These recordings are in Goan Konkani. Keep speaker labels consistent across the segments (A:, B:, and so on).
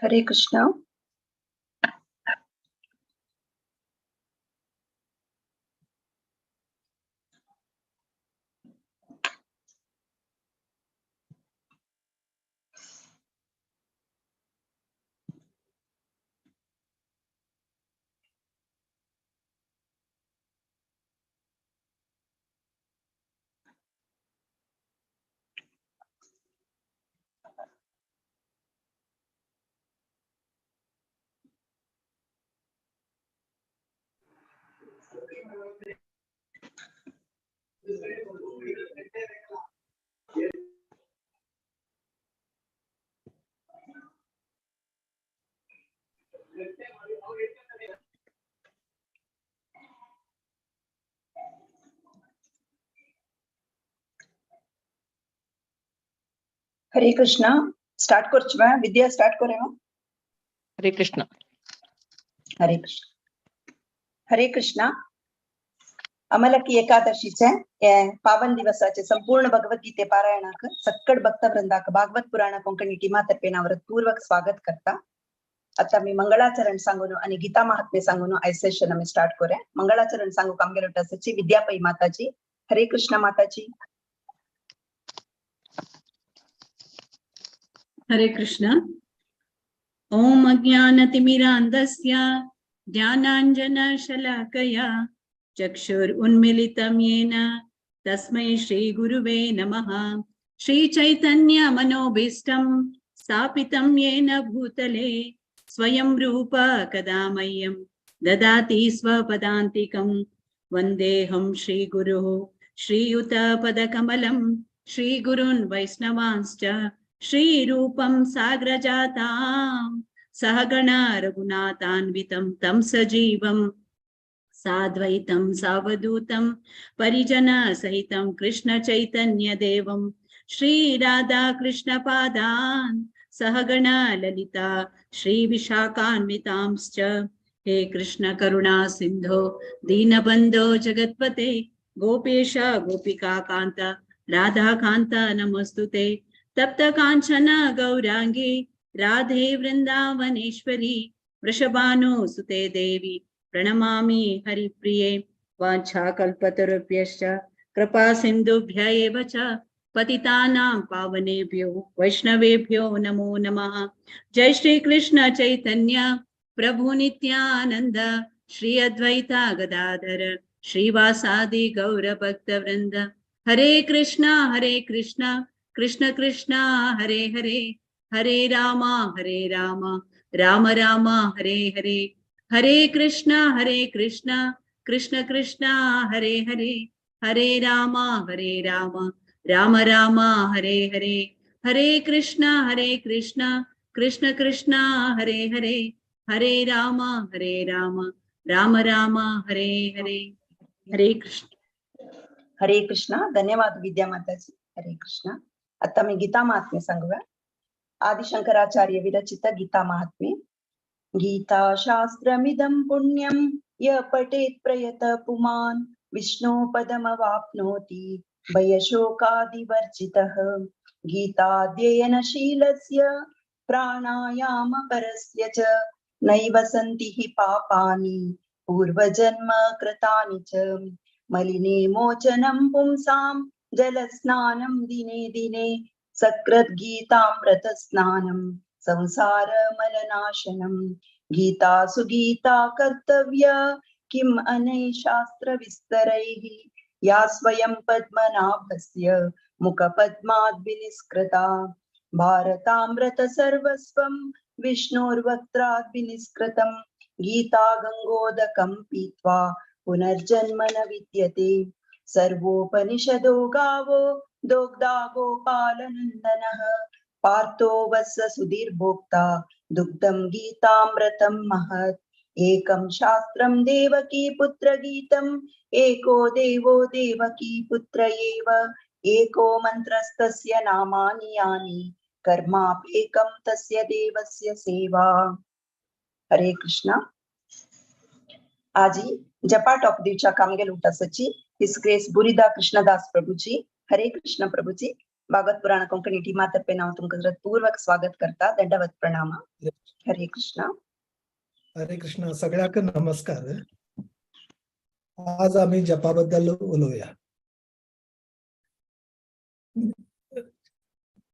A: हरे कृष्णा। हरे कृष्णा। स्टार्ट करचुवा विद्या स्टार्ट करेवा।
B: हरे कृष्ण।
A: हरे कृष्ण। हरे कृष्णा। अमलकी एकादशीचे पावन दिवसाचे संपूर्ण भगवद्गीते पारायणाक सक्कड भक्तवृंदाक भागवत पुराण कोंकणी टीमा तर्फे पूर्वक स्वागत करता। आता मी मंगळाचरण सांगून आणि गीता महात्म्य सांगून आयज सेशन आमी स्टार्ट करूया। मंगळाचरण सांगू आमगेलो आसाची विद्यापै माताजी। हरे कृष्ण माताजी।
C: हरे कृष्ण। ओम अज्ञानतिमिरान्धस्य ज्ञानाञ्जनशलाकया चक्षुरुन्मिलितं येन तस्मै श्रीगुरुवे नमः। श्रीचैतन्यमनोभीष्टं स्थापितं येन भूतले स्वयं रूप कदा मह्यं ददाति स्वपदान्तिकं। वन्देऽहं श्रीगुरुः श्रीयुतपदकमलं श्रीगुरून् वैष्णवांश्च श्रीरूपं साग्रजातां सहगण रघुनाथान्वितं तं सजीवं साद्वैतं सावधूतं परिजन सहितं कृष्ण चैतन्य देवं श्री राधा कृष्ण पादान् सहगण ललिता श्री विशाखान्वितांश्च। हे कृष्ण करुणा सिंधो दीनबंधो जगत्पते गोपेश गोपिका कांत राधा कांत नमस्तुते। तप्त कांचन गौरांगी राधे वृंदावनेश्वरी वृषभानु सुते देवी प्रणमामि हरिप्रिये। वाञ्छाकल्पतरुभ्यश्च कृपा सिन्धुभ्य एव च पतितानां पावनेभ्यो वैष्णवेभ्यो नमो नमः। जय श्री कृष्ण चैतन्य प्रभु नित्यानंद श्री अद्वैता गदाधर श्रीवासादि गौर भक्तवृंद। हरे कृष्णा कृष्ण कृष्ण हरे हरे, हरे रामा राम राम हरे हरे। हरे कृष्णा कृष्ण कृष्ण हरे हरे, हरे राम राम राम हरे हरे। हरे कृष्णा कृष्ण कृष्ण हरे हरे, हरे राम राम राम हरे हरे। हरे कृष्ण।
A: हरे कृष्णा। धन्यवाद विद्या माताजी। हरे कृष्णा। आता मी गीता महात्म्य सांगूया। आदिशंकराचार्य विरचित गीता महात्म्य। गीता शास्त्रमिदं पुण्यं य पठेत् प्रयत पुमान् विष्णु पदमवाप्नोति भयशोकादिवर्जितः। गीताध्ययनशीलस्य प्राणायाम परस्य च नैव सन्ति हि पापानि पूर्वजन्म कृतानि च। मलिने मोचनं पुंसां जलस्नानं दिने दिने सकृत् गीतामृत स्नानं संसार मलनाशनं। गीता सुगीता कर्तव्य किम अनै शास्त्र विस्तरैः या स्वयं पद्मनाभस्य मुखपद्माद् विनिष्कृता। भारतामृत सर्वस्वं विष्णोर्वक्त्राद् विनिष्कृतं गीता गंगोदकं पीत्वा पुनर्जन्म न विद्यते। सर्वोपनिषदो गावो दोग्धा गोपालनन्दनः पार्थो वत्स सुधीर्भोक्ता दुग्धं गीतामृतं महत्। एकं शास्त्रं देवकी पुत्र गीतम् एको देवो देवकी पुत्र एव। एको मंत्रस्तस्य नामानि यानि कर्माप्येकं तस्य देवस्य सेवा। हरे कृष्णा। आजी जपा टॉप दिवच्या कामगेल उठासाची his grace Bhurida Krishnadas Prabhuji. Hare Krishna Prabhuji. Bhagavata Purana Konkani टीमा तर्फे हांव तुमकां हृदपूर्वक स्वागत करता. दंडवत प्रणाम. हरे कृष्णा.
D: हरे कृष्णा. सगळ्याक नमस्कार. आज आम्ही जपाबद्दल उलोवया.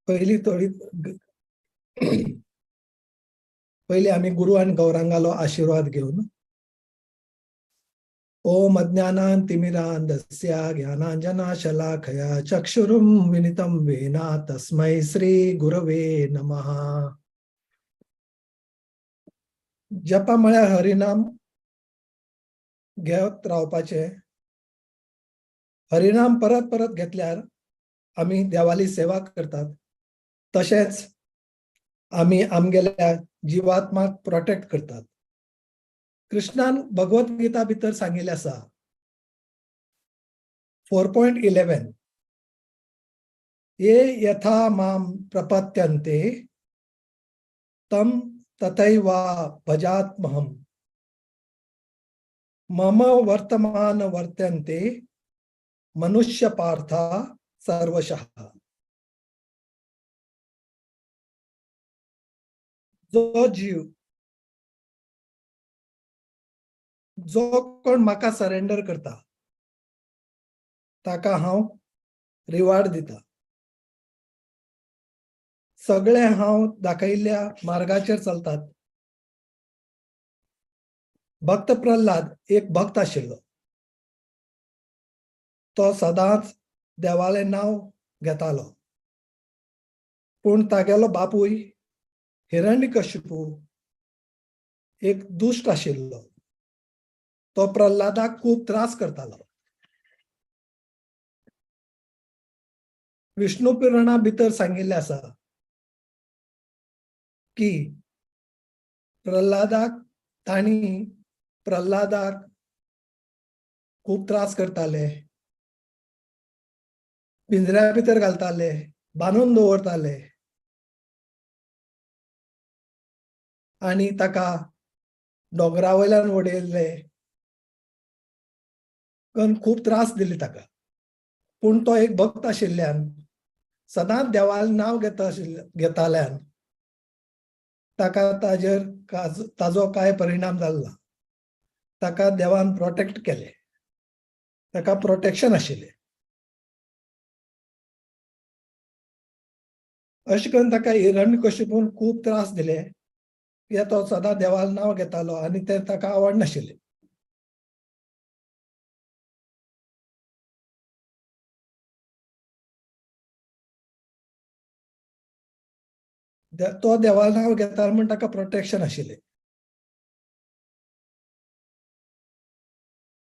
D: पहिली थोडी पयली आमी गुरु आनी गौरांगालो आशिर्वाद घेवन. ओम अज्ञानान तिमिरांधस्य ज्ञानांजनाशलाखया चक्षुरुं विनितं वेना तस्मै श्री गुरवे नमः. जपा म्हळ्यार हरिनाम घेत रावपाचें. हरिनाम परत परत घेतल्यार आमी देवाली सेवा करतात, तशेंच आमी आमगेल्या जिवात्माक प्रोटेक्ट करतात. कृष्णान भगवत गीता भितर सांगिल्लें आसा 4.11, ये यथा माम प्रपद्यन्ते तम तथैव भजात्महं मम वर्तमान वर्तन्ते मनुष्य पार्था सर्वशः. जो जीव जो कोण म्हाका सरेंडर करता ताका हांव रिवार्ड दिता. सगळे हांव दाखयल्ल्या मार्गाचेर चलतात. भक्त प्रल्हाद एक भक्त आशिल्लो. तो सदांच देवालें नांव घेतालो, पूण तागेलो बापूय हिरण्यकशिपू एक दुश्ट आशिल्लो. तो प्रल्हादाक खूब त्रास करतालो. विष्णु पुराणा भितर सांगिल्लें आसा की प्रल्हादाक तांणी प्रल्हादाक खूब त्रास करताले, पिंजऱ्या भितर घालताले, बांदून दवरताले आनी ताका दोंगरा वयल्यान उडयल्ले, खूब त्रास दिले ताका. पूण तो एक भक्त आशिल्ल्यान सदांच देवालें नांव घेताल्यान ताका ताजेर ताजो कांय परिणाम जालो ना. ताका देवान प्रोटेक्ट केले, ताका प्रोटेक्शन आशिल्लें. अशें करून ताका हिरण्यकशिपून खूब त्रास दिले. कित्याक तो सदां देवालें नांव घेतालो आनी तें ताका आवडनाशिल्लें. तो देवालें नांव घेतालो म्हूण ताका प्रोटेक्शन आशिल्लें.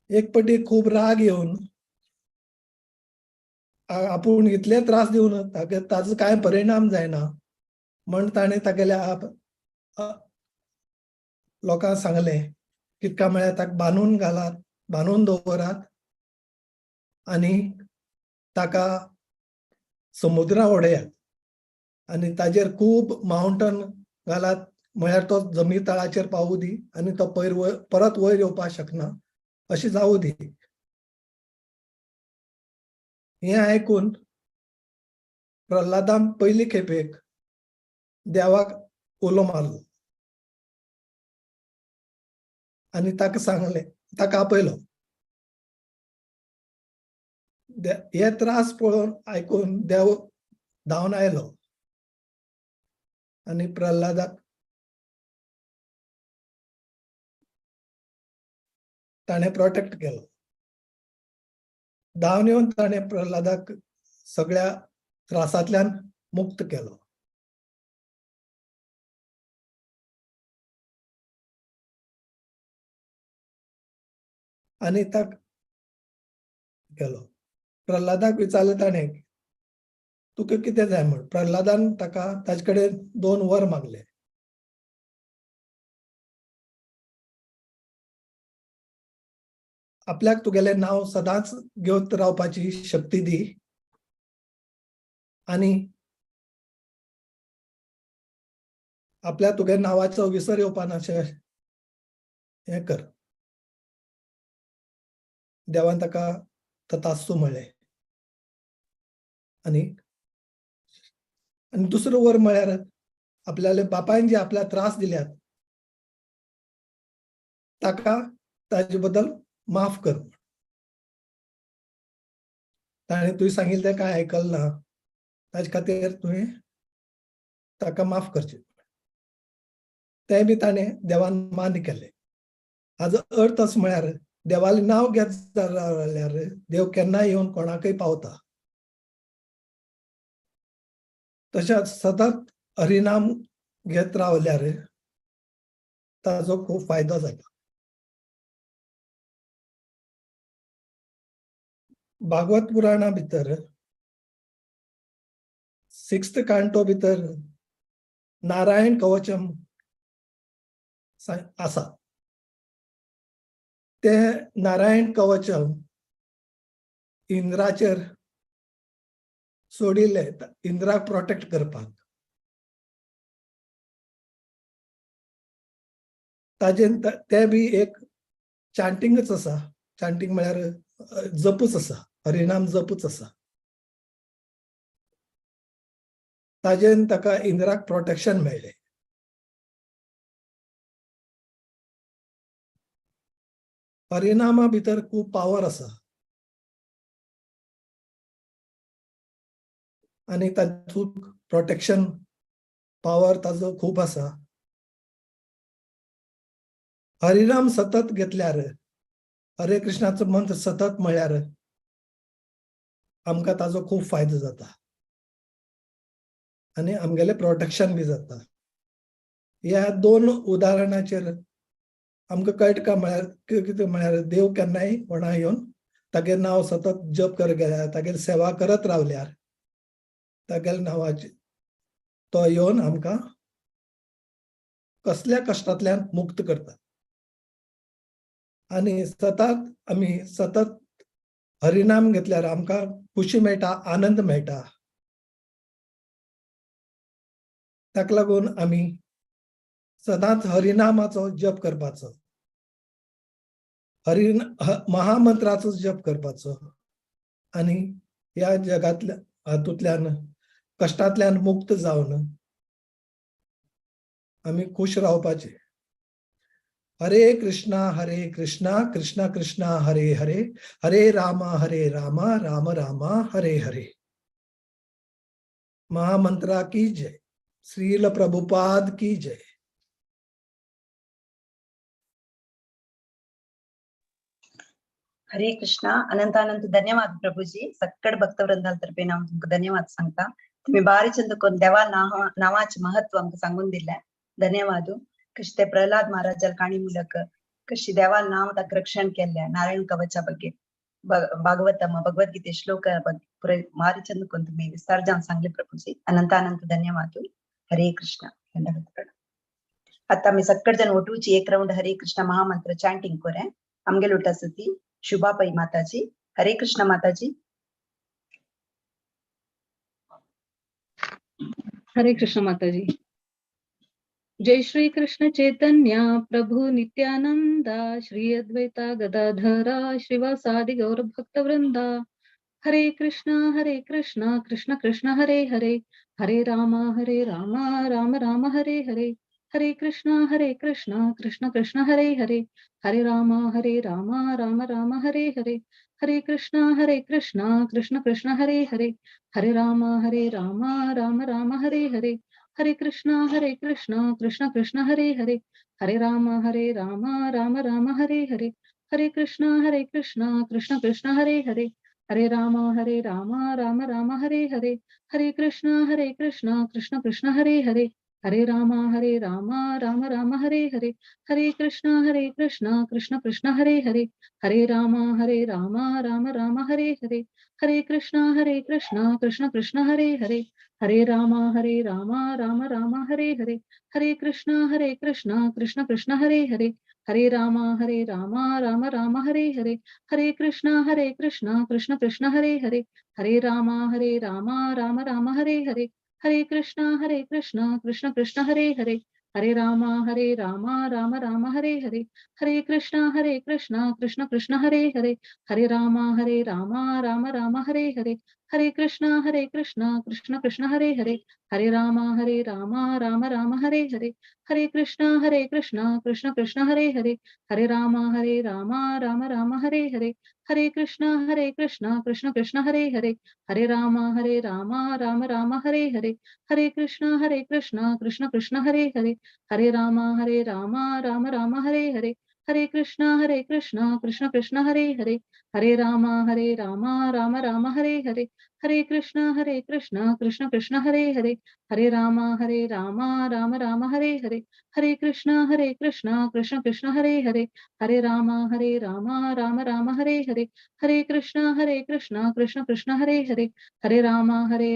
D: एक पटी खूब राग येवन आपूण इतले त्रास दिवन ताजो कांय परिणाम जायना म्हण ताणें तागेल्या लोकांक सांगलें कितका म्हळ्यार ताका बांदून घालात, बांदून दवरात आनी ताका समुद्रा उडयात आनी ताजेर खूब माउंटन घालात, म्हळ्यार तो जमनी तळाचेर पावूं दी आनी तो पयर परत वयर येवपाक शकना अशें जावूं दी. हें आयकून प्रल्हादान पयली खेपेक देवाक उलो मारलो आनी ताका सांगलें, ताका आपयलो. हे त्रास पळोवन आयकून देव धांवन आयलो आनी प्रल्हादाक ताणें प्रोटेक्ट केलो. धांवन येवन ताणें प्रल्हादाक सगळ्या त्रासांतल्यान मुक्त केलो. आनी ताका केलो. प्रल्हादाक विचारलें ताणें, तुका कितें जाय म्हण. प्रल्हादान ताका ताजे कडेन 2 वर मागले. आपल्याक तुगेलें नांव सदांच घेवन रावपाची शक्ती दी आनी आपल्या तुगे नांवाचो विसर येवपा नाशें हें कर. देवान ताका तथास्तु म्हणलें आनी आनी दुसरो वर म्हळ्यार आपल्याले बापायन जे आपल्याक त्रास दिल्यात ताका ताजे बद्दल माफ कर. ताणें तुवें सांगिल्लें तें कांय आयकलें ना, ताजे खातीर तुवें ताका माफ करचें. तें बी ताणें देवान मान्य केलें. हाजो अर्थ असो म्हळ्यार देवालें नांव घेत जाल्यार देव केन्नाय येवन कोणाकय पावता. तशेंच सतत हरिनाम घेत रावल्यार ताजो खूब फायदो जाता. भागवत पुराणा भितर 6th कांटो भितर नारायण कवचम आसा. ते नारायण कवचम इंद्राचेर सोडिल्ले, इंद्राक प्रोटेक्ट करपाक. ताजेन ते बी एक चांटिंगच आसा. चांटिंग म्हळ्यार जपूच आसा, हरिनाम जपूच आसा. ताजेन ताका इंद्राक प्रोटेक्शन मेळ्ळें. हरिनामा भितर खूब पावर आसा आनी तातूंत प्रोटेक्शन पावर ताजो खूब आसा. हरिनाम सतत घेतल्यार, हरे कृष्णाचो मंत्र सतत म्हळ्यार आमकां ताजो खूब फायदो जाता आनी आमगेलें प्रोटेक्शन बी जाता. ह्या दोन उदाहरणाचेर आमकां कळटा म्हळ्यार कितें म्हळ्यार देव केन्नाय कोणा येवन तागेलें नांव सतत जप करत गेल्यार, तागेली सेवा करत रावल्यार तागेल्या नांवाचे तो येवन आमकां कसल्या कश्टांतल्यान मुक्त करता. आनी सतत आमी सतत हरिनाम घेतल्यार आमकां खुशी मेळटा, आनंद मेळटा. ताका लागून आमी सदांच हरिनामाचो जप करपाचो, हरि महामंत्राचो जप करपाचो आनी ह्या जगांतल्या हातूंतल्यान कश्टांतल्यान मुक्त जावन आमी खुश रावपाचे. हरे कृष्णा हरे कृष्णा कृष्णा कृष्णा हरे हरे, हरे रामा हरे रामा राम रामा हरे हरे. महामंत्रा की जय, श्रील प्रभुपाद की जय.
A: हरे कृष्णा. अनंत अनंत धन्यवाद प्रभुजी. सक्कड भक्तवृंदातर्फे हांव तुमकां धन्यवाद सांगता. तुम्ही बारी चंद करून देवा नावाचे महत्व आमकां सांगून दिलें. धन्यवाद. कशी ते प्रल्हाद महाराजाल काणी ಮೂಲಕ कशी देवा नाव ताका रक्षण केल्लें नारायण कवचा ಬಗ್ಗೆ, भागवतम भगवद्गीते श्लोक ಬಗ್ಗೆ पुरे मारी चंद करून तुम्ही विस्तार जावन सांगले प्रभुजी. अनंत अनंत धन्यवाद. हरे कृष्ण. आता आमी सक्कड जण ओटूची एक राउंड हरे कृष्ण महामंत्र चांटिंग कोरे. आमगेल उठा सती शुभा पै माताजी. हरे कृष्ण माताजी.
E: हरे कृष्ण माताजी. जय श्री कृष्ण चैतन्य प्रभु नित्यानंदा श्री अद्वैता गदाधरा श्रीवासादि गौर भक्त वृंदा. हरे कृष्णा कृष्ण कृष्ण हरे हरे, हरे रामा राम राम हरे हरे. हरे कृष्णा कृष्ण कृष्ण हरे हरे, हरे रामा राम राम हरे हरे. हरे कृष्णा कृष्ण कृष्ण हरे हरे, हरे रामा राम राम हरे हरे. हरे कृष्णा कृष्ण कृष्ण हरे हरे, हरे रामा राम राम हरे हरे. हरे कृष्णा कृष्ण कृष्ण हरे हरे, हरे रामा राम राम हरे हरे. हरे कृष्णा कृष्ण कृष्ण हरे हरे, हरे रामा राम राम हरे हरे. हरे कृष्णा कृष्ण कृष्ण हरे हरे, हरे रामा राम राम हरे हरे. हरे कृष्णा कृष्ण कृष्ण हरे हरे, हरे रामा राम राम हरे हरे. हरे कृष्णा कृष्ण कृष्ण हरे हरे, हरे रामा राम राम हरे हरे. हरे कृष्णा कृष्ण कृष्ण हरे हरे, हरे रामा राम राम हरे हरे. हरे कृष्णा कृष्ण कृष्ण हरे हरे, हरे रामा राम राम हरे हरे. हरे कृष्णा कृष्ण कृष्ण हरे हरे, हरे रामा राम राम हरे हरे. हरे कृष्णा कृष्ण कृष्ण हरे हरे, हरे राम राम राम हरे हरे। हरे कृष्णा कृष्ण कृष्ण हरे हरे, हरे राम राम राम हरे हरे। हरे कृष्णा कृष्ण कृष्ण हरे हरे, हरे राम राम राम हरे हरे। हरे कृष्णा कृष्ण कृष्ण हरे हरे, हरे राम राम राम हरे हरे। हरे कृष्णा कृष्ण कृष्ण हरे हरे, हरे राम राम राम हरे हरे। हरे कृष्णा कृष्ण कृष्ण हरे हरे, हरे राम राम राम हरे हरे। हरे कृष्णा कृष्ण कृष्ण हरे हरे, हरे राम राम राम हरे हरे। हरे कृष्णा कृष्ण कृष्ण हरे हरे, हरे राम राम राम हरे हरे। हरे कृष्णा कृष्ण कृष्ण हरे हरे, हरे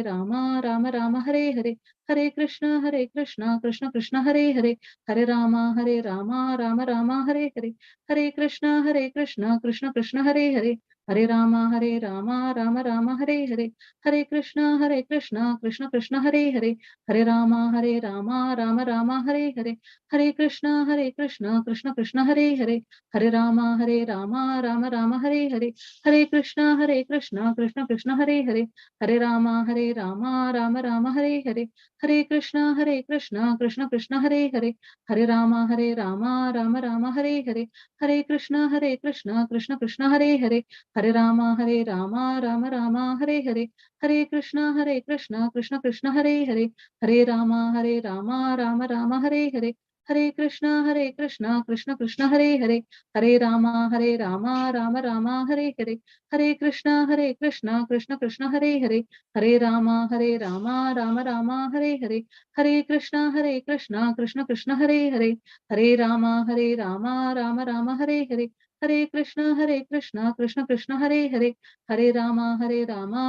E: राम राम राम हरे हरे। हरे कृष्णा कृष्ण कृष्ण हरे हरे, हरे राम राम राम हरे हरे। हरे कृष्णा कृष्ण कृष्ण हरे हरे, हरे राम राम राम हरे हरे। हरे कृष्णा कृष्ण कृष्ण हरे हरे, हरे राम राम राम हरे हरे। हरे कृष्णा कृष्ण कृष्ण हरे हरे, हरे राम राम राम हरे हरे। हरे कृष्णा कृष्ण कृष्ण हरे हरे, हरे राम राम राम हरे हरे। हरे कृष्णा कृष्ण कृष्ण हरे हरे, हरे राम राम राम हरे हरे। हरे कृष्णा कृष्ण कृष्ण हरे हरे, हरे राम राम राम हरे हरे। हरे कृष्णा कृष्ण कृष्ण हरे हरे, हरे राम राम राम हरे हरे। हरे कृष्णा कृष्ण कृष्ण हरे हरे, हरे राम राम राम हरे हरे। हरे कृष्णा कृष्ण कृष्ण हरे हरे, हरे राम राम राम हरे हरे। हरे कृष्णा कृष्ण कृष्ण हरे हरे, हरे राम राम राम हरे हरे। हरे कृष्णा कृष्ण कृष्ण हरे हरे, हरे राम राम राम हरे हरे। हरे कृष्णा कृष्ण कृष्ण हरे हरे, हरे राम राम राम हरे हरे। हरे कृष्णा कृष्ण कृष्ण हरे हरे, हरे राम राम राम हरे हरे। हरे कृष्णा कृष्ण कृष्ण हरे हरे, हरे राम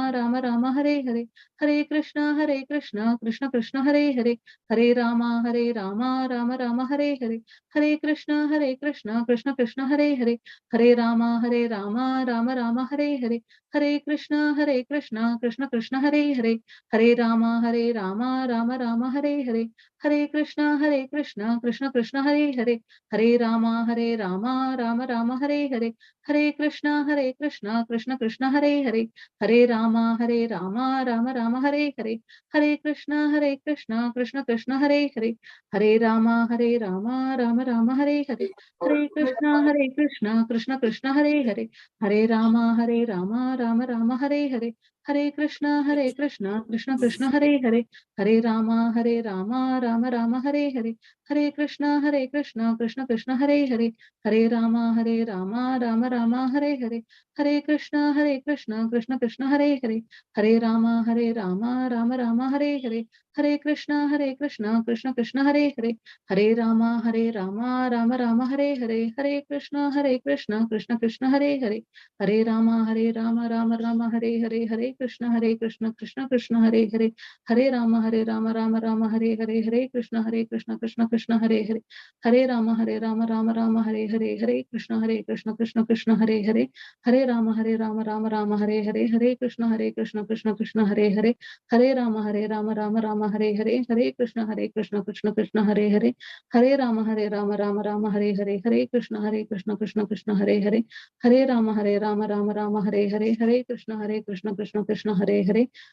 E: राम राम हरे हरे। हरे कृष्णा कृष्ण कृष्ण हरे हरे, हरे राम राम राम हरे हरे। हरे कृष्णा कृष्ण कृष्ण हरे हरे, हरे राम राम राम हरे हरे। हरे कृष्णा कृष्ण कृष्ण हरे हरे, हरे राम राम राम हरे हरे। हरे कृष्णा कृष्ण कृष्ण हरे हरे, हरे राम राम राम हरे हरे। हरे कृष्णा कृष्ण कृष्ण हरे हरे, हरे राम राम राम हरे हरे। हरे कृष्णा कृष्ण कृष्ण हरे हरे, हरे राम राम राम हरे हरे। हरे कृष्णा कृष्ण कृष्ण हरे हरे, हरे राम राम राम हरे हरे। हरे कृष्णा कृष्ण कृष्ण हरे हरे, हरे राम राम राम हरे हरे। हरे कृष्णा कृष्ण कृष्ण हरे हरे, हरे राम राम राम हरे हरे। हरे कृष्णा कृष्ण कृष्ण हरे हरे, हरे राम राम राम हरे हरे। हरे कृष्णा कृष्ण कृष्ण हरे हरे, हरे राम राम राम हरे हरे। हरे कृष्णा कृष्ण कृष्ण हरे हरे, हरे राम राम राम हरे हरे। हरे कृष्णा कृष्ण कृष्ण हरे हरे, हरे राम राम राम हरे हरे। हरे कृष्णा कृष्ण कृष्ण हरे हरे, हरे राम राम राम हरे हरे। हरे कृष्णा कृष्ण कृष्ण हरे हरे, हरे राम राम राम हरे हरे। हरे कृष्णा कृष्ण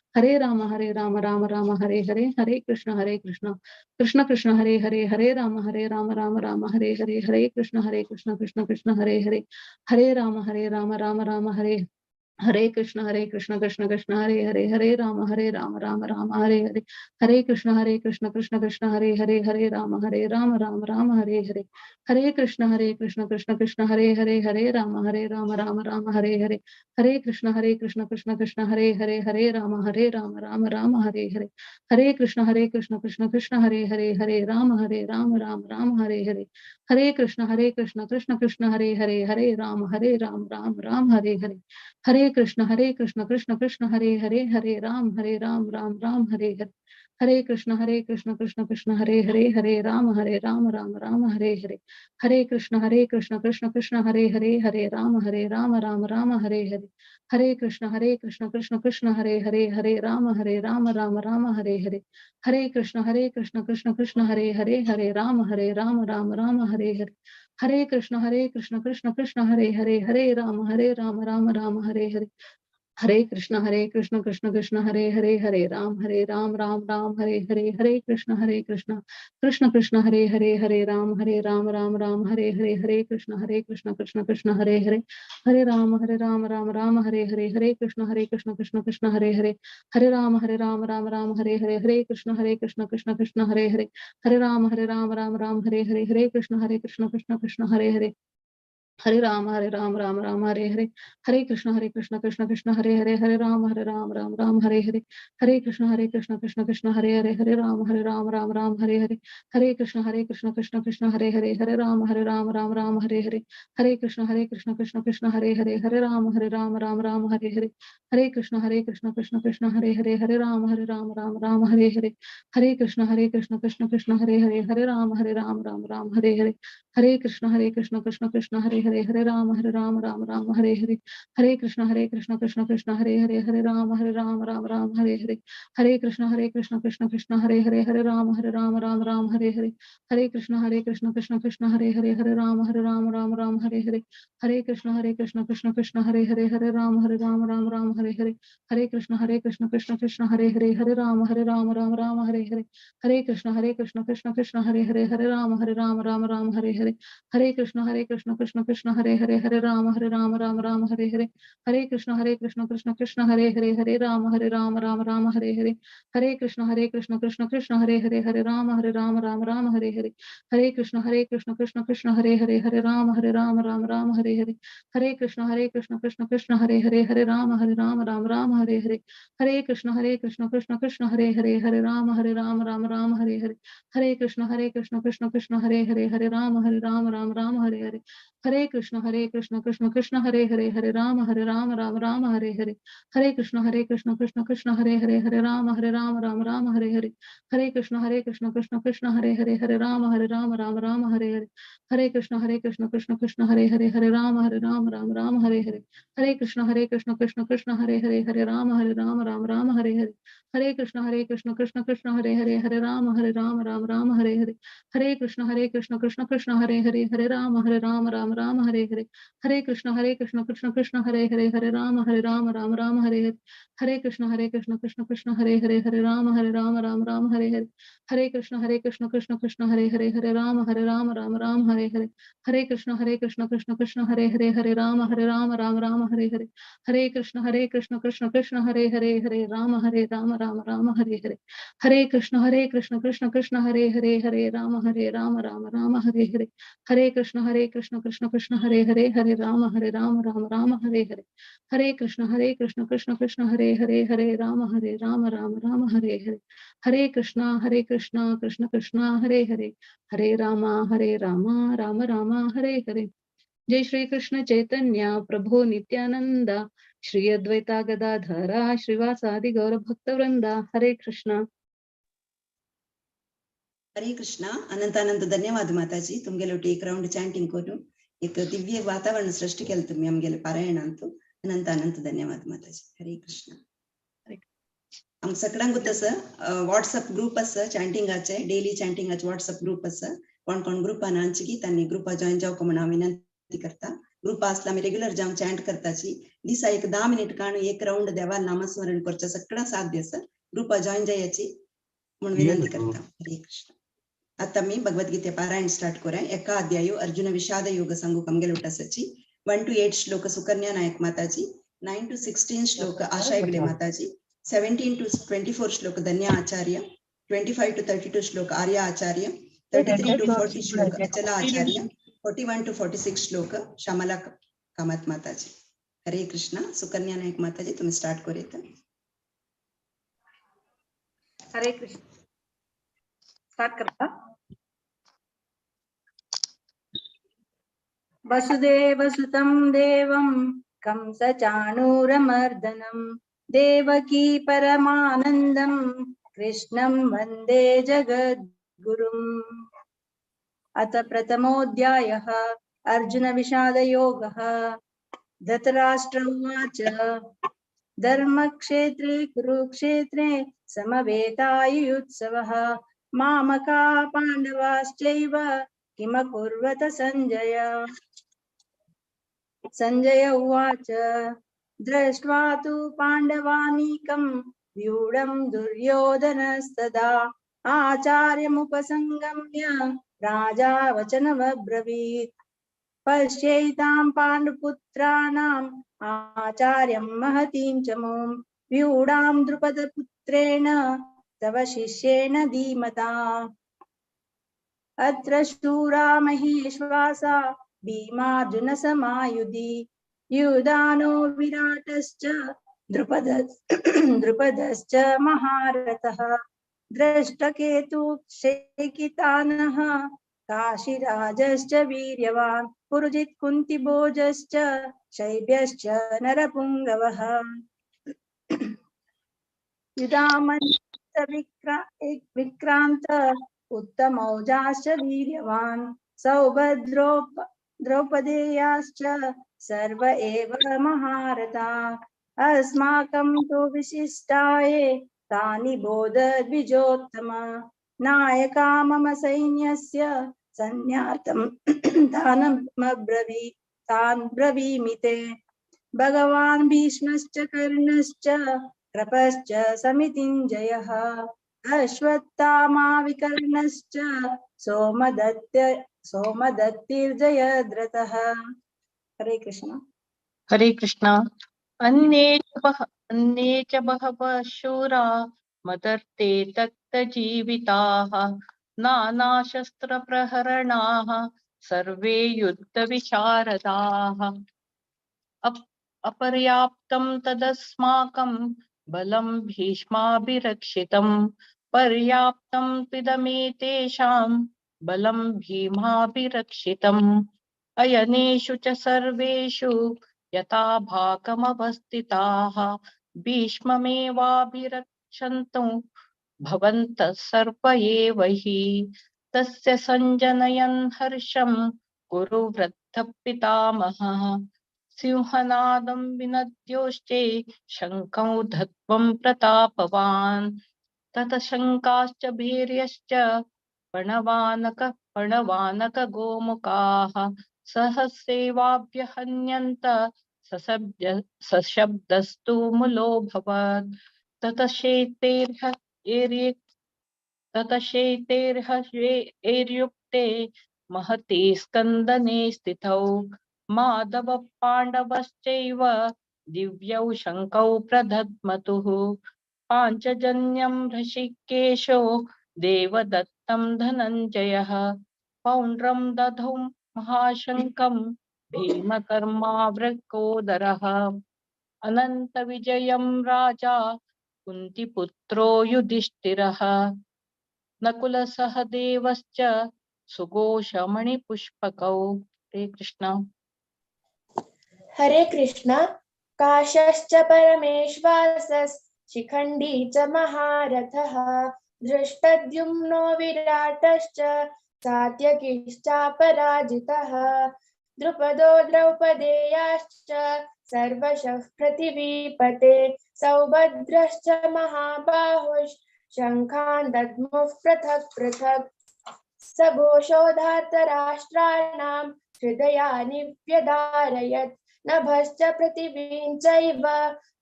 E: कृष्ण हरे हरे, हरे राम राम राम हरे हरे। हरे कृष्णा कृष्ण कृष्ण हरे हरे, हरे राम राम राम हरे हरे। कृष्णा कृष्ण कृष्ण हरे हरे, हरे राम राम राम हरे हरे। हरे कृष्णा कृष्ण कृष्ण हरे हरे, हरे राम राम राम हरे हरे। हरे कृष्णा कृष्ण कृष्ण हरे हरे, हरे राम राम राम हरे हरे। हरे कृष्णा कृष्ण कृष्ण हरे हरे, हरे राम राम राम हरे हरे। हरे कृष्णा कृष्ण कृष्ण हरे हरे, हरे राम राम राम हरे हरे। हरे कृष्णा कृष्ण कृष्ण हरे हरे, हरे राम राम राम हरे हरे। हरे कृष्णा कृष्ण कृष्ण हरे हरे, हरे राम राम राम हरे हरे। हरे कृष्णा कृष्ण कृष्ण हरे हरे, हरे राम राम राम हरे हरे। हरे कृष्णा कृष्ण कृष्ण हरे हरे, हरे राम राम राम हरे हरे। हरे कृष्णा कृष्ण कृष्ण हरे हरे, हरे राम राम राम हरे हरे। हरे कृष्णा कृष्ण कृष्ण हरे हरे, हरे राम राम राम हरे हरे। हरे कृष्णा कृष्ण कृष्ण हरे हरे, हरे राम राम राम हरे हरे। हरे कृष्ण कृष्ण कृष्ण हरे हरे, हरे राम राम राम हरे हरे, हरे कृष्ण कृष्ण कृष्ण हरे हरे, हरे राम राम राम हरे हरे, हरे कृष्ण कृष्ण कृष्ण हरे हरे, हरे राम राम राम हरे हरे, हरे कृष्ण कृष्ण कृष्ण हरे हरे, हरे राम राम राम हरे हरे, हरे कृष्ण कृष्ण कृष्ण हरे हरे, हरे राम राम राम हरे हरे, हरे कृष्ण कृष्ण कृष्ण हरे हरे, हरे राम राम राम हरे हरे, हरे कृष्ण कृष्ण कृष्ण हरे हरे, हरे राम राम राम हरे हरे, हरे कृष्ण कृष्ण कृष्ण हरे हरे, हरे राम राम राम हरे हरे, हरे कृष्ण कृष्ण कृष्ण हरे हरे, हरे राम राम राम हरे हरे, हरे कृष्ण कृष्ण कृष्ण हरे हरे, हरे राम राम राम हरे हरे, हरे कृष्ण कृष्ण कृष्ण हरे हरे, हरे राम राम राम हरे हरे, हरे कृष्ण कृष्ण कृष्ण हरे हरे, हरे राम राम राम हरे हरे, हरे कृष्ण कृष्ण कृष्ण हरे हरे, हरे राम राम राम हरे हरे, हरे कृष्ण कृष्ण कृष्ण हरे हरे, हरे राम राम राम हरे हरे, हरे कृष्ण कृष्ण कृष्ण हरे हरे, हरे राम राम राम हरे हरे, हरे कृष्ण कृष्ण कृष्ण हरे हरे, हरे राम राम राम हरे हरे, हरे कृष्ण कृष्ण कृष्ण हरे हरे, हरे राम राम राम हरे हरे, हरे कृष्ण कृष्ण कृष्ण हरे हरे, हरे राम राम राम हरे हरे, हरे कृष्ण कृष्ण कृष्ण हरे हरे, हरे राम राम राम हरे हरे, हरे कृष्ण कृष्ण कृष्ण हरे हरे, हरे राम राम राम हरे हरे, हरे कृष्ण कृष्ण कृष्ण हरे हरे, हरे राम राम राम हरे हरे, हरे कृष्ण कृष्ण कृष्ण हरे हरे, हरे राम राम राम हरे हरे, हरे कृष्ण कृष्ण कृष्ण हरे हरे, हरे राम राम राम हरे हरे, हरे कृष्ण कृष्ण कृष्ण हरे हरे, हरे राम राम राम हरे हरे, हरे कृष्ण कृष्ण कृष्ण हरे हरे, हरे राम राम राम हरे हरे, हरे कृष्ण कृष्ण कृष्ण हरे हरे, हरे राम राम राम हरे हरे, हरे कृष्ण कृष्ण कृष्ण हरे हरे, हरे राम राम राम हरे हरे, हरे कृष्ण कृष्ण कृष्ण हरे हरे, हरे राम राम राम हरे हरे, हरे कृष्ण कृष्ण कृष्ण हरे हरे, हरे राम राम राम हरे हरे, हरे कृष्ण कृष्ण कृष्ण हरे हरे, हरे राम राम राम हरे हरे, हरे कृष्ण कृष्ण कृष्ण हरे हरे, हरे राम राम राम हरे हरे, हरे कृष्ण कृष्ण कृष्ण हरे हरे, हरे राम राम राम हरे हरे, हरे कृष्ण कृष्ण कृष्ण हरे हरे, हरे राम राम राम हरे हरे, हरे कृष्ण कृष्ण कृष्ण हरे हरे, हरे राम राम राम हरे हरे, हरे कृष्ण कृष्ण कृष्ण हरे हरे, हरे राम राम राम हरे हरे, हरे कृष्ण कृष्ण कृष्ण हरे हरे, हरे राम राम राम हरे हरे, हरे कृष्ण कृष्ण कृष्ण हरे हरे, हरे राम राम राम हरे हरे, हरे कृष्ण कृष्ण कृष्ण हरे हरे, हरे राम राम राम हरे हरे, हरे कृष्ण कृष्ण कृष्ण हरे हरे, हरे राम राम राम हरे हरे, हरे कृष्ण कृष्ण कृष्ण हरे हरे, हरे राम राम राम हरे हरे, हरे कृष्ण कृष्ण कृष्ण हरे हरे, हरे राम राम राम हरे हरे, हरे कृष्ण कृष्ण कृष्ण हरे हरे, हरे राम राम राम हरे हरे। जय श्री कृष्ण चैतन्य प्रभु नित्यानंद श्री अद्वैता गदाधरा श्रीवासादि गौर भक्त वृंदा। हरे कृष्ण।
A: हरे कृष्ण। अनंत अनंत धन्यवाद माताजी, तुमगेले एक राउंड चांटिंग करून एक दिव्य वातावरण सृष्टि केलं तुम्ही आमगेले पारायण अंतु। अनंत अनंत धन्यवाद माताजी। हरे कृष्ण। आम सगळ्यांक तसं व्हॉट्सअप ग्रुप आसा चांटिंगाचे, डेली चांटिंगाचे व्हॉट्सअप ग्रुप आसा। कोण कोण ग्रुपान आंचकी तांणी ग्रुपा जॉईन जावंक म्हणून हांव विनंती करता। ग्रुपा आसला आमी रेग्युलर जावन चांट करताची, दिसा एक 10 मिनिट काडून एक राउंड देवा नामस्मरण करचें सगळ्यांक साध्य आसा। ग्रुपा जॉईन जायाची म्हणून विनंती करता। हरे कृष्ण। आता मी भगवद्गीते पारायण स्टार्ट करूया। एका अध्याय अर्जुन विषाद योग सांगू कमगेल उठासाची। 1 to 8 श्लोक सुकन्या नायक माताजी, 9 to 16 श्लोक आशा हेगडे माताजी, 17 to 24 श्लोक धन्या आचार्य, 25 to 32 श्लोक आर्य आचार्य, 33 to 40 श्लोक अचला आचार्य, 41 to 46 श्लोक श्यामला कामत माताजी। हरे कृष्णा। सुकन्या नायक माताजी तुम्ही स्टार्ट करूया।
F: हरे कृष्ण। स्टार्ट करता। वसुदेव सुतं देवं कंसचाणूरमर्दनं देवकी परमानन्दं कृष्णं वन्दे जगद्गुरुम्। अथ प्रथमोऽध्यायः अर्जुनविषादयोगः। धृतराष्ट्र उवाच, धर्मक्षेत्रे कुरुक्षेत्रे समवेतायुयुत्सवः मामका पाण्डवाश्चैव किमकुर्वत संजय। संजय उवाच, दृष्ट्वा तु पाण्डवानीकं व्यूढं दुर्योधनस्तदा आचार्यमुपसंगम्य राजा वचनमब्रवीत्। पश्यैतां पाण्डुपुत्राणाम् आचार्यं महतीं च मुं व्यूढां द्रुपदपुत्रेण तव शिष्येण धीमता। अत्र शूरा महेश्वासा भीमार्जुनसमायुधि युधानो विराटश्च द्रुपदश्च महारथः। दृष्टकेतु शेकितानः काशीराजश्च वीर्यवान् पुरुजित् कुन्तिभोजश्च शैब्यश्च नरपुङ्गवः। युधामन्यु विक्रान्त उत्तमौजाश्च वीर्यवान् सौभद्रो द्रौपदेयाश्च सर्व एव महारथा। अस्माकं तु विशिष्टाये तानि बोध द्विजोत्तम। नायका मम सैन्यस्य सैन्यार्थं तान् ब्रवीमि ते। भगवान् भीष्मश्च कर्णश्च कृपश्च समितिञ्जयः अश्वत्थामा विकर्णश्च सोमदत्तिर्जयद्रथः। हरे कृष्ण।
B: हरे कृष्ण। अन्ये च बहवः शूरा मदर्थे त्यक्तजीविताः नानाशस्त्रप्रहरणाः सर्वे युद्धविशारदाः। अपर्याप्तं तदस्माकं बलं भीष्माभिरक्षितं पर्याप्तं त्विदमेतेषां बलं भीमाभिरक्षितम्। अयनेषु च सर्वेषु यथा भागमवस्थिताः भीष्ममेवाभिरक्षन्तु भवन्तः सर्व एव हि। तस्य सञ्जनयन् हर्षं कुरु वृद्धपितामहः सिंहनादं विनद्योश्चे शङ्खं धत्वं प्रतापवान्। ततः शङ्काश्च भैर्यश्च पणवानकगोमुखाः सहस्रेवाभ्यहन्यन्त सशब्दस्तु मुलोऽभवत्। ततः महति स्कन्दने स्थितौ माधव पाण्डवश्चैव दिव्यौ शङ्खौ प्रदध्मतुः। पाञ्चजन्यं हृषीकेशो देवदत्तं धनञ्जयः पौण्ड्रं दधौ महाशङ्खं भीमकर्मावृकोदरः। अनन्तविजयं राजा कुन्तिपुत्रो युधिष्ठिरः नकुलसहदेवश्च सुघोषमणिपुष्पकौ। हरे कृष्ण।
G: हरे कृष्ण। काशश्च परमेश्वासः शिखण्डी च महारथः धृष्टद्युम्नो विराटश्च सात्यकिश्चापराजितः द्रुपदो द्रौपदेयाश्च सर्वशः पृथिवीपते सौभद्रश्च महाबाहुः शङ्खान् दद्मुः पृथक् पृथक्। सघोषो धार्तराष्ट्राणां हृदयानि व्यदारयत् नभश्च पृथिवीं चैव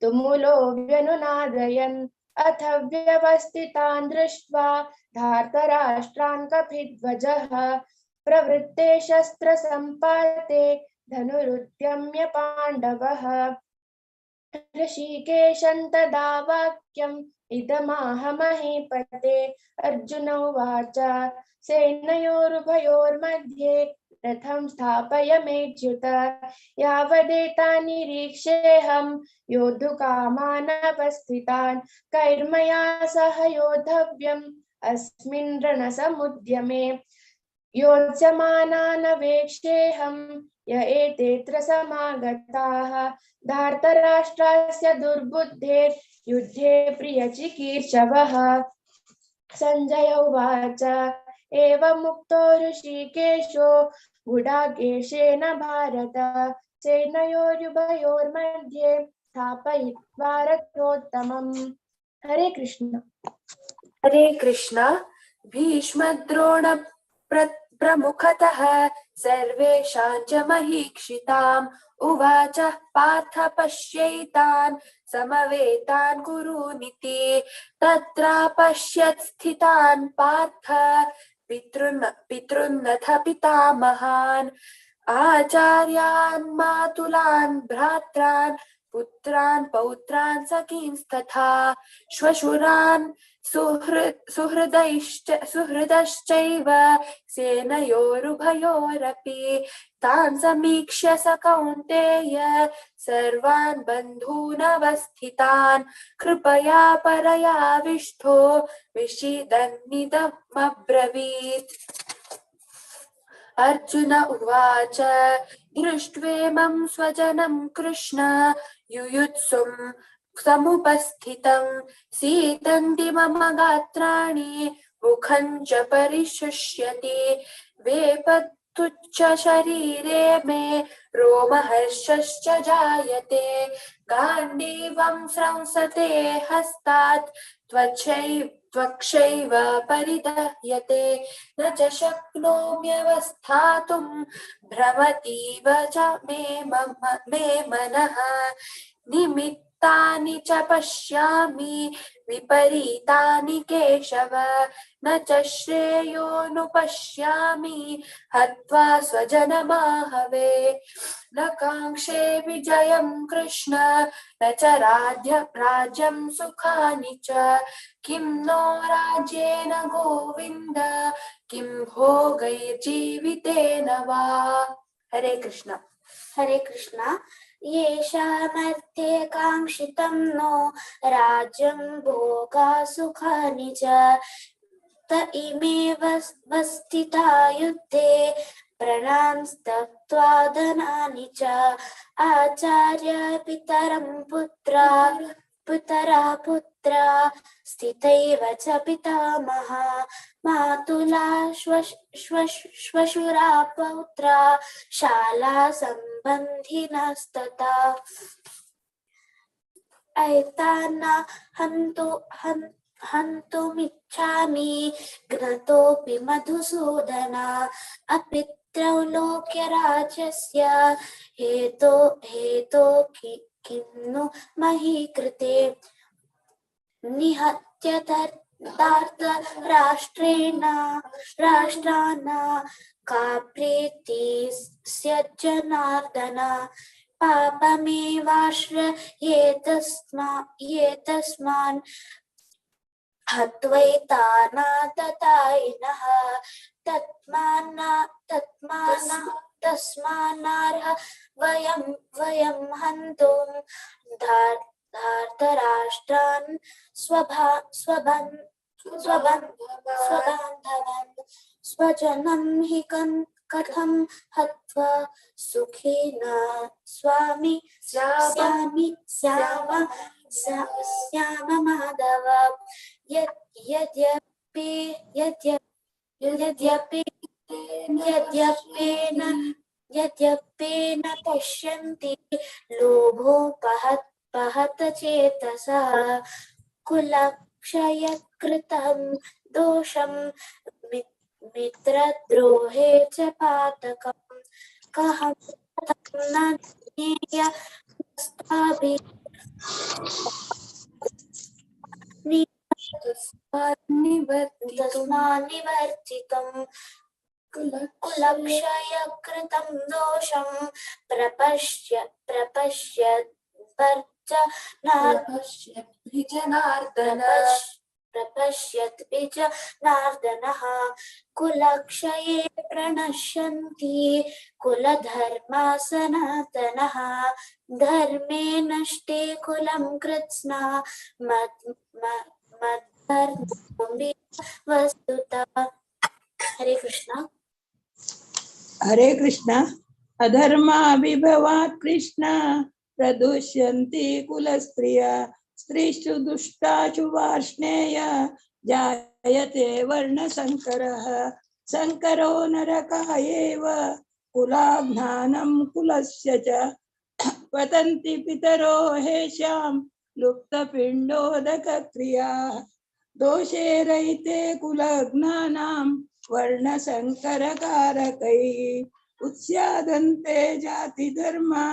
G: तुमुलो व्यनुनादयन्। अथ व्यवस्थितान् दृष्ट्वा धार्तराष्ट्रान् कपिध्वजः प्रवृत्ते शस्त्रसम्पाते धनुरुद्यम्य पाण्डवः। ऋषिकेशं तदा वाक्यम् इदमाह महीपते। अर्जुन उवाच सेनयोरुभयोर्मध्ये रथं स्थापय मेच्युत यावदेतान्निरीक्षेऽहं योद्धुकामानवस्थितान् कैर्मया सह योद्धव्यम् अस्मिन् रणसमुद्यमे। योत्स्यमानानवेक्षेऽहं य एतेऽत्र समागताः धार्तराष्ट्रस्य दुर्बुद्धेर्युद्धे प्रियचिकीर्षवः। सञ्जय उवाच एवमुक्तो ऋषिकेशो गुडाकेशेन भारत सेनयोरुभयोर्मध्ये स्थापयित्वा रथोत्तमम्। हरे कृष्ण।
H: हरे कृष्ण। भीष्मद्रोण
G: प्रमुखतः सर्वेषां च महीक्षिताम् उवाच पार्थ पश्यैतान् समवेतान् कुरूनिति तत्रापश्यत् स्थितान् पार्थ पितृन्नथ पितामहान् आचार्यान् मातुलान् भ्रात्रान् पुत्रान् पौत्रान् सखींस्तथा श्वशुरान् सुहृदश्चैव सेनयोरुभयोरपि तान् समीक्ष्य स कौन्तेय सर्वान् बन्धूनवस्थितान् कृपया परयाविष्ठो विषीदन्निदमब्रवीत्। अर्जुन उवाच दृष्ट्वेमं स्वजनं कृष्ण युयुत्सुं समुपस्थितं सीदन्ति मम गात्राणि मुखं च परिशुष्यति वेपतुच्च शरीरे मे रोमहर्षश्च जायते गाण्डीवं स्रंसते हस्तात् त्वक्षैव परिदह्यते न च शक्नोम्यवस्थातुं भ्रमतीव च मे मनः निमित्तानि च पश्यामि विपरीतानि केशव न च श्रेयोनुपश्यामि हत्वा स्वजनमाहवे न काङ्क्षे विजयं कृष्ण न च राज्यं सुखानि च किं नो राज्येन गोविन्द किं भोगैर्जीवितेन वा। हरे कृष्ण।
H: हरे कृष्ण। येषामर्थे काङ्क्षितं नो राज्यं भोगा सुखानि च त इमेव वस्थिता युद्धे प्रणांस्तत्त्वा धनानि च आचार्य पितरं पुत्रा पुतरा पुत्रा स्थितैव च पितामह मातुला श्वशुरा पौत्रा शाला संबन्धिनस्तथा एतान् हन्तुमिच्छामि घ्नतोऽपि मधुसूदन अपि त्रैलोक्यराज्यस्य हेतो किं नु मही कृते निहत्य धार्तराष्ट्रेण राष्ट्रान् का प्रीतिः स्याज्जनार्दन पापमेवाश्रयेतस्मान् हत्वैतानाततायिनः तस्मान्नार्ह वयं हन्तुं धार्तराष्ट्रान् स्वबान्धवान् स्वजनं हि कथं हत्वा सुखेन स्वामि श्याम माधव यद्यपेन पश्यन्ति लोभोपहत चेतसः कुलक्षयकृतं दोषं मित्रद्रोहे च पातकं कहं कथं न ज्ञेयस्ताभिः निवर्तितुं कुलक्षयकृतं दोषं प्रपश्यद्विजनार्दनः कुलक्षये प्रणश्यन्ति कुलधर्मा सनातनः धर्मे नष्टे कुलं कृत्स्ना मद्धर्मो वस्तुतः। हरे कृष्णा।
I: हरे कृष्णा। अधर्माभिभवात् कृष्ण प्रदुष्यन्ति कुलस्त्रिया स्त्रीषु दुष्टासु वार्ष्णेय जायते वर्णसंकरः संकरो नरकायेव कुलाघ्नानं कुलस्य च पतन्ति पितरो हेषां लुप्तपिण्डोदकक्रियाः दोषे रहिते कुलज्ञानां वर्णसङ्करकारकैः उत्स्यादन्ते जातिधर्मा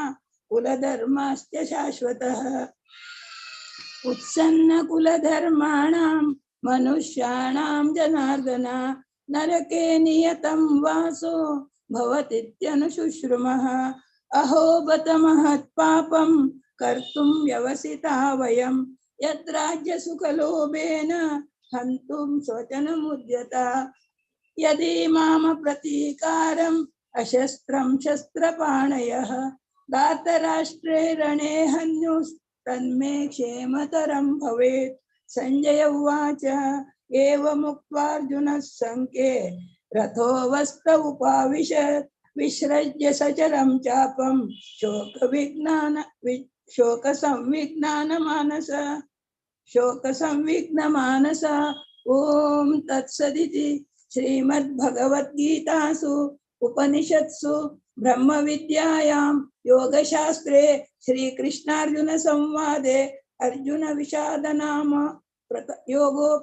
I: कुलधर्माश्च शाश्वतः। उत्सन्न कुलधर्माणां मनुष्याणां जनार्दन नरके नियतं वासो भवतीत्यनुशुश्रुमः। अहो बत महत्पापं कर्तुं व्यवसिता वयं यद्राज्यसुखलोभेन हन्तुं स्वजनमुद्यता। यदि माम प्रतीकारम् अशस्त्रं शस्त्रपाणयः धार्तराष्ट्रे रणे हन्युस्तन्मे क्षेमतरं भवेत्। संजय उवाच एवमुक्त्वार्जुनः सङ्ख्ये रथोऽवस्थ उपाविशत् विसृज्य सचरं चापं शोकसंविज्ञानमानस शोकसंविघ्नमानस। ॐ तत्सदिति श्रीमद्भगवद्गीतासु उपनिषत्सु ब्रह्मविद्यायां योगशास्त्रे श्रीकृष्णार्जुन संवादे अर्जुन विषाद नाम योगो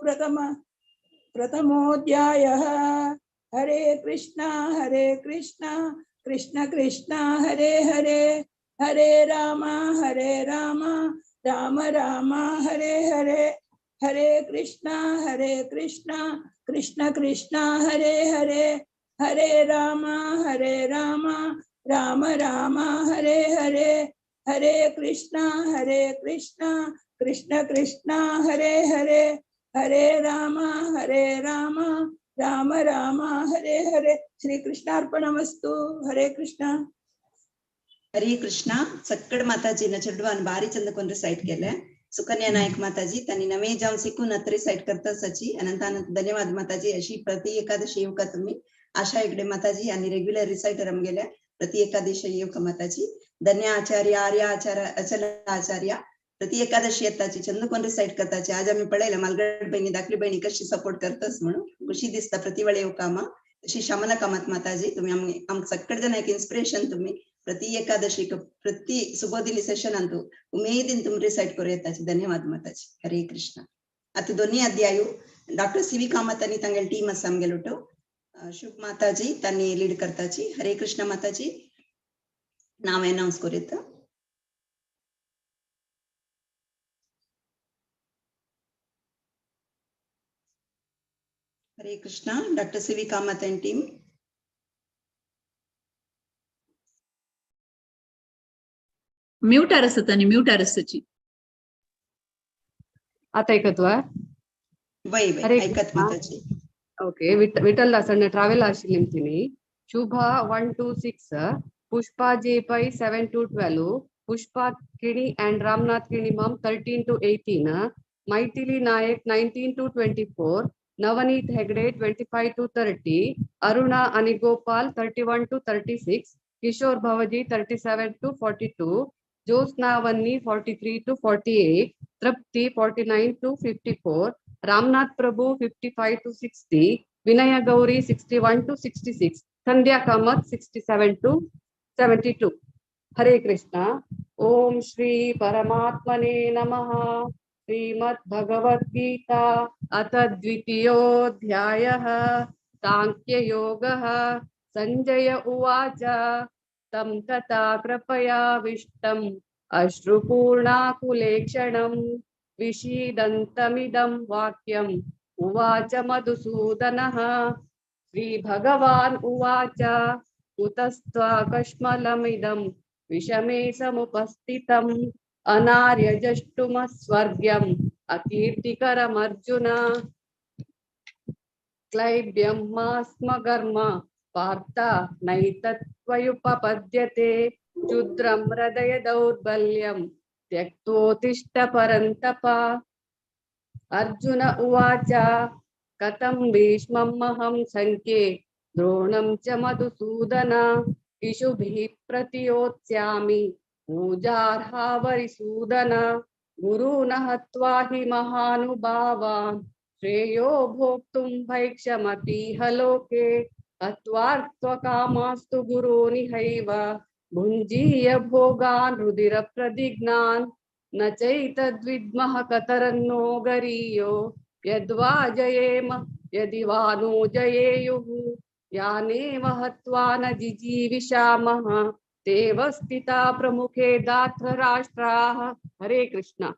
I: प्रथमोऽध्यायः। हरे कृष्णा कृष्ण कृष्ण हरे हरे, हरे राम राम राम हरे हरे, हरे कृष्णा कृष्ण कृष्ण हरे हरे, हरे राम राम राम हरे हरे, हरे कृष्णा कृष्ण कृष्ण हरे हरे, हरे राम राम राम हरे हरे। श्री कृष्णार्पणमस्तु। हरे कृष्णा।
A: हरे कृष्णा। सक्कड माताजीना चेडवान भारी चंद कोण रिसाइट केले। सुकन्या नायक माताजी त्यांनी नवे जाऊन शिकून आता रिसाइट करता सची। अनंत अनंत धन्यवाद माताजी। अशी प्रति एकादशी येऊ का तुम्ही आशा हेगडे माताजी आणि रेग्युलर रिसाइटर आमगेल्या प्रति एकादशी येऊ का माताजी। धन्य आचार्य आर्य आचार्य अचल आचार्य प्रति एकादशी येताची चंद कोण रिसाइट करताची। आज आम्ही पळयला मालगड बहिणी दाखली बहिणी कशी सपोर्ट करतस म्हणून खुशी दिसता प्रतिवेळ येऊ कामा। तशी श्यामला कामत माताजी तुम्ही आमकां सक्कड जण एक इन्स्पिरेशन तुम्ही प्रति एकादशी प्रति सुबोधिनी सेशन अंतु उमेदीन तुम रिसाइट करू येताची। धन्यवाद माताजी। हरे कृष्ण। आता दोन्ही अध्यायू डॉक्टर सी we Kamat आणि तांगेल टीम आसा आमगेलोटो शुभ माताजी तांणी लीड करताची। हरे कृष्ण माताजी। नाव अनाउन्स करू येता। Hare Krishna. Doctor C V Kamath and team.
C: Mute आरसत आणि म्यूट आरसची
J: आता ऐकतवा
A: वय वय
J: हरे
A: ऐकत
J: कृष्णा।
A: माताजी।
J: ओके विठ्ठल दासಣ್ಣ ट्रावेल आशिल्ली Shubha 1 to 6, Pushpa J Pai 7 to 12, Pushpa Kini and Ramnath Kini mom 13 to 18, Maithili Nayak 19 to 24, Navneet Hegde 25 to 30, Aruna आणि Gopal 31 to 36, Kishore Bhavaji 37 to 42, Jyotsna Vanni 43 to 48, Trupti 49 to 54, Ramnath Prabhu 55 to 60, Vinaya Gauri 61 to 66, Sandhya Kamath 67 to 72. Hare Krishna. Om Shri Paramatmane Namaha. Srimad Bhagavad Gita अथ द्वितीयोऽध्यायः सांख्ययोगः। संजय उवाच तं तथा कृपयाविष्टम् अश्रुपूर्णाकुलेक्षणं विषीदन्तमिदं वाक्यम् उवाच मधुसूदनः। श्रीभगवान् उवाच कुतस्त्वाकश्मलमिदं विषमे समुपस्थितम् अनार्यजष्टुमस्वर्ग्यम् अकीर्तिकरमर्जुन। क्लैब्यं मा स्म कर्म पार्थ नैतत्त्वयुपपद्यते क्षुद्रं हृदय दौर्बल्यं त्यक्त्वोत्तिष्ठ परन्तप। अर्जुन उवाच कथं भीष्मम् अहं शङ्के द्रोणं च मधुसूदन इषुभिः प्रतियोत्स्यामि पूजार्हावरिसूदन। गुरून् हत्वा हि महानुभावान् श्रेयो भोक्तुं भैक्षमपीह लोके। हत्वार्थकामास्तु गुरूनिहैव भुञ्जीय भोगान् रुधिरप्रदिग्नान्। न चैतद्विद्मः कतरन्नो गरीयो यद्वा जयेम यदि वा नो जयेयुः यानेव हत्वा न जिजीविषामः तेव स्थिता प्रमुखे दात्रराष्ट्राः। हरे कृष्णा।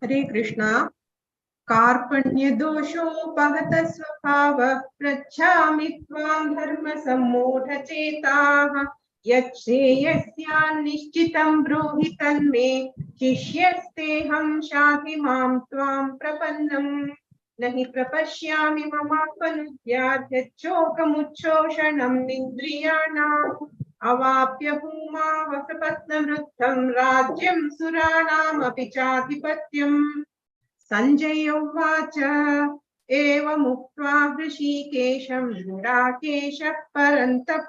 K: हरे कृष्णा। कार्पण्यदोषोपहत स्वभावः पृच्छामि त्वां धर्मसम्मूढचेताः यच्छ्रेयस्यान्निश्चितं ब्रूहि तन्मे शिष्यस्तेऽहं शाधि मां त्वां प्रपन्नम्। न हि प्रपश्यामि ममापनुद्याध्यच्छोकमुच्छोषणम् इन्द्रियाणाम् अवाप्य भूमा वसपत्नवृद्धं राज्यं सुराणामपि चाधिपत्यम्। सञ्जय उवाच एवमुक्त्वा हृषीकेशं गुडाकेशः परन्तप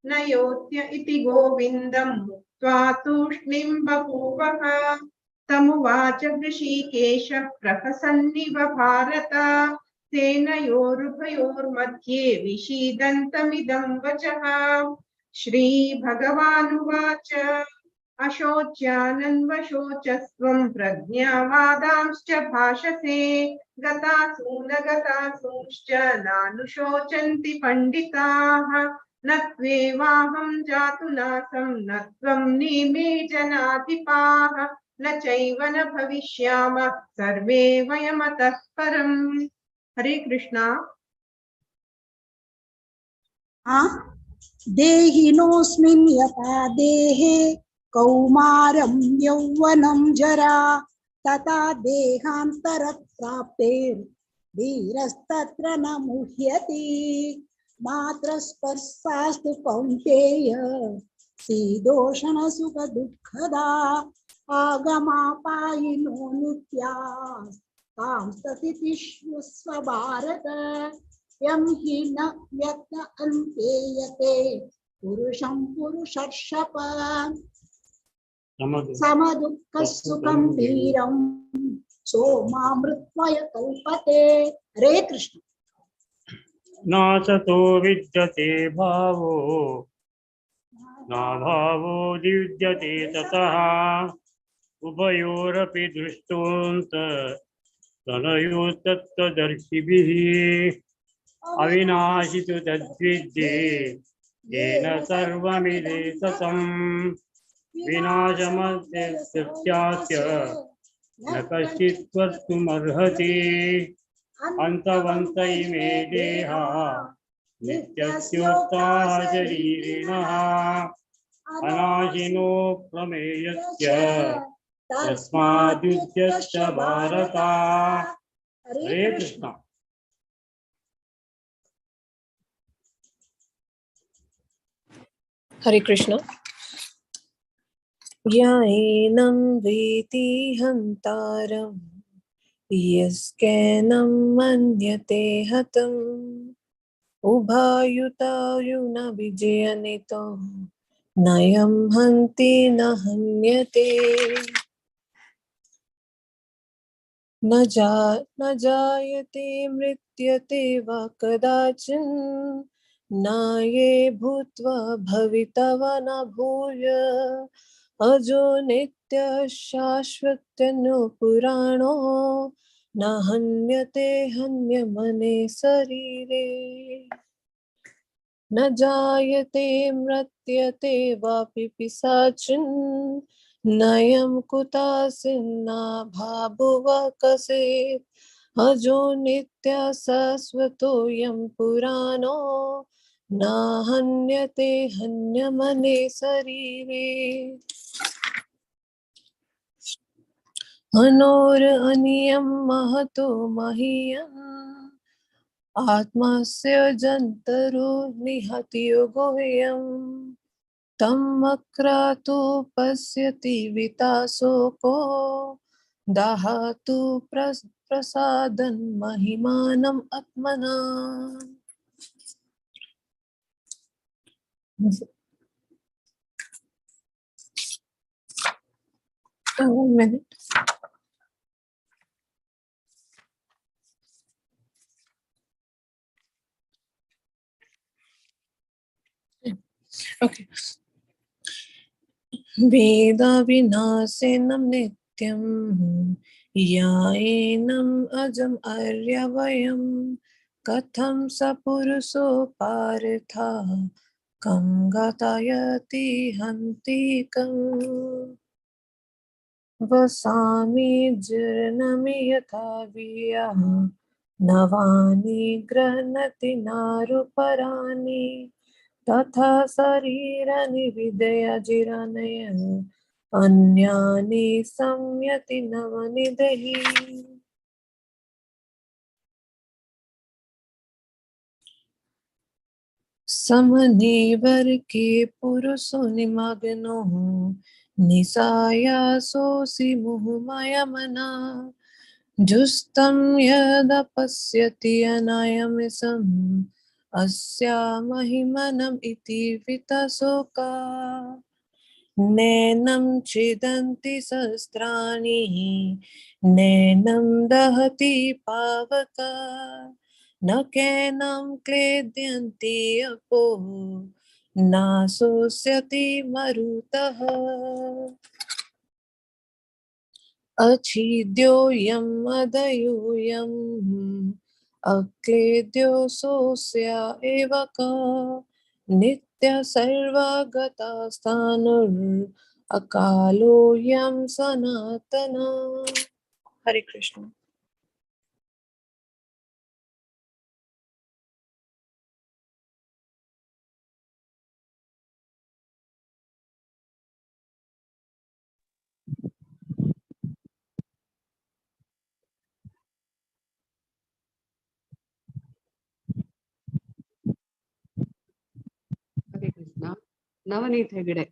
K: न योत्य इति गोविन्दं मुक्त्वा तूष्णीं बभूवः। तमुवाच हृषीकेशः प्रहसन्निव भारत सेनयोरुभयोर्मध्ये विषीदन्तमिदं वचः। श्रीभगवानुवाच अशोच्यानन्वशोचस्त्वं प्रज्ञावादांश्च भाषसे गतासूनगतासूंश्च नानुशोचन्ति पण्डिताः। न त्वेवाहं जातु नासं न त्वं नेमे जनाधिपाः न चैव न भविष्यामः सर्वे वयमतः परम्। हरे कृष्णा।
L: देहिनोऽस्मिन् यथा देहे कौमारं यौवनं जरा तथा देहान्तरप्राप्तेर्धीरस्तत्र न मुह्यति। मात्रस्पर्शास्तु कौन्तेय शीतोष्णसुखदुःखदा आगमापायिनो नित्यास्तां स्थितिष्यस्व भारत। यं हि न व्यक्त अन्तेयते पुरुषं पुरुषर्षभ समदुःखसुखं धीरं सोमामृत्वय कल्पते। हरे कृष्ण।
M: नासतो विद्यते भावो नाभावो विद्यते ततः उभयोरपि दृष्टोऽन्त तनयोस्तत्त्वदर्शिभिः अविनाशि तु तद्विद्ये येन सर्वमिदे सतम् विनाशमस्य न कश्चित् कर्तुमर्हति। अन्तवन्त इमे देहा नित्यस्योक्ताः शरीरिणः अनाशिनो प्रमेयस्य तस्माद्युध्यश्च भारत। हरे कृष्ण।
N: हरे कृष्ण। याएनं वेति हन्तारं यस्कैनं मन्यते हतम् उभायुतायुन विजयनितो नयं हन्ति न हन्यते। न जायते मृत्यते वा कदाचिन् नाये भूत्वा भविता वा न भूय अजो नित्य शाश्वत्यनु पुराणो न हन्यते हन्यमने शरीरे। न जायते मृत्यते वापि पिशाचिन् नयं कुतासिन्ना भाभुव कसेत् अजो नित्य शाश्वतोऽयं पुराणो न हन्यते हन्यमने शरीरे। अनोर अनियम महतो महीयम् आत्मास्य जन्तरो निहतियोगोऽयं तं अक्रातु पश्यति विताशोको दाहातु प्रसादन् महिमानम् आत्मना। 1 minute. Okay. Veda vinasenam nityam याएनम् अजम् अर्यवयं कथं स पुरुषो पार्था कं गतायति हन्ति कम्। वसामि जीर्णमि यथा वियः नवानि गृह्णति नारुपराणि तथा शरीराणि विदय जीर्णय अन्यानि संयति नवनि देहि। समनिवर के पुरुषो निमग्नो निसायासोऽसि मुहुमय मना जुस्तं यदा पश्यति अनायमिसम् अस्या महिमनम् इति वितशोका। नैनं छिदन्ति शस्त्राणि नैनं दहति पावका न कैनं क्लेद्यन्ति अपो नाशोष्यति मरुतः। अछिद्योऽयं अदयोऽयम् अक्लेद्यो सोऽस्या एव का नित्य सर्वगतस्थाणुरकालोऽयं सनातनः। हरे Krishna.
J: Hare Krishna. Navneet Hegde.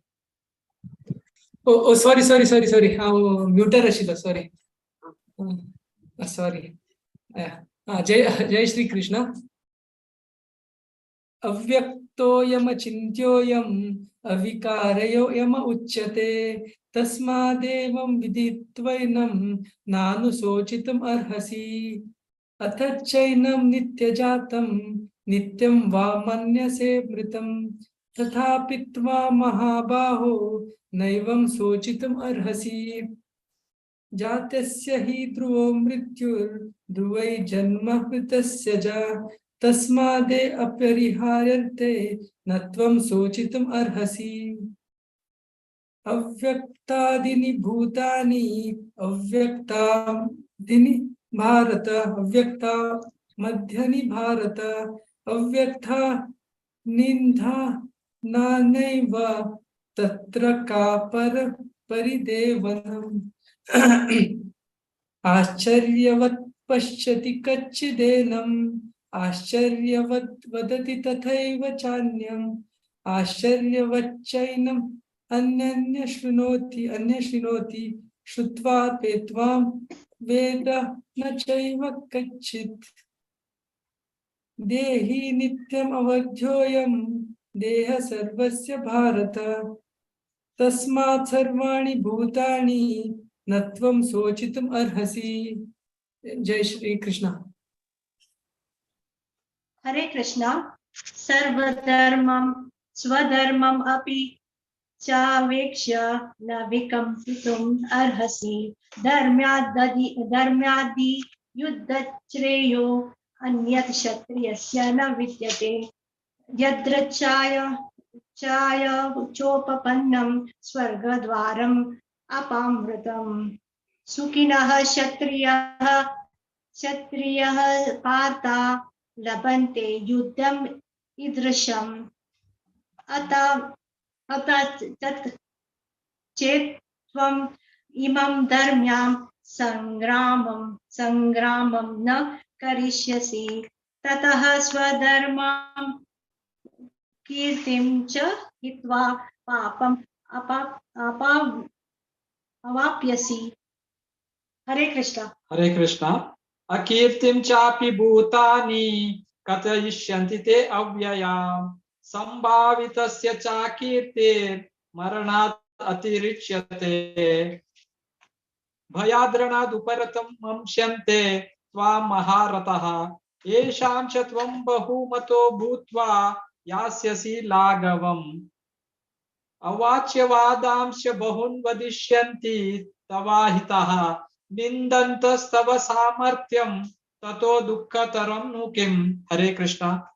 O: Oh, sorry, sorry, sorry, sorry. हांव म्युटर आशिल्लो, सॉरी सॉरी. जय जय श्री कृष्ण. अव्यक्तोऽयमचिन्त्योऽयम् अविकारयोऽयम उच्यते तस्मादेवं विदित्वैनं नानुशोचितुम् अर्हसि। अथ चैनं नित्यजातं नित्यं वा मन्यसे मृतं तथापि त्वा महाबाहो नैवं शोचितुम् अर्हसि। जातस्य हि ध्रुवो मृत्युर्ध्रुवै जन्म मृतस्य च तस्मादे अपरिहार्यन्ते न त्वं शोचितुम् अर्हसि। अव्यक्तादीनि भूतानि अव्यक्तादीनि भारत अव्यक्ता मध्यनि भारत अव्यक्ता निन्दा नानैव तत्र का पर परिदेवनम्। आश्चर्यवत् पश्यति कच्चिदेनम् आश्चर्यवत् वदति तथैव चान्यम् आश्चर्यवच्चैनम् अन्यन्य शृणोति अन्य शृणोति श्रुत्वा पेत्वां वेद न चैव कच्चित्। देहि नित्यम् अवध्योऽयं देह सर्वस्य भारत तस्मात् सर्वाणि भूतानि न त्वं शोचितुम् अर्हसि। जय श्री कृष्ण।
P: हरे कृष्ण। सर्वधर्मं स्वधर्मम् अपि चावेक्ष्य न विकम्पितुम् अर्हसि। धर्म्यादि युद्धश्रेयो अन्यत् क्षत्रियस्य न विद्यते। यद्रचाय चाय चोपपन्नं स्वर्गद्वारम् अपामृतम्। सुखिनः क्षत्रियः पार्था लभन्ते युद्धम् ईदृशम्। अतः तत् चेत् त्वम् इमं धर्म्यां संग्रामं न करिष्यसि। ततः स्वधर्मां कीर्तिं च हित्वा पापम् अवाप्यसि। हरे कृष्ण।
Q: हरे कृष्ण। अकीर्तिं चापि भूतानि कथयिष्यन्ति ते अव्ययाम् संभावितस्य चाकीर्तिर्मरणात् अतिरिच्यते। भयाद्रणादुपरतं मंस्यन्ते त्वां महारथः येषां च त्वं बहुमतो भूत्वा यास्यसि लाघवम्। अवाच्यवादांश्च बहून् वदिष्यन्ति तवाहितः निन्दन्तस्तव सामर्थ्यं ततो दुःखतरं नु किम्। हरे कृष्णा।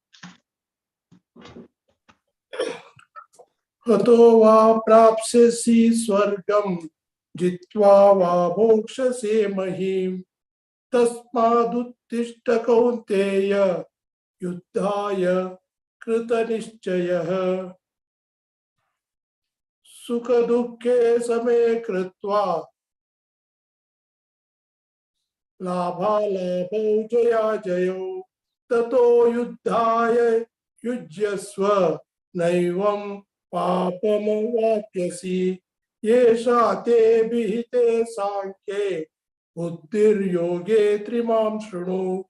D: हतो वा प्राप्स्यसि स्वर्गं जित्वा वा भोक्ष्यसे महीं तस्मादुत्तिष्ठ कौन्तेय युद्धाय कृतनिश्चयः। सुखदुःखे समे कृत्वा लाभालाभौ जयाजयौ ततो युद्धाय युज्यस्व नैवं पापमवाप्यसि। येषा ते विहिते सांख्ये बुद्धिर्योगे त्रिमां शृणु।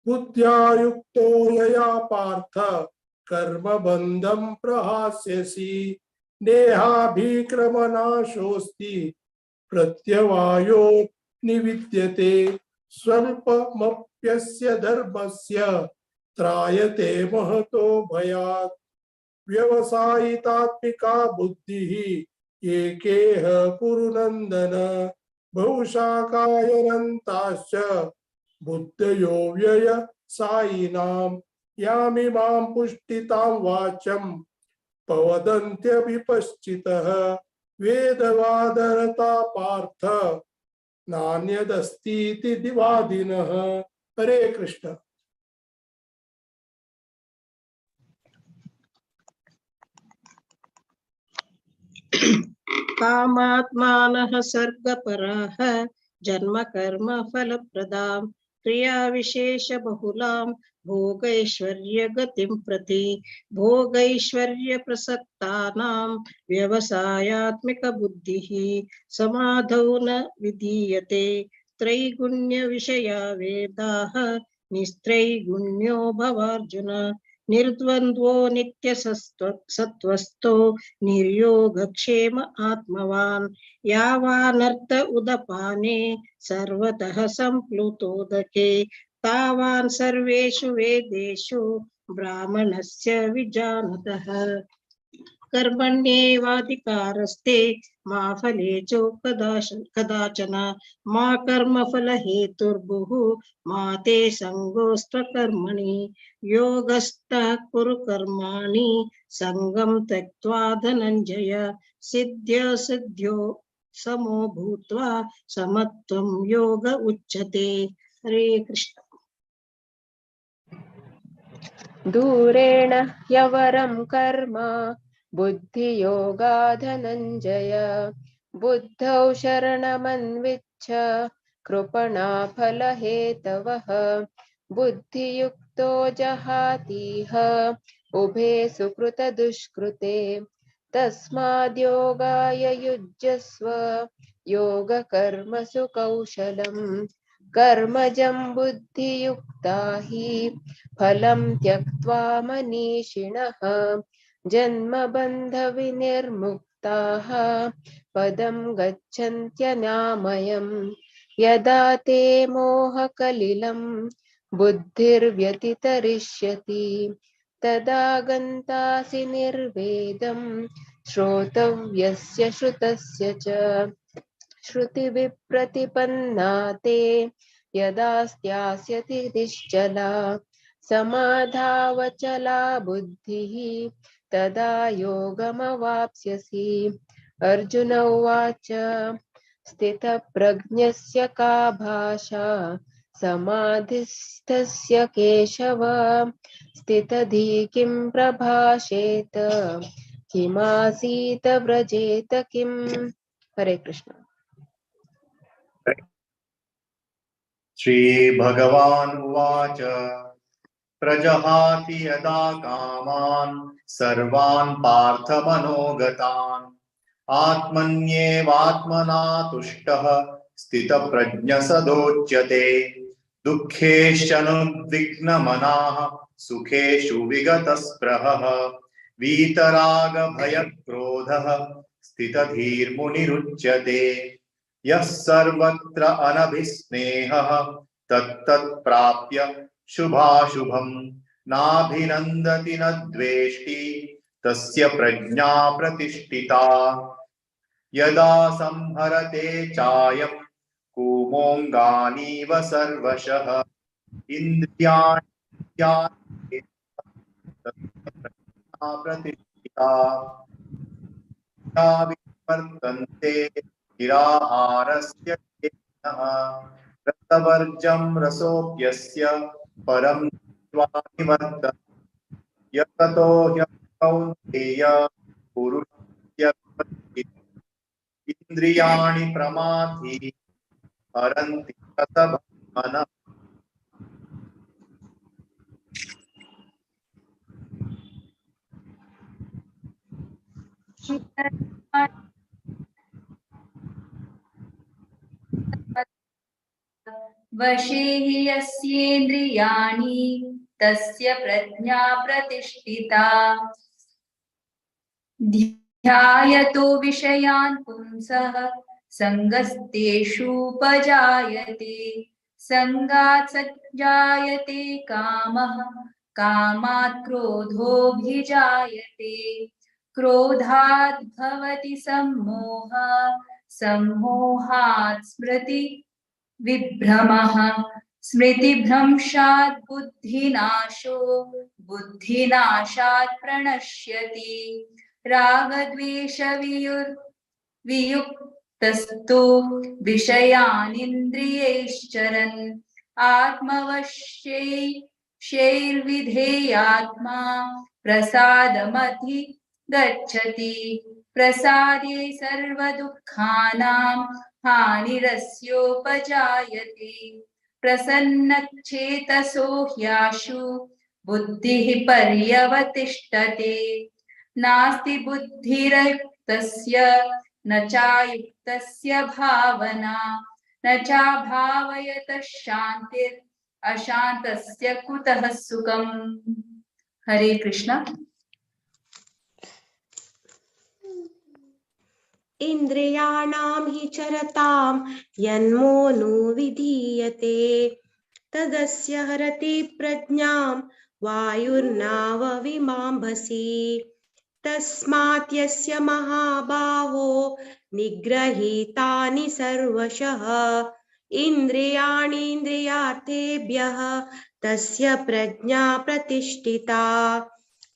D: बुद्ध्या युक्तो यया पार्थ कर्मबन्धं प्रहास्यसि। नेहाभिक्रमनाशोऽस्ति प्रत्यवायो निविद्यते। स्वल्पमप्यस्य धर्मस्य त्रायते महतो भयात्। व्यवसायितात्मिका बुद्धिः एकेह कुरु नन्दन। बहुशाकायनन्ताश्च बुद्धयो व्ययसायिनां यामिमां पुष्टितां वाचं पवदन्त्यविपश्चितः। वेदवादरता पार्थ नान्यदस्तीति दिवादिनः। हरे कृष्ण।
R: कामात्मानः सर्गपराः जन्म कर्म फलप्रदां क्रियाविशेषबहुलां भोगैश्वर्यगतिं प्रति भोगैश्वर्यप्रसक्तानां व्यवसायात्मिकबुद्धिः समाधौ न विधीयते। त्रैगुण्यविषया वेदाः निस्त्रैगुण्यो भवार्जुन। निर्द्वन्द्वो नित्यसत्त्वस्थो निर्योगक्षेम आत्मवान्। यावानर्थ उदपाने सर्वतः सम्प्लुतोदके तावान् सर्वेषु वेदेषु ब्राह्मणस्य विजानतः। कर्मण्येवाधिकारस्ते मा फलेषु कदाचन मा कर्मफलहेतुर्भुः मा ते सङ्गोऽस्त्वकर्मणि। योगस्थः कुरु कर्माणि सङ्गं त्यक्त्वा धनञ्जय। सिद्ध्यसिद्ध्यो समो भूत्वा समत्वं योग उच्यते। हरे कृष्ण।
G: दूरेण ह्यवरं कर्म बुद्धियोगा धनञ्जय। बुद्धौ शरणमन्विच्छ कृपणा फलहेतवः। बुद्धियुक्तो जहातीह उभे सुकृतदुष्कृते। तस्माद्योगाय युज्यस्व योगकर्मसु कौशलम्। कर्मजं बुद्धियुक्ता हि फलं त्यक्त्वा मनीषिणः। जन्मबन्धविनिर्मुक्ताः पदं गच्छन्त्यनामयम्। यदा ते मोहकलिलं बुद्धिर्व्यतितरिष्यति तदा गन्तासि निर्वेदं श्रोतव्यस्य श्रुतस्य च। श्रुतिविप्रतिपन्ना ते यदा स्थास्यति निश्चला समाधावचला बुद्धिः तदा योगमवाप्स्यसि। अर्जुन उवाच स्थितप्रज्ञस्य का भाषा समाधिस्थस्य केशव। स्थितधी किं प्रभाषेत किमासीत व्रजेत किम्। हरे कृष्ण।
S: श्री भगवान् उवाच प्रजहाति यदा कामान् सर्वान् पार्थमनोगतान् आत्मन्येवात्मना तुष्टः स्थितप्रज्ञसदोच्यते। दुःखेश्चनुद्विग्नमनाः सुखेषु विगतस्पृहः वीतरागभयक्रोधः स्थितधीर्मुनिरुच्यते। यः सर्वत्र अनभिस्नेहः तत्तत् प्राप्य शुभाशुभं नाभिनन्दति न द्वेष्टि तस्य प्रज्ञा प्रतिष्ठिता। यदा संहरते चायं धूमोऽङ्गानीव सर्वशः। इन्द्रियाणि प्रतिष्ठिता विवर्तन्ते निराहारस्य चेतनः। रसवर्जं रसोऽप्यस्य परं त्वा निवर्तते। यततो ह्यकौन्तेय पुरुषस्य इन्द्रियाणि प्रमाथि हरन्ति रसभक्मनः।
T: वशे हि यस्येन्द्रियाणि तस्य प्रज्ञा प्रतिष्ठिता। ध्यायतो विषयान् पुंसः सङ्गस्तेषूपजायते। सङ्गात् सज्जायते कामः कामात् क्रोधोऽभिजायते। क्रोधात् भवति सम्मोहः सम्मोहात् स्मृति विभ्रमः। स्मृतिभ्रंशात् बुद्धिनाशो बुद्धिनाशात् प्रणश्यति। रागद्वेषवियुक्तस्तु विषयानिन्द्रियैश्चरन्। आत्मवश्यैर्विधेयात्मा प्रसादमधि गच्छति। प्रसादे सर्वदुःखानां हानिरस्योपजायते। प्रसन्नचेतसो ह्याशु बुद्धिः पर्यवतिष्ठते। नास्ति बुद्धिरयुक्तस्य न चायुक्तस्य भावना। न चाभावयतः शान्तिर् अशान्तस्य कुतः सुखम्। हरे कृष्ण।
U: इन्द्रियाणां हि चरतां यन्मोनो विधीयते। तदस्य हरति प्रज्ञां वायुर्नावविमाम्भसि। तस्मात् यस्य महाबाहो निग्रहीतानि सर्वशः। इन्द्रियाणीन्द्रियार्थेभ्यः तस्य प्रज्ञा प्रतिष्ठिता।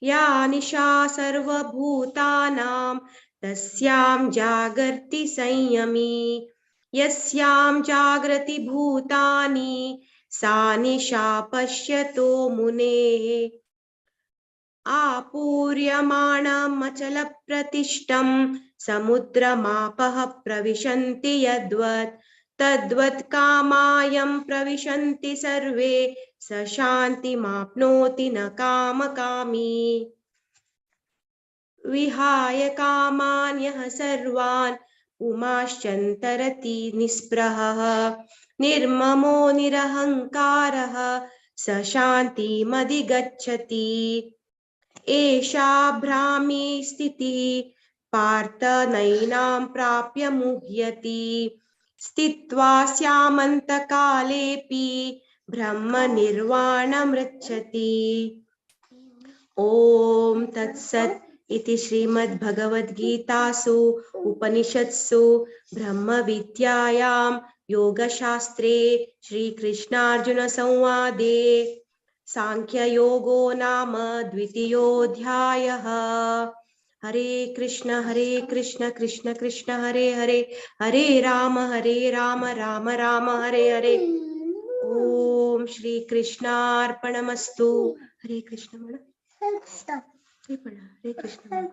U: या निशा सर्वभूतानां तस्यां जागर्ति संयमी। यस्यां जागृति भूतानि सा निशा पश्यतो मुनेः। आपूर्यमाणमचलप्रतिष्ठं समुद्रमापः प्रविशन्ति यद्वत्। तद्वत् कामायं प्रविशन्ति सर्वे स शान्तिमाप्नोति न कामकामी। विहाय कामान् यः सर्वान् उमाश्चन्तरति निःस्पृहः। निर्ममो निरहङ्कारः स शान्तिमधिगच्छति। एषा भ्रामी स्थितिः पार्थ नैनां प्राप्य मुह्यति। स्थित्वा स्यामन्तकालेऽपि ब्रह्मनिर्वाणमृच्छति। ॐ तत्सत् इति श्रीमद्भगवद्गीतासु उपनिषत्सु ब्रह्मविद्यायां योगशास्त्रे श्रीकृष्णार्जुनसंवादे सांख्ययोगो नाम द्वितीयोऽध्यायः। हरे कृष्ण कृष्ण कृष्ण हरे हरे, हरे राम राम राम हरे हरे। ओम श्री कृष्णार्पणमस्तु। हरे कृष्ण हरे कृष्ण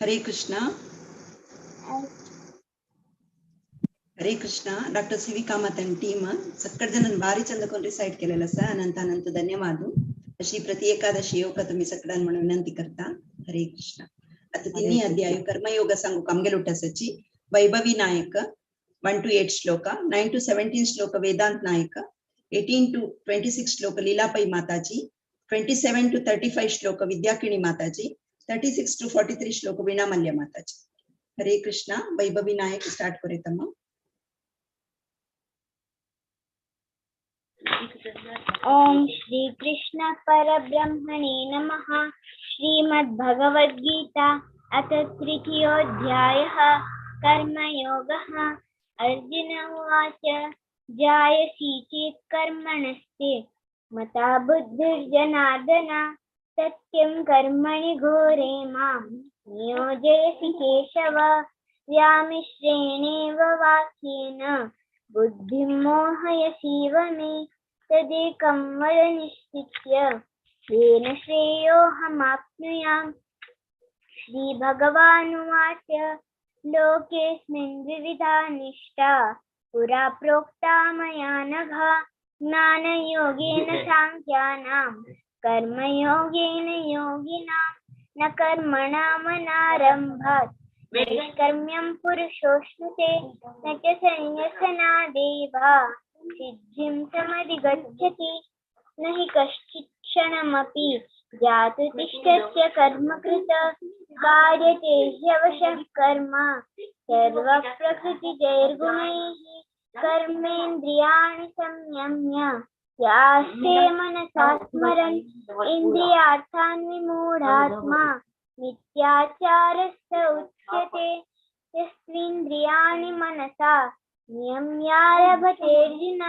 A: हरे कृष्ण हरे Krishna. Doctor C V Kamath and team सक्कड जणांनी भारी चंद कोण रिसाइट केलेलं असा। अनंत अनंत धन्यवाद। अशी प्रति एकादशी योग तुम्ही सगळ्यांना म्हणून विनंती करता। हरे कृष्ण। आता तिन्ही अध्याय कर्मयोग सांगू कामगेल उठासाची Vaibhavi Naik 1 to 8 shloka, 9 to 17 shloka Vedant Naik, 18 to 26 shloka Leelapai Mataji, 27 to 35 shloka Vidyakini Mataji, 36 to 43 shloka Veenamalya Mataji. Hare Krishna. Vaibhavi Nayak start करेतम्मा.
V: Om Shri Krishna परब्रह्मणे नमः। श्रीमद्भगवद्गीता अथ तृतीयोऽध्यायः। कर्मयोगः। अर्जुन उवाच, जायसी चेत् कर्मणस्ते मता बुद्धिर्जनार्दन, सत्यं कर्मणि घोरे मां नियोजयसि केशव। व्यामिश्रेणेव वाक्येन बुद्धिं मोहयसीव मे, तदेकं वद निश्चित्य येन श्रेयोऽहमाप्नुयाम्। श्रीभगवानुवाच, लोकेऽस्मिन् द्विविधा निष्ठा पुरा प्रोक्ता मया नघ, ज्ञानयोगेन साङ्ख्यानां कर्मयोगेन योगिनां। न कर्मणामनारम्भात् नैष्कर्म्यं पुरुषोऽश्नुते, न च संन्यसनादेव सिद्धिं समधिगच्छति। न हि कश्चित् क्षणमपि जातु तिष्ठत्य कर्मकृत, कार्यते ह्यवशः कर्म सर्वप्रकृतिजैर्गुणैः। कर्मेन्द्रियाणि संयम्य यास्ते मनसा स्मरन्, इन्द्रियार्थान् विमूढात्मा मिथ्याचारस्य उच्यते। यस्त्विन्द्रियाणि मनसा नियम्यारभतेऽर्जुन,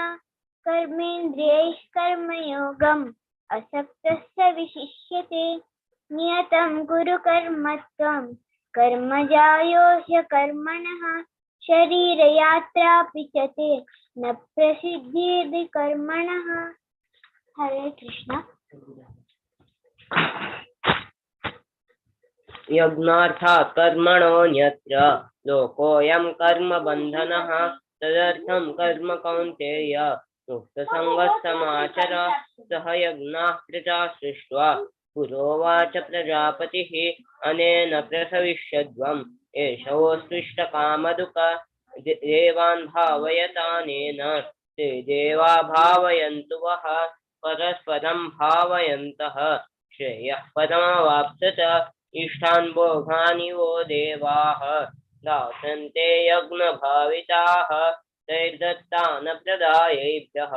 V: कर्मेन्द्रियैः कर्मयोगम् असक्तः स विशिष्यते। नियतं कुरु कर्म त्वं कर्मजायो ह्यकर्मणः, शरीरयात्रापि च ते न प्रसिद्धिर् कर्मणः। हरे कृष्ण।
E: यज्ञार्थात् कर्मणोऽन्यत्र लोकोऽयं कर्मबन्धनः, तदर्थं कर्म कौन्तेय मुक्तसङ्गः समाचर। सह यज्ञाः प्रजा सृष्ट्वा पुरोवाच प्रजापतिः, अनेन प्रसविष्यध्वम् एषोऽस्विष्टकामधुक। देवान् भावयतानेन ते देवा भावयन्तु वः, परस्परं भावयन्तः श्रेयः परमवाप्स्यत। इष्टान् भोगानि वो देवाः दास्यन्ते यज्ञभाविताः, तैर्दत्तान् प्रदायैभ्यः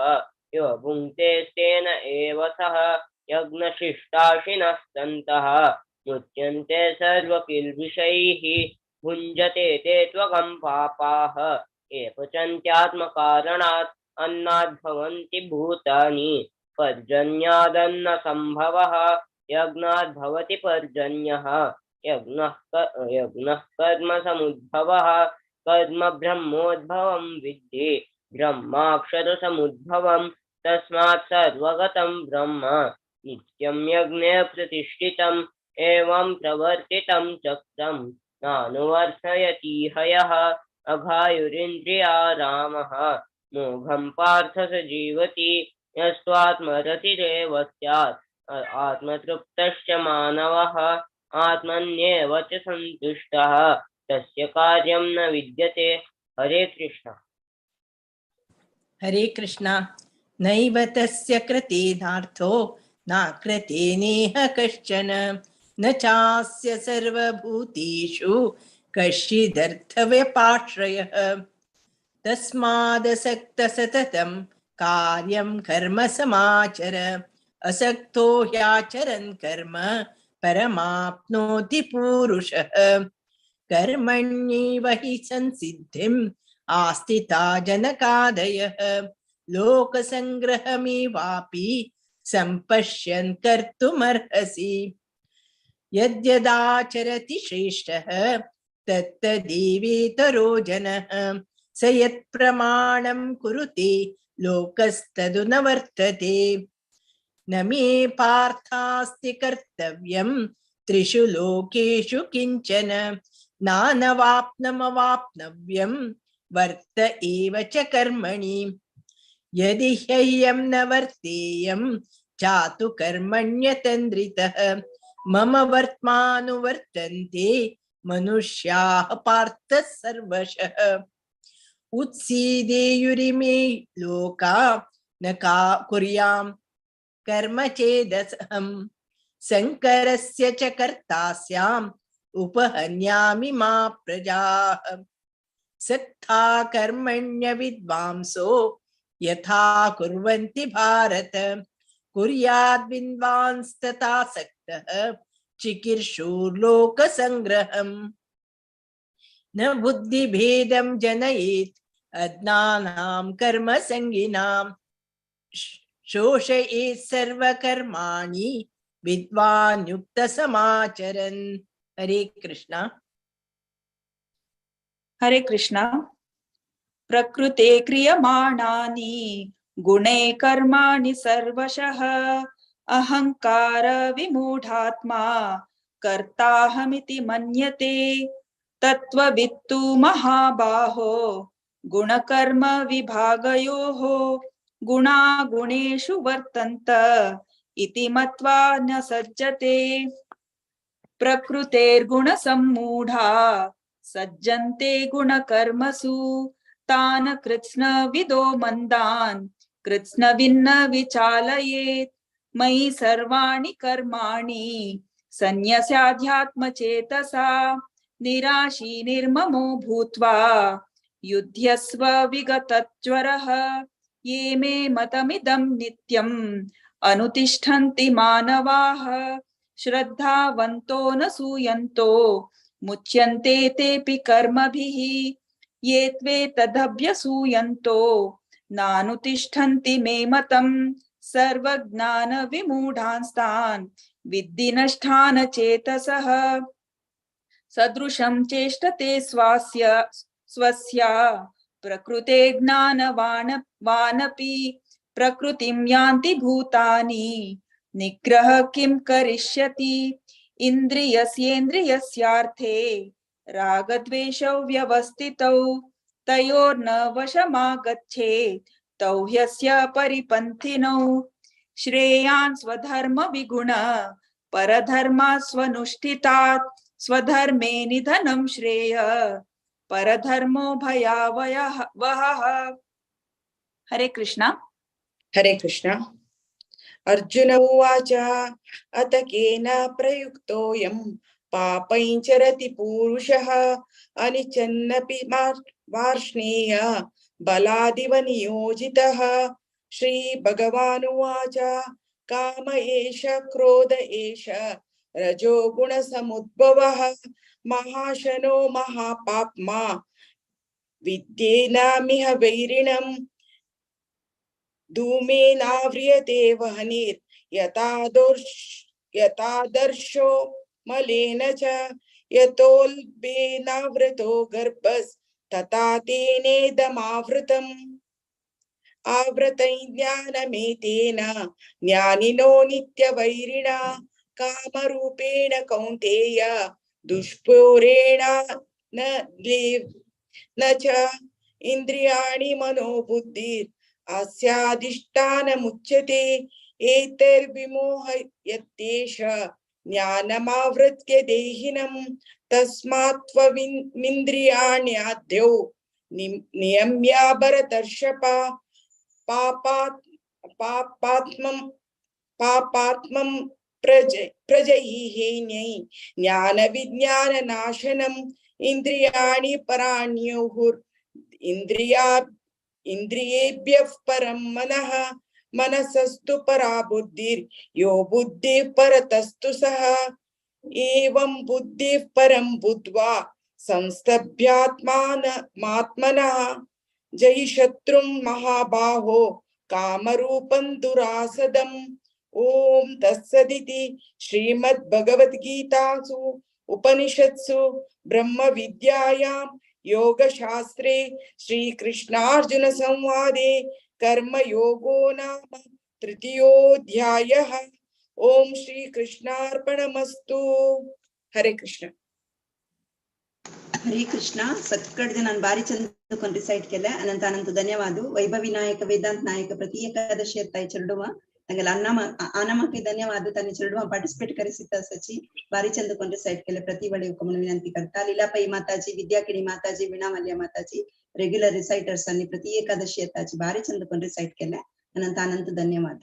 E: यो भुङ्क्तेस्तेन एव सः। यज्ञशिष्टाशिनः सन्तः मुच्यन्ते सर्वकिल्बिषैः, भुञ्जते ते त्वगं पापाः ये पचन्त्यात्मकारणात्। अन्नाद् भवन्ति भूतानि पर्जन्यादन्नसम्भवः, यज्ञाद् भवति पर्जन्यः। यज्ञः कर्मसमुद्भवः, कर्म ब्रह्मोद्भवं विद्धि ब्रह्माक्षरसमुद्भवं, तस्मात् सर्वगतं ब्रह्म नित्यं यज्ञे प्रतिष्ठितम्। एवं प्रवर्तितं चक्रं नानुवर्तयति हयः। अघायुरिन्द्रिया रामः मोघं पार्थ स जीवति, यस्त्वात्मरतिरेव स्यात् आत्मतृप्तश्च मानवः। आत्मन्येव च सन्तुष्टः तस्य कार्यं न विद्यते। हरे कृष्ण।
F: हरे कृष्ण। नैव तस्य कृतेनार्थो नाकृते नेह कश्चन, न चास्य सर्वभूतेषु कश्चिदर्थव्यपाश्रयः। तस्मादसक्तसततं कार्यं कर्म समाचर, असक्तो ह्याचरन् कर्म परमाप्नोति पुरुषः। कर्मण्येव हि संसिद्धिम् आस्थिता जनकादयः, लोकसङ्ग्रहमेवापि सम्पश्यन् कर्तुमर्हसि। यद्यदाचरति श्रेष्ठः तत्तदेवेतरो जनः, स यत्प्रमाणं कुरुते लोकस्तदु न वर्तते। न मे पार्थास्ति कर्तव्यं त्रिषु लोकेषु किञ्चन, नानवाप्नमवाप्नव्यं वर्त एव च कर्मणि। यदि ह्ययं न वर्तेयं चातु कर्मण्यतन्द्रितः, मम वर्त्मानुवर्तन्ते मनुष्याः पार्थ सर्वशः। उत्सीदेयुरिमे लोका न का कुर्यां कर्म चेदसहं, शङ्करस्य च कर्तास्याम् उपहन्यामि मा प्रजाः। सत्था कर्मण्य विद्वांसो यथा कुर्वन्ति भारत, कुर्याद् विद्वांस्तथा सक्तः चिकीर्षुर्लोकसङ्ग्रहम्। न न बुद्धिभेदं जनयेत् अज्ञानां कर्मसङ्गिनां शोषयेत् सर्वकर्माणि विद्वान् युक्तसमाचरन्। हरे कृष्णा।
T: हरे कृष्णा। प्रकृते क्रियमाणानि गुणे कर्माणि सर्वशः अहंकार विमूढात्मा कर्ताहमिति मन्यते। तत्त्ववित्तु महाबाहो गुणकर्म विभागयोः गुणागुणेषु वर्तन्त इति मत्वा न सज्जते। प्रकृतेर्गुणसम्मूढा सज्जन्ते गुणकर्मसु तान् कृत्स्नविदो मन्दान् कृत्स्नविन्न विचालयेत्। मयि सर्वाणि कर्माणि सन्न्यस्याध्यात्मचेतसा निराशी निर्ममो भूत्वा युध्यस्व विगतज्वरः। ये मे मतमिदं नित्यम् अनुतिष्ठन्ति मानवाः श्रद्धावन्तो न सूयन्तो मुच्यन्ते तेऽपि कर्मभिः। ये त्वेतदभ्यसूयन्तो नानुतिष्ठन्ति मे मतम् सर्वज्ञान विमूढांस्तान् विद्धि नष्टान् चेतसः। सदृशं चेष्टते स्वास्य स्वस्या प्रकृते ज्ञानवान् वानपि प्रकृतिं यान्ति भूतानि निग्रह किं करिष्यति। इन्द्रियस्येन्द्रियस्यार्थे रागद्वेषौ व्यवस्थितौ तयोर्न वशमागच्छेत् तौ ह्यस्य परिपन्थिनौ। श्रेयान् स्वधर्म विगुण परधर्मा स्वनुष्ठितात् स्वधर्मे निधनं श्रेय परधर्मो भयावहः। हरे कृष्णा।
B: हरे कृष्णा। अर्जुन उवाच अत केन प्रयुक्तोऽयं पापैञ्चरति पुरुषः अनिच्छन्नपि वार्ष्णेय बलादिव नियोजितः। श्री भगवानुवाच काम एष क्रोध एष रजोगुणसमुद्भवः महाशनो महापाप्मा विद्येनामिह वैरिणम् धूमेनाव्रियते वह्निर् यथादर्शो मलेन च यतोल्बेनावृतो गर्भस्तथा तेनेदमावृतम्। आवृतं ज्ञानमेतेन ज्ञानिनो नित्यवैरिणा कामरूपेण कौन्तेय दुष्पूरेण न च इन्द्रियाणि मनोबुद्धिर् अस्याधिष्ठानमुच्यते। एतैर्विमोहयत्येष ज्ञानमावृत्य देहिनं तस्मात् त्वमिन्द्रियाण्याद्यौ नियम्य भरतर्षभ पापात्मं प्रजहिहेन्यै ज्ञानविज्ञाननाशनम्। इन्द्रियाणि पराण्युहुर् इन्द्रियेभ्यः परं मनः मनसस्तु परा बुद्धिर् यो बुद्धिः परतस्तु सः। एवं बुद्धिः परं बुद्ध्वा संस्तभ्यात्मानमात्मनः जयि शत्रुं महाबाहो कामरूपं दुरासदम्। ॐ तत्सदिति श्रीमद्भगवद्गीतासु उपनिषत्सु ब्रह्मविद्यायां योगशास्त्रे श्रीकृष्णार्जुन संवादे कर्मयोगो नाम तृतीयोऽध्यायः। ॐ श्रीकृष्णार्पणमस्तु। हरे कृष्ण।
A: हरे कृष्ण। सक्कड जनान बारी चंद रिसाइट केले अनंत अनंत धन्यवाद। वैभवी नायक वेदांत नायक प्रति एकादशी ताई चेरडुवा ತಂಗಲ ಆನಮಕ್ಕೆ ಧನ್ಯವಾದ। ತನ್ನ ಚೆರಡುವ ಪಾರ್ಟಿಸಿಪೇಟ್ ಕರೆಸಿದ್ದ ಸಚಿ ಬಾರಿ ಚಂದ ಕೊಂಡು ರಿಸೈಟ್ केले ಪ್ರತಿ ಬಳಿ ವಿನಂತಿ करता। लीलापೈ ಮಾತಾಜಿ, ವಿದ್ಯಾಕಿಣಿ ಮಾತಾಜಿ, ವೀಣಾಮಲ್ಯ ಮಾತಾಜಿ ರೆಗ್ಯುಲರ್ ರಿಸೈಟರ್ಸ್ ಅನ್ನಿ ಪ್ರತಿ ಏಕಾದಶಿ ತಾಜಿ ಬಾರಿ ಚಂದ ಕೊಂಡು ರಿಸೈಟ್ केले ಅನಂತ ಅನಂತ ಧನ್ಯವಾದ।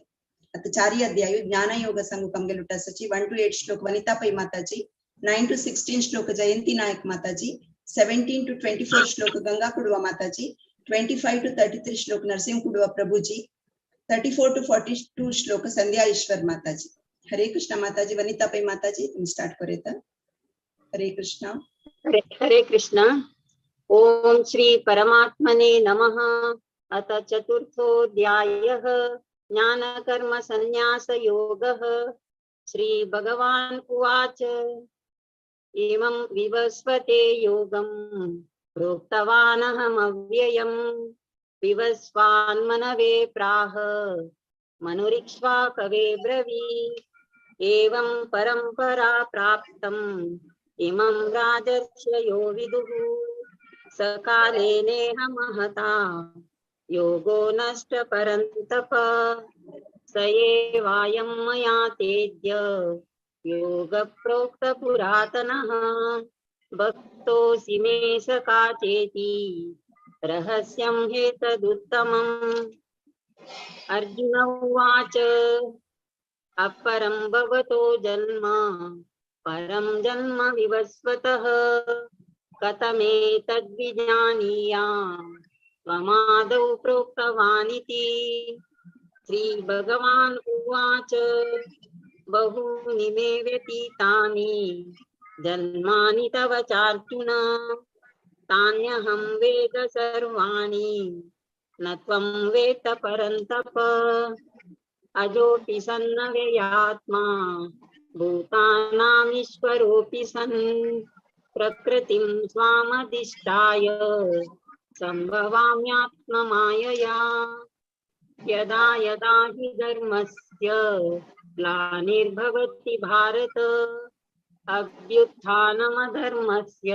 A: ಅತ್ತ ಚಾರಿ ಅಧ್ಯಾಯ ಜ್ಞಾನ ಯೋಗ ಸಂಘ ಕಮ್ಗೆಲುಟ ಸಚಿ 1 to 8 ಶ್ಲೋಕ ವನಿತಾ ಪೈ ಮಾತಾಜಿ, 9 to 16 ಶ್ಲೋಕ ಜಯಂತಿ ನಾಯಕ್ ಮಾತಾಜಿ, 17 to 24 ಶ್ಲೋಕ ಗಂಗಾ ಕುಡುವ ಮಾತಾಜಿ, 25 to 33 ಶ್ಲೋಕ ನರಸಿಂಹ ಕುಡುವ ಪ್ರಭುಜಿ, 34 to 42 श्लोक संध्या ईश्वर माताजी। हरे कृष्णा माताजी, वनिता पै माताजी तुम स्टार्ट करे था। हरे कृष्णा।
H: हरे कृष्णा। ॐ श्री परमात्मने नमः। अथ चतुर्थोऽध्यायः ज्ञानकर्म संन्यासयोगः। श्री भगवान् उवाच, इमं विवस्वते योगं प्रोक्तवानहमव्ययं विवस्वान्मनवे प्राह मनुरिक्ष्वा कवे ब्रवीत्। एवं परंपरा प्राप्तम् इमं राजर्षयो विदुः सकाले नेह महता योगो नष्ट परन्तप। स एवायं मया तेद्य योग प्रोक्त पुरातनः भक्तोऽसि मे सखा चेति रहस्यं हेतदुत्तमम्। अर्जुन उवाच, अपरं भवतो जन्म परं जन्म विवस्वतः कथमेतद्विजानीयाम् त्वमादौ प्रोक्तवानिति। श्री भगवान् उवाच, बहूनि मे व्यतीतानि जन्मानि तव चार्जुन तान्यहं वेद सर्वाणि न त्वं वेत्त परन्तप। अजोऽपि सन्नव्ययात्मा भूतानामीश्वरोऽपि सन् प्रकृतिं स्वामधिष्ठाय संभवाम्यात्ममायया। यदा यदा हि धर्मस्य ग्लानिर्भवति भारत अभ्युत्थानमधर्मस्य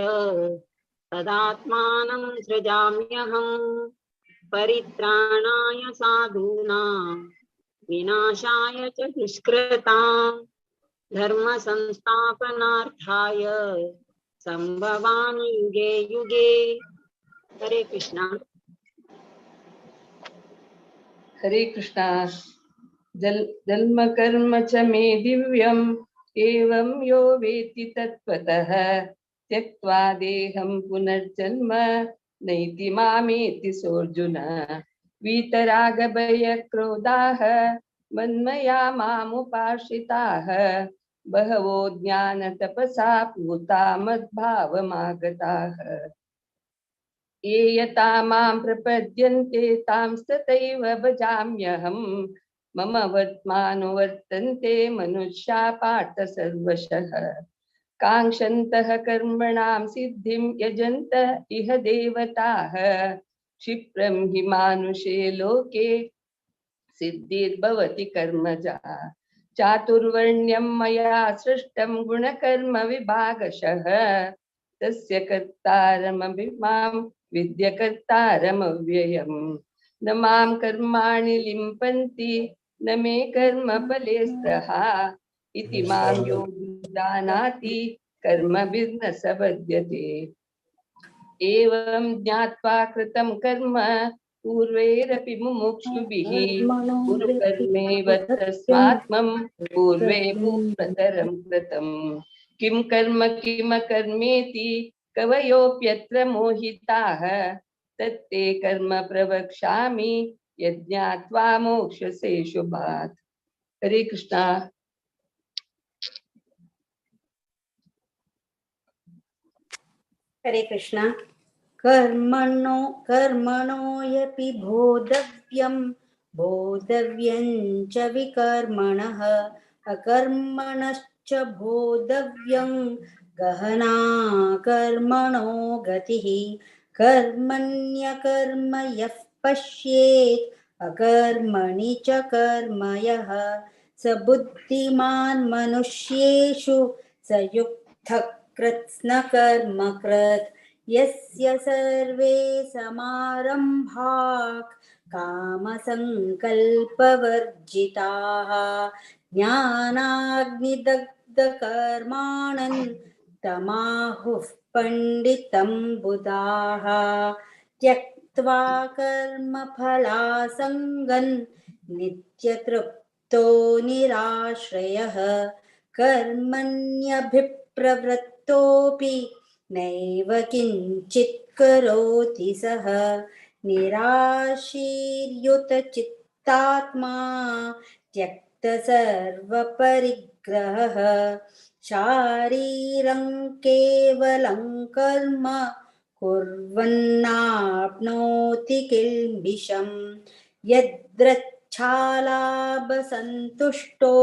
H: तदात्मानं सृजाम्यहम्। परित्राणाय साधूनां विनाशाय च दुष्कृतां धर्म संस्थापनार्थाय संभवामि युगे युगे। हरे कृष्णा।
I: हरे कृष्णा। जन्म कर्म च मे दिव्यम् एवं यो वेत्ति तत्त्वतः त्यक्त्वा देहं पुनर्जन्म नैति मामेति सोऽर्जुन। वीतरागभयक्रोधाः मन्मया मामुपाश्रिताः बहवो ज्ञानतपसा पूता मद्भावमागताः। ये यथा मां प्रपद्यन्ते तांस्तथैव भजाम्यहम् मम वर्त्मानुवर्तन्ते मनुष्या पार्थ सर्वशः। काङ्क्षन्तः कर्मणां सिद्धिं यजन्त इह देवताः क्षिप्रं हि मानुषे लोके सिद्धिर्भवति कर्मजा। चातुर्वर्ण्यं मया सृष्टं गुणकर्म विभागशः तस्य कर्तारमपि मां विद्य कर्तारमव्ययम्। न मां कर्माणि लिम्पन्ति न मे कर्मफले स्पृहा इति मां यो जानाति कर्मभिर्न स बध्यते। एवं ज्ञात्वा कृतं कर्म पूर्वैरपि मुमुक्षुभिः गुरुकर्मेव तस्मात्मं पूर्वे पूर्वतरं कृतं। किं कर्म किमकर्मेति कवयोऽप्यत्र मोहिताः तत्ते कर्म प्रवक्ष्यामि यज्ञात्वा मोक्षसे शुभात्। हरे कृष्णा।
W: हरे कृष्णा। कर्मणो कर्मणोऽयपि बोधव्यं बोधव्यं च विकर्मणः अकर्मणश्च बोधव्यं गहना कर्मणो गतिः। कर्मण्यकर्म यः पश्येत् अकर्मणि च कर्म यः स बुद्धिमान् मनुष्येषु स युक्तः कृत्स्नकर्मकृत्। यस्य सर्वे समारम्भाः कामसङ्कल्पवर्जिताः ज्ञानाग्निदग्धकर्माणन् तमाहुः पण्डितं बुधाः। त्यक्त्वा कर्मफलासङ्गन् नित्यतृप्तो निराश्रयः कर्मण्यभिप्रवृत्तोऽपि नैव किञ्चित् करोति सः। निराशीर्युतचित्तात्मा त्यक्तसर्वपरिग्रहः शारीरं केवलं कर्म कुर्वन्नाप्नोति किल्बिषम्। यद्रच्छालाभसन्तुष्टो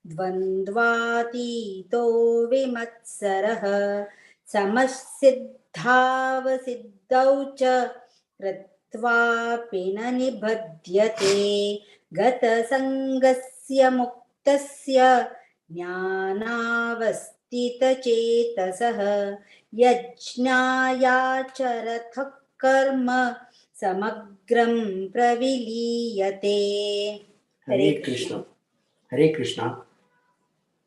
W: द्वन्द्वातीतो विमत्सरः समसिद्धावसिद्धौ च कृत्वापि न निबध्यते। गतसङ्गस्य मुक्तस्य ज्ञानावस्थितचेतसः यज्ञायाचरथ कर्म समग्रं प्रविलीयते।
C: हरे कृष्ण हरे कृष्ण।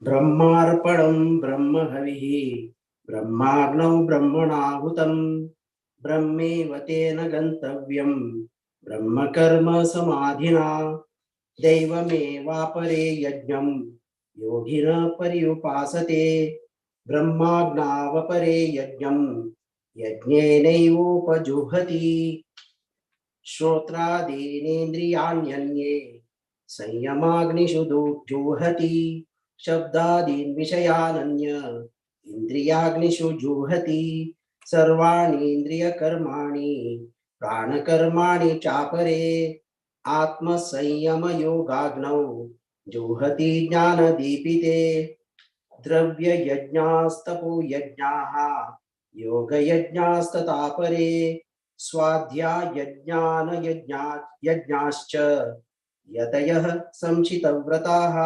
C: ब्रह्मार्पणं ब्रह्महविः ब्रह्माग्नौ ब्रह्मणाहुतं ब्रह्मेव तेन गन्तव्यं ब्रह्मकर्म समाधिना। दैवमेवापरे यज्ञं योगिनः पर्युपासते ब्रह्माग्नावपरे यज्ञं यज्ञेनैवोपजुहति। श्रोत्रादीनेन्द्रियाण्यन्ये संयमाग्निषु जुहति शब्दादीन् विषयानन्य इन्द्रियाग्निषु जुहति। सर्वाणीन्द्रियकर्माणि प्राणकर्माणि चापरे आत्मसंयमयोगाग्नौ जुहति ज्ञानदीपिते। द्रव्ययज्ञास्तपो यज्ञाः योगयज्ञास्तथा परे स्वाध्यायज्ञानयज्ञा यज्ञाश्च यतयः संशितव्रताः।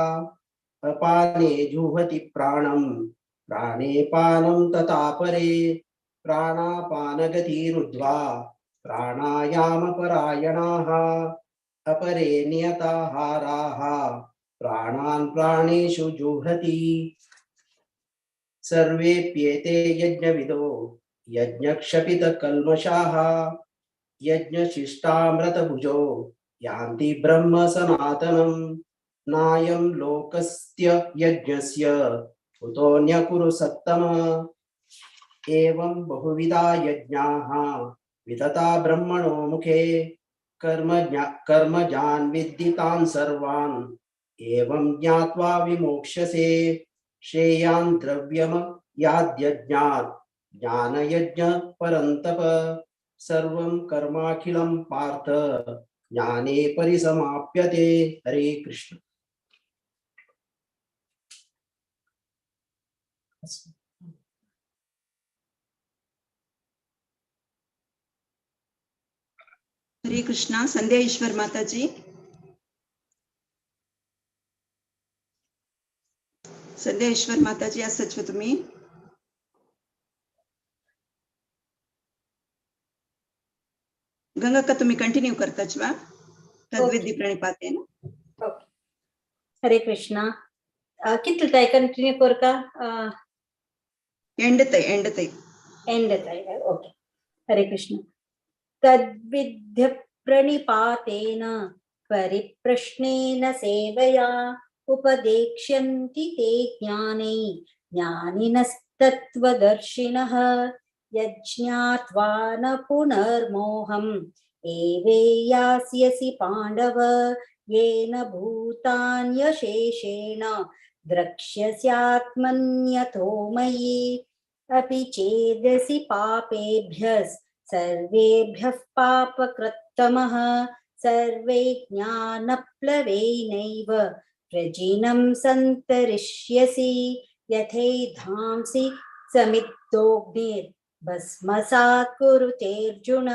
C: अपाने जुहति प्राणं प्राणे पानं तथा परे प्राणापानगतिरुद्ध्वा प्राणायामपरायणाः। अपरे नियताहाराः प्राणान् प्राणेषु जुहति। सर्वेप्येते यज्ञविदो यज्ञक्षपितकल्मषाः यज्ञशिष्टामृतभुजो यान्ति ब्रह्म सनातनं। नायं लोकस्य यज्ञस्य कुतोऽन्यकुरु सत्तम। एवं बहुविधा यज्ञाः वितता ब्रह्मणो मुखे कर्मजान् विद्धितान् सर्वान् एवं ज्ञात्वा विमोक्ष्यसे। श्रेयान् द्रव्यम याद्यज्ञात् ज्ञानयज्ञ परन्तप। सर्वं कर्माखिलं पार्थ ज्ञाने परिसमाप्यते। हरे कृष्ण।
A: हरे कृष्णा। संध्या ईश्वर माता जी, संध्या ईश्वर माता जी आसात तुम्ही? गंगा का तुम्ही कंटिन्यू करताच वा? तद्विद्धि प्रणिपातेन।
P: ओके हरे कृष्णा। कितले ताय कंटिन्यू करता?
A: एंड तय, एंड तय,
P: एंड तय। ओके हरे कृष्ण। तद्विद्ध प्रणिपातेन परिप्रश्नेन सेवया उपदेक्ष्यन्ति ते ज्ञाने ज्ञानिनस्तत्त्वदर्शिनः। यज्ञात्वा न पुनर्मोहम् एवेयास्यसि पाण्डव येन भूतान्यशेषेण द्रक्ष्यस्यात्मन्यथो मयि। अपि चेदसि पापेभ्यः सर्वेभ्यः पापकृत्तमः सर्वे ज्ञानप्लवेनैव प्रजिनं सन्तरिष्यसि। यथैधांसि समिद्धोऽग्निर्भस्मसात् कुरुतेऽर्जुन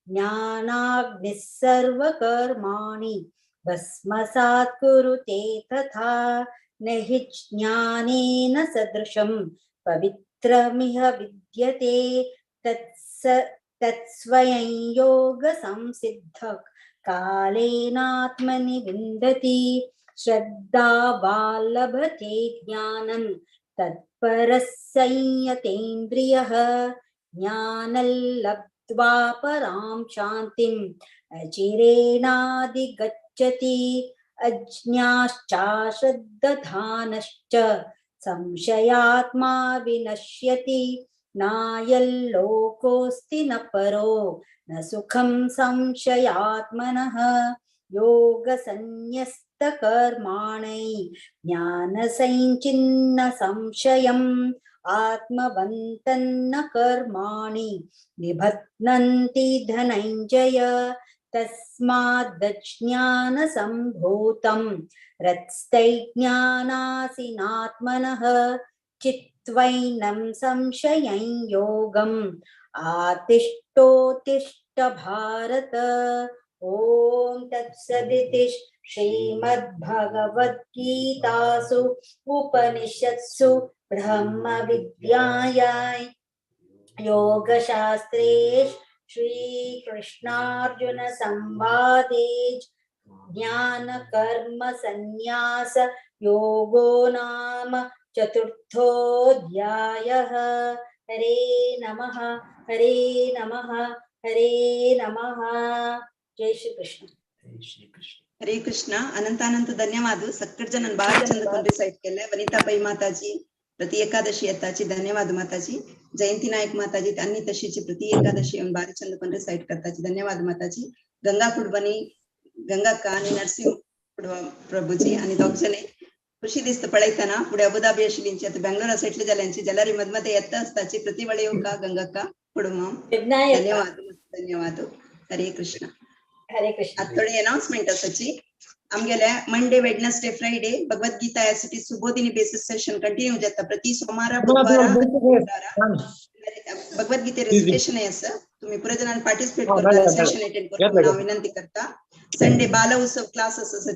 P: ज्ञानाग्निः सर्वकर्माणि भस्मसात् कुरुते तथा। न हि ज्ञानेन सदृशं पवित्रमिह विद्यते तत्स्वयं योगसंसिद्धः कालेनात्मनि विन्दति। श्रद्धावान् लभते ज्ञानं तत्परः संयतेन्द्रियः ज्ञानं लब्ध्वा परां शान्तिम् अचिरेणाधिगच्छति। अज्ञाश्चाश्रद्दधानश्च संशयात्मा विनश्यति। नायल्लोकोऽस्ति न परो न सुखं संशयात्मनः। योगसन्न्यस्तकर्माणि ज्ञानसञ्चिन्न संशयम् आत्मवन्तन्न कर्माणि निबध्नन्ति धनञ्जय तस्मादज्ञानसम्भूतं रत्स्तैज्ञानासिनात्मनः चित्वैनं संशयं योगम् आतिष्ठोतिष्ठ भारत। ॐ तत्सदिति श्रीमद्भगवद्गीतासु उपनिषत्सु ब्रह्मविद्यायां योगशास्त्रे श्रीकृष्णार्जुन संवादे ज्ञान कर्म संन्यास योगो नाम चतुर्थोऽध्यायः। हरे नमः हरे नमः हरे नमः। जय श्री कृष्ण।
A: हरे कृष्ण। अनंत अनंत धन्यवाद। सक्कट जन बाळ चंद रिसाइट केले। वनिता पै माताजी प्रति एकादशी येताची धन्यवाद माताजी। जयंती नायक माताजी त्यांनी तशीची प्रति एकादशी येऊन बारी चंद पण रिसाइट करताची धन्यवाद माताजी। गंगा कुडबनी गंगाक्का आणि नरसिंह प्रभूजी आणि दोग जणे खुशी दिसत पळयतना पुढे अबुधाबी आशिल्लींची आता बेंगलोरा सेटल जाल्यांची जाल्यार मदमदे येता आसताची प्रति वेळे येवका गंगाक्का कुडुंबम धन्यवाद धन्यवाद। हरे कृष्ण
P: हरे कृष्ण।
A: आता थोडी अनाउन्समेंट आसाची। आमगेले Monday Wednesday Friday Bhagavad Gita as it is Subodhini basis session continue जाता। प्रति सोमारा बुधवारा भगवद्गीते रेसिटेशन आसा। तुम्ही पुरे जणांनी पार्टिसिपेट करता सेशन अटेंड करता हांव विनंती करता। संडे बाल उत्सव क्लास आसा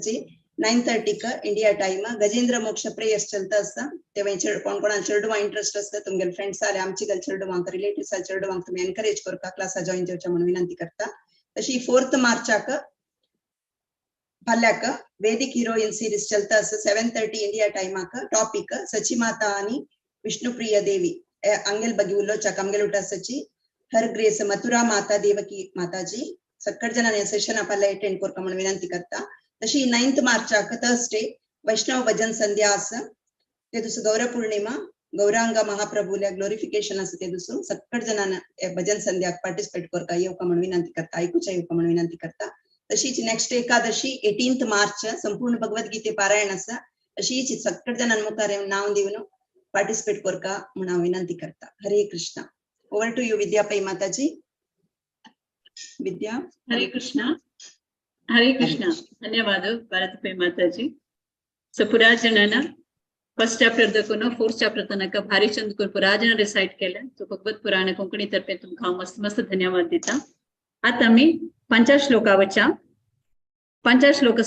A: 9:30 क इंडिया टाइम। गजेंद्र मोक्ष प्रेयर्स चलता आसा। तेव्हा कोण कोणाक चेडवां इंट्रस्ट आसता तुमगेले फ्रेंड्स आले आमची गल चेडवांक रिलेटिव्स आले चेडवांक तुमी एनकरेज करता क्लासा जॉईन जावच्या म्हणून विनंती करता। तशी 4 मार्चाक फाल्याक वेदिक हिरोइन सिरीज चलता आसा 7:30 इंडिया टाइमाक। टॉपिक सची माता आणि विष्णुप्रिय देवी अंगेल बगी उलोवच्याक आमगेल उठ आसाची हर ग्रेस मथुरा माता देवकी माताजी सक्कट जणांनी सेशन आपल्याला अटेंड करका म्हणून विनंती करता। तशी 9 मार्चाक थर्सडे वैष्णव भजन संध्या आसा। ते दिवस गौरव पूर्णिमा गौरांग महाप्रभूल्या ग्लोरिफिकेशन आसा। ते दिवस सक्कट जणांना भजन संध्याक पार्टिसिपेट करका येवका म्हणून विनंती करता आयकुच्या येवका म्हणून विनंती करता। तशीच नेक्स्ट एकादशी 18 मार्च संपूर्ण भगवद्गीते पारायण आसा। अशीच सक्कट जणां मुखार नाव दिवन पार्टिसिपेट करका म्हणून हांव विनंती करता। Hare Krishna. Over to you Vidya Pai Mataji. Vidya.
K: Hare Krishna Hare Krishna. धन्यवाद भारत पै माताजी। सो पुराजनाना फर्स्ट चॅप्टर दाखोवन फोर्थ चॅप्टर तनक भारी चंद करून पुराजन रिसाइट केलें। सो भगवत पुराण कोंकणी तर्फे तुमकां हांव मस्त मस्त धन्यवाद दिता। आतां आमी पंचश्लोका वचा। पंचश्लोक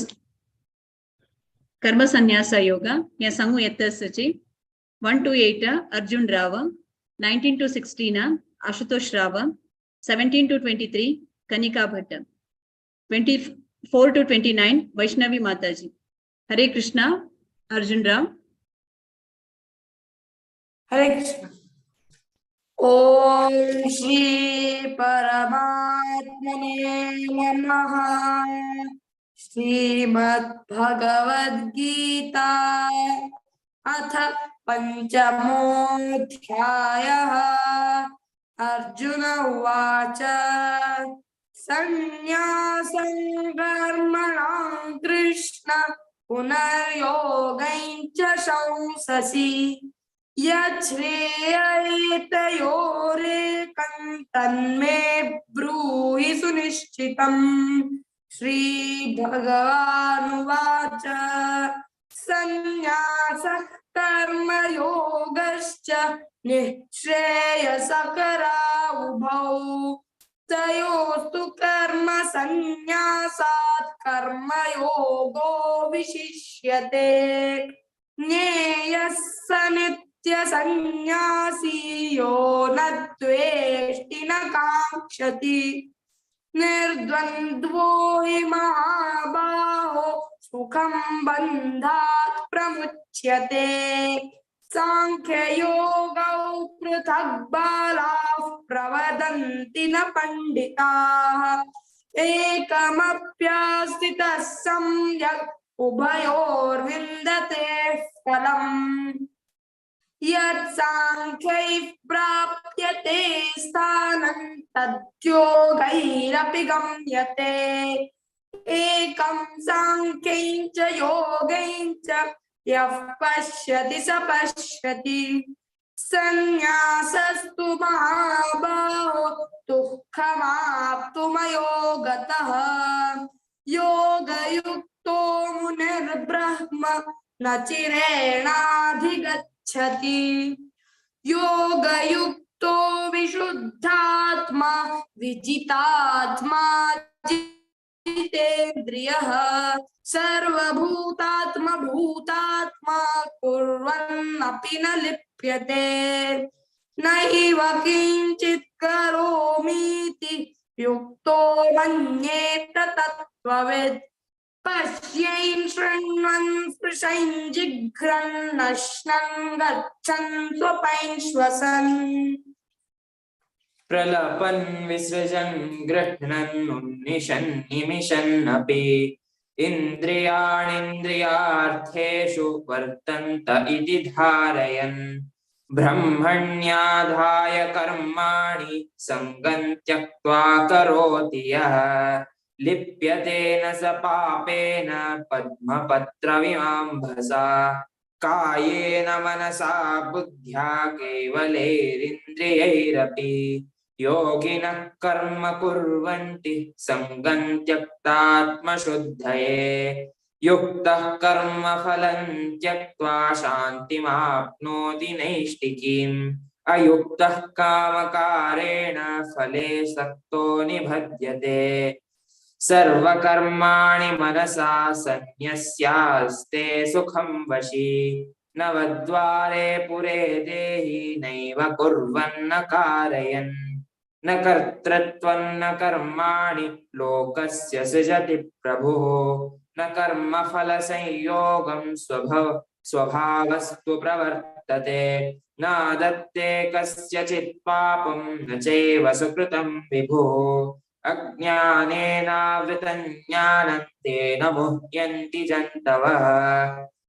K: कर्मसन्यास योग हें सांगू येता आसाची। 1 to 8 Arjun Rao, 19 to 16 Ashutosh Rao, 17 to 23 Kanika Bhatt, 24 to 29 Vaishnavi Mataji. Hare Krishna. Arjun Rao.
L: Hare Krishna. Om Shri परमात्मने नमः। श्रीमद् भगवद्गीता अथ पंचमोऽध्यायः। अर्जुन उवाच संन्यासं कर्मणां कृष्ण पुनर्योगं च शंससि यच्छ्रेयएतयोरेकं तन्मे ब्रूहि सुनिश्चितम्। श्री भगवानुवाच संन्यासः कर्मयोगश्च निःश्रेयसकरा उभौ तयोस्तु कर्म संन्यासात् कर्मयोगो विशिष्यते। ज्ञेयः स नित्यसंन्यासी यो न द्वेष्टि न काङ्क्षति निर्द्वन्द्वो हि महाबाहो सुखं बन्धात् प्रमुच्यते। सांख्ययोगौ पृथक् बालाः प्रवदन्ति न पण्डिताः एकमप्यास्थितः सम्यक् उभयोर्विन्दते फलम्। यत् सांख्यैः प्राप्यते स्थानं तद्योगैरपि गम्यते। एकं सांख्यं च योगं च यः पश्यति स पश्यति। संन्यासस्तु महाबाहो दुःखमाप्तुमयो गतः। योगयुक्तो मुनिर्ब्रह्म न चिरेणाधिगच्छति। योगयुक्तो विशुद्धात्मा विजितात्मा जितेन्द्रियः सर्वभूतात्मा भूतात्मा कुर्वन्नपि न लिप्यते। नैव किंचित् करोमीति युक्तो मन्येत तत्त्ववित्। पश्यैन् शृण्वन् स्पृशैन् जिघ्रन् अश्नन् गच्छन् स्वपैन् श्वसन्।
J: प्रलपन् विसृजन् गृह्णन् उन्निशन् निमिषन्नपि इन्द्रियाणीन्द्रियार्थेषु वर्तन्त इति धारयन्। ब्रह्मण्याधाय कर्माणि सङ्गं त्यक्त्वा करोति यः लिप्यते न स पापेन पद्मपत्रमिवाम्भसा। कायेन मनसा बुद्ध्या केवलैरिन्द्रियैरपि योगिनः कर्म कुर्वन्ति सङ्गं त्यक्तात्मशुद्धये। युक्तः कर्मफलं त्यक्त्वा शान्तिमाप्नोति नैष्टिकीम्। अयुक्तः कामकारेण फले सक्तो निबध्यते। सर्वकर्माणि मनसा सन्न्यस्यास्ते सुखं वशी। नवद्वारे पुरे देहि नैव कुर्वन्न कारयन्। न कर्तृत्वं न कर्माणि लोकस्य सृजति प्रभुः। न कर्मफलसंयोगं स्वभावस्तु प्रवर्तते। न दत्ते कस्यचित् पापं न चैव सुकृतं विभुः। अज्ञानेनावृतं ज्ञानं तेन मुह्यन्ति जन्तवः।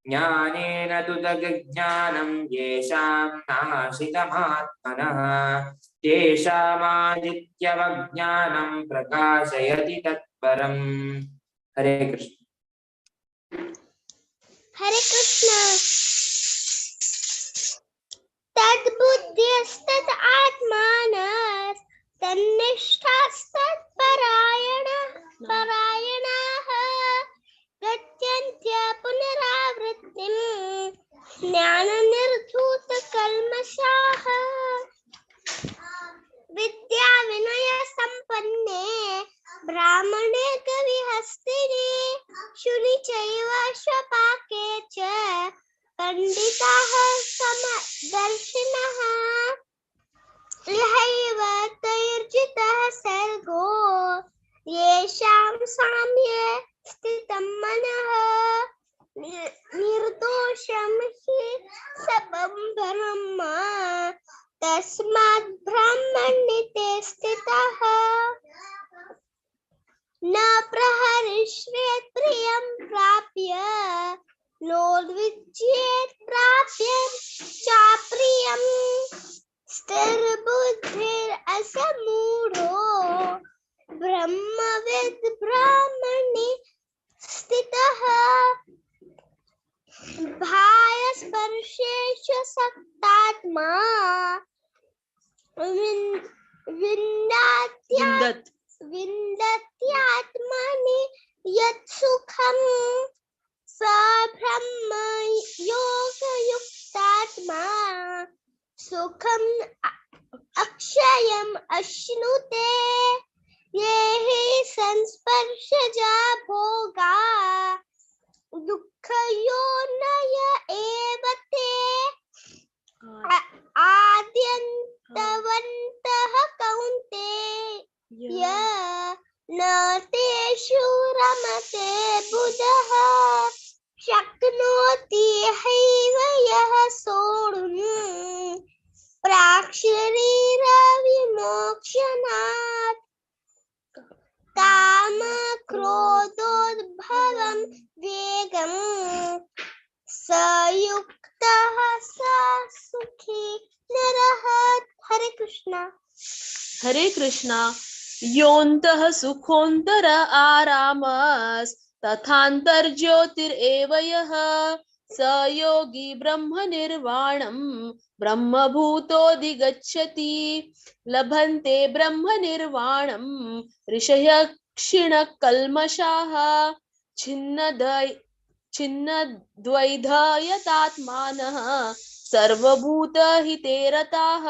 J: ज्ञानेन तु तज्ज्ञानं येषां नाशितमात्मनः। तेषामादित्यवज्ञानं प्रकाशयति तत्परम्। हरे कृष्ण।
V: हरे कृष्ण। तद्बुद्ध्यस्तत् आत्मानः तन्निष्ठास्तत्परायणाः गच्छन्त्य पुनरावृत्तिं ज्ञाननिर्धूतकल्मषाः। विद्या विनय संपन्ने ब्राह्मणे कविहस्तिने शुनि चैव श्वपाके च पंडिताः समदर्शिनः। इहैव तैर्जितः सर्गो येषां साम्ये स्थितं मनः। निर्दोषं हि सबं ब्रह्म तस्मात् ब्राह्मण्ये ते स्थितः। न प्रहर्ष्येत् प्रियं प्राप्य नोद्विज्येत् प्राप्य चाप्रियं। स्थिरबुद्धिरसमूढो ब्रह्मविद् ब्राह्मणे स्थितः। बाह्यस्पर्शेषु सक्तात्मा विन्दत्यात्मनि यत् सुखं स ब्रह्म योगयुक्तात्मा सुखम् अक्षयम् अश्नुते। ये हि संस्पर्शजा भोगा दुःखयोनय एव ते। आद्यन्तवन्तः कौन्तेय न तेषु रमते बुधः। शक्नोति हैव यः सोढुं प्राक्शरीरविमोक्षणात्। कामक्रोधोद्भवं वेगं स युक्तः स सुखी नरः। हरे कृष्णा।
M: हरे कृष्णा। योऽन्तः सुखोऽन्तर आरामस्तथान्तर्ज्योतिरेव यः स योगी ब्रह्मनिर्वाणं ब्रह्मभूतोऽधिगच्छति। लभन्ते ब्रह्मनिर्वाणं ऋषयः क्षीणकल्मषाः छिन्नद्वैधयतात्मानः सर्वभूतहिते रताः।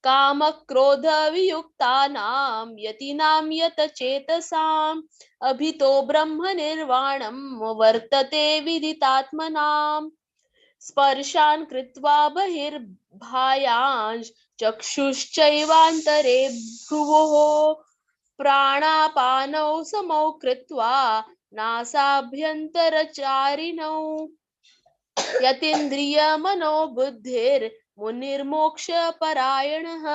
M: कामक्रोधवियुक्तानां यतीनां यतचेतसाम् अभितो ब्रह्मनिर्वाणं वर्तते विदितात्मनाम्। स्पर्शान् कृत्वा बहिर्भायांश चक्षुश्चैवान्तरे भ्रुवोः प्राणापानौ समौ कृत्वा नासाभ्यन्तरचारिणौ। यतीन्द्रियमनोबुद्धिर्मुनिर्मोक्षपरायणः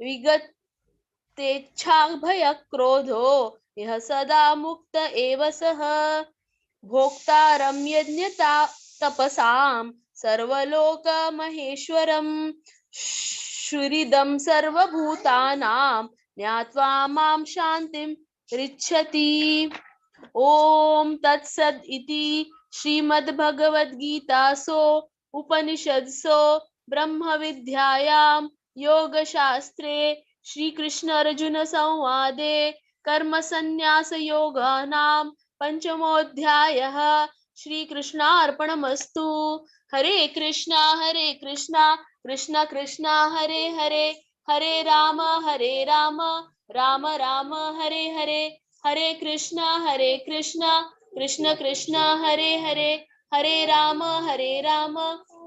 M: विगतेच्छाभयक्रोधो यः सदा मुक्त एव सः। भोक्तारं यज्ञता तपसां सर्वलोकमहेश्वरं शुरिदं सर्वभूतानां ज्ञात्वा मां शान्तिं ऋच्छति। ॐ तत्सद् इति श्रीमद्भगवद्गीतासु उपनिषत्सु ब्रह्मविद्यायां योगशास्त्रे श्रीकृष्ण अर्जुन संवादे कर्मसन्न्यासयोगानां पंचमोऽध्यायः। श्रीकृष्णार्पणमस्तु। हरे कृष्णा कृष्ण कृष्ण हरे हरे, हरे राम राम राम हरे हरे, हरे कृष्णा कृष्ण कृष्ण हरे हरे, हरे राम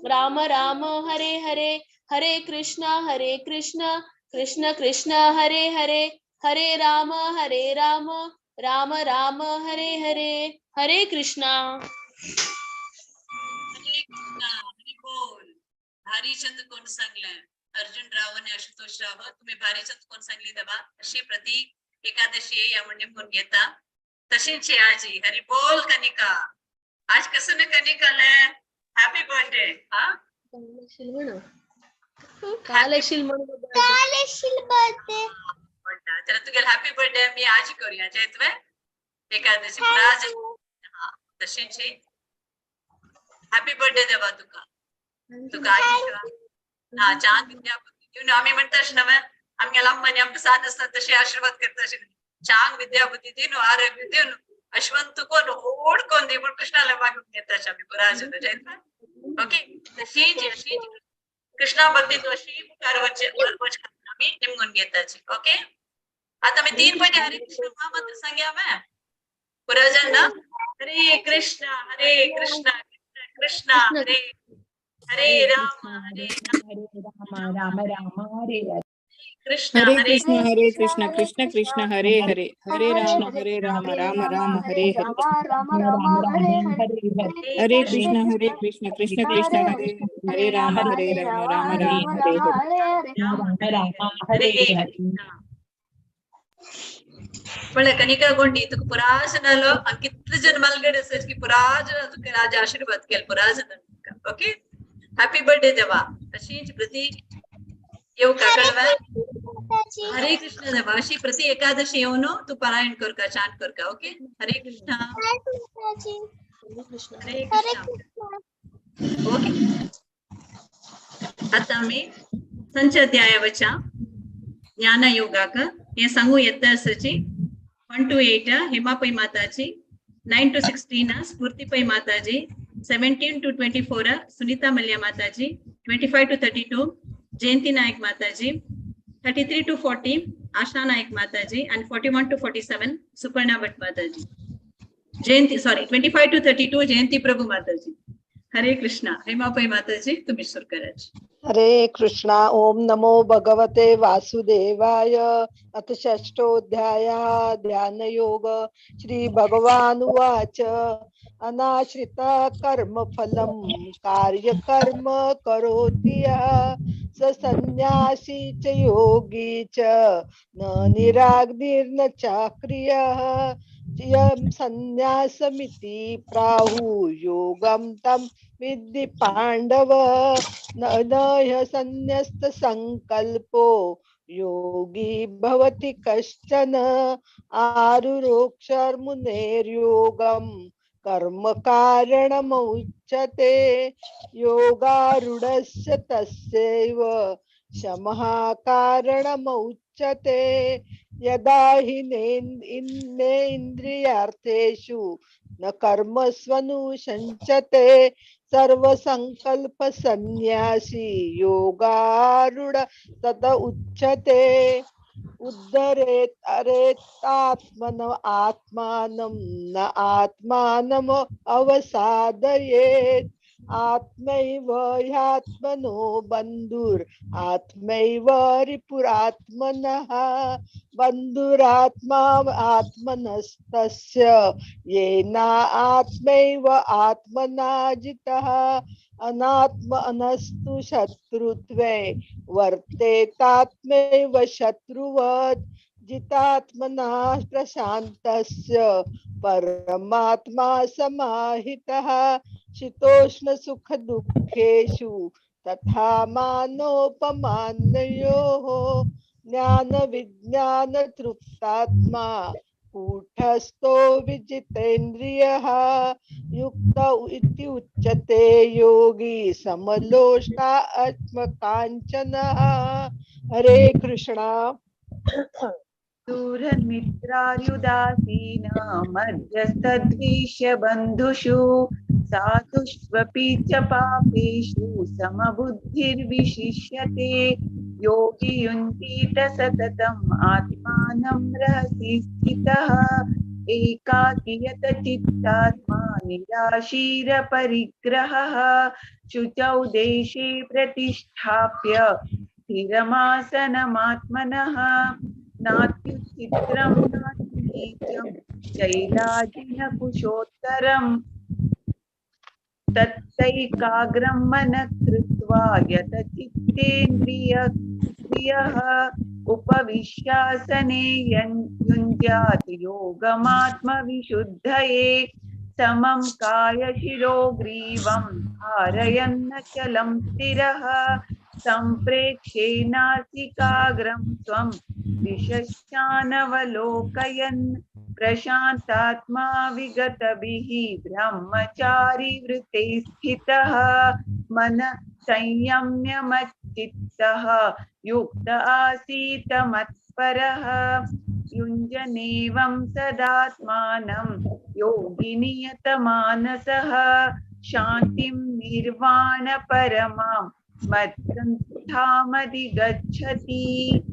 M: राम राम हरे हरे, हरे कृष्णा कृष्ण कृष्ण हरे हरे, हरे राम राम राम हरे हरे। हरे कृष्णा।
K: हरे कृष्णा। हरी बोल। भारी चंद कोण सांगलं? अर्जुन राव आणि आशुतोष राव, तुम्ही भारी चंद कोण सांगली दबा अशी प्रति एकादशी या म्हणजे कोण घेता तशीच आजी। हरी बोल कनिका। आज कसं न कनिकाला हॅपी बर्थडे। हा
M: काल येशील म्हणून
V: काल येशील बर्थडे
K: म्हणता चला तुगेल हॅपी बर्थडे मी आज करूया जयत्वे एकादशी आज। हा तशीच हॅपी बर्थडे देवा तुका तुका हा चांद विद्या बुद्धी दिवन आम्ही म्हणताच नव्हे आमगे लम्मानी आमकां साथ आसता तशे आशीर्वाद करता चांग विद्या बुद्धी दिवन आरोग्य दिवन अश्वंत कोण ओड कोण दी पण कृष्णाला मागून घेताच आम्ही पुराज जयत्वे। ओके तशीच अशी कृष्णा भक्ती अशी मुखार वच आम्ही निमगून घेताची। ओके आता मी 3 पटी हरे कृष्ण महामंत्र सांग्या मैं पुराजन ना। हरे कृष्ण कृष्ण कृष्ण हरे हरे राम हरे
B: राम राम राम हरे हरे
K: कृष्ण
B: हरे कृष्ण कृष्ण कृष्ण हरे हरे, हरे राम राम राम हरे हरे, हरे कृष्ण कृष्ण कृष्ण हरे हरे, राम राम राम हरे
K: हरे हरे। पण कनिका गोंडी तुका पुराजनालो कितले जन मालगडे आसा की पुराजना तुका राजा आशीर्वाद केल पुराजना। ओके हॅपी बर्थडे देवा अशीच प्रति येऊ काकडवा। हरे कृष्ण देवा अशी प्रति एकादशी येऊन तू पारायण कर का चांट कर का। ओके हरे कृष्ण हरे कृष्ण। ओके आता आमी संचाध्यायावच्या ज्ञान योगाक हे सांगू येता आसाची 1 to 8 Hema Pai Mataji, 9 to 16 Sphoorti Pai Mataji, 17 to 24 Sunita Mallya Mataji, 25 to 32 Jayanti Naik Mataji, 33 to 40 Asha Naik Mataji and 41 to 47 Suparna Bhatt Mataji. Jayanti sorry 25 to 32 Jayanti Prabhu Mataji. Hare Krishna. Hema Pai Mataji तुम्ही सुरू करायची।
N: हरे कृष्णा। ओम नमो भगवते वासुदेवाय। अथ षष्ठोऽध्यायः ध्यान योग। श्री भगवान उवाच अनाश्रित कर्मफलं कार्यकर्म करोति यः स संन्यासी च योगी च न निराग्निर्न चाक्रियः। यं संन्यासमिति प्राहु योगं तं विद्धि पाण्डव। न ह्य संन्यस्त संकल्पो योगी भवति कश्चन। आरुरोक्षर्मुनेर्योगं कर्म कारणमुच्यते। योगारूढस्य तस्यैव शमः कारणमुच्यते। यदा हि नेन्द्रियार्थेषु न कर्मस्वनुषञ्चते सर्वसंकल्प संन्यासी योगारूढ तत उच्यते। उद्धरेत् अरेतात्मन आत्मानं न आत्मानम् अवसादयेत्। आत्मैव ह्यात्मनो बन्धुर् आत्मैव रिपुरात्मनः बन्धुरात्मा आत्मनस्तस्य येन आत्मैव आत्मना जितः। अनात्म अनस्तु शत्रुत्वे वर्तेतात्मैव शत्रुवत्। जितात्मना प्रशान्तस्य परमात्मा समाहितः। शीतोष्ण सुख दुःखेषु तथा मानोपमानयोः। ज्ञान विज्ञान तृप्तात्मा कूटस्थो विजितेन्द्रियः। युक्त इति उच्यते योगी समलोष्टात्मकाञ्चनः। हरे कृष्णा।
T: दूरमित्रार्युदासीन मध्यस्तद्विष्य बन्धुषु साधुष्वपि च पापेषु समबुद्धिर्विशिष्यते। योगी युञ्जीत सततम् आत्मानं रहसि स्थितः। एकाकियत चित्तात्मा निराशीरपरिग्रहः। शुचौ देशे प्रतिष्ठाप्य स्थिरमासनमात्मनः। नात्युचित्रं नातिनीचं शैलाजिनकुशोत्तरम्। तत्तैकाग्रं मनः कृत्वा यतचित्तेन्द्रियक्रियः। उपविश्यासने युञ्ज्यात् योगमात्मविशुद्धये। समं कायशिरोग्रीवं धारयन्नचलं स्थिरः। सम्प्रेक्षे नासिकाग्रं त्वं दिशश्चानवलोकयन्। प्रशान्तात्मा विगतभिः ब्रह्मचारी वृते स्थितः। मन संयम्य मच्चित्तः युक्त आसीत मत्परः। युञ्जनेवं सदात्मानं योगिनियतमानसः। शान्तिं निर्वाणपरमां मत्संस्थामधिगच्छति।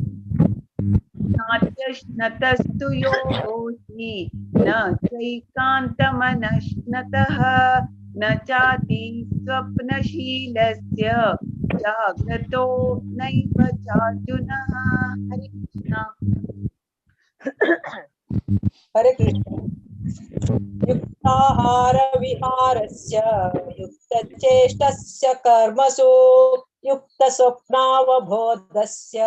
T: नात्यश्नतस्तु योगोऽस्ति न चैकान्तमनश्नतः। न चाति स्वप्नशीलस्य जाग्रतो नैव चार्जुनः। हरे कृष्ण।
D: हरे कृष्ण। युक्ताहार विहारस्य युक्तचेष्टस्य कर्मसु युक्तस्वप्नावबोधस्य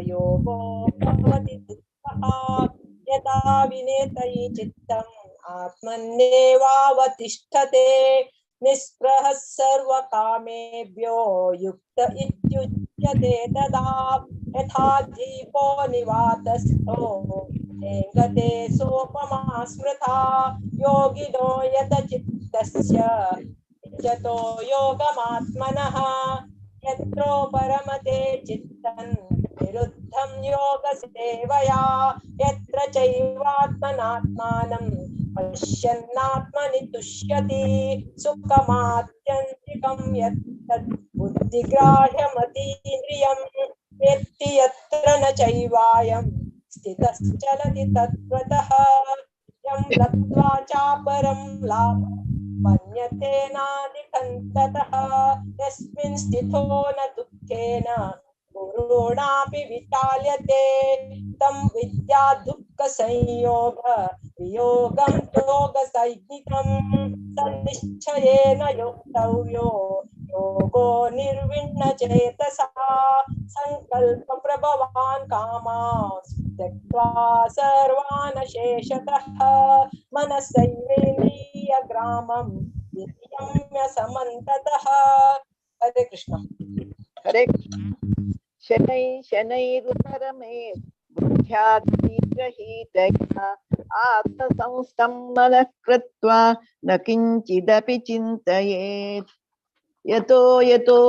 D: योगो भवति दुःखः। यदा विनेतयि चित्तम् आत्मन्येवावतिष्ठते। निःस्पृहः सर्वकामेभ्यो युक्त इत्युच्यते तदा। यथा दीपो निवातस्थो हेङ्गते सोपमा स्मृता। योगिनो यतचित्तस्य यतो योगमात्मनः। यत्रो परमते चित्तं निरुद्धं योगसेवया। यत्र चैवात्मनात्मानं पश्यन्नात्मनि तुष्यति। सुखमात्यन्तिकं यत्तद् बुद्धिग्राह्यमतीन्द्रियं वेत्ति यत्र न चैवायं स्थितश्चलति तत्त्वतः। यं लब्ध्वा चापरं लाभं मन्यते नाधिकन्ततः। यस्मिन् स्थितो न दुःखेन गुरुणापि विचाल्यते। तं विद्या दुःखसंयोग वियोगं योगसंज्ञितं। सन्निश्चयेन योक्तव्यो योगो निर्विण्ण चेतसा। संकल्प प्रभवान् कामान् त्यक्त्वा सर्वान् शेषतः। मनसैवेन्द्रियग्रामं विनियम्य समन्ततः। हरे कृष्ण।
N: हरे कृष्ण। शनै शनैरुपरमेत् बुद्ध्या बुद्ध्या रहितया आत्मसंस्थं मनः कृत्वा न किञ्चिदपि चिन्तयेत्। यतो यतो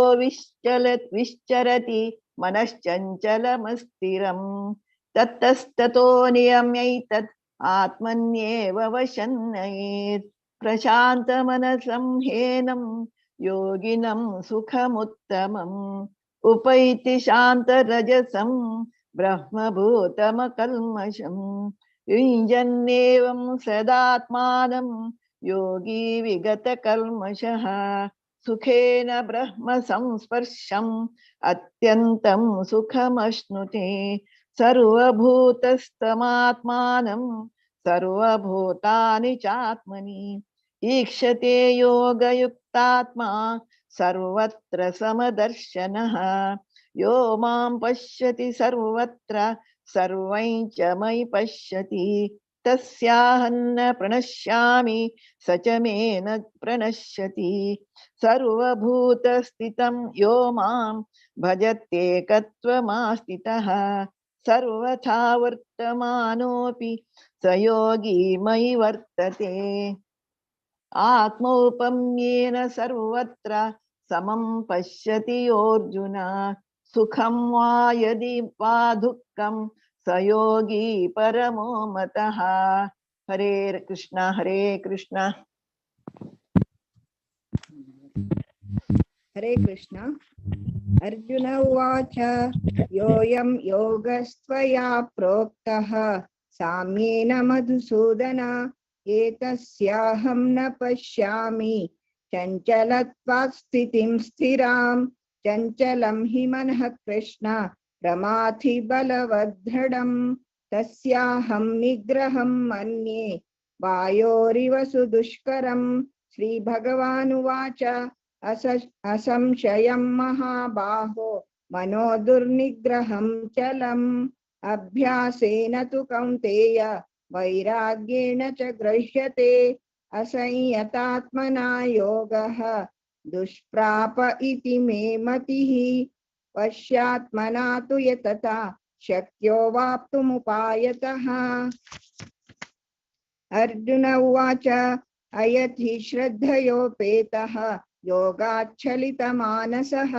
N: विश्चरति मनश्चञ्चलमस्थिरं ततस्ततो नियम्यैतत् आत्मन्येव वशन्नयेत्। प्रशान्तमनसं हेनं योगिनं सुखमुत्तमम् उपैति शान्तरजसं ब्रह्मभूतमकल्मषं। युञ्जन्नेवं सदात्मानं योगी विगतकल्मषः सुखेन ब्रह्म संस्पर्शम् अत्यन्तं सुखमश्नुते। सर्वभूतस्थमात्मानं सर्वभूतानि चात्मनि ईक्षते योगयुक्तात्मा सर्वत्र समदर्शनः। यो मां पश्यति सर्वत्र सर्वं च मयि पश्यति तस्याहं न प्रणश्यामि स च मे न प्रणश्यति। सर्वभूतस्थितं यो मां भजत्येकत्वमास्थितः सर्वथा वर्तमानोऽपि स योगी मयि वर्तते। आत्मौपम्येन सर्वत्र समं पश्यति योऽर्जुन सुखं वा यदि वा दुःखं स योगी परमो मतः। हरे कृष्ण हरे कृष्ण।
O: हरे कृष्ण। अर्जुन उवाच योऽयं योगस्त्वया प्रोक्तः साम्येन मधुसूदन एतस्याहं न पश्यामि चञ्चलत्वात् स्थितिं स्थिरां। चञ्चलं हि मनः कृष्ण प्रमाथि बलवदृढं तस्याहं निग्रहं मन्ये वायोरिव सुदुष्करम्। श्रीभगवानुवाच असंशयं महाबाहो मनो दुर्निग्रहं चलम्। अभ्यासेन तु कौन्तेय वैराग्येण च गृह्यते। असंयतात्मना योगः दुष्प्राप इति मे मतिः। पश्यात्मना तु यतता शक्यो वाप्तुमुपायतः। अर्जुन उवाच अयति श्रद्धयोपेतः योगाच्छलितमानसः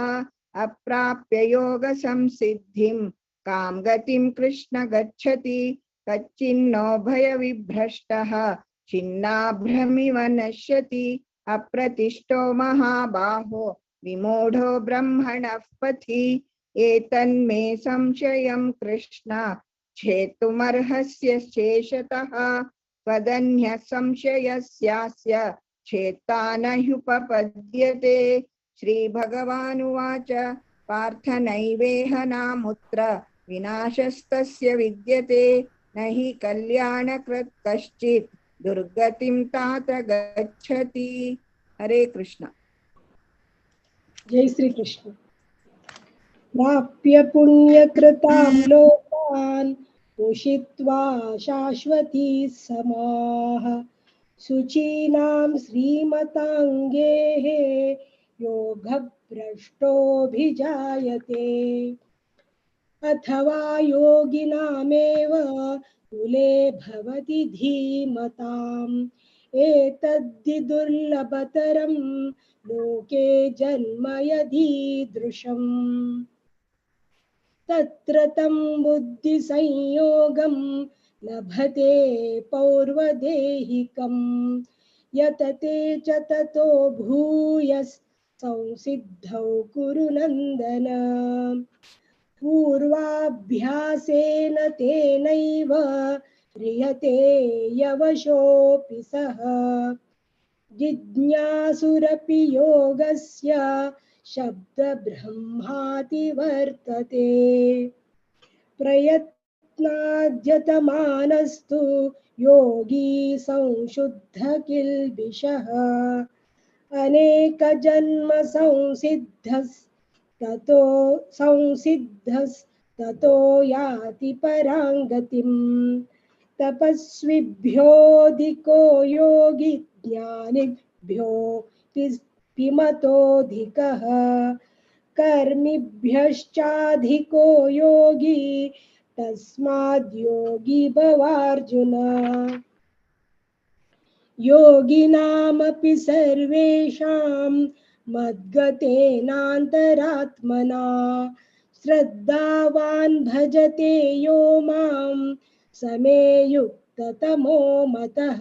O: अप्राप्य योगसंसिद्धिं कां गतिं कृष्ण गच्छति। कच्चिन्नो भयविभ्रष्टः छिन्नाभ्रमिव नश्यति। अप्रतिष्ठो महाबाहो विमूढो ब्रह्मणः पथि। एतन्मे संशयं कृष्ण छेत्तुमर्हस्य शेषतः। त्वदन्यः संशयस्यास्य छेत्ता न ह्युपपद्यते। श्रीभगवानुवाच पार्थ नैवेह नामुत्र विनाशस्तस्य विद्यते। न हि कल्याणकृत् कश्चित् दुर्गतिं तात गच्छति। हरे कृष्ण।
D: जय श्री कृष्ण। प्राप्य पुण्यकृतां लोकान् उषित्वा शाश्वती समाः। शुचीनां श्रीमताङ्गेः योगभ्रष्टोऽभिजायते। अथवा योगिनामेव कुले भवति धीमताम्। एतद्धि दुर्लभतरं लोके जन्म यदीदृशम्। तत्र तं बुद्धिसंयोगं लभते पौर्वदेहिकं। यतते च ततो भूयस् संसिद्धौ कुरु नन्दन। पूर्वाभ्यासेन तेनैव ह्रियते यवशोऽपि सः। जिज्ञासुरपि योगस्य शब्दब्रह्माति वर्तते। प्रयत्नाद्यतमानस्तु योगी संशुद्ध किल्बिषः। अनेकजन्म संसिद्धस्ततो याति परां गतिम्। तपस्विभ्योऽधिको योगी ज्ञानिभ्यो पिमतोऽधिकः। कर्मिभ्यश्चाधिको योगी तस्माद्योगी भवार्जुन। योगिनामपि सर्वेषां मद्गतेनान्तरात्मना श्रद्धावान् भजते यो मां स मे युक्ततमो मतः।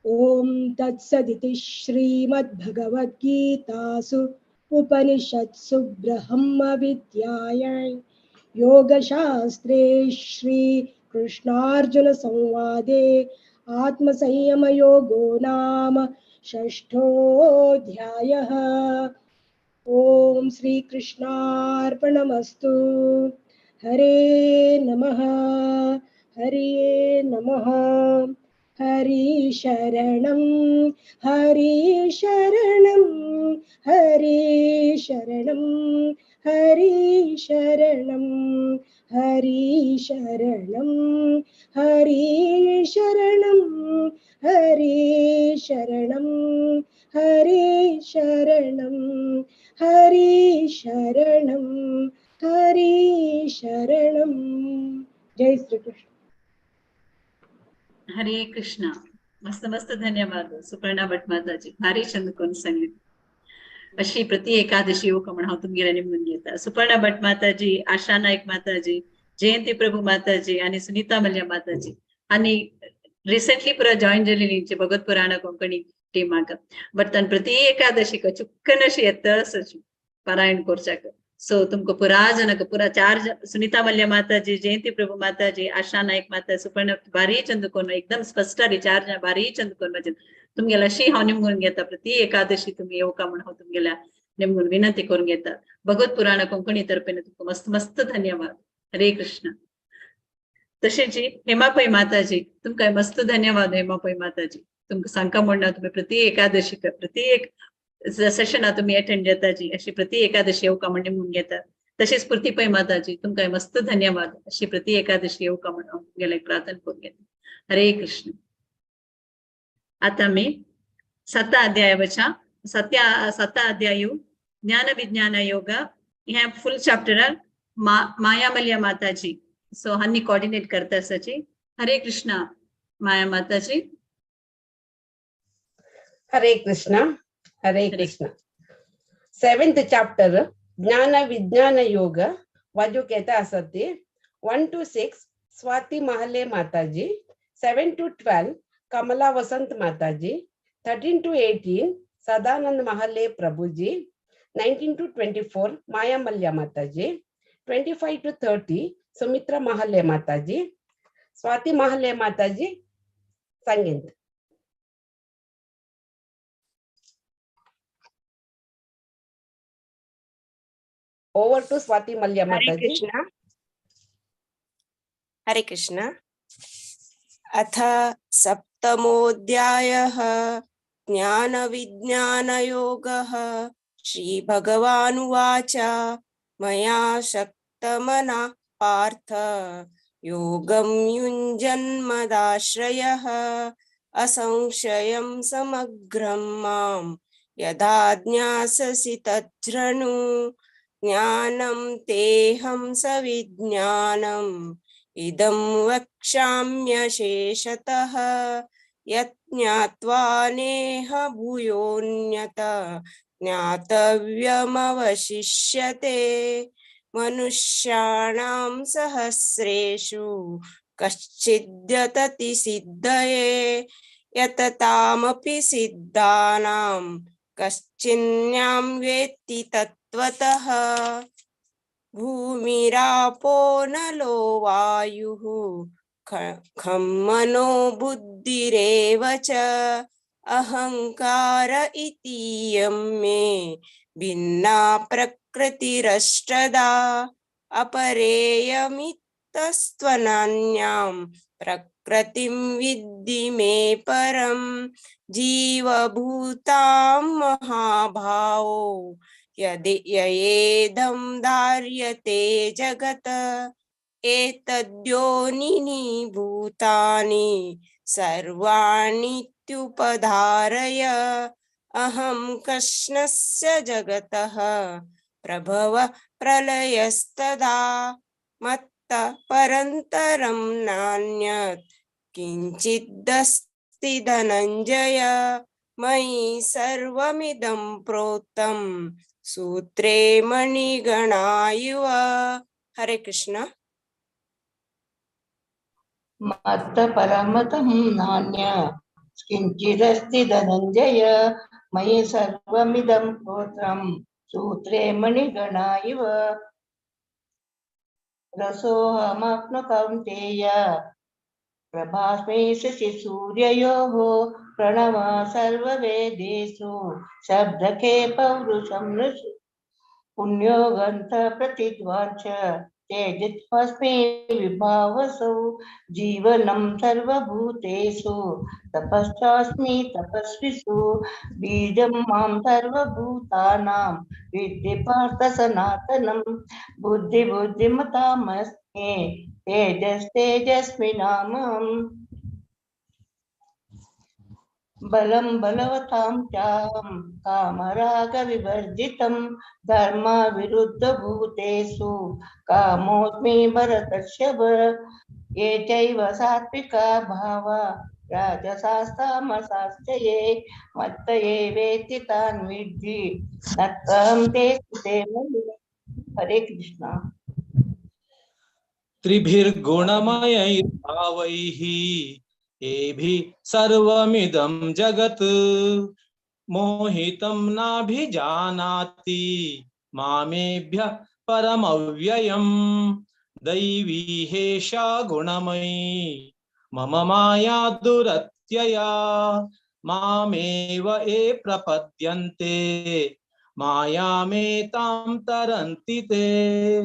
D: ॐ तत्सदिति श्रीमद्भगवद्गीतासु उपनिषत्सु ब्रह्मविद्यायां योगशास्त्रे श्रीकृष्णार्जुन संवादे आत्मसंयमयोगो नाम षष्ठोऽध्यायः। ॐ श्रीकृष्णार्पणमस्तु। हरे नमः, हरे नमः। हरि शरणं, हरि शरणं, हरि शरणं, हरि शरणं, हरि शरणं, हरि शरणं, हरि शरणं, हरि शरणं, हरि शरणं, हरि शरणं। जय श्री कृष्ण।
K: हरे कृष्णा। मस्त मस्त धन्यवाद सुपर्णा भट माताजी, भारी चंद कोण सांगितलं। अशी प्रति एकादशी येवका म्हण हांव तुमगेले निमून घेता। सुपर्णा भट माताजी, आशा नायक माताजी, जयंती प्रभू माताजी आणि सुनीता मल्ल्या माताजी आणि रिसेंटली पुरा जॉईन जालेली भगवत पुराण कोंकणी टीमाक बट तान प्रति एकादशीक चुक्कन अशी येता पारायण करच्याक। सो तुमकां पुरा जनक पुरा चार सुनीता मल्ल्या माताजी, जयंती प्रभू माताजी, आशा नायक माता, सुपर्ण भारी चंद कोण एकदम स्पष्ट चार जण भारी चंद कोण म्हणजे तुमगेला अशी हांव निमगून घेता। प्रति एकादशी तुमी येवका म्हण हांव तुमगेल्या निमगून विनंती करून घेता। भगवत पुराण कोंकणी तर्फेन तुमकां मस्त मस्त धन्यवाद। हरे कृष्ण। तशेंच हेमा पै माताजी, तुमकां मस्त धन्यवाद हेमा पै माताजी। तुमकां सांगका म्हणना तुमी प्रति एकादशी प्रति एक सेशना तुम्ही अटेंड जाताजी अशी प्रति एकादशी येवका म्हण निमगून घेता। तशीच स्फूर्ती पै माताजी, तुमकां मस्त धन्यवाद अशी प्रति एकादशी येवका म्हण हांव तुमगेले प्रार्थना करून घेता। हरे कृष्ण। आता मी 7 अध्यायाच्या 7 अध्यायु ज्ञान विज्ञान योग ह्या फुल चॅप्टरार माया मल्ल्या माताजी सो हांनी कोऑर्डिनेट करता आसाची। हरे कृष्ण माया माताजी।
G: हरे कृष्ण, हरे कृष्ण। 7th chapter ज्ञान विज्ञान योग वाजूक येता आसा ती 1 to 6 Swati Mahale Mataji, 7 to 12 Kamala Vasant Mataji, 13 to 18 Sadanand Mahale Prabhuji, 19 to 24 Maya Mallya Mataji, 25 to 30 Sumitra Mahale Mataji, Swati Mahale Mataji सांगेंत। Over to Swati Mallya
U: Hare
G: Mataji.
U: Krishna, Hare Krishna. अथ सप्तमोऽध्यायः ज्ञानविज्ञानयोगः। श्रीभगवानुवाच मया शक्तमना पार्थ योगं युञ्जन्मदाश्रयः असंशयं समग्रं मां यदा ज्ञास्यसि तच्छृणु। ज्ञानं तेऽहं सविज्ञानम् इदं वक्ष्याम्यशेषतः यत् ज्ञात्वा नेह भूयोऽन्यत ज्ञातव्यमवशिष्यते। मनुष्याणां सहस्रेषु कश्चिद्यतति सिद्धये यततामपि सिद्धानां कश्चिन्यां वेत्ति तत्त्वतः। भूमिरापो नलो वायुः खं मनो बुद्धिरेव च अहंकार इतीयं मे भिन्ना प्रकृतिरष्टदा। अपरेयमितस्त्वनान्यां प्रकृतिं विद्धि मे परं जीवभूतां महाभावो यदि ययेदं धार्यते जगत्। एतद्योनिनि भूतानि सर्वाणीत्युपधारय अहं कृष्णस्य जगतः प्रभव प्रलयस्तदा मत्तः परन्तरं नान्यत् किञ्चिदस्ति धनञ्जय मयि सर्वमिदं प्रोक्तं सूत्रे मणिगणा इव। हरे कृष्ण।
Q: मत्तः परमतं नान्य किञ्चिदस्ति धनञ्जय मयि सर्वमिदं प्रोक्तं सूत्रे मणिगणा इव। रसोऽहमाप्नु कौन्तेय प्रभास्मि शशिसूर्ययोः प्रणव सर्ववेदेषु शब्दके पौरुषं नृषु पुण्यो गन्धः प्रतिद्वाञ्च तेजस्वी विभावसौ जीवनं सर्वभूतेषु तपश्चास्मि तपस्विषु बीजं मां सर्वभूतानां विद्धि पार्थ सनातनं बुद्धि बुद्धिमतामस्मि तेजस्तेजस्विनामहम् बलं बलवतां चाहं कामरागविवर्जितं धर्मविरुद्धभूतेषु कामोऽस्मि भरतर्षभ। ये चैव सात्विका भावा राजसास्तामसाश्च ये मत्त एवेति तान् विद्धि न त्वं तेषु ते मयि। हरे कृष्ण।
R: त्रिभिर्गुणमयैर्भावैः एभि सर्वमिदं जगत् मोहितं नाभिजानाति मामेभ्यः परमव्ययम् दैवी हेषा गुणमयी मम माया दुरत्यया मामेव ये प्रपद्यन्ते मायामेतां तरन्ति ते।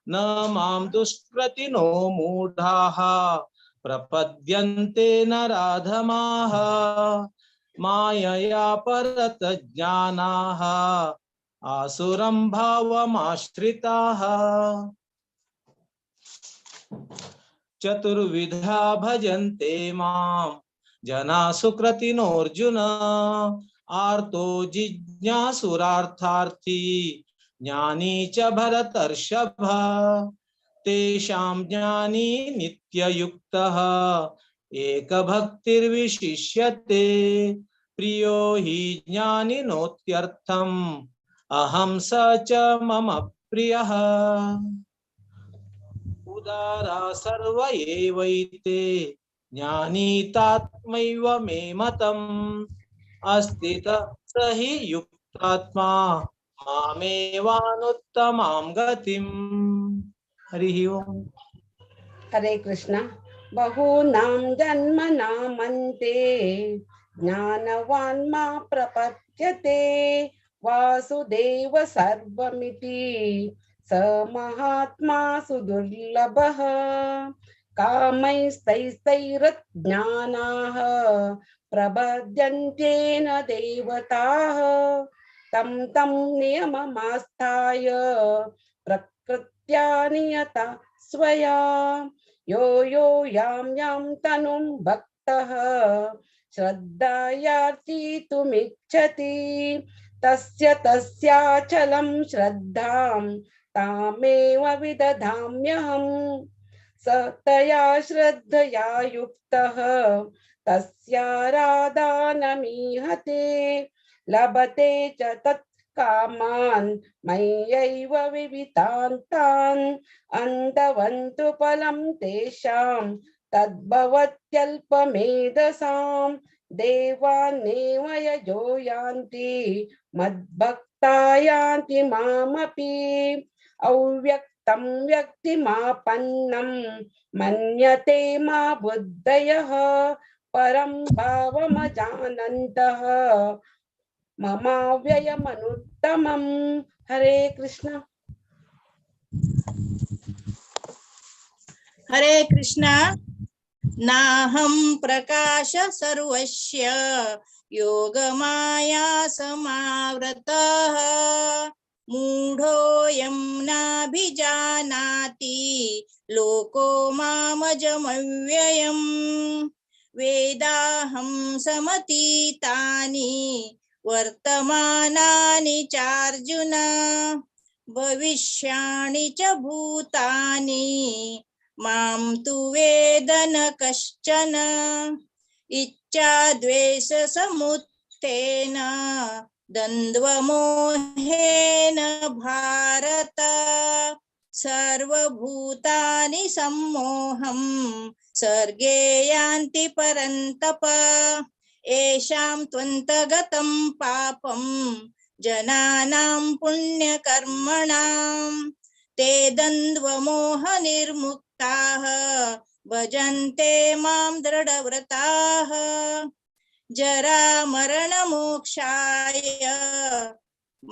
R: न मां दुष्कृतिनो मूढाः प्रपद्यन्ते नराधमाः मायया परतज्ञानाः आसुरं भावमाश्रिताः। चतुर्विधा भजन्ते मां जना सुकृतिनोऽर्जुन आर्तो जिज्ञासुरार्थार्थी ज्ञानी च भरतर्षभ। तेषां ज्ञानी नित्ययुक्तः एकभक्तिर्विशिष्यते प्रियो हि ज्ञानिनोत्यर्थम् अहं स च मम प्रियः। उदारा सर्व एवैते ज्ञानी तात्मैव मे मतम् अस्ति स हि युक्तात्मा मामेवानुत्तमां गतिम्। हरि ओम।
G: हरे कृष्ण। बहूनां जन्मनामन्ते ज्ञानवान् मा प्रपद्यते वासुदेव सर्वमिति स महात्मा सुदुर्लभः। कामैस्तैस्तैरज्ञानाः प्रबध्यन्ते न देवताः तं तं नियममास्थाय प्रकृत्या नियता स्वया। यो यो यां यां तनुं भक्तः श्रद्धयार्चितुमिच्छति तस्य तस्याचलं श्रद्धां तामेव विदधाम्यहम्। स तया श्रद्धया युक्तः तस्याराधानमीहते लभते च तत् कामान् मय्यैव विवितान् तान् अन्तवन्तु फलं तेषां तद्भवत्यल्पमेधसां। देवानेव यजो यान्ति मद्भक्ता यान्ति मामपि। अव्यक्तं व्यक्तिमापन्नं मन्यते मा बुद्धयः परं भावमजानन्तः ममाव्ययमनुत्तमम्। हरे कृष्ण।
S: हरे कृष्ण। नाहं प्रकाश सर्वस्य योगमाया समावृतः मूढोऽयं नाभिजानाति लोको मामजमव्ययम्। वेदाहं समतीतानि वर्तमानानि चार्जुन भविष्याणि च भूतानि मां तु वेद न कश्चन। इच्छाद्वेषसमुत्थेन द्वन्द्वमोहेन भारत सर्वभूतानि सम्मोहं सर्गे यान्ति परन्तप। एषां त्वन्तगतं पापं जनानां पुण्यकर्मणां ते द्वन्द्वमोहनिर्मुक्ताः भजन्ते मां दृढव्रताः। जरामरणमोक्षाय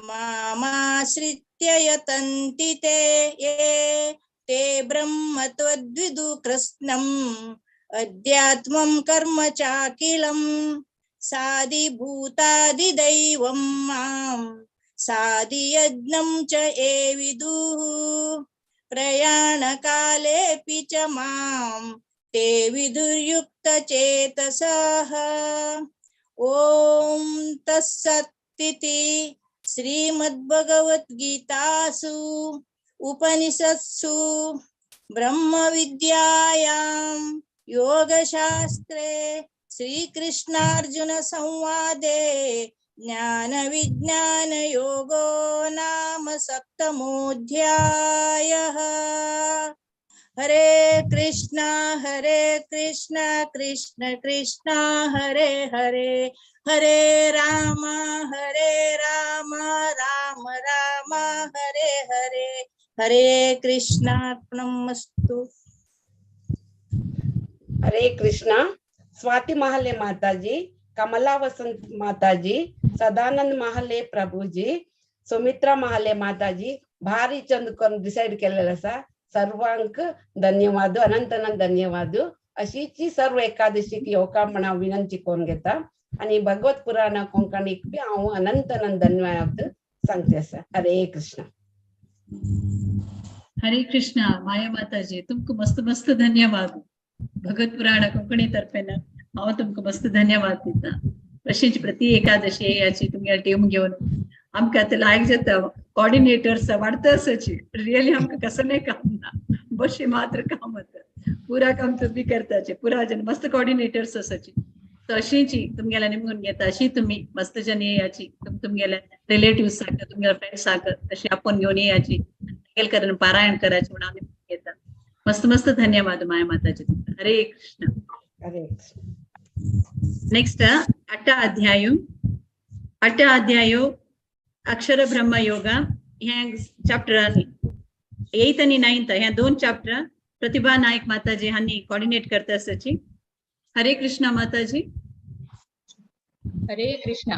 S: मामाश्रित्य यतन्ति ते ये ते ब्रह्म त्वद्विदु कृत्स्नम् अध्यात्मं कर्म चाखिलं साधिभूतादिदैवं मां साधियज्ञं च ये विदुः। प्रयाणकालेऽपि च मां ते विदुर्युक्तचेतसः। ॐ तत्सत्तिति श्रीमद्भगवद्गीतासु उपनिषत्सु ब्रह्मविद्यायां योगशास्त्रे श्रीकृष्णार्जुन संवादे ज्ञानविज्ञानयोगो नाम सप्तमोऽध्यायः। हरे कृष्णा कृष्ण कृष्ण हरे हरे, हरे राम राम राम हरे हरे। हरे कृष्णार्पणमस्तु।
G: हरे कृष्णा। स्वाति महाले माताजी, कमला वसंत माताजी, सदानंद महाले प्रभुजी, सुमित्रा महाले माताजी, भारी चंद करून डिसाइड केलेलं आसा। सर्वांक धन्यवाद, अनंत अनंत धन्यवाद। अशीची सर्व एकादशीक येवका म्हण हांव विनंती करून घेता आनी भगवत पुराण कोंकणीक बी हांव अनंत अनंत धन्यवाद सांगते आसा। हरे कृष्ण।
K: हरे कृष्णा। माया माताजी तुमकां मस्त मस्त धन्यवाद। भगवत पुराण कोंकणी तर्फेन हांव तुमकां मस्त धन्यवाद दिता। अशीच प्रति एकादशी याची तुमगे टीम घेवन आमकां आतां लायक जाता। कोऑर्डिनेटर्स वाडता आसाची रियली आमकां कसलें काम ना, बशे मात्र काम जाता, पुरा काम तुमी करताचे, पुरा जन मस्त कोऑर्डिनेटर्स आसाची। तो अशीची तुमगेल्या निमगून घेता, अशी तुमी मस्त जन येयाची, तुमगेल्या रिलेटिव्हसाक तुमगेल्या फ्रेंड्साक अशी आपोवन घेवन येयाची, करून पारायण करायचे म्हणून आमी घेता। मस्त मस्त धन्यवाद माया माताजी। हरे कृष्ण।
G: हरे कृष्ण।
K: नेक्स्ट अट्टा अध्याय। अट्टा अध्याय अक्षर ब्रह्म योग ह्या चॅप्टरांनी 8th आनी 9th ह्या दोन चॅप्टर प्रतिभा नायक माताजी हांणी कोऑर्डिनेट करता आसाची। हरे कृष्ण माताजी।
E: हरे कृष्ण।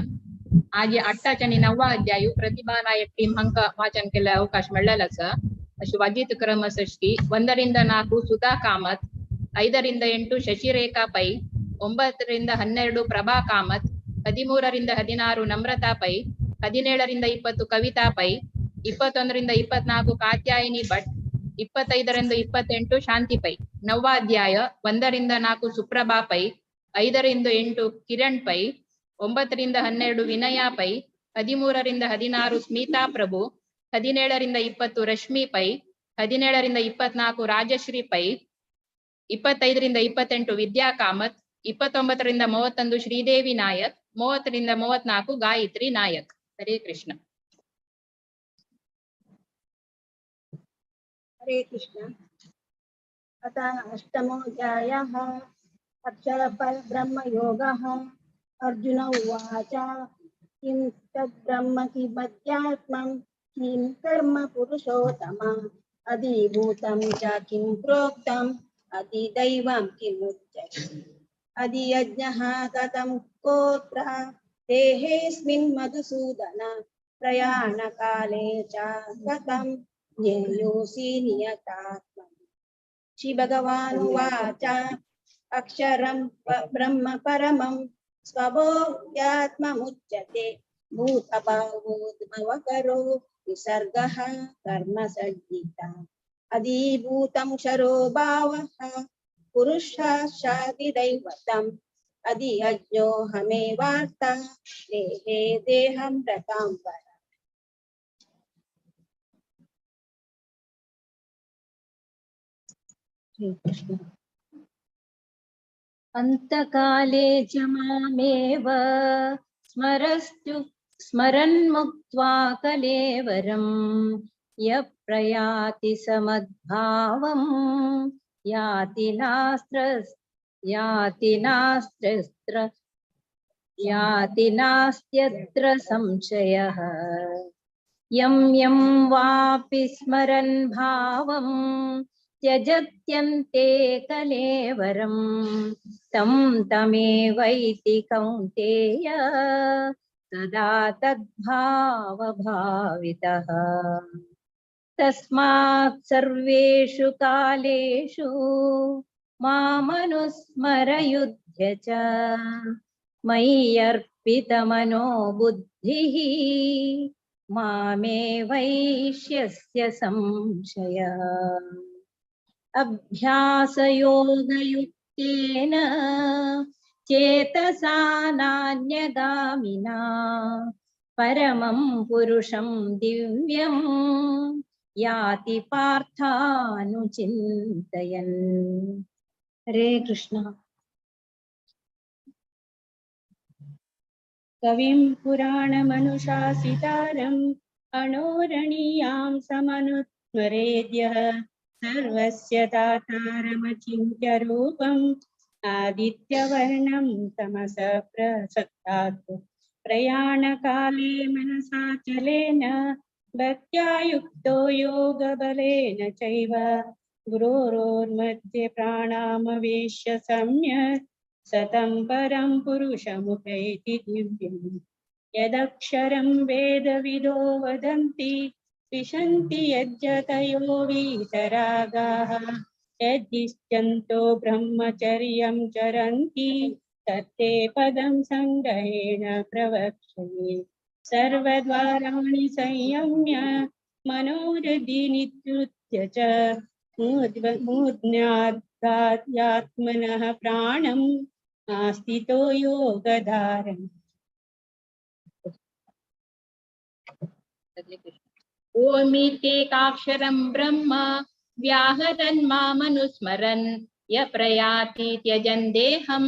E: आज 8 आनी 9 अध्याय प्रतिभा नायक टीम हांकां वाचन केल्ले अवकाश मेळ्ळेलो आसा। अशी वाजित क्रम आसा की 1 ರಿಂದ 4 सुधा कामत, 5 ರಿಂದ 8 ಶಶಿರೇಖಾ ಪೈ, 9 ರಿಂದ 12 ಪ್ರಭಾ ಕಾಮತ್, 13 ರಿಂದ 16 ನಮ್ರತಾ ಪೈ, 17 ರಿಂದ 20 ಕವಿತಾ ಪೈ, 21 ರಿಂದ 24 ಕಾತ್ಯಾಯಿನಿ ಭಟ್, 25 ರಿಂದ 28 ಶಾಂತಿ ಪೈ. ನವಾಧ್ಯಾಯ 1 ರಿಂದ 4 ಸುಪ್ರಭಾ ಪೈ, 5 ರಿಂದ 8 ಕಿರಣ್ ಪೈ, 9 ರಿಂದ 12 ವಿನಯಾ ಪೈ, 13 ರಿಂದ 16 ಸ್ಮಿತಾ ಪ್ರಭು, 17 ರಿಂದ 20 ರಶ್ಮಿ ಪೈ, 17 ರಿಂದ 24 ರಾಜಶ್ರೀ ಪೈ, 25 ರಿಂದ 28 ವಿದ್ಯಾ ಕಾಮತ್, 29 ರಿಂದ 31 ಶ್ರೀದೇವಿ ನಾಯಕ್, 30 ರಿಂದ 34 ಗಾಯತ್ರಿ ನಾಯಕ್. ಹರೇ ಕೃಷ್ಣ.
F: हरे कृष्ण। अथ अष्टमोऽध्यायः अक्षरपरब्रह्मयोगः। अर्जुन उवाच, किं तद्ब्रह्म किमध्यात्मं किं कर्म पुरुषोत्तम, अधिभूतं च किं प्रोक्तम् अधिदैवं किमुच्यते, अधियज्ञः कथं कोत्र देहेऽस्मिन् मधुसूदन, प्रयाणकाले च कथं ज्ञेयोऽसि नियतात्मा। श्री भगवानुवाच, अक्षरं ब्रह्म परमं स्वभोग्यात्ममुच्यते, भूतभावोद्भवकरो विसर्गः कर्म सज्जिता, अधिभूतं क्षरो भावः पुरुषाशादिदैवतम्, अधियज्ञोऽहमेवार्ता देहे देहं रतां वरम्।
P: कृष्ण। अन्तकाले च मामेव स्मरस्तु स्मरन्मुक्त्वा कलेवरं यः प्रयाति समद्भावं याति नास्त्यत्र संशयः। यं यं वापि स्मरन् भावं त्यजत्यन्ते कलेवरं तं तमेवैति कौन्तेय सदा तद्भावभावितः। तस्मात् सर्वेषु कालेषु मामनुस्मरयुध्य च मय्यर्पितमनो बुद्धिः मामे वैश्यस्य संशयः। अभ्यासयोगयुक्तेन चेतसा नान्यगामिना परमं पुरुषं दिव्यं याति पार्थानुचिन्तयन्। हरे कृष्ण।
D: कविं पुराणमनुशासितारम् अणोरणीयां समनुस्मरेद्यः सर्वस्य दातारमचिन्त्य रूपम् आदित्यवर्णं तमसः प्रसक्तात्। प्रयाणकाले मनसाचलेन भक्त्या युक्तो योगबलेन चैव गुरोर्मध्ये प्राणामवेश्य सम्यक् सतं परं पुरुषमुपैति दिव्यम्। यदक्षरं वेदविदो वदन्ति विशन्ति यज्जतयो वीतरागाः यद्दिश्यन्तो ब्रह्मचर्यं चरन्ति तत्ते पदं सङ्ग्रहेण प्रवक्ष्ये। सर्वद्वाराणि संयम्य मनोहृदि निरुध्य च मूर्ध्यात्मनः प्राणम् आस्थितो योगधारम्।
E: ओमित्येकाक्षरं ब्रह्म व्याहरन् मामनुस्मरन् य प्रयाति त्यजन् देहं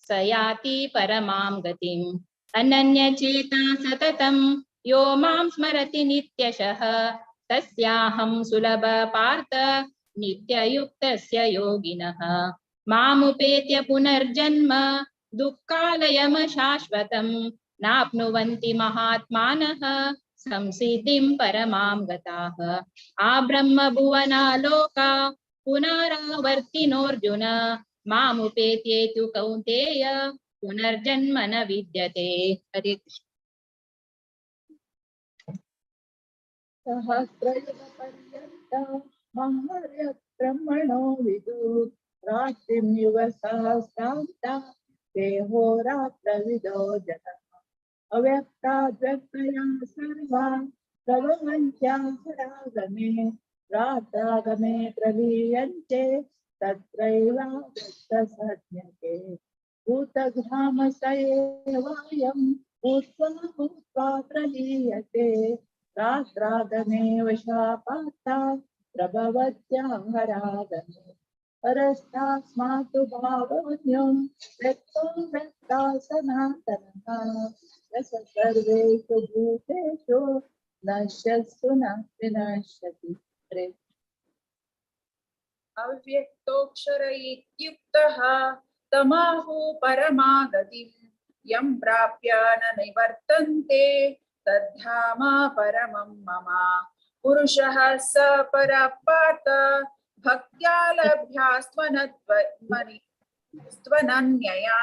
E: स याति परमां गतिम्। अनन्यचेता सततं यो मां स्मरति नित्यशः तस्याहं सुलभ पार्थ नित्ययुक्तस्य योगिनः। मामुपेत्य पुनर्जन्म दुःखालयमशाश्वतं नाप्नुवन्ति महात्मानः संसिद्धिं परमां गताः। आब्रह्मभुवनालोका पुनरावर्तिनोऽर्जुन मामुपेत्येतु कौन्तेय पुनर्जन्म न विद्यते। हरे कृष्ण।
H: सहस्रयुगपर्यन्तं ब्रह्मणो विदु रात्रिं युगसहस्रान्ता देहोरात्रविदो जनः। अव्यक्ताद्व्यक्तया सर्वा प्रवहन्त्या हरागमे रात्रागमे प्रलीयन्ते तत्रैवाव्यक्तसंज्ञके। भूतग्राम स एवायं भूत्वा भूत्वा प्रलीयते रात्रागमे वशापाता प्रभवत्याहरागमे। परस्तास्मात्तु भावोऽन्यो व्यक्तो व्यक्ता सनातनः यः सर्वेषु भूतेषु नश्यत्सु न विनश्यति।
T: अव्यक्तोऽक्षर इत्युक्तः तमाहु परमागतिं यं प्राप्य न निवर्तन्ते तद्धाम परमं मम। पुरुषः स परपात भक्त्या लभ्यास्त्वनन्यया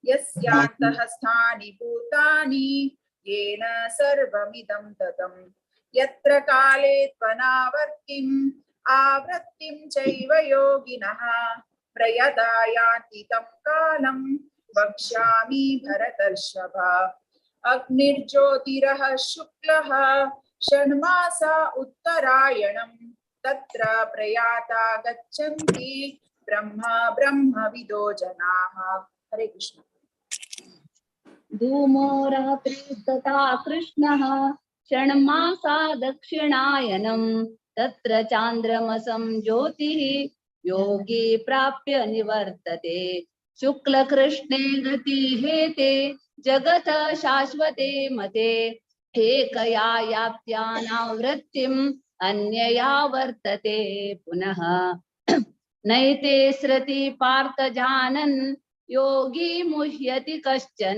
T: यस्यान्तः स्थानि भूतानि येन सर्वमिदं ततम्। यत्र काले त्वनावर्तिम् आवृत्तिं चैव योगिनः प्रयदा यान्ति तं कालं वक्ष्यामि भरतर्षभ। अग्निर्ज्योतिरः शुक्लः षण्मासा उत्तरायणं तत्र प्रयाता गच्छन्ति ब्रह्म ब्रह्मविदो जनाः। हरे कृष्ण।
I: धूमो रात्रिस्तथा कृष्णः षण्मासा दक्षिणायनं तत्र चान्द्रमसं ज्योतिः योगी प्राप्य निवर्तते। शुक्लकृष्णे गतिहेते जगत शाश्वते मते एकया याप्त्यानावृत्तिम् अन्यया वर्तते पुनः। नैते स्रति पार्थ जानन् योगी मुह्यति कश्चन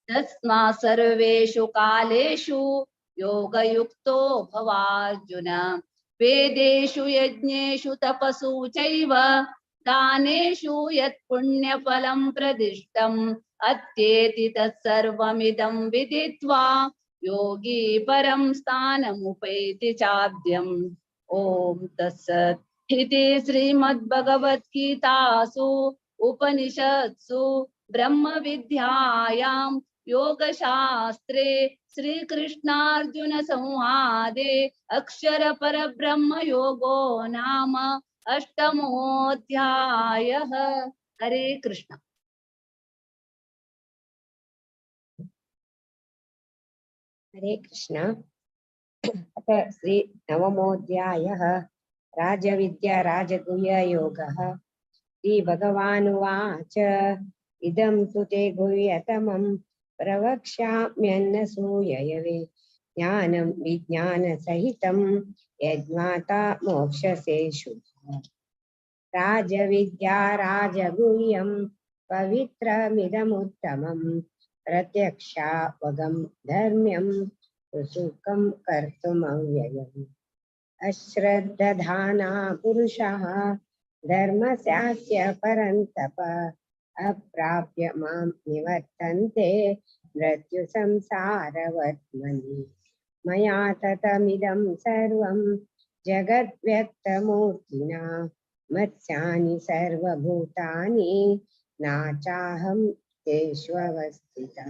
I: तस्मात् सर्वेषु कालेषु योगयुक्तो भवार्जुन। वेदेषु यज्ञेषु तपसु चैव दानेषु यत्पुण्यफलं प्रदिष्टम् अत्येति तत्सर्वमिदं विदित्वा योगी परं स्थानमुपैति चाद्यम्। ॐ तत्सत् इति श्रीमद्भगवद्गीतासु उपनिषत्सु ब्रह्मविद्यायां योगशास्त्रे श्रीकृष्णार्जुन संवादे अक्षर परब्रह्म योगो नाम अष्टमोऽध्यायः। हरे कृष्ण।
A: हरे कृष्ण। अथ श्री नवमोऽध्यायः राजविद्या राजगुह्य योगः। श्री भगवानुवाच इदं तु ते गुह्यतमं प्रवक्ष्याम्यन्नसूयवे ज्ञानं विज्ञानसहितं यज्ञाता मोक्षसे शुभः। राजविद्या राजगुह्यं पवित्रमिदमुत्तमं प्रत्यक्षावगं धर्म्यं सुसुखं कर्तुमव्ययम्। अश्रद्दधाना पुरुषः धर्मस्यास्य परन्तप अप्राप्य मां निवर्तन्ते मृत्युसंसारवर्त्मनि। मया ततमिदं सर्वं जगद्व्यक्तमूर्तिना मत्स्यानि सर्वभूतानि नाचाहं तेष्वस्थिता।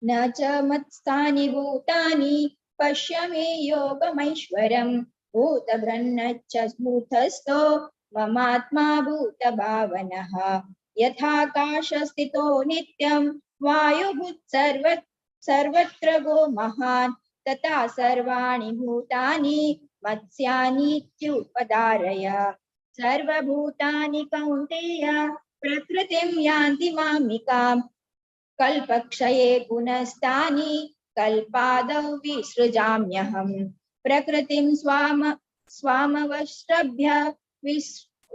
O: न च मत्स्थानि भूतानि पश्य मे योगमैश्वरम् भूतभ्रन्नच्च भूतस्थो ममात्मा भूतभावनः। यथाकाशस्थितो नित्यं वायुभूत् सर्वत्र गो महान् तथा सर्वाणि भूतानि मत्स्यानीत्युपधारय। सर्वभूतानि कौन्तेय प्रकृतिं यान्ति मामिकां कल्पक्षये पुनस्तानि कल्पादौ विसृजाम्यहम्। प्रकृतिं स्वामवश्रभ्य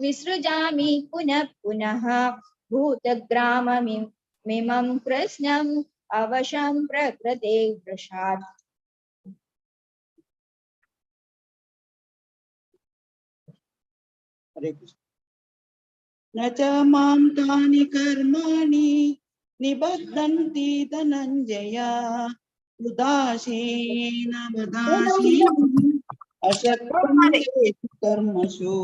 O: विसृजामि पुनः पुनः। भूतग्राममिमं कृष्णम् अवशं प्रकृते वृषात्।
Q: हरे कृष्ण। न च मां तानि कर्माणि निबध्नन्ति धनञ्जय उदासीनवदासीनं अशक्तं तेषु कर्मसु।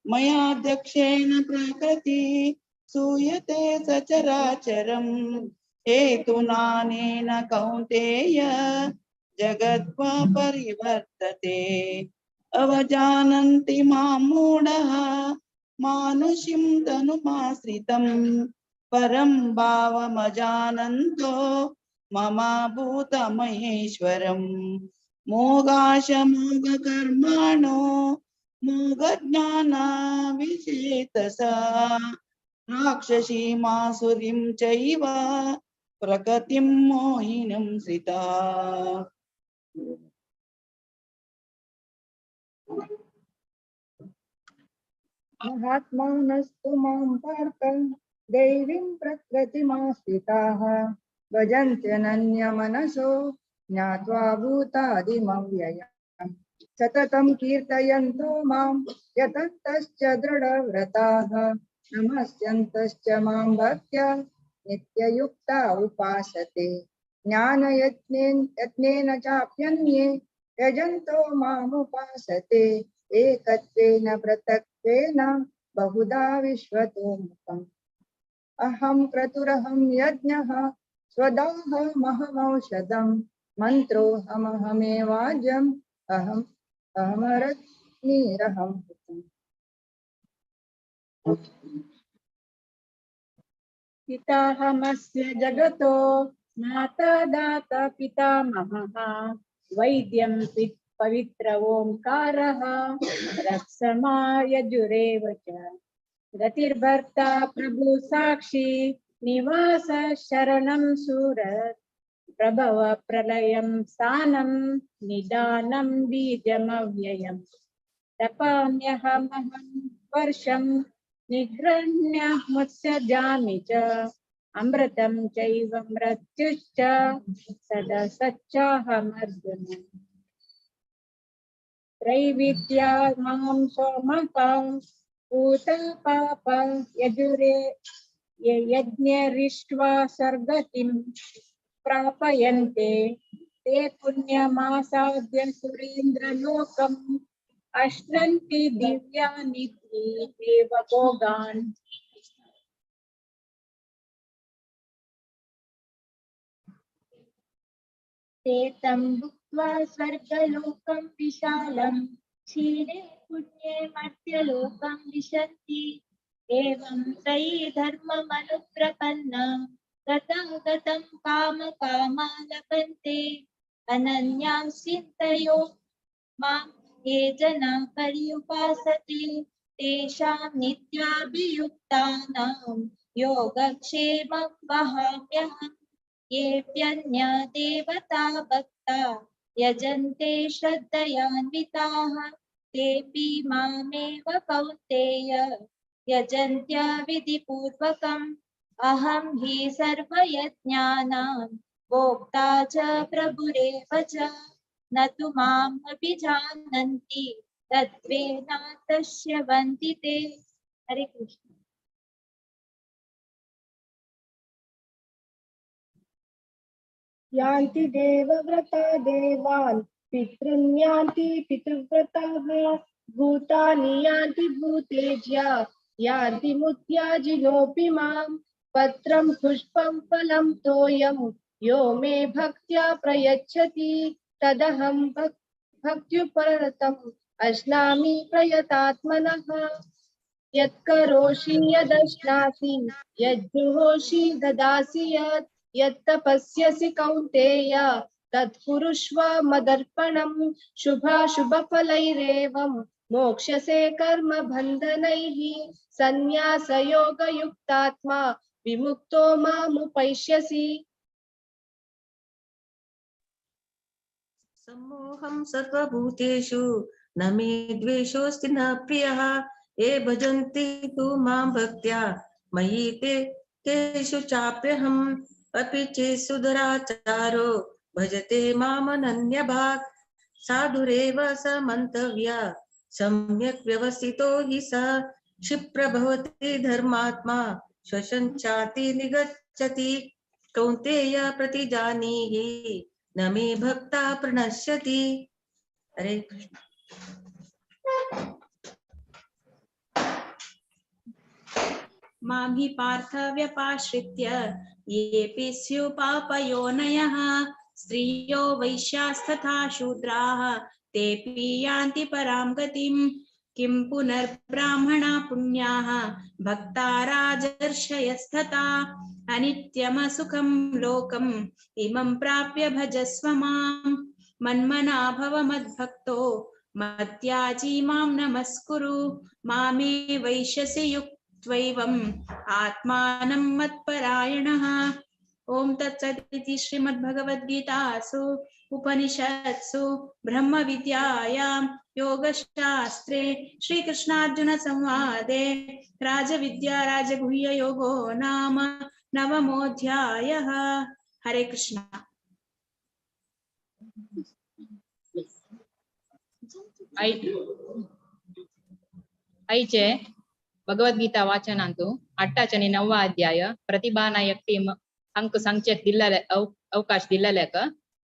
Q: मयाध्यक्षेण प्रकृति सूयते सचराचरं हेतुनानेन कौन्तेय जगत्वा परिवर्तते। अवजानन्ति मां मूढः मानुषीं तनुमाश्रितं परं भावमजानन्तो मम भूतमहेश्वरम्। मोघाशमोघकर्माणो मोघज्ञाना विचेतसा राक्षसीमासुरीं चैव प्रकृतिं मोहिनीं श्रिता।
H: महात्मानस्तु मां पार्थ दैवीं प्रकृतिमाश्रिताः भजन्त्यनन्यमनसो ज्ञात्वा भूतादिमव्ययम्। सततं कीर्तयन्तो मां यतन्तश्च दृढव्रताः नमस्यन्तश्च मां भक्त्या नित्ययुक्ता उपासते। ज्ञानयज्ञेन यत्नेन चाप्यन्ये यजन्तो मामुपासते। एकत्वेन पृथक्त्वेन बहुधा विश्वतोमुखम्। अहं क्रतुरहं यज्ञः स्वदाहमहमौषधं मन्त्रोऽहमहमेवाज्यम् अहम् अहमरग्निरहं हुतम्।
C: पिताहमस्य जगतो माता दाता पितामहः।
D: वैद्यं पवित्र ओंकारः रक्समायजुरेव च गतिर्भर्ता प्रभु साक्षी निवास शरणं सुरत् प्रभव प्रलयं स्थानं निदानं बीजमव्ययम् तपाम्यहमहं वर्षं निगृह्य मुत्सजामि च अमृतं चैव मृत्युश्च सदा सच्चाहमर्जुन। त्रैविद्या मां सोमपां पूता पाप यजुरे यज्ञरिष्ट्वा स्वर्गतिं प्रापयन्ते ते पुण्यमासाद्य सुरेन्द्रलोकम् अश्नन्ति दिव्यानि देवभोगान्।
O: ते तं भुक्त्वा स्वर्गलोकं विशालं क्षीरे पुण्ये मर्त्यलोकं विशन्ति। एवं त्रयी धर्ममनुप्रपन्ना गतं गतं कामकामा लभन्ते। अनन्यां चिन्तयो मां ये जना पर्युपासते तेषां नित्याभियुक्तानां योगक्षेमं वहाम्यहम्। येऽप्यन्या देवता भक्ता यजन्ते श्रद्धयान्विताः तेऽपि मामेव कौन्तेय यजन्त्या विधिपूर्वकम्। अहं हि सर्वयज्ञानां भोक्ता च प्रभुरेव च न तु माम् अभिजानन्ति तत्त्वेनातश्यवन्ति ते। हरे कृष्ण।
C: यान्ति देवव्रता देवान् पितॄन् यान्ति पितृव्रताः भूतानि यान्ति भूतेज्या यान्ति मुत्याजिनोऽपि माम्। पत्रं पुष्पं फलं तोयं यो मे भक्त्या प्रयच्छति तदहं भक्त्युपरतम् अश्नामि प्रयतात्मनः। यत्करोषि यदश्नासि यज्जुहोषि ददासि यत् यत्तपस्यसि कौन्तेय तत्कुरुष्व मदर्पणं। शुभाशुभफलैरेवं मोक्ष्यसे कर्मबन्धनैः। सन्न्यासयोगयुक्तात्मा विमुक्तो मामुपैष्यसि।
L: सम्मोहं सर्वभूतेषु न मे द्वेषोऽस्ति न प्रियः। ये भजन्ति तु मां भक्त्या मयि ते तेषु चाप्यहम्। अपि चेत्सुदराचारो भजते मामनन्यभाक् साधुरेव स मन्तव्य सम्यक् व्यवस्थितो हि स। क्षिप्रभवति धर्मात्मा श्वसञ्चाति निगच्छति। कौन्तेय प्रतिजानीहि न मे भक्ता प्रणश्यति। हरे कृष्ण।
W: मां हि पार्थ व्यपाश्रित्य येऽपि स्युः पापयोनयः स्त्रियो वैश्यास्तथा शूद्राः तेऽपि यान्ति परां गतिम्। किं पुनर्ब्राह्मणा पुण्याः भक्ता राजर्षयस्तथा अनित्यमसुखं लोकम् इमं प्राप्य भजस्व माम्। मन्मना भव मद्भक्तो मत्याजी मां नमस्कुरु। मामे वैश्यसि युक्त्वैवम् आत्मानं मत्परायणः। ओम तत्सदिति श्रीमद्भगवद्गीतासु उपनिषत्सु ब्रह्मविद्यायां योगशास्त्रे श्रीकृष्णार्जुन संवादे राजविद्या राजगुह्य योगो नाम नवमोऽध्यायः। हरे कृष्ण।
E: आयचे भगवद्गीता वाचनांतु 8 आणि 9 अध्याय प्रतिभा नायक टीम अंक सांगचे दिल्लेले अवकाश दिल्लेले का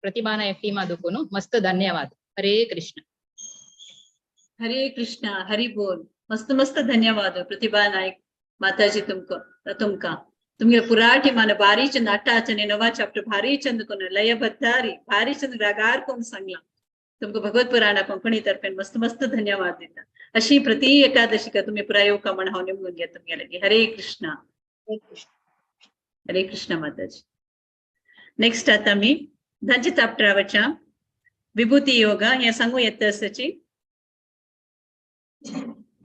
E: प्रतिभा नायक टीम आदुकुनु मस्त धन्यवाद। हरे कृष्ण।
K: हरे कृष्ण। हरि बोल। मस्त मस्त धन्यवाद प्रतिभा नायक माताजी तुमको तुमका तुमगे पुरा टीमान भारी चंद 8 आणि 9 चॅप्टर भारी चंद कोण लयबद्धारी भारी चंद रागार कोण सांगला तुमको भगवत पुराणा कोंकणी तर्फे मस्त मस्त धन्यवाद देता। अशी प्रति एकादशी का तुम्ही पुरा येऊ का म्हण हांव निमगून घे तुमगे लगी। हरे कृष्ण। हरे कृष्ण माताजी। नेक्स्ट आता मी धाचे चॅप्टरावरच्या विभूती योग हें सांगू येता आसाची.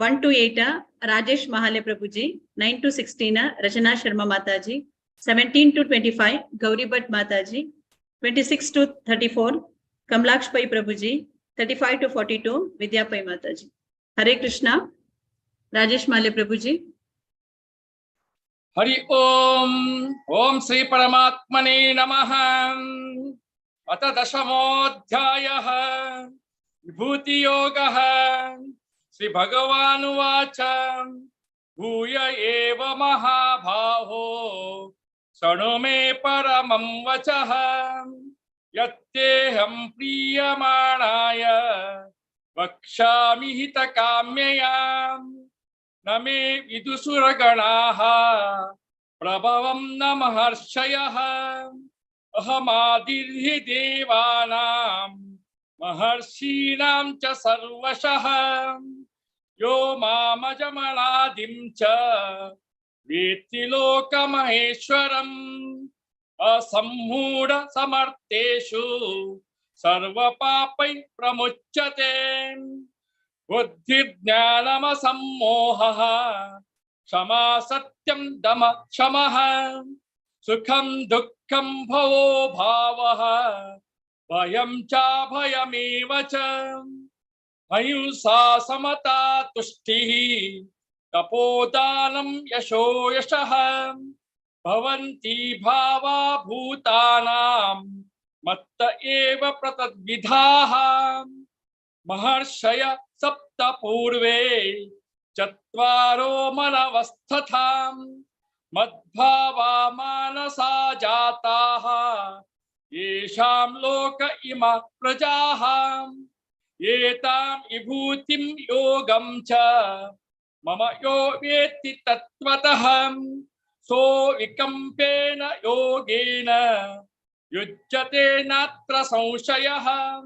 K: 1 to 8 Rajesh Mahale Prabhuji, 9 to 16 Rachana Sharma Mataji, 17 to 25 Gauri Bhatt Mataji, 26 to 34 Kamlaksh Pai Prabhuji, 35 to 42 Vidya Pai Mataji. Hare Krishna. Rajesh Mahale Prabhuji.
J: Hari Om. Om Shri परमात्मने नमः. अथ दशमोऽध्यायः विभूतियोगः. श्री भगवानुवाच. भूय एव महाबाहो शृणु मे परमं वचः. यत्तेऽहं प्रीयमाणाय वक्ष्यामि हितकाम्यया. न मे विदुसुरगणाः प्रभवं न महर्षयः. अहमादिर्हि देवानां महर्षीणां च सर्वशः. यो मामजमनादिं च वेत्ति लोकमहेश्वरम्. असम्मूढ समर्थेषु सर्वपापैः प्रमुच्यते. बुद्धिर्ज्ञानमसम्मोहः क्षमा सत्यं दम शमः. सुखं दुःखं भवो भावः भयं चाभयमेव च. अहिंसा समता तुष्टिः तपोदानं यशो यशः. भवन्ति भावा भूतानां मत्त एव प्रतद्विधाः. महर्षय सप्त पूर्वे चत्वारो मनवस्थां. मद्भावा मानसा जाताः येषां लोक इमा प्रजाः. एतां विभूतिं योगं च मम यो वेत्ति तत्त्वतः. सो विकम्पेन योगेन युज्यते नात्र संशयः.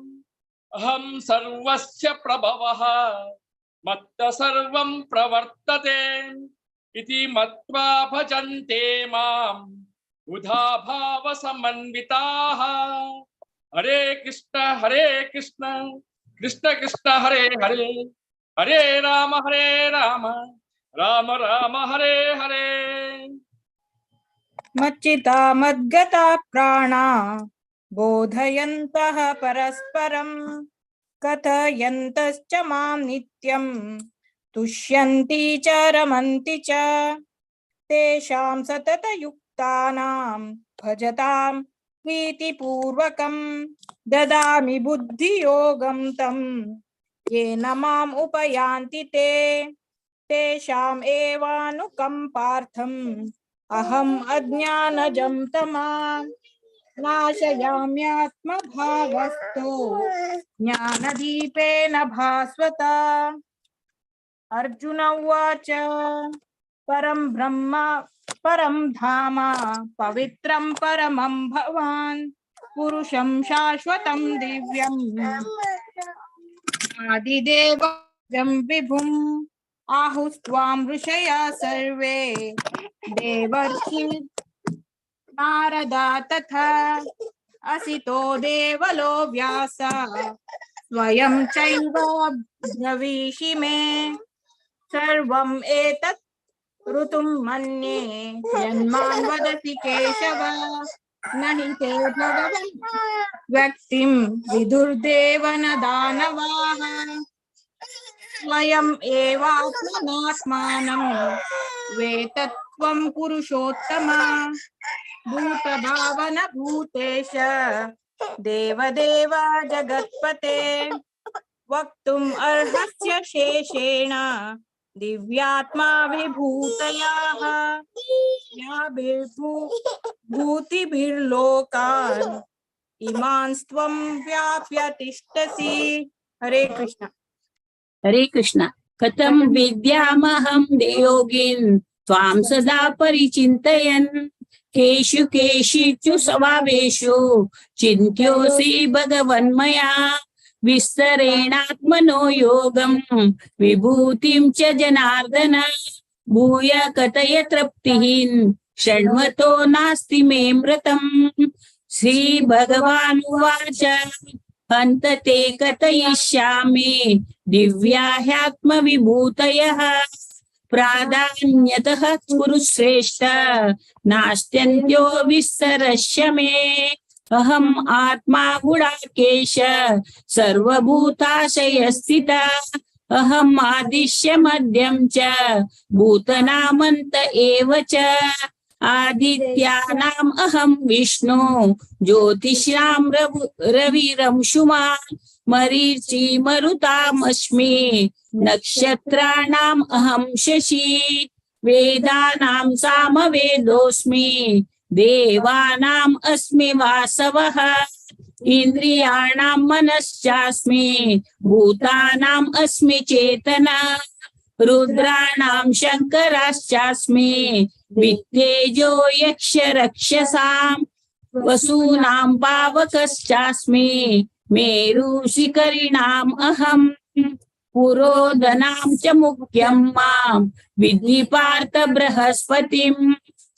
J: अहं सर्वस्य प्रभवः मत्त सर्वं प्रवर्तते. इति मत्वा भजन्ते मां बुधा भावसमन्विताः. हरे कृष्ण कृष्ण कृष्ण हरे हरे, हरे राम राम राम हरे हरे.
D: मच्चिता मद्गता प्राणा बोधयन्तः परस्परं कथयन्तश्च मां नित्यं तुष्यन्ति च रमन्ति च. तेषां सततयुक्तानां भजतां प्रीतिपूर्वकं ददामि बुद्धियोगं तं येन माम् उपयान्ति ते. तेषाम् एवानुकम्पार्थम् अहम् अज्ञानजं तमां नाशयाम्यात्मभावस्तो ज्ञानदीपेन भास्वता. अर्जुन उवाच. परं ब्रह्म परं धाम पवित्रं परमं भवान् पुरुषं शाश्वतं दिव्यम् आदिदेवं विभुम्. आहुस्त्वां ऋषयः सर्वे देवर्षि नारदा तथा असितो देवलो व्यास स्वयं चैव ब्रवीषि मे. सर्वम् एतत् ऋतुं मन्ये यन्मां वदसि केशव. न हि ते भगवन् व्यक्तिं विदुर्देव न दानवाः. स्वयम् एवात्मनात्मानं वेतत्वं पुरुषोत्तम. भूतभावन भूतेश देवदेव जगत्पते. वक्तुम् अर्हस्य शेषेण दिव्यात्मा विभूतयाः. याभिर्भूतिभिर्लोकान् इमांस्त्वं व्याप्य तिष्ठसि. हरे कृष्ण.
M: हरे कृष्ण. कथं विद्यामहं योगिन् त्वां सदा परिचिन्तयन्. केषु केषुचित् स्वभावेषु चिन्त्योऽसि भगवन्मया. विस्तरेणात्मनो योगं विभूतिं च जनार्दन. भूय कथय तृप्तिः शृण्वतो नास्ति मे मृतम्. श्री भगवानुवाच. हन्त ते कथयिष्यामि दिव्या ह्यात्मविभूतयः। प्राधान्यतः कुरुश्रेष्ठ नास्त्यन्त्यो विस्तरस्य मे। अहम् आत्मा गुडाकेश सर्वभूताशयस्थिता। अहम् आदिश्य मध्यं च भूतनामन्त एव च। आदित्यानाम् अहं विष्णु ज्योतिषां रविरंशुमान् मरीचि मरुतामस्मि नक्षत्राणाम् अहं शशि वेदानां सामवेदोऽस्मि देवानाम् अस्मि वासवः इंद्रियाणां मनश्चास्मि भूतानाम् अस्मि चेतना रुद्राणां शंकराश्चास्मि वित्तेजो यक्ष रक्षसां वसूनां पावकश्चास्मि मेरुशिखरिणाम् अहं पुरोधनां च मुख्यं मां विद्धि पार्थ बृहस्पतिं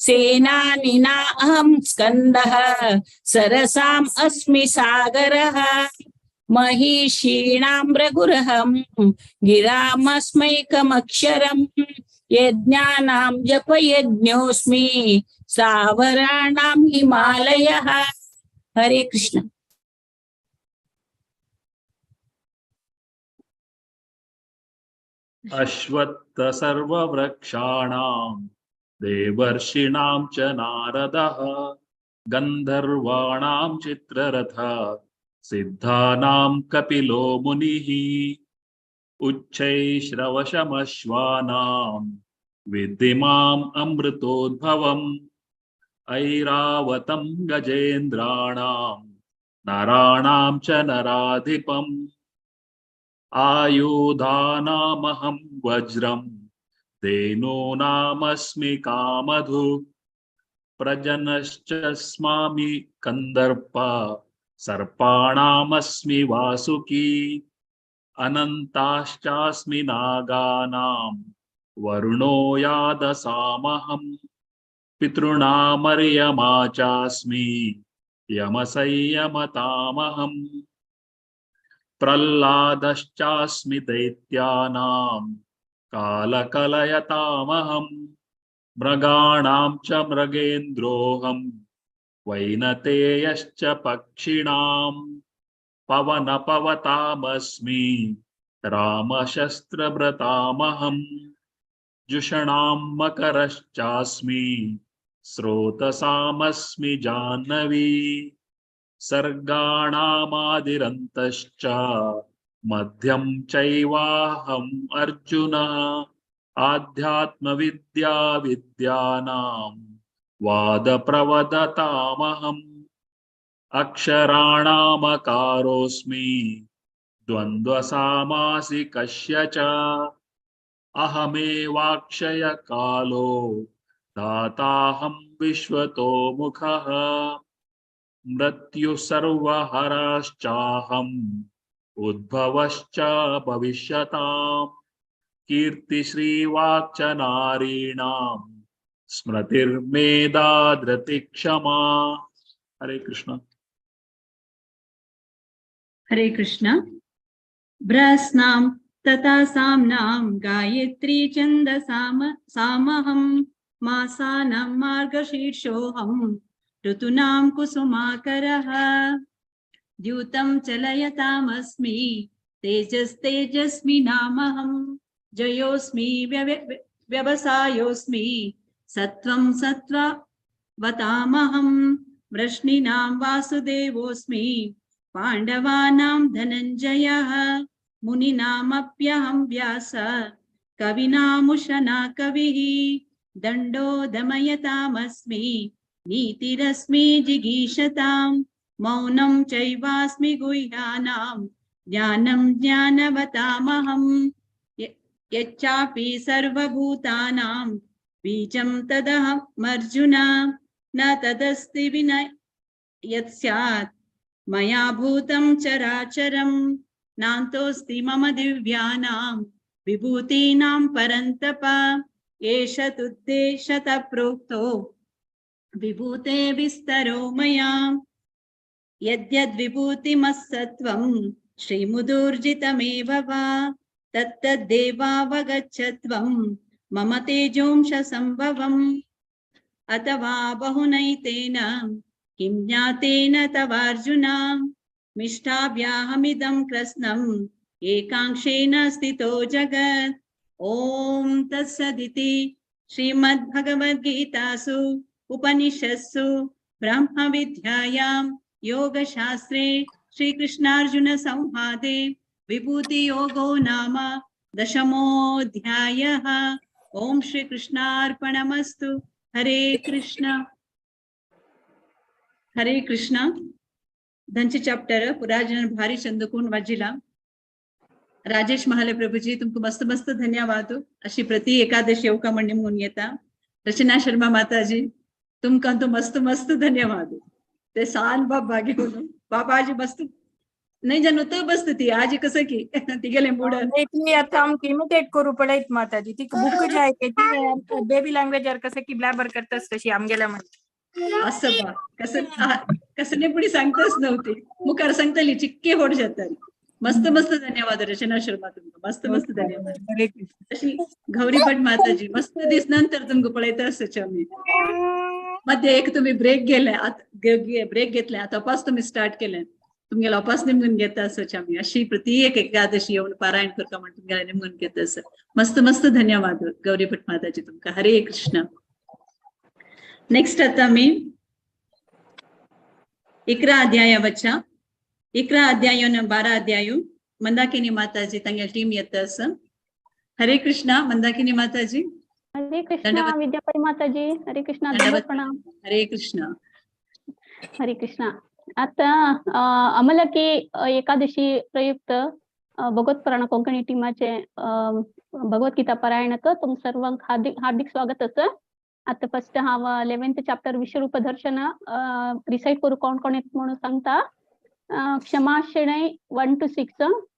M: सेनानिना अहं स्कन्दः सरसाम् अस्मि सागरः महिषीणां रघुरहं गिरामस्मैकमक्षरं यज्ञानां जपयज्ञोऽस्मि सावराणां हिमालयः। हरे कृष्ण।
B: अश्वत्थ सर्ववृक्षाणां देवर्षीणां च नारदः गन्धर्वाणां चित्ररथः सिद्धानां कपिलो मुनिः उच्चैश्रवशमश्वानां विद्धि माम् अमृतोद्भवम् ऐरावतं गजेन्द्राणां नराणां च नराधिपम् आयुधानामहं वज्रं धेनूनामस्मि कामधुक् प्रजनश्च स्मामि कन्दर्प सर्पाणामस्मि वासुकी अनन्ताश्चास्मि नागानां वरुणो यादसामहं पितॄणामर्यमा चास्मि यमसंयमतामहं प्रह्लादश्चास्मि दैत्यानां कालकलयतामहं मृगाणां च मृगेन्द्रोऽहं वैनतेयश्च पक्षिणां पवनपवतामस्मि रामशस्त्रभृतामहं जुषणां मकरश्चास्मि स्रोतसामस्मि जाह्नवी सर्गाणामादिरन्तश्च मध्यं चैवाहम् अर्जुनः आध्यात्मविद्या विद्यानां वादप्रवदतामहम् अक्षराणामकारोऽस्मि द्वन्द्वसामासिकस्य च अहमेवाक्षयकालो दाताहं विश्वतो मुखः मृत्युसर्वहराश्चाहम् उद्भवश्च भविष्यताम् कीर्तिश्रीवाक्च नारीणां स्मृतिर्मेधा धृतिक्षमा। हरे कृष्ण।
K: हरे कृष्ण। ब्रह्मस्नां तथा साम्नां गायत्री छन्दसाम सामहं मासानां मार्गशीर्षोऽहं ऋतूनां कुसुमाकरः द्यूतं चलयतामस्मि तेजस्तेजस्मि नामहं जयोस्मि व्यवसायोस्मि सत्वं सत्त्ववतामहं वृष्णीनां वासुदेवोऽस्मि पाण्डवानां धनञ्जयः मुनीनामप्यहं व्यास कविनामुशना कविः दण्डो दमयतामस्मि नीतिरस्मि जिगीषतां मौनं चैवास्मि गुह्यानां ज्ञानं ज्ञानवतामहं यच्चापि सर्वभूतानां बीजं तदहमर्जुन न तदस्ति विना यत् स्यात् मया भूतं चराचरं नान्तोऽस्ति मम दिव्यानां विभूतीनां परन्तप एष तुद्देशतः प्रोक्तो विभूते विस्तरो मया। यद्यद्विभूतिमस्सत्त्वं श्रीमुदूर्जितमेव वा तत्तद्देवावगच्छत्वं मम तेजोंश संभवम्। अथवा बहुनैतेन किं ज्ञातेन तवार्जुन मिष्टाभ्याहमिदं कृत्स्नम् एकांशेन स्थितो जगत्। ॐ तत्सदिति श्रीमद्भगवद्गीतासु उपनिषत्सु ब्रह्मविद्यायां योगशास्त्रे श्रीकृष्णार्जुन संवादे विभूतियोगो नाम दशमोऽध्यायः। ॐ श्रीकृष्णार्पणमस्तु। हरे कृष्ण हरे कृष्ण। धनचे चॅप्टर पुराजन भारी चंदकून वाजिला। राजेश महाले प्रभुजी तुमको मस्त मस्त धन्यवाद। अशी प्रति एकादशी येवका म्हणणे म्हणून येता। रचना शर्मा माताजी तुमकां तो मस्त मस्त धन्यवाद। ते सान बाबा घेऊन बाबाजी मस्त नाही जानू तो बसत ती आजी कसं की ती गेले मुडन
D: ती आता आमकां इमिटेट करू पळयत माताजी। ती बुक जे आहे ती बेबी लँग्वेज कसं की ब्लॅबर करतास तशी आमगेल्या मध्ये
K: असं बा कसं कसं नाही पुढे सांगताच नव्हती मुखार सांगतली चिक्के होड जातात। मस्त मस्त धन्यवाद रचना शर्मा तुमका मस्त मस्त धन्यवाद। अशी गौरी भट माताजी मस्त दीस नंतर तुमका पळयता आसचे आमी। मध्ये एक तुम्ही ब्रेक गेले ब्रेक घेतले आता अपास तुम्ही स्टार्ट केले तुमगेला अपास निमगून घेता आसचे आमी। अशी प्रति एक एकादशी येवन पारायण करता म्हण तुमगेला निमगून घेता आसा। मस्त मस्त धन्यवाद गौरी भट माताजी तुमका। हरे कृष्ण। नेक्स्ट आता आमी 11 अध्याया वच्चा 11 अध्याय 12 अध्याय मंदाकिनी माताजी तांगेली टीम येता आसा। हरे कृष्णा मंदाकिनी माताजी।
N: हरे कृष्णा विद्यापति माताजी। हरे कृष्णा प्रणाम।
K: हरे कृष्णा
N: हरे कृष्णा। आता अमलकी एकादशी प्रयुक्त भगवत पुराण कोंकणी टीमाचे भगवद्गीता पारायणाक तुम सर्वांक हार्दिक हार्दिक स्वागत आसा। आता फर्स्ट हांव 11th chapter विश्वरूप दर्शन रिसाइट करू कोण कोण येत म्हणून सांगता। Kshama Shenoy 1 to 6,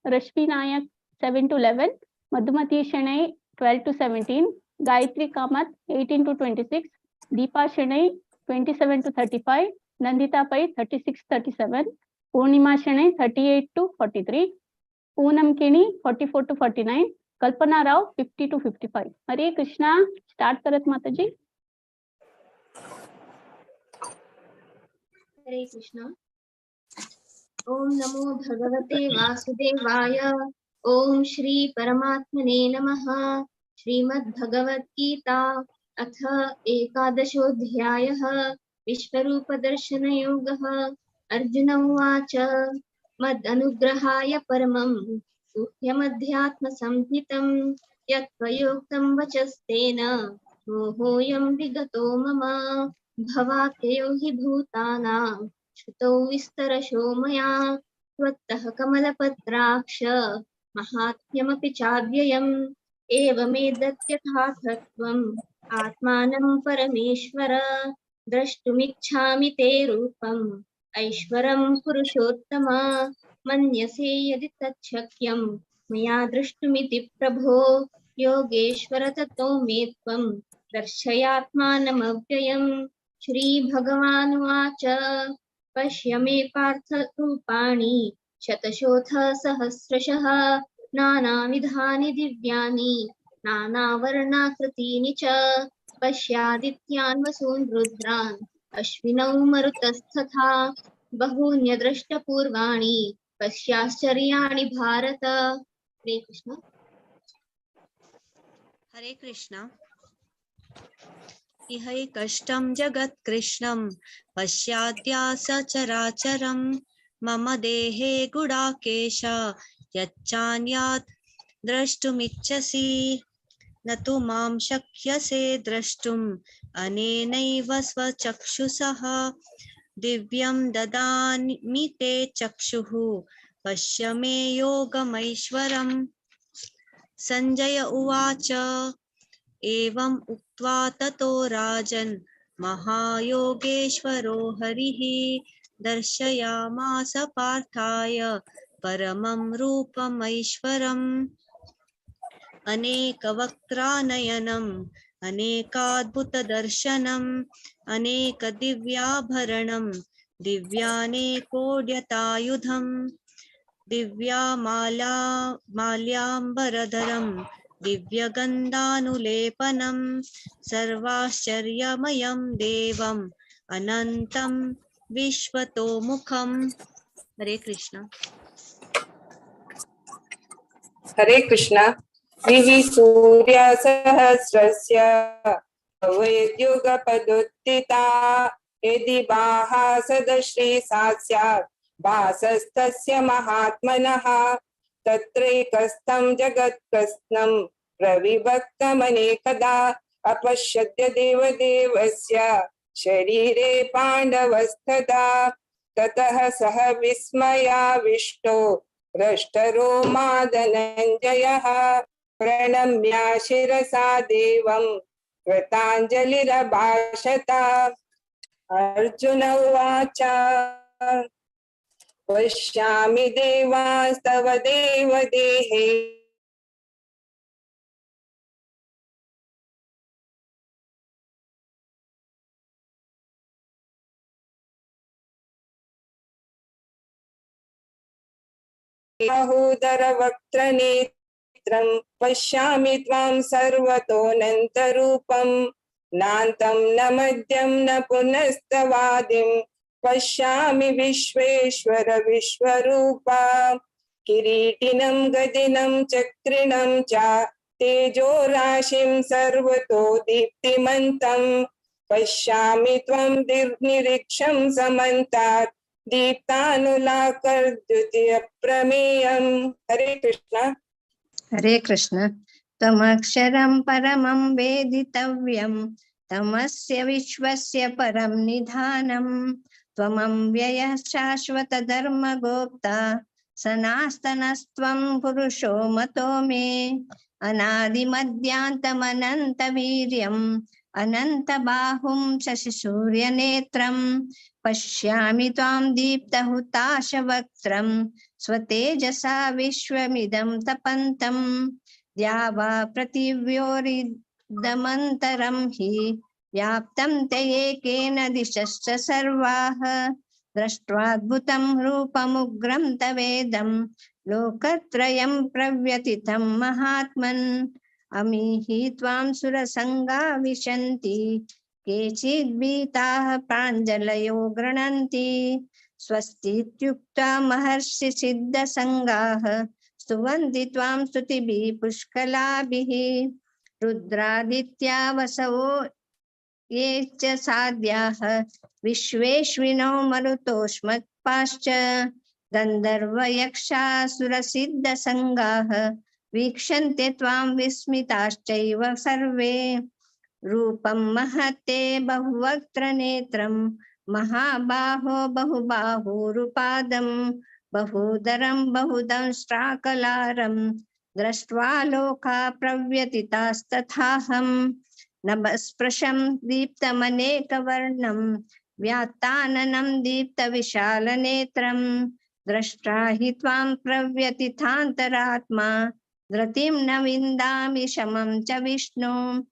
N: Rashmi Nayak 7 to 11, Madhumati Shenoy 12 to 17, Gayatri Kamath 18 to 26, Deepa Shenoy 27 to 35, Nandita Pai 36 37, Purnima Shenoy 38 to 43, Poonam Keni 44 to 49, Kalpana Rao 50 to 55. Hare Krishna. Start करत माताजी।
O: हरे कृष्णा। ओम नमो भगवते वासुदेवाय। ओम श्री परमात्मने नमः। श्रीमद् भगवद् गीता अथ एकादशोऽध्यायः विश्वरूप दर्शनयोगः। अर्जुन उवाच मदनुग्रहाय परमं गुह्यमध्यात्म संहितं यत्त्वयोक्तं वचस्तेन मोहोऽयं विगतो मम। भवाप्ययो हि भूतानां श्रुतौ विस्तरशो मया त्वत्तः कमलपत्राक्ष महात्म्यमपि चाव्ययम् एवमेतद्यथार्थत्वम् आत्मानं परमेश्वर द्रष्टुमिच्छामि ते रूपम् ऐश्वरं पुरुषोत्तम मन्यसे यदि तच्छक्यं मया द्रष्टुमिति प्रभो योगेश्वर ततो मे त्वं दर्शयात्मानमव्ययम्। श्री भगवानुवाच पश्य मे पार्थ रूपाणि शतशोऽथ सहस्रशः नानाविधानि दिव्यानि नानावर्णाकृतीनि च पश्यादित्यान् वसून् रुद्रान् अश्विनौ मरुतस्तथा बहून्यद्रष्टपूर्वाणि पश्याश्चर्याणि भारत। हरे कृष्ण।
U: हरे कृष्ण। इहैकष्टं जगत्कृष्णं पश्याद्या सचराचरं मम देहे गुडाकेश यच्चान्यात् द्रष्टुमिच्छसि न तु मां शक्यसे द्रष्टुम् अनेनैव स्वचक्षुषः दिव्यं ददामि ते चक्षुः पश्य मे योगमैश्वरम्। संजय उवाच एवम् उक्त्वा ततो राजन् महायोगेश्वरो हरिः दर्शयामास पार्थाय परमं रूपमैश्वरम्। अनेकवक्त्रानयनम् अनेकाद्भुतदर्शनम् अनेकदिव्याभरणं दिव्यानेकोद्यतायुधं दिव्यामाला माल्याम्बरधरं दिव्यगन्धानुलेपनं सर्वाश्चर्यमयं देवम् अनन्तं विश्वतोमुखम्। हरे कृष्ण।
G: हरे कृष्ण। विवि सूर्य सहस्रस्य भवेद्युगपदुत्थिता यदि बाहा सदश्री सा स्यात् भासस्तस्य महात्मनः तत्रैकस्थं जगत्कृत्स्नं प्रविभक्तमनेकदा अपश्यद्य देवदेवस्य शरीरे पाण्डवस्तदा ततः सः विस्मयाविष्टो रष्टरोमा धनञ्जयः प्रणम्य शिरसा देवं कृताञ्जलिरभाषत। अर्जुन उवाच पश्यामि देवास्तव देवदेहे बाहुधरवक्त्रनेत्रं पश्यामि त्वां सर्वतोऽनन्तरूपं नान्तं न मध्यं न पुनस्तवादिं पश्यामि विश्वेश्वर विश्वरूपा। किरीटिनं गदिनं चक्रिणं च तेजोराशिं सर्वतो दीप्तिमन्तं पश्यामि त्वं निर्निरीक्षं समन्तात् दीप्तानुलाकर्द्युतिअप्रमेयम्। हरे कृष्ण।
R: हरे कृष्ण। त्वमक्षरं परमं वेदितव्यं तमस्य विश्वस्य परं निधानं त्वमं व्ययः शाश्वतधर्मगोप्ता सनातनस्त्वं पुरुषो मतो मे। अनादिमध्यान्तमनन्तवीर्यम् अनन्तबाहुं शशिसूर्यनेत्रं पश्यामि त्वां दीप्तहुताशवक्त्रं स्वतेजसा विश्वमिदं तपन्तं द्यावा पृथिव्योरिदमन्तरं हि व्याप्तं ते एकेन दिशश्च सर्वाः। दृष्ट्वाद्भुतं रूपमुग्रं तवेदं लोकत्रयं प्रव्यथितं महात्मन्। अमीहि त्वां सुरसंगा विशन्ति केचिद्भीताः प्राञ्जलयो गृह्णन्ति। स्वस्तीत्युक्त्वा महर्षिसिद्धसङ्गाः स्तुवन्ति त्वां स्तुतिभिः पुष्कलाभिः। रुद्रादित्या वसवो ये च साध्याः विश्वेश्विनो मरुतोष्मत्पाश्च गन्धर्वयक्षासुरसिद्धसङ्गाः वीक्षन्ते त्वां विस्मिताश्चैव सर्वे। रूपं महते बहुवक्त्रनेत्रं महाबाहो बहुबाहुरुपादं बहुदरं बहुदंष्ट्राकलारं दृष्ट्वा लोका प्रव्यथितास्तथाहं। नभस्पृशं दीप्तमनेकवर्णं व्यात्ताननं दीप्तविशालनेत्रं दृष्ट्वा हि त्वां प्रव्यथितान्तरात्मा धृतिं न विन्दामि शमं च विष्णु।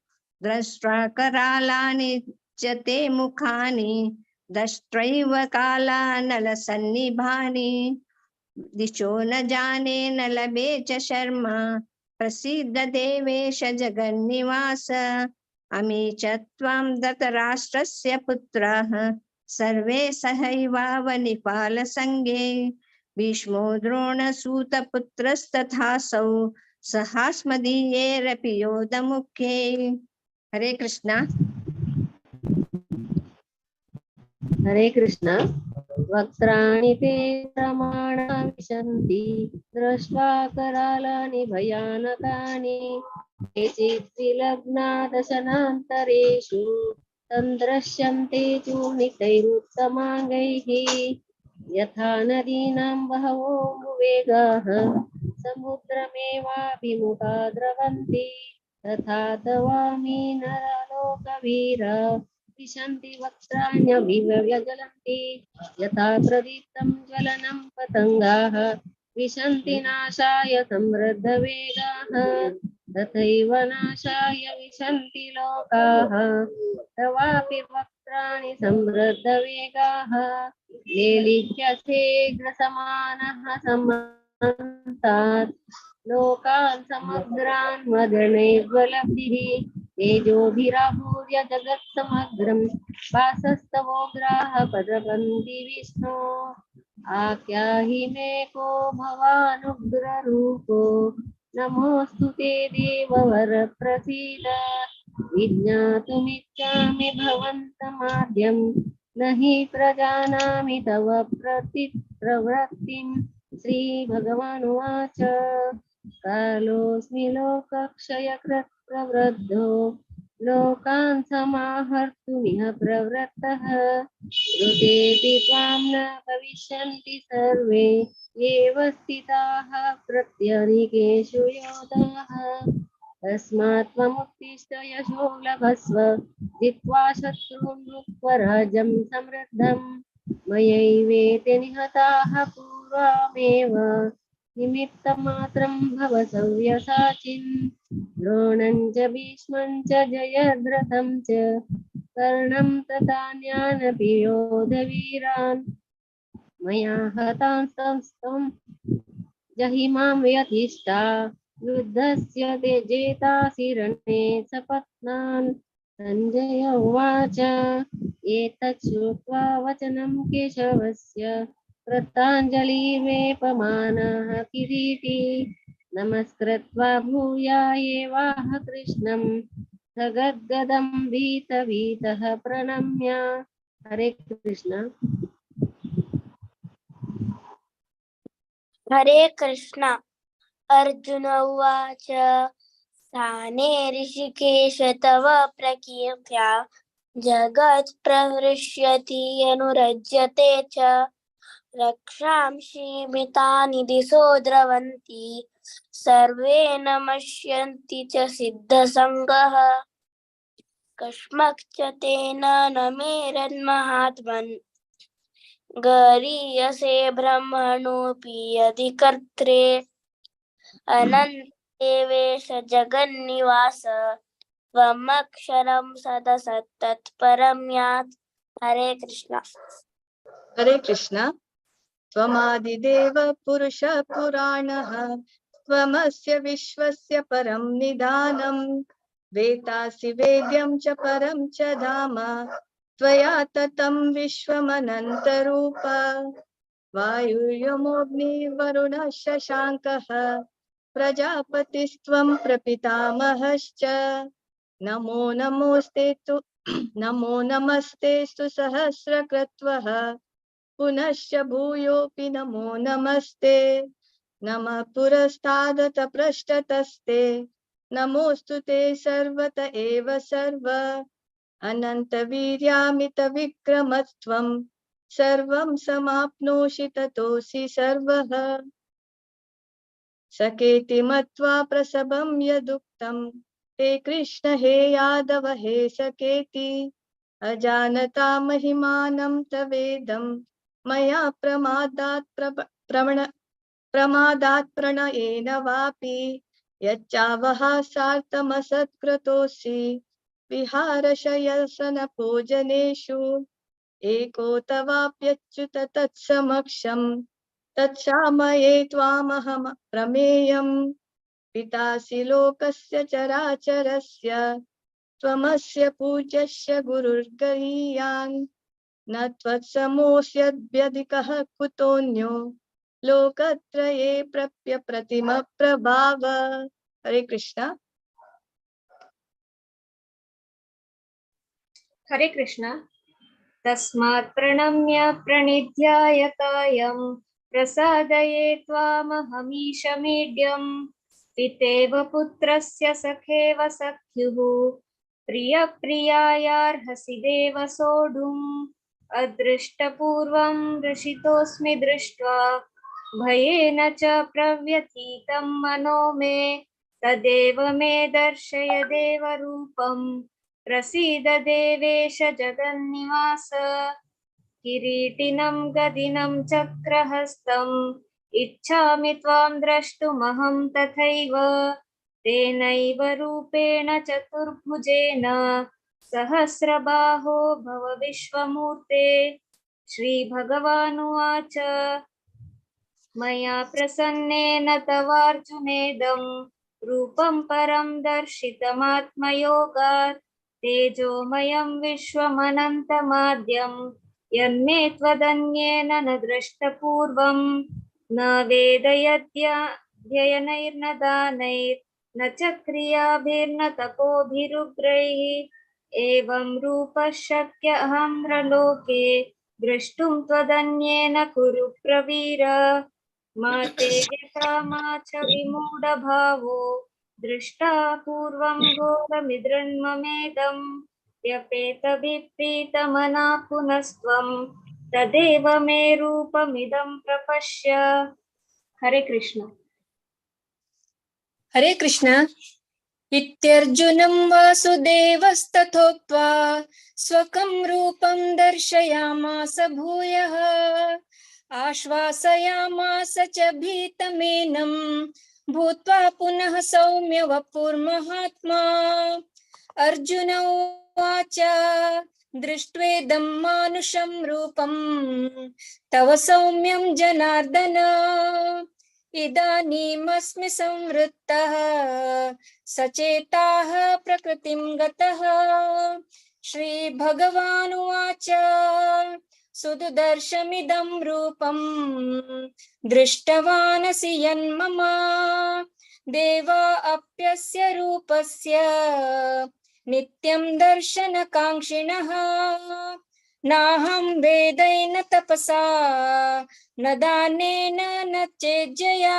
R: दृष्ट्वा करालानि च ते मुखानि दष्ट्रैव कालानलसन्निभानि। दिशो न जाने न लभे च शर्मा प्रसीद देवेश जगन्निवास। अमी च त्वां धृतराष्ट्रस्य पुत्राः सर्वे सहैवावनिपालसङ्गे। भीष्मो द्रोणसूतपुत्रस्तथासौ सहास्मदीयैरपि योधमुखे। हरे कृष्णा।
S: हरे कृष्णा। वक्त्राणि ते प्रमाणा विशन्ति दृष्ट्वा करालानि भयानकानि। केचित् विलग्ना दशनान्तरेषु तन्द्रश्यन्ते चूर्णितैरुत्तमाङ्गैः। यथा नदीनां बहवो वेगाः समुद्रमेवाभिमुखा द्रवन्ति तथा तवामि नरलोकवीरा विशन्ति वक्त्राण्यभिव व्यजलन्ति। यथा प्रदीप्तं ज्वलनं पतङ्गाः विशन्ति नाशाय समृद्धवेगाः तथैव नाशाय विशन्ति लोकाः। तवापि वक्त्राणि वक्त्राणि समृद्धवेगाः लेलिह्यसेऽग्रसमानः समन्तात् लोकान् समग्रान् वदनैर्बलभिः तेजोभिरापूर्य जगत्समग्रं वासस्तवोग्राः पदवन्ति विष्णो। आख्याहि मे को भवानुग्ररूपो नमोऽस्तु ते देववर प्रसीद। विज्ञातुमिच्छामि भवन्तमाद्यं न हि प्रजानामि तव प्रवृत्तिं। श्रीभगवानुवाच कालोऽस्मि लोकक्षयकृत् प्रवृद्धो लोकान् समाहर्तुमिह प्रवृत्तः। ऋतेऽपि त्वां न भविष्यन्ति सर्वे एव स्थिताः प्रत्यनीकेषु योधाः। तस्मात् त्वमुत्तिष्ठ यशो लभस्व जित्वा शत्रून् भुक्त्वा राज्यं समृद्धं। मयैवेते निहताः पूर्वमेव निमित्तमात्रं भव सव्यसाचिन्। द्रोणं च भीष्मं च जयद्रथं च कर्णं तथान्यानपि योधवीरान्। मया हतांस्तं जहि मां व्यथिष्ठा युद्धस्य ते जेतासि रणे सपत्नान्। सञ्जय उवाच एतत् श्रुत्वा वचनं केशवस्य कृताञ्जलिर्वेपमानः किरीटी। नमस्कृत्वा भूया एवाह कृष्णं सगद्गदं भीतभीतः प्रणम्य। हरे कृष्ण।
F: हरे कृष्ण। अर्जुन उवाच स्थाने ऋषिकेश तव प्रकीर्त्या जगत् प्रहृष्यति अनुरज्यते च। रक्षांसि मितानि दिशो द्रवन्ति सर्वे नमस्यन्ति च सिद्धसङ्गः। कस्मच्च तेन न मेरन्महात्मन् गरीयसे ब्रह्मणोऽपि यदि कर्त्रे। अनन्तेवेश जगन्निवास त्वमक्षरं सदसत्तत्परं यात्। हरे कृष्ण।
P: हरे कृष्ण। त्वमादिदेव पुरुष पुराणः त्वमस्य विश्वस्य परं निधानं। वेतासि वेद्यं च परं च धाम त्वया ततं विश्वमनन्तरूप। वायुर्यमोऽग्निर्वरुणः शशाङ्कः प्रजापतिस्त्वं प्रपितामहश्च। नमो नमोस्ते तु नमो नमस्तेस्तु सहस्रक्रत्वः पुनश्च भूयोऽपि नमो नमस्ते। नमः पुरस्तादत पृष्ठतस्ते नमोऽस्तु ते सर्वत एव सर्व। अनन्तवीर्यामितविक्रमत्वं सर्वं समाप्नोषि ततोऽसि सर्वः। सकेति मत्वा प्रसभं यदुक्तं हे कृष्ण हे यादव हे सकेति। अजानता महिमानं तवेदं मया प्रमादात् प्रमादात् प्रणयेन वापि। यच्चावः सार्थमसत्कृतोऽसि विहारशयसनपूजनेषु। एको तवाप्यच्युत तत्समक्षं तत्क्षामये त्वामहं प्रमेयम्। पितासि लोकस्य चराचरस्य त्वमस्य पूज्यस्य गुरुर्गरीयान्। न त्वत्समोऽस्यभ्यधिकः कुतोऽन्यो लोकत्रये प्रप्य प्रतिम प्रभाव। हरे कृष्ण।
V: हरे कृष्ण। तस्मात् प्रणम्य प्रणिध्याय कायं प्रसादये त्वामहमीशमीड्यं। पितेव पुत्रस्य सखेव सख्युः प्रियप्रियायार्हसि देव सोढुम्। अदृष्टपूर्वं हृषितोऽस्मि दृष्ट्वा भयेन च प्रव्यथितं मनो मे। तदेव मे दर्शय देवरूपं प्रसीद देवेश जगन्निवास। किरीटिनं गदिनं चक्रहस्तम् इच्छामि त्वां द्रष्टुमहं तथैव। तेनैव रूपेण चतुर्भुजेन सहस्रबाहो भव विश्वमूर्ते। श्रीभगवानुवाच मया प्रसन्नेन तवार्जुनेदं रूपं परं दर्शितमात्मयोगात् तेजोमयं विश्वमनन्तमाद्यं यन्मे त्वदन्येन न दृष्टपूर्वं न वेदयद्ययनैर्न दानैर्न च क्रियाभिर्न तपोभिरुग्रैः एवं रूपः शक्य अहं लोके द्रष्टुं त्वदन्येन कुरु प्रवीर। मा ते व्यथा मा च विमूढभावो दृष्टा पूर्वं घोरमिदृन्ममेदं व्यपेतविप्रीतमना पुनस्त्वं तदेव मे रूपमिदं प्रपश्य। हरे कृष्ण।
A: हरे कृष्ण। इत्यर्जुनं वासुदेवस्तथोक्त्वा स्वकं रूपं दर्शयामास भूयः आश्वासयामास च भीतमेनं भूत्वा पुनः सौम्य वपुर्महात्मा। अर्जुन उवाच दृष्ट्वेदं मानुषं रूपं तव सौम्यं जनार्दन इदानीमस्मि संवृत्तः सचेताः प्रकृतिं गतः। श्री भगवानुवाच सुदुदर्शमिदं रूपं दृष्टवानसि यन्मम देवा अप्यस्य रूपस्य नित्यं दर्शनकाङ्क्षिणः। नाहं वेदैन तपसा न दानेन न चेज्जया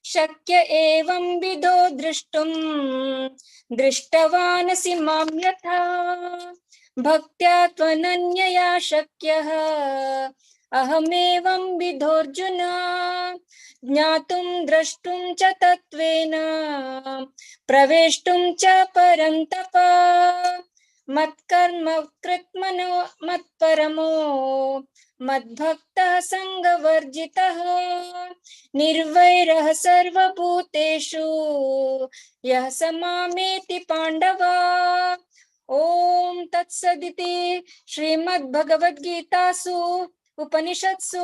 A: शक्य एवं विदो द्रष्टुं दृष्टवानसि मां यथा। भक्त्या त्वनन्यया शक्यः अहमेवं विधोऽर्जुन ज्ञातुं द्रष्टुं च तत्त्वेन प्रवेष्टुं च परन्तप। मत्कर्म कृत्मनो मत्परमो मद्भक्तः सङ्गवर्जितः निर्वैरः सर्वभूतेषु यः स मामेति पाण्डव। ॐ तत्सदिति श्रीमद्भगवद्गीतासु उपनिषत्सु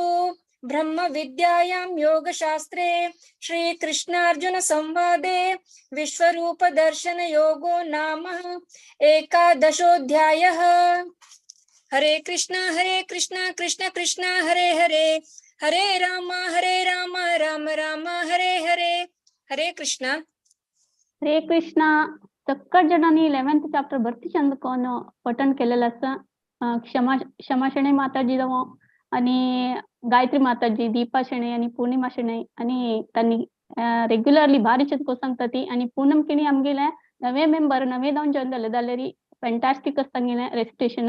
A: ब्रह्मविद्यायां योगशास्त्रे श्रीकृष्णार्जुन संवादे विश्वरूपदर्शनयोगो नाम एकादशोऽध्यायः। हरे कृष्णा कृष्ण कृष्ण हरे हरे, हरे राम राम राम हरे हरे। हरे कृष्ण।
N: हरे कृष्ण। सक्कट जणांनी 11th chapter भरती चंद कोण पठण केलेलं आसा। क्षमा क्षमा शणै माताजी आणि गायत्री माताजी, दीपा शणै आणि पूर्णिमा शणै आणि त्यांनी रेग्युलरली भारी चंद सांगता ती। आणि पूनम किणी आमगेले नवे मेंबर नवे जावन जॉईन जाले जाल्यार फॅन्टास्टीक आसा तांगेलें रेसिटेशन।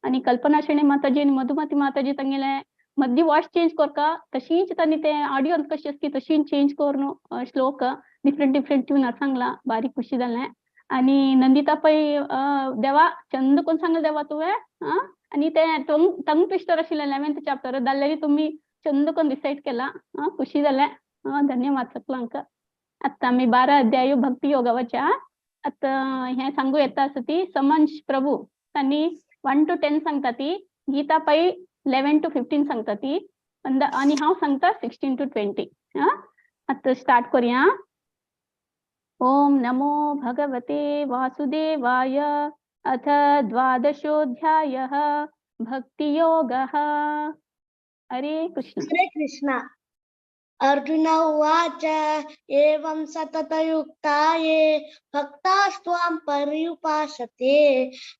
N: आणि कल्पना शणै माताजी आणि मधुमती माताजी तांगेले मद्दी वॉइस चेंज करका तशीच तांणी ते ऑडियो कशी आसती तशीच चेंज करून श्लोक डिफरंट डिफरंट ट्यूनार सांगला, बारीक खुशी जालें। आणि नंदिता पै देवा चंद कोण सांगले देवा तुवें आणि ते टंग ट्विस्टर आशिल्लें 11th chapter जाल्यार तुमी चंद कोण डिसायड केला, खुशी जालें, धन्यवाद सगळ्यांक। आतां आमी 12 अध्याय भक्ती योगाच्या आतां हें सांगू येता आसा ती समंश प्रभू तांणी 1 to 10 सांगता ती, गीता पै 11 to 15 सांगता ती आनी हांव सांगता 16 to 20। आतां स्टार्ट करुया। ओम नमो भगवते वासुदेवाय। अथ द्वादशोऽध्यायः भक्तियोगः। हरे कृष्ण।
I: हरे कृष्ण। अर्जुन उवाच एवं सततयुक्ता ये भक्तास्त्वां पर्युपासते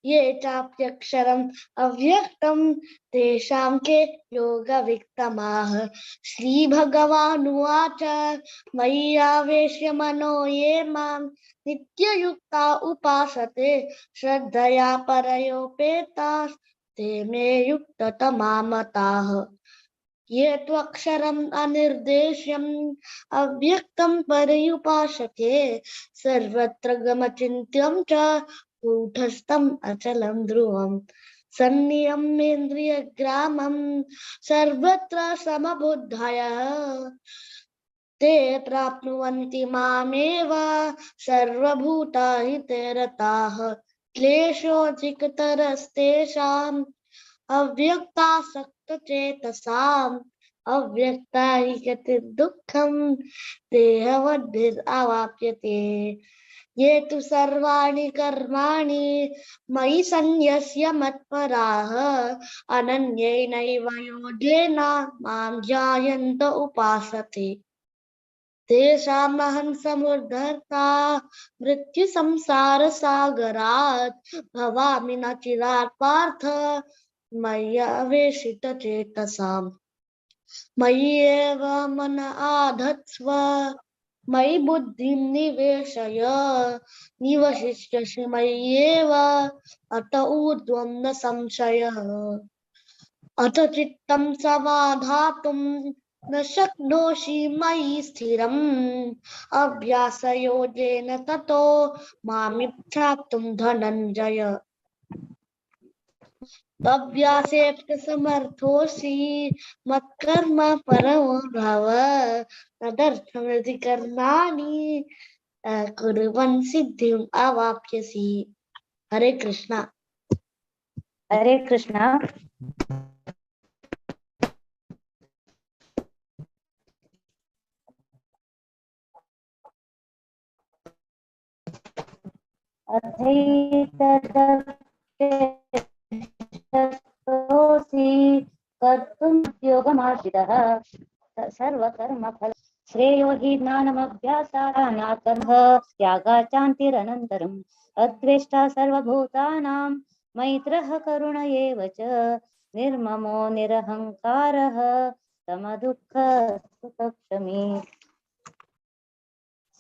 I: ये चाप्यक्षरम् अव्यक्तं तेषां के योगवित्तमाः। श्री भगवानुवाच मयि आवेश्य मनो ये मां नित्ययुक्ता उपासते श्रद्धया परयोपेतास्ते मे युक्ततमामताः। ये त्वक्षरम् अनिर्देश्यम् अव्यक्तं पर्युपासते सर्वत्र गमचिन्त्यं च कूटस्थम् अचलं ध्रुवम् सन्नियम्येन्द्रियग्रामं सर्वत्र समबुद्धयः ते प्राप्नुवन्ति मामेव सर्वभूताहिते रताः। क्लेशोऽधिकतरस्तेषाम् अव्यक्तासक्तचेतसाम् अव्यक्ता हि गतिर्दुःखं देहवद्भिरवाप्यते। ये तु सर्वाणि कर्माणि मयि सन्न्यस्य मत्पराः अनन्येनैव योगेन मां ध्यायन्त उपासते। तेषामहं समुद्धर्ता मृत्युसंसारसागरात् भवामि न चिरात् पार्थ मय्यवेशितचेतसाम्। मयि एव मन आधत्स्व मयि बुद्धिं निवेशय निवसिष्यसि मय्येव अत ऊर्ध्वं न संशयः। अथ चित्तं समाधातुं न शक्नोषि मयि स्थिरम् अभ्यासयोगेन ततो मामिच्छाप्तुं धनञ्जय। अभ्यासेऽप्यसमर्थोऽसि मत्कर्म परमो भव तदर्थमिति कर्माणि कुर्वन् सिद्धिम् अवाप्स्यसि। हरे कृष्णा।
H: हरे कृष्णा। अथैतदप्यशक्तोऽसि कर्तुं योगमाश्रितः सर्वकर्मफल श्रेयो हि ज्ञानमभ्यासानाकर्म त्यागाचान्तिरनन्तरम् अद्वेष्टा सर्वभूतानां मैत्रः करुण एव च निर्ममो निरहङ्कारः समदुःखसुखक्षमी।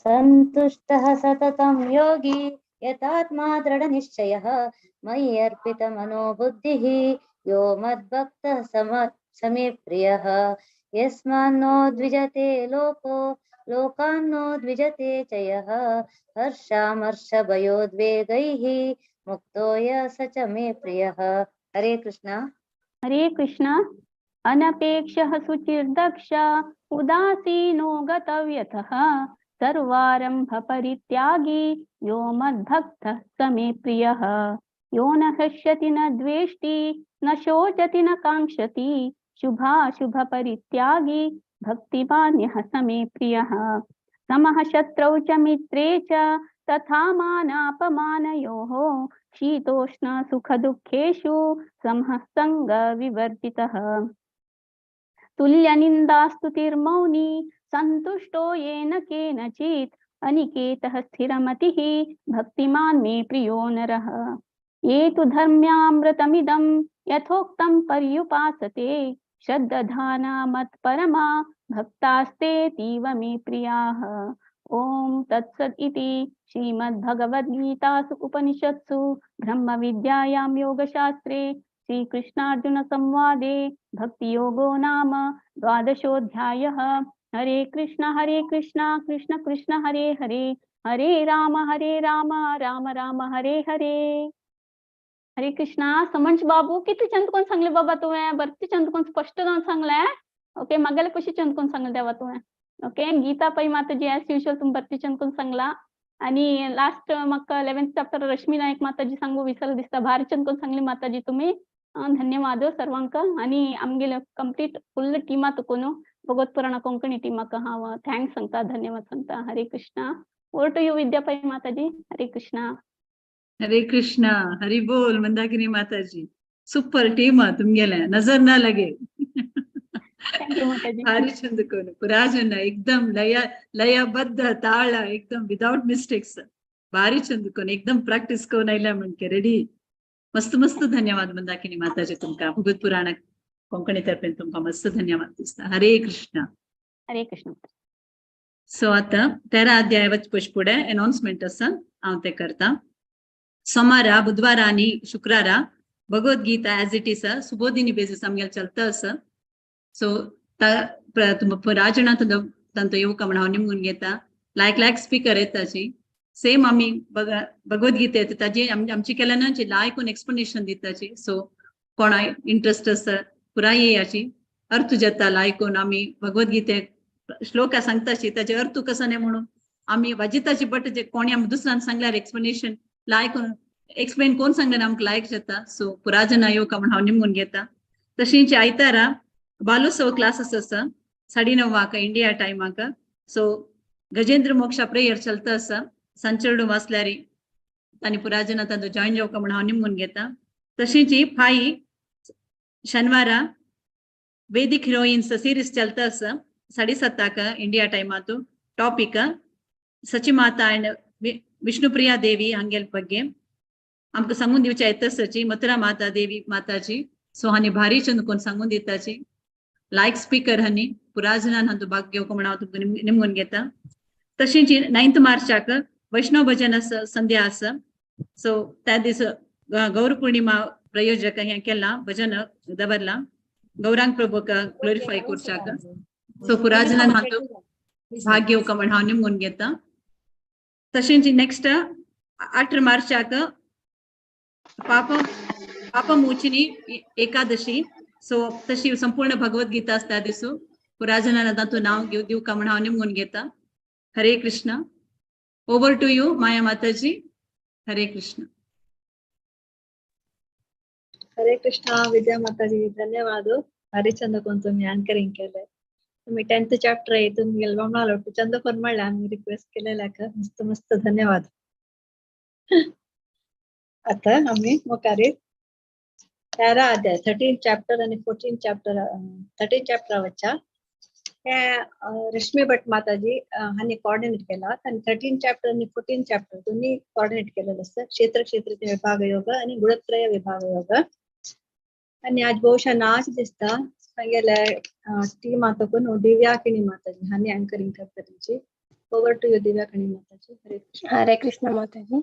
H: सन्तुष्टः सततं योगी यतात्मा दृढनिश्चयः मयि अर्पितमनोबुद्धिः यो मद्भक्तः समे प्रियः। यस्मान्नो द्विजते लोको लोकान्नो द्विजते च यः हर्षामर्षभयोद्वेगैः मुक्तो यः स च मे प्रियः। हरे कृष्णा।
N: हरे कृष्णा। अनपेक्षः शुचिर्दक्ष उदासीनो गतव्यथः सर्वारंभ परित्यागी यो मद्भक्तः स मे प्रियः। यो न हृष्यति न द्वेष्टि न शोचति न काङ्क्षति शुभाशुभ परित्यागी भक्तिमान् यः स मे प्रियः। समः शत्रौ च मित्रे च तथा मानापमानयोः शीतोष्ण सुखदुःखेषु समः सङ्गविवर्जितः। तुल्यनिन्दास्तुतिर्मौनी सन्तुष्टो येन केनचित् अनिकेतः स्थिरमतिः भक्तिमान् मे प्रियो नरः। ये तु धर्म्यामृतमिदं यथोक्तं पर्युपासते श्रद्दधाना मत्परमा भक्तास्तेऽतीव मे प्रियाः। ॐ तत्सद् इति श्रीमद्भगवद्गीतासु उपनिषत्सु ब्रह्मविद्यायां योगशास्त्रे श्रीकृष्णार्जुनसंवादे भक्तियोगो नाम द्वादशोऽध्यायः। हरे कृष्ण कृष्ण कृष्ण हरे हरे, हरे राम राम राम हरे हरे। हरे कृष्णा। समंच बाबू किती चंद कोण सांगले बाबा तुवें? बरती चंद कोण स्पष्ट जावन सांगले? ओके, मागेले कशी चंद कोण सांगले देवा तुवें? ओके, गीता पै माताजी एज युजल तुम बरती चंद कोण सांगला. आणि लास्ट म्हाका 11th chapter Rashmi Naik माताजी सांगू विसरल दिसता. भारी चंद कोण सांगली माताजी तुम्ही. धन्यवाद सर्वांक. आणि आमगेले कंप्लीट फुल टीमा तुकून भगवत पुराण कोंकणी टीमाक हांव thanks सांगता, धन्यवाद सांगता. Hare Krishna. Over to you Vidya Pai Mataji. Hare Krishna.
K: Hare Krishna. Hari बोल मंदाकिनी माताजी. सुपर टीम तुमगेले, नजर ना लगे.
N: Thank you माताजी.
K: भारी छंद कोण पुराजन एकदम लय लयबद्ध ताळ एकदम विदाउट मिस्टेक्स. भारी छंद कोण एकदम प्रॅक्टिस कोण आयला म्हणके रेडी. मस्त मस्त धन्यवाद मंदाकिनी माताजी तुमका. भगवत पुराण कोंकणी तर्फेन तुमका मस्त धन्यवाद दिसता. हरे कृष्ण.
N: हरे कृष्ण.
K: सो आता 13 अध्याय वचपश फुडें अनाउन्समेंट आसा, हांव तें करता. सोमारा बुधवारा आनी शुक्रारा Bhagavad Gita as it is Subodhini basis आमगेले चलता आसा. सो राजणा तांचो येवका म्हण हांव निमगून घेता. लायक लायक स्पीकर येताची सेम आमी भगवद्गीता येता ताजी आमची केल्या ना लायकून एक्सप्लेनेशन दिताची. सो कोणाक इंट्रस्ट आसा पुराय येयाची अर्थ जाता लायकून. आमी भगवद्गीते श्लोका सांगताची ताजे अर्थ कसो न्ही म्हणून आमी वाजिताची, बट जे कोणी आमी दुसऱ्यान सांगल्यार एक्सप्लेनेशन लायकून एक्सप्लेन कोण सांगल्यार आमकां लायक जाता. सो पुराजना येवका म्हण हांव निमगून घेता. तशींच आयतारा बालोत्सव क्लासीस आसा 9:30 इंडिया टायमाक. सो गजेंद्र मोक्षा प्रेयर चलता आसा. संचरडू वासल्यारी तांणी पुराजना तांतू जॉईन जावका म्हण हांव निमगून घेता. तशींच फाई शनिवारा वेदिक हिरोइन्स सिरीज चलता आसा 7:30 इंडिया टायमातू. ಟಾಪಿಕ್ ಸಚಿಮಾತಾ ಅಂಡ್ ವಿಷ್ಣುಪ್ರಿಯಾ ದೇವಿ ಹಂಗೆಲ್ ಬಗ್ಗೆ आमकां सांगून दिवचे येतसची मथुरा माता देवी माताजी. सो हानी भारी चंद कोण सांगून दिताची लायक स्पीकर हानी पुराजनान हांतू भाग घेवंक म्हण हांव तुमकां निमगून घेता. तशींच 9 मार्चाक वैष्णव भजन संध्या आसा. सो त्या दीस गौर पौर्णिमा प्रयोजक हें केलां भजन दवरलां गौरांग प्रभूक ग्लोरिफाय करच्याक. सो पुराजनान हांतू भाग घेवंक म्हण हांव निमगून घेता. तशेंच नेक्स्ट 8 मार्चाक पापमोचिनी एकादशी. सो तशी संपूर्ण भगवद्गीता आसता दिसू पुराजनान तातूंत नांव घेव दिवका म्हण हांव निमगून घेता. Hare Krishna. Over to you Maya Mataji. Hare Krishna.
C: Hare Krishna Vidya Mataji, धन्यवाद. भारी चंद कोण तुम्ही अँकरिंग केलंय. तुम्ही 10th chapter आहे तुम्ही गेल चंद फोन म्हणला आम्ही रिक्वेस्ट केलेला का मस्त मस्त धन्यवाद. आता आम्ही मुखारी 13 अध्याय 13 चॅप्टर आणि 14 चॅप्टर 13 चॅप्टरावरच्या हे रश्मी भट माताजी हांणी कॉर्डिनेट केला आणि 13 चॅप्टर आणि 14 चॅप्टर दोन्ही कॉर्डिनेट केलेलं असतं. क्षेत्र क्षेत्र विभाग योग आणि गुणत्रय विभाग योग. आणि आज बहुशा नाच दिसता सांगेले टीम आताकून दिव्या किणी माताजी हांणी अँकरिंग करता तेंची. Over to you Divya Kini Mataji. Hare Krishna.
Q: Hare Krishna Mataji.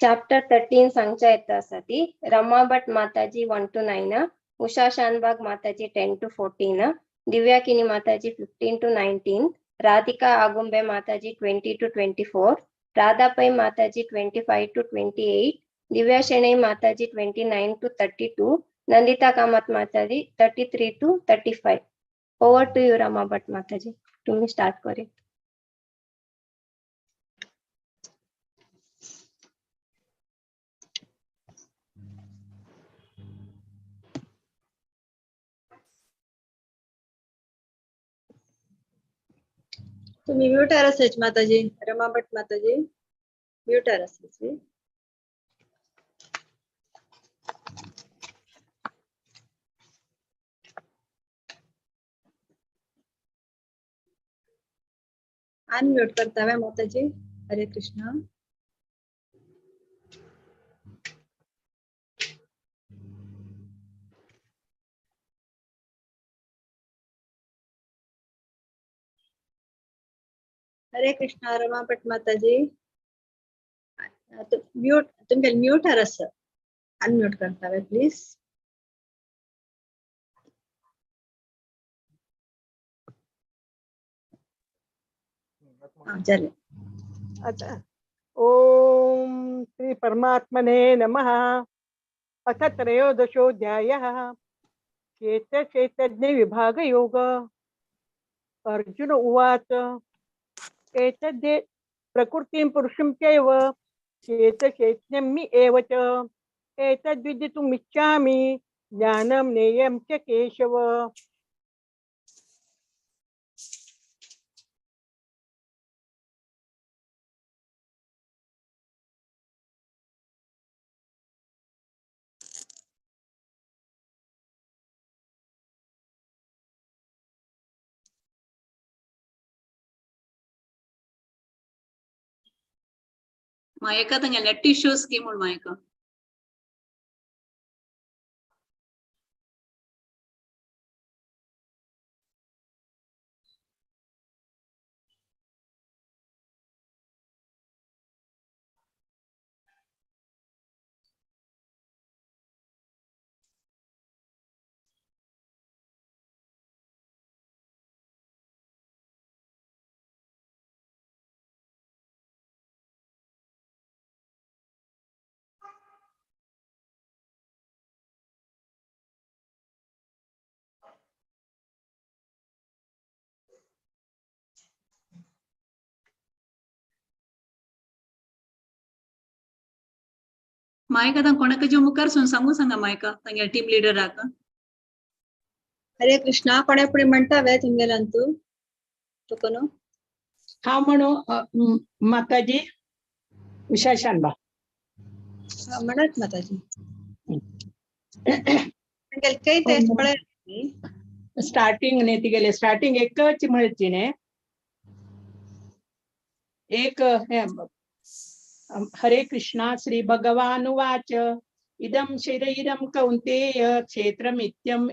Q: Chapter 13 सांगच्या येता आसा ती रमा भट माताजी 1 to 9, Usha Shanbhag Mataji 10 to 14, Divya Kini Mataji 15 to 19, Radhika Agumbe Mataji 20 to 24, Radha Pai Mataji 25 to 28, Divya Shenoy Mataji 29 to 32, Nandita Kamath Mataji 33 to 35. Over to you Rama Bhat Mataji, तुम्ही स्टार्ट करे.
C: तुम्ही म्यूट असायची माताजी, रमा भट माताजी म्यूट असायची. अनम्यूट करतावे माताजी. हरे कृष्णा. हरे कृष्णा रमा भट माताजी म्यूट तुमच्या म्यूट अस अनम्यूट करतावे प्लीज. झाले.
T: अच्छा. ओम श्री परमात्मने नमः. अथ त्रयोदशोऽध्यायः. क्षेत्र क्षेत्रज्ञ विभाग योग. अर्जुन उवाच एतद्ये प्रकृतिं पुरुषं चैव क्षेत्र क्षेत्रज्ञं मी एव च एतद्विदितुमिच्छामि ज्ञानं ज्ञेयं च केशव.
K: मायका तांगे नेट इश्यूज की म्हूण मायका. मायक आतां कोणाकाच्या मुखार सून सांगू सांगा मायका तांगे टीम लिडराक.
C: हरे कृष्णा. कोणे पुढे म्हणता वे तुमगेले अंतू तुकनो
E: हा म्हणू माताजी उषा शानबा
C: म्हणत माताजी काही ते पळय
E: स्टार्टिंग ने तिगेले स्टार्टिंग एकच म्हणची ने एक हरे कृष्णा. श्री भगवानुवाच इदं शरीरं कौन्तेय क्षेत्रमित्यम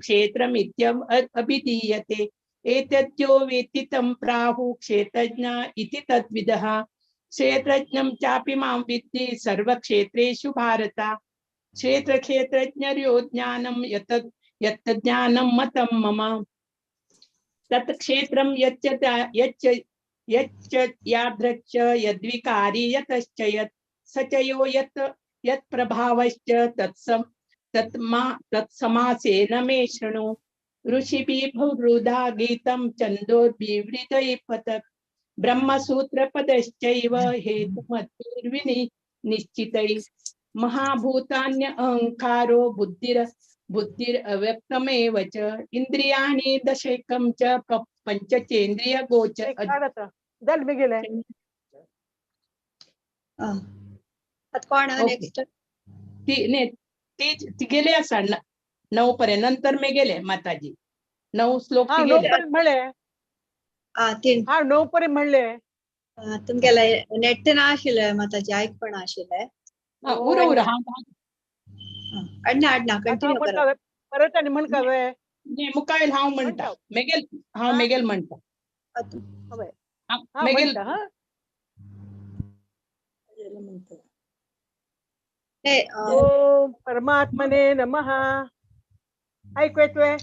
E: क्षेत्रमित्यम अभिधीयते एतद्यो वेत्ति तं प्राहु क्षेत्रज्ञ इति तद्विदः क्षेत्रज्ञं चापि मां विद्धि सर्वक्षेत्रेषु भारत क्षेत्र क्षेत्रज्ञर्यो ज्ञानं यत् यत् ज्ञानं मतं मम तत् क्षेत्रं यच्च यच्च यच्च यादृच्च यद्विकारी यतश्च यत् स च यो यत् यत् प्रभावश्च तत्सम तत्मा तत्समासेन मे शृणु. ऋषिभिः बहुधा गीतं छन्दोभिवृतैः ब्रह्मसूत्रपदश्चैव हेतुमतिर्विनि निश्चितैः महाभूतान्य अहंकारो बुद्धिरव्यक्तमेव च इंद्रियाणि दशैकं च पंचचेंद्रिय गोचर.
C: कोण नेक्स्ट
E: ती तिगेले आसा 9 पर्यंत नंतर मी गेले माताजी 9 श्लोक
T: म्हणले 9 पर्यंत म्हणले
C: तुमगेले नेट ना आशिल्ले माताजी आयकपण आशिल्ले
E: उर उर हा
C: अडना अडना कंटिन्यू करा
T: परत आणि म्हण का
E: मुकायल हांव म्हणटा मेगेल हांव मेगेल म्हणटा मेगेल
T: ओम परमात्मने नमः. ऐकू येतोय?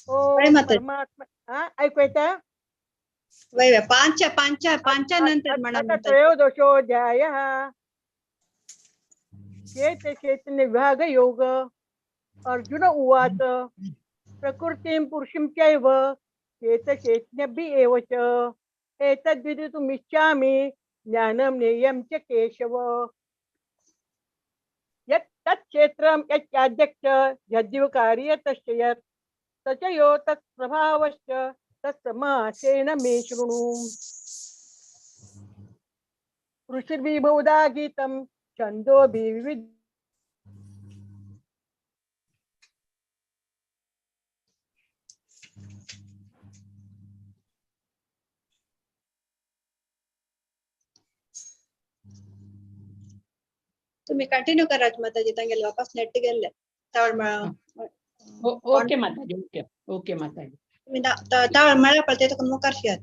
T: ओम परमात्मा हा ऐकू येता?
C: वय पांचच्या पांचच्या पांचच्या नंतर म्हणा.
T: त्रयोदशोऽध्यायः चेत चैतन्य विभाग योग. अर्जुन उवाच प्रकृतीं पुरुषं चैव चेत चैतन्यभि एव च एतद्विदितुमिच्छामि ज्ञानं ज्ञेयं च केशव. यत् तत्क्षेत्रं यच्चाध्यक्ष यद्विकारी यतश्च यत् स च यो तत्प्रभावश्च तत्समासेन मे शृणु. ऋषिभिः बहुधा गीतं छन्दोभिः
C: तुम्ही कंटिन्यू करा माताजी तांगेले वापस नेट गेले तावळ
E: ओके माताजी ओके ओके माताजी
C: तावळ मळ्या पळते तो मुखार शियात.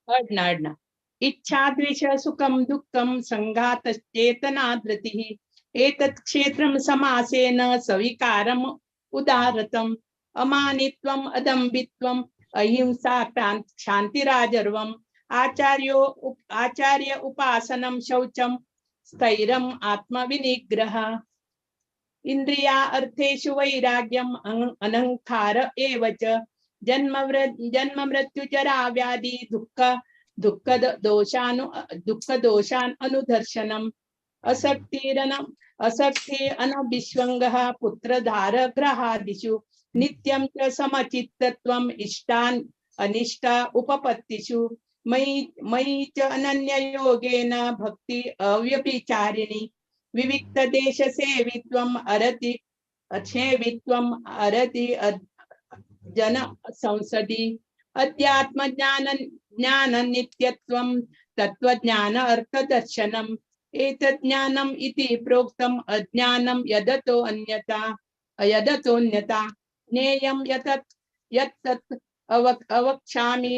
E: अडना अडना. इच्छा द्वेष सुखं दुःखं संघातश्चेतना धृतिः एतत् क्षेत्रं समासेन सविकारम् उदारतम् अमानित्वम् अदम्भित्वम् अहिंसा शान्तिराजर्वम् आचार्य उपासनं शौचं स्थैर्यम् आत्मविनिग्रह इंद्रिया अर्थेषु वैराग्यम् अनहंकार एव च जन्म मृत्यु जरा व्याधि दुःख दुःख दोषान् अनुदर्शनम् असक्ति अनभिष्वंगः पुत्रधार ग्रहादिषु नित्यं च समचित्तत्वम् इष्टान् अनिष्ट उपपत्तिषु मयि च अनन्ययोगेन भक्ति अव्यभिचारिणी विविक्त देश सेवित्वम् अरति सेवित्वम् अरति जन संसदि अध्यात्म ज्ञान ज्ञान नित्यत्वं तत्त्वज्ञान अर्थदर्शनम् एतत् ज्ञानम् इति प्रोक्तम् अज्ञानं यदतो अन्यथा ज्ञेयं यतत् यत्तत् अवक्ष्यामि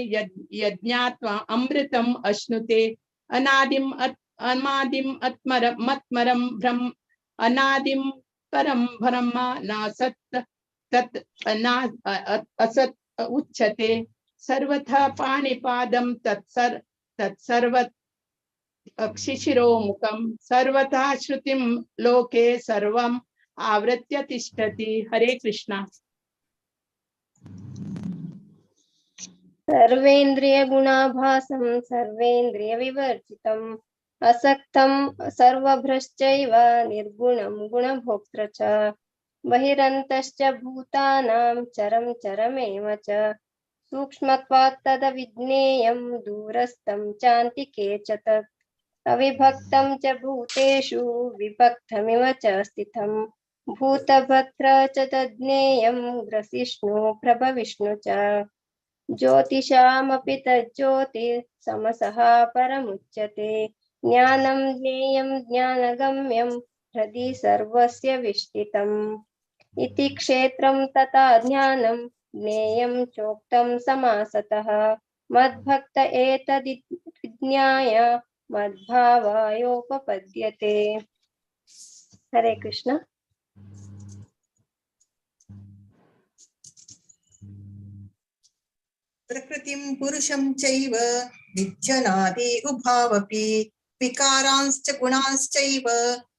E: यज्ञात्वा अमृतम् अश्नुते अनादिम् अनादिम् अत्मरम ब्रह्म अनादिं परं ब्रह्म न सत् तत् असत् उच्यते सर्वथा पाणिपादं तत्सर्व अक्षिशिरोमुखं सर्वथा श्रुतिं लोके सर्वम् आवृत्य तिष्ठति। हरे कृष्णा।
Q: सर्वेन्द्रिय गुणाभासं सर्वेन्द्रिय विवर्जितं असक्तं सर्वभ्रश्चैव निर्गुणं गुणभोक्तृ च बहिरन्तश्च भूतानां चरं चरमेव च सूक्ष्मत्वात् तदविज्ञेयं दूरस्थं चान्तिके च तत् अविभक्तं च भूतेषु विभक्तमिव च स्थितं भूतभद्र च तज्ज्ञेयं ग्रसिष्णु प्रभविष्णु च ज्योतिषामपि तज्ज्योतिः समसः परमुच्यते ज्ञानं ज्ञेयं ज्ञानगम्यं हृदि सर्वस्य विष्ठितम् इति क्षेत्रं तथा ज्ञानं ज्ञेयं चोक्तं समासतः मद्भक्त एतद्विज्ञाय मद्भावायोपपद्यते। हरे कृष्ण।
J: प्रकृतिं पुरुषं चैव विद्यनादि उभावपि विकारांश्च गुणांश्चैव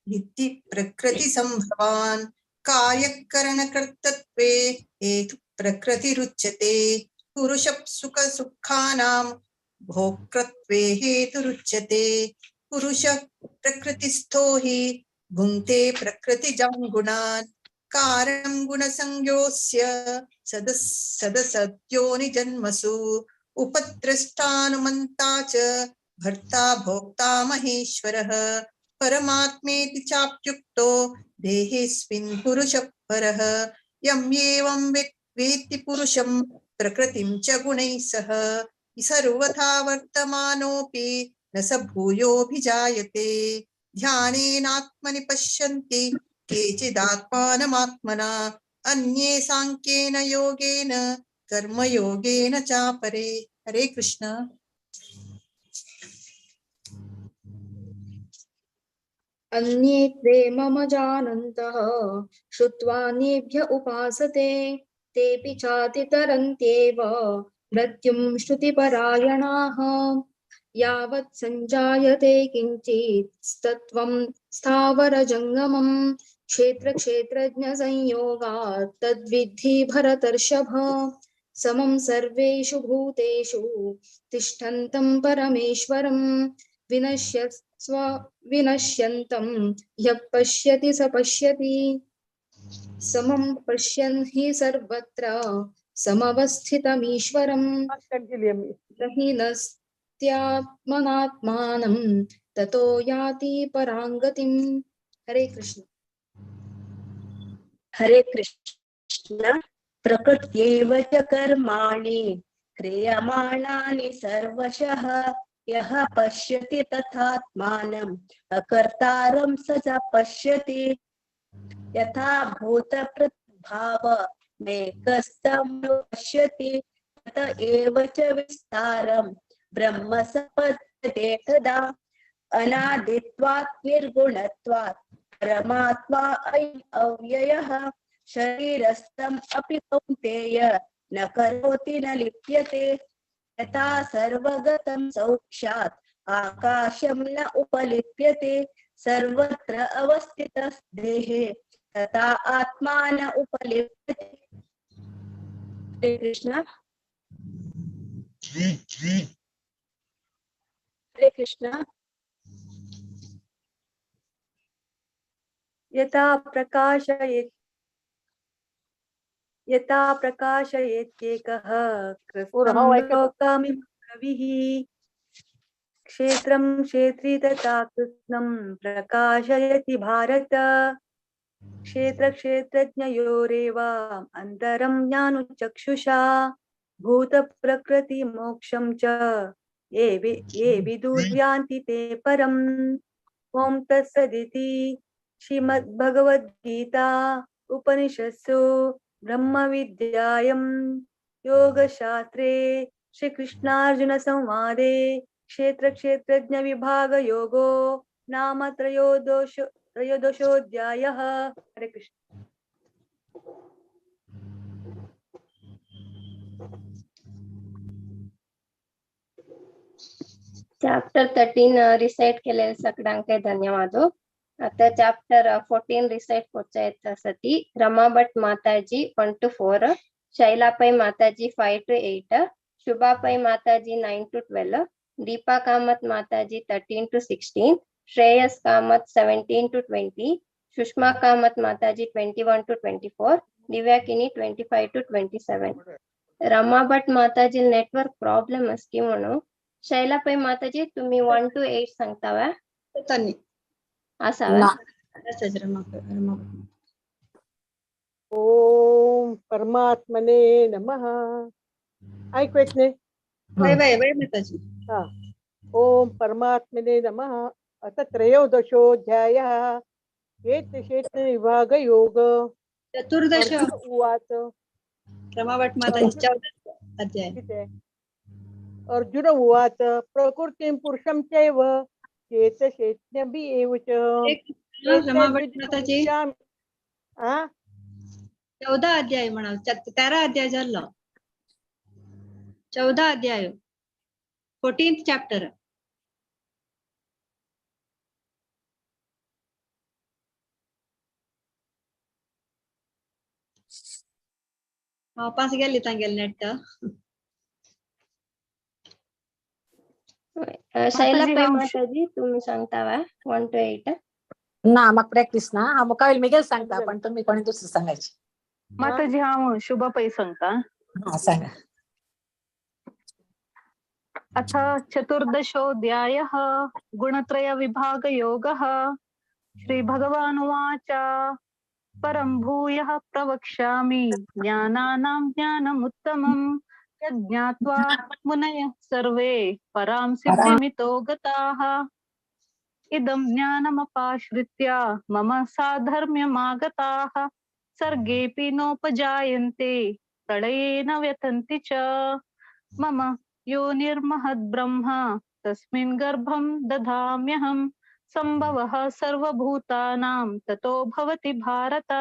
J: विद्धि प्रकृतिसम्भवान् कार्यकरणकर्तृत्वे हेतु प्रकृतिरुच्यते पुरुष सुख सुखानां भोक्तृत्वे हेतुरुच्यते पुरुष प्रकृतिस्थो हि भुङ्क्ते प्रकृतिजां गुणान् कारणं गुणसंयोस्य सदसद्योनिजन्मसु उपद्रष्टानुमन्ता च भर्ता भोक्ता महेश्वरः परमात्मेति चाप्युक्तो देहेऽस्मिन् पुरुषः परः यं एवं वेत्ति पुरुषं प्रकृतिं च गुणैः सह सर्वथा वर्तमानोऽपि न स भूयोऽभिजायते। ध्यानेनात्मनि पश्यन्ति केचिदात्मानमात्मना अन्ये सांख्येन योगेन कर्मयोगेन चापरे। हरे कृष्ण।
L: अन्ये त्वे मम जानन्तः श्रुत्वान्येभ्य उपासते तेऽपि चातितरन्त्येव मृत्युं श्रुतिपरायणाः। यावत् सञ्जायते किञ्चित् तत्त्वं स्थावरजङ्गमं क्षेत्रक्षेत्रज्ञसंयोगात् तद्विद्धि भरतर्षभ। समं सर्वेषु भूतेषु तिष्ठन्तं परमेश्वरं विनश्यस्व विनश्यन्तं यः पश्यति स पश्यति। समं पश्यन् हि सर्वत्र समवस्थितमीश्वरं रहीनस्त्यात्मनात्मानं ततो याति परां गतिम्। हरे कृष्ण।
W: हरे कृष्ण। प्रकृत्यैव च कर्माणि क्रियमाणानि सर्वशः यः पश्यति तथात्मानम् अकर्तारं स च पश्यति। यथा भूतप्रभावमेकस्तं पश्यति तत एव च विस्तारं ब्रह्म सपद्यते तदा। अनादित्वात् निर्गुणत्वात् परमात्मा अयम् अव्ययः शरीरस्थम् अपि कौन्तेय न करोति न लिप्यते। यथा सर्वगतं सौक्षात् आकाशं न उपलिप्यते सर्वत्र अवस्थितस्देहे तथा आत्मा न उपलिप्यते। हरे कृष्ण। हरे कृष्ण।
X: यथा प्रकाशयेत्येकः कृत्स्नं लोकमिमं रविः क्षेत्रं क्षेत्री तथा कृत्स्नं प्रकाशयति भारत। क्षेत्रक्षेत्रज्ञयोरेव अन्तरं ज्ञानुचक्षुषा भूतप्रकृतिमोक्षं च ये विदुर्यान्ति ते परम्। ॐ तत्सदिति श्रीमद्भगवद्गीता उपनिषत्सु ब्रह्मविद्यायां योगशास्त्रे श्रीकृष्णार्जुनसंवादे क्षेत्रक्षेत्रज्ञविभागयोगो नाम त्रयोदशोऽध्यायः। हरे कृष्ण।
Q: चॅप्टर 13 रिसाइट केलेले सगळ्यांक धन्यवाद। आता चॅप्टर 14 रिसाइट करचा येत आसा रमा भट माताजी 1 to 4, Shaila Pai Mataji 5 to 8, Shubha Pai Mataji 9 to 12, Deepa Kamath Mataji 13 to 16, Shreyas Kamath 17 to 20, Sushma Kamath Mataji 21 to 24, Divya Kini 25 to 27. Rama Bhat Mataji network problem असकी म्हणून. शैला पै माताजी तुम्ही 1 to 8 सांगता वा? असावा.
T: ओम परमात्मने नमः. ऐकू येत नाही?
C: वय वय वय माताजी.
T: हा. ओम परमात्मने नमः. अथ त्रयोदशोऽध्यायः. क्षेत्र क्षेत्र विभाग योग.
C: चतुर्दश
T: उवाच.
C: रमाभट माताजी 14 अध्याय.
T: अर्जुन उवाच प्रकृतिं पुरुषं चैव क्षेत्र क्षेत्रज्ञं एव च.
C: रमाभट माताजी 14 अध्याय म्हणाल. 13 अध्याय झालं. 14 अध्याय, 14th chapter. वापस गेली तांगेले नेट.
Q: शैला पै माताजी तुम्ही सांगता वा 1 to 8?
B: ना मग प्रॅक्टिस ना हा मुकावेल मिगेल सांगता, पण तुम्ही कोणी दुसरं सांगायची.
D: माताजी हा शुभा पै सांगता.
B: हा सांगा.
D: अथ चतुर्दशोऽध्यायः गुणत्रय विभाग योगः. श्री भगवानुवाच परं भूयः प्रवक्ष्यामि ज्ञानानां ज्ञानमुत्तमं यज्ञात्वा मुनयः सर्वे परां सिद्धिमितो गताः. इदं ज्ञानमपाश्रित्य मम साधर्म्यमागताः सर्गेऽपि नोपजायन्ते प्रलये न व्यथन्ति च. मम योनिर्महद्ब्रह्म तस्मिन् गर्भं दधाम्यहं संभवः सर्वभूतानां ततो भवति भारत.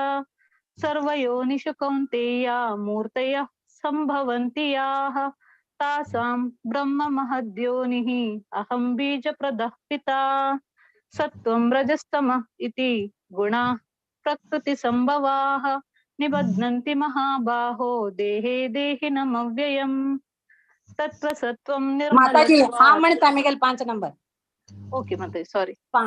D: सर्वयोनिषु कौन्तेय मूर्तयः संभवन्ति याः तासां ब्रह्म महद्योनिः अहं बीजप्रदः पिता. सत्त्वं रजस्तमः इति गुणाः प्रकृतिसंभवाः निबध्नन्ति महाबाहो देहे देहिनमव्ययम्. तत्त्वसत्त्वं
B: माताजी हा म्हणता मिगेल 5 नंबर.
D: ओके माताजी सॉरी.
B: हा.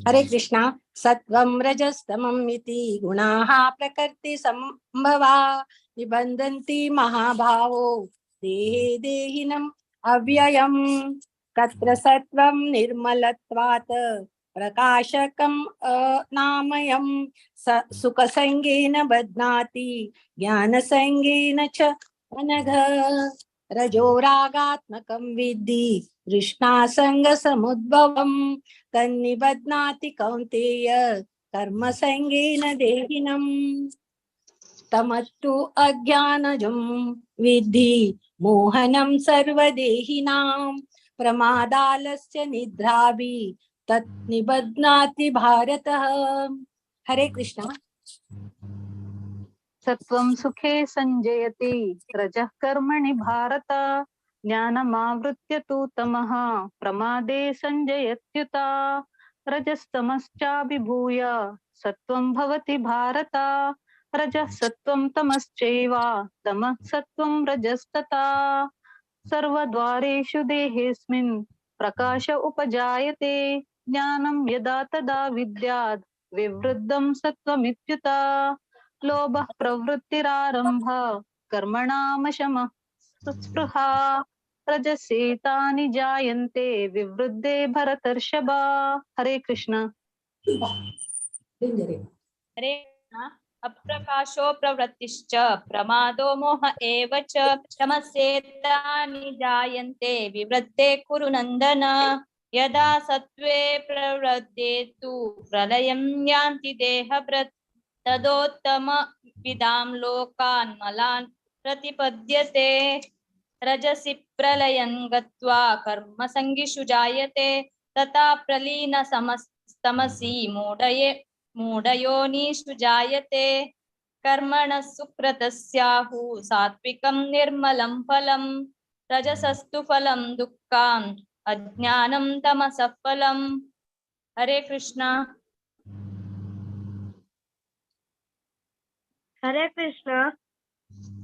B: हरे कृष्णा. सत्वं रजस्तमम् इति गुणाः प्रकृति संभवा निबन्धन्ति महाभावो देहे देहिनम् अव्ययम्. तत्र सत्वं निर्मलत्वात् प्रकाशकम् अनामयं सुखसंगेन बध्नाति ज्ञानसंगेन च अनघ. रजोरागात्मकं विद्धि तृष्णासंगसमुद्भवं तन्निबध्नाति कौन्तेय कर्मसंगेन देहिनम्. तमस्तु अज्ञानजं विद्धि मोहनं सर्वदेहिनां प्रमादालस्य निद्राभि तत् निबध्नाति भारतः. हरे कृष्ण.
D: सत्त्वं सुखे संजयति रजः कर्मणि भारत ज्ञानमावृत्य तु तमः प्रमादे संजयत्युता. रजस्तमश्चाभिभूय सत्त्वं भवति भारत रजः सत्त्वं तमश्चैव तमः सत्त्वं रजस्तथा. सर्वद्वारेषु देहेऽस्मिन् प्रकाश उपजायते ज्ञानं यदा तदा विद्याद् विवृद्धं सत्त्वमित्युता. लोभः प्रवृत्तिरारंभ कर्मणामशमः स्पृहा रजसेतानि जायन्ते विवृद्धे भरतर्षभ. हरे कृष्ण.
V: हरे कृष्ण. अप्रकाशो प्रवृत्तिश्च प्रमादो मोह एव च तमसेतानि जायन्ते विवृद्धे कुरु नन्दन. यदा सत्त्वे प्रवृद्धे तु प्रलयं यान्ति देहभृत् तदोत्तम विदां लोकान् मलान् प्रतिपद्यते. रजसि प्रलयं गत्वा कर्मसंगिषु जायते तथा प्रलीन समस्तमसि मूढयोनिषु जायते. कर्मणः सुकृतस्याहु सात्विकं निर्मलं फलं रजसस्तु फलं दुःखान् अज्ञानं तमसः फलम्. हरे कृष्णा.
F: हरे कृष्ण.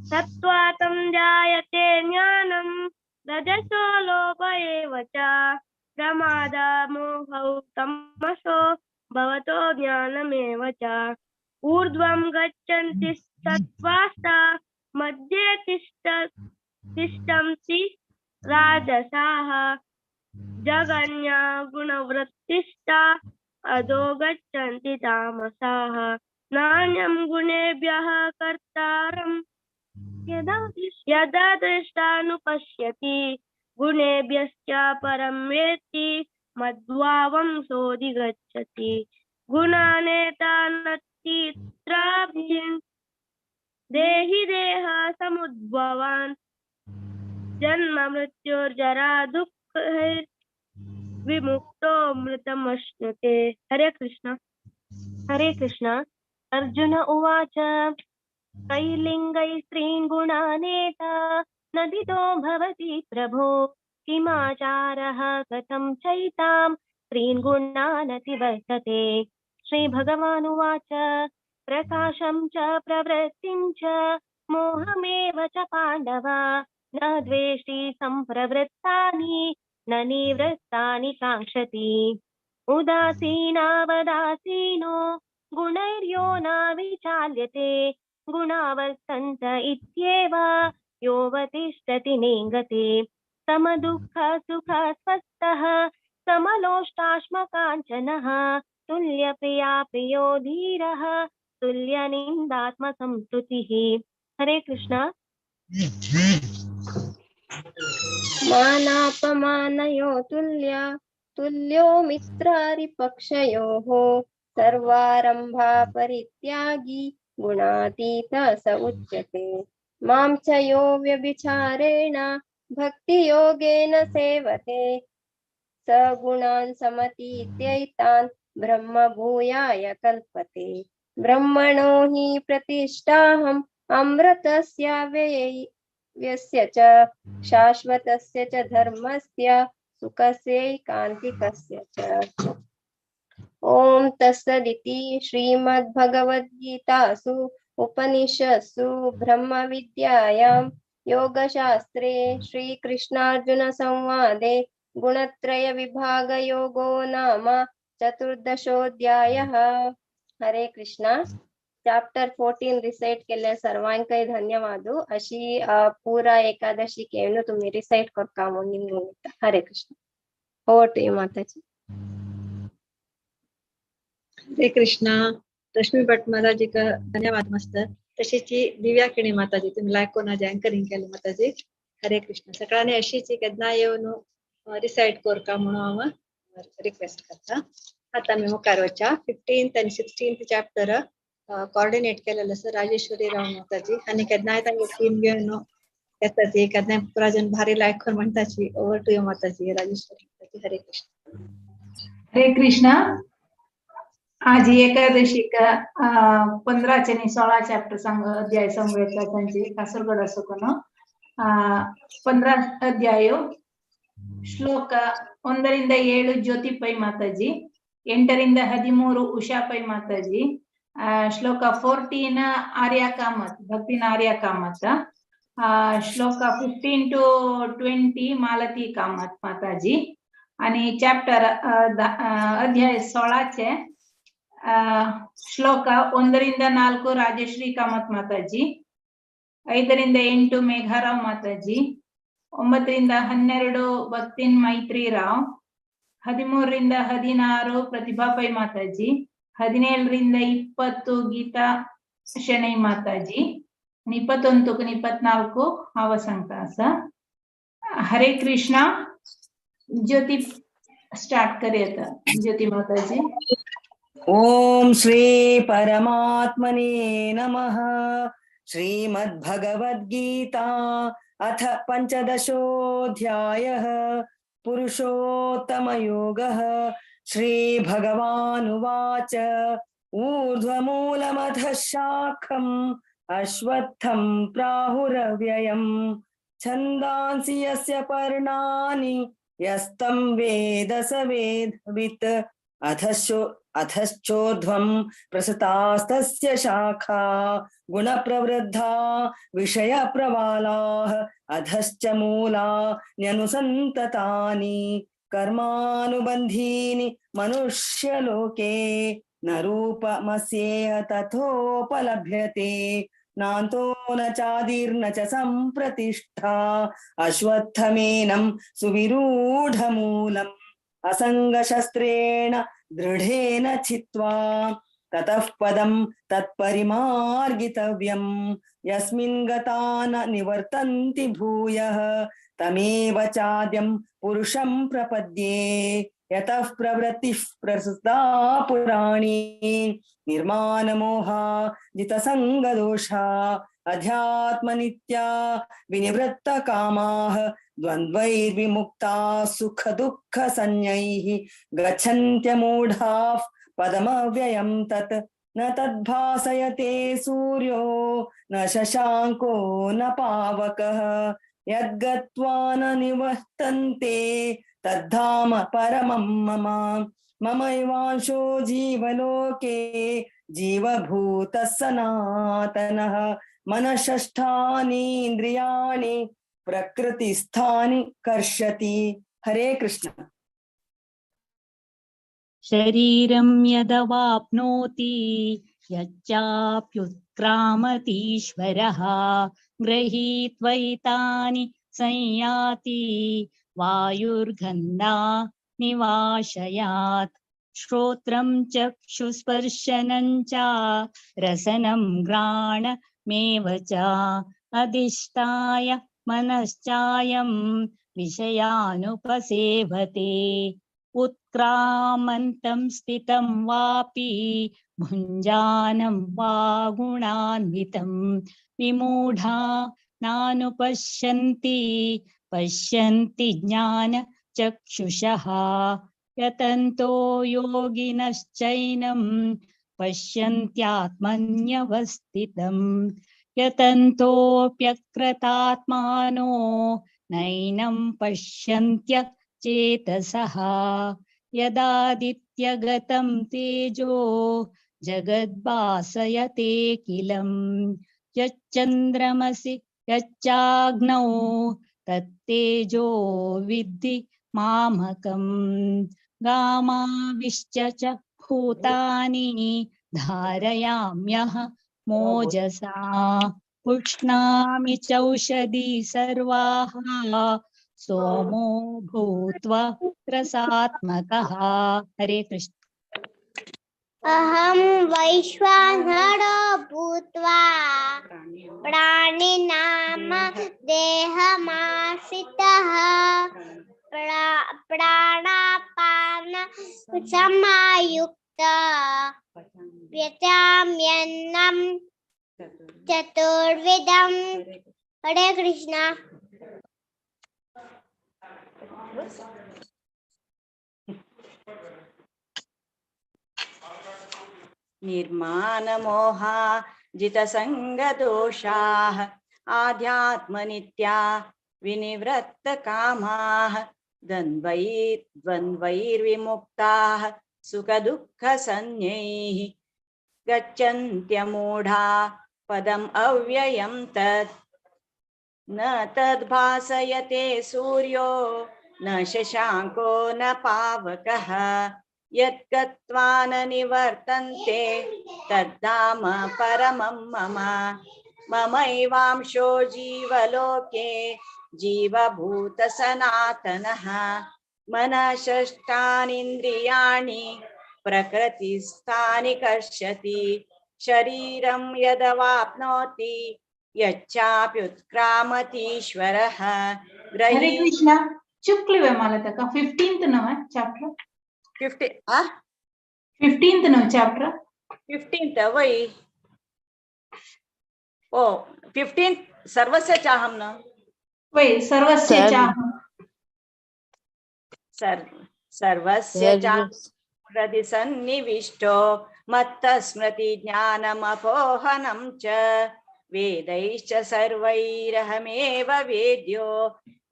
F: सत्त्वातं जायते ज्ञानं रजसो लोभ एव च प्रमादमोहौ तमसो भवतो ज्ञानमेव च। ऊर्ध्वं गच्छन्ति सत्त्वास्ता मध्ये तिष्ठन्ति राजसाः जघन्या गुणवृत्तिष्ठा अधो गच्छन्ति तामसाः। नान्यं गुणेभ्यः कर्तारं यदा दृष्टानुपश्यति गुणेभ्यश्च परं वेत्ति मद्भावं सोऽधिगच्छति। गुणानेतानतीत्राभिन् देहि देह समुद्भवान् जन्म मृत्युर्जरा दुःखैर्विमुक्तो मृतमश्नुते। हरे कृष्ण।
G: हरे कृष्ण। अर्जुन उवाच कैर्लिङ्गैः स्त्रीन् गुणानेता नदितो भवति प्रभो किमाचारः कथं चैतां स्त्रीन् गुणानतिवर्तते। श्रीभगवानुवाच प्रकाशं च प्रवृत्तिं च मोहमेव च पाण्डव न द्वेष्टि सम्प्रवृत्तानि न निवृत्तानि काङ्क्षति। उदासीनावदासीनो गुणैर्यो न विचाल्यते गुणावर्तन्त इत्येव योऽवतिष्ठति नेङ्गते। समदुःखसुखस्वस्थः समलोष्टाश्मकाञ्चनः तुल्यप्रिया प्रियो धीरः तुल्यनिन्दात्मसंस्तुतिः। हरे कृष्ण।
Q: मानापमानयो तुल्या तुल्यो मित्रारिपक्षयोः सर्वारंभा परित्यागी गुणातीत स उच्यते। मां च यो व्यभिचारेण भक्तियोगेन सेवते स गुणान् समतीत्यैतान् ब्रह्मभूयाय कल्पते। ब्रह्मणो हि प्रतिष्ठाहम् अमृतस्य व्ययस्य च शाश्वतस्य च धर्मस्य सुखस्यैकान्तिकस्य च। ॐ तत्सदिति श्रीमद्भगवद्गीतासु उपनिषत्सु ब्रह्मविद्यायां योगशास्त्रे श्रीकृष्णार्जुन संवादे गुणत्रय विभागयोगो नाम चतुर्दशोऽध्यायः। हरे कृष्णा। चॅप्टर 14 रिसाइट केले सर्वांकय धन्यवाद। अशी पुरा एकादशी केवन तुम्ही रिसाइट करका म्हणून निमित्त। Hare Krishna. Over to you Mataji.
C: Hare Krishna. Rashmi Bhat Mataji का धन्यवाद मस्त। तशीच दिव्या किणी माताजी तुम्ही लायक कोणाचे अँकरिंग केले माताजी। हरे कृष्ण। सगळ्यांनी अशीच केन्ना येवन रिसाइट करका म्हणून हांव रिक्वेस्ट करता। आता मी मुखार वच्या 15th आनी 16th chapter coordinate केलेलं आसा राजेश्वरी राव माताजी आनी केन्नाय तांगे टीम घेवन येता ती केन्नाय पुराजन भारी लायक कर म्हणटाची। Over to you Mataji Rajeshwari Mataji. Hare Krishna.
M: Hare Krishna. आज एकादशी 15 आणि 16 चॅप्टर सांग अध्याय सांगू येतात त्यांचे कासरगड असो कोण 15 अध्याय ಶ್ಲೋಕ 1 ರಿಂದ 7 ಜ್ಯೋತಿ ಪೈ ಮಾತಾಜಿ, 8 ರಿಂದ 13 ಉಷಾ ಪೈ ಮಾತಾಜಿ, ಶ್ಲೋಕ 14 ಆರ್ಯ ಕಾಮತ್ ಭಕ್ತಿನ ಆರ್ಯ ಕಾಮತ್, ಶ್ಲೋಕ 15 to 20 Malati Kamat Mataji आणि चॅप्टर अध्याय 16 चे ಶ್ಲೋಕ 1 ರಿಂದ 4 ರಾಜಶ್ರೀ ಕಾಮತ್ ಮಾತಾಜಿ, 5 ರಿಂದ 8 ಮೇಘಾರಾವ್ ಮಾತಾಜಿ, 9 ರಿಂದ 12 ಭಕ್ತಿನ್ ಮೈತ್ರಿ ರಾವ್, 13 ರಿಂದ 16 ಪ್ರತಿಭಾ ಪೈ ಮಾತಾಜಿ, 17 ರಿಂದ 20 ಗೀತಾ ಶೆಣೈ ಮಾತಾಜಿ, 21 to 24 ಹಾವ ಸಂಕಾಸ। हरे कृष्णा। ज्योति स्टार्ट करिए ज्योति माताजी।
O: ओम श्री परमात्मने नमः। श्रीमद्भगवद्गीता अथ पंचदशोऽध्यायः पुरुषोत्तमयोगः। श्री भगवानुवाच ऊर्ध्वमूलमधः शाखम् अश्वत्थं प्राहुरव्ययम् छन्दांसि यस्य पर्णानि यस्तं वेद स वेदवित्। अधश्चोर्ध्वं प्रसृतास्तस्य शाखा गुणप्रवृद्धा विषयप्रवालाः अधश्च मूलान्यनुसन्ततानि कर्मानुबन्धीनि मनुष्यलोके न रूपमस्येह तथोपलभ्यते नान्तो न चादिर्न च सम्प्रतिष्ठा अश्वत्थमेनं सुविरूढमूलम् असङ्गशस्त्रेण दृढेन छित्त्वा ततः पदं तत्परिमार्गितव्यं यस्मिन् गता न निवर्तन्ति भूयः तमेव चाद्यं पुरुषं प्रपद्ये यतः प्रवृत्तिः प्रसृता पुराणी निर्माणमोहा जितसङ्गदोषा अध्यात्मनित्या विनिवृत्तकामाः द्वन्द्वैर्विमुक्ताः सुखदुःखसंज्ञैः गच्छन्त्यमूढाः पदमव्ययं तत् न तद्भासयते सूर्यो न शशाङ्को न पावकः यद्गत्वा न निवर्तन्ते तद्धाम परमं मम ममैवांशो जीवलोके जीवभूतः सनातनः मनःषष्ठानीन्द्रियाणि प्रकृतिस्थानि कर्षति। हरे कृष्ण।
P: शरीरं यदवाप्नोति यच्चाप्युत्क्रामतीश्वरः गृहीत्वैतानि संयाति वायुर्गन्धा निवाशयात्। श्रोत्रं चक्षुस्पर्शनं च रसनं घ्राणमेव च अधिष्ठाय मनश्चायं विषयानुपसेवते। उत्क्रामन्तं स्थितं वापि भुञ्जानं वा गुणान्वितं विमूढा नानुपश्यन्ति पश्यन्ति ज्ञानचक्षुषः। यतन्तो योगिनश्चैनं पश्यन्त्यात्मन्यवस्थितं यतन्तोऽप्यकृतात्मानो नैनं पश्यन्त्य चेतसः। यदादित्यगतं तेजो जगद्भासयते किलं यच्चन्द्रमसि यच्चाग्नौ तत्तेजो विद्धि मामकं। गामाविश्च च भूतानि धारयाम्यह मोजसा पुष्णामि चौषधि सर्वाः सोमो भूत्वा रसात्मकः। हरे कृष्ण।
R: अहं वैश्वानरो भूत्वा प्राणिनाम देहमाश्रितः प्राणापान समायुक्त पचाम्यन्नं चतुर्विधम्। हरे कृष्ण।
S: निर्माणमोहा जितसङ्गदोषाः आध्यात्मनित्या विनिवृत्तकामाः द्वन्द्वैर्विमुक्ताः सुखदुःखसंज्ञैः गच्छन्त्यमूढा पदम् अव्ययं तत् न तद्भासयते सूर्यो न शशाङ्को न पावकः यद्गत्वा न निवर्तन्ते तद्धाम परमं मम ममैवांशो जीवलोके जीवभूतसनातनः मनःषष्ठानीन्द्रियाणि प्रकृतिस्थानि कर्षति शरीरं यदवाप्नोति यच्चाप्युत्क्रामतीश्वरः।
M: हरे कृष्ण। चुकली मला ताका 15th नव चॅप्टर 15th नव चॅप्टर
S: 15th वै ओ 15th सर्वस्य चाहं न
M: वै सर्वस्य चाहं
S: सर्वस्य चाहं हृदि सन्निविष्टो मत्तस्मृति ज्ञानमपोहनं च वेदैश्च सर्वैरहमेव वेद्यो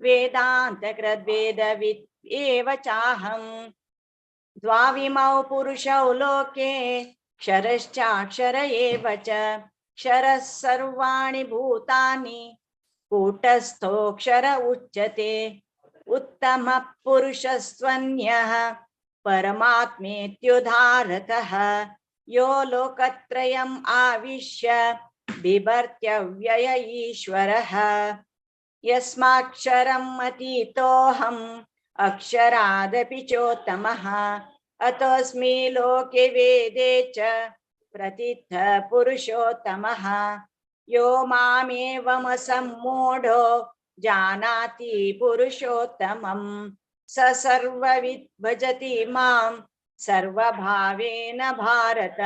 S: वेदान्तकृद्वेदवित् एव चाहम्। द्वाविमौ पुरुषौ लोके क्षरश्चाक्षर एव च। क्षरः सर्वाणि भूतानि कूटस्थोऽक्षर उच्यते। उत्तमः पुरुषस्त्वन्यः परमात्मेत्युदाहृतः। यो लोकत्रयम् आविश्य बिभर्त्यव्यय ईश्वरः। यस्माक्षरम् अतीतोऽहम् अक्षरादपि चोत्तमः। अतोऽस्मि लोके वेदे च प्रतिथ पुरुषोत्तमः। यो मामेवमसम्मूढो जानाति पुरुषोत्तमं स सर्वविद् भजति मां सर्वभावेन भारत।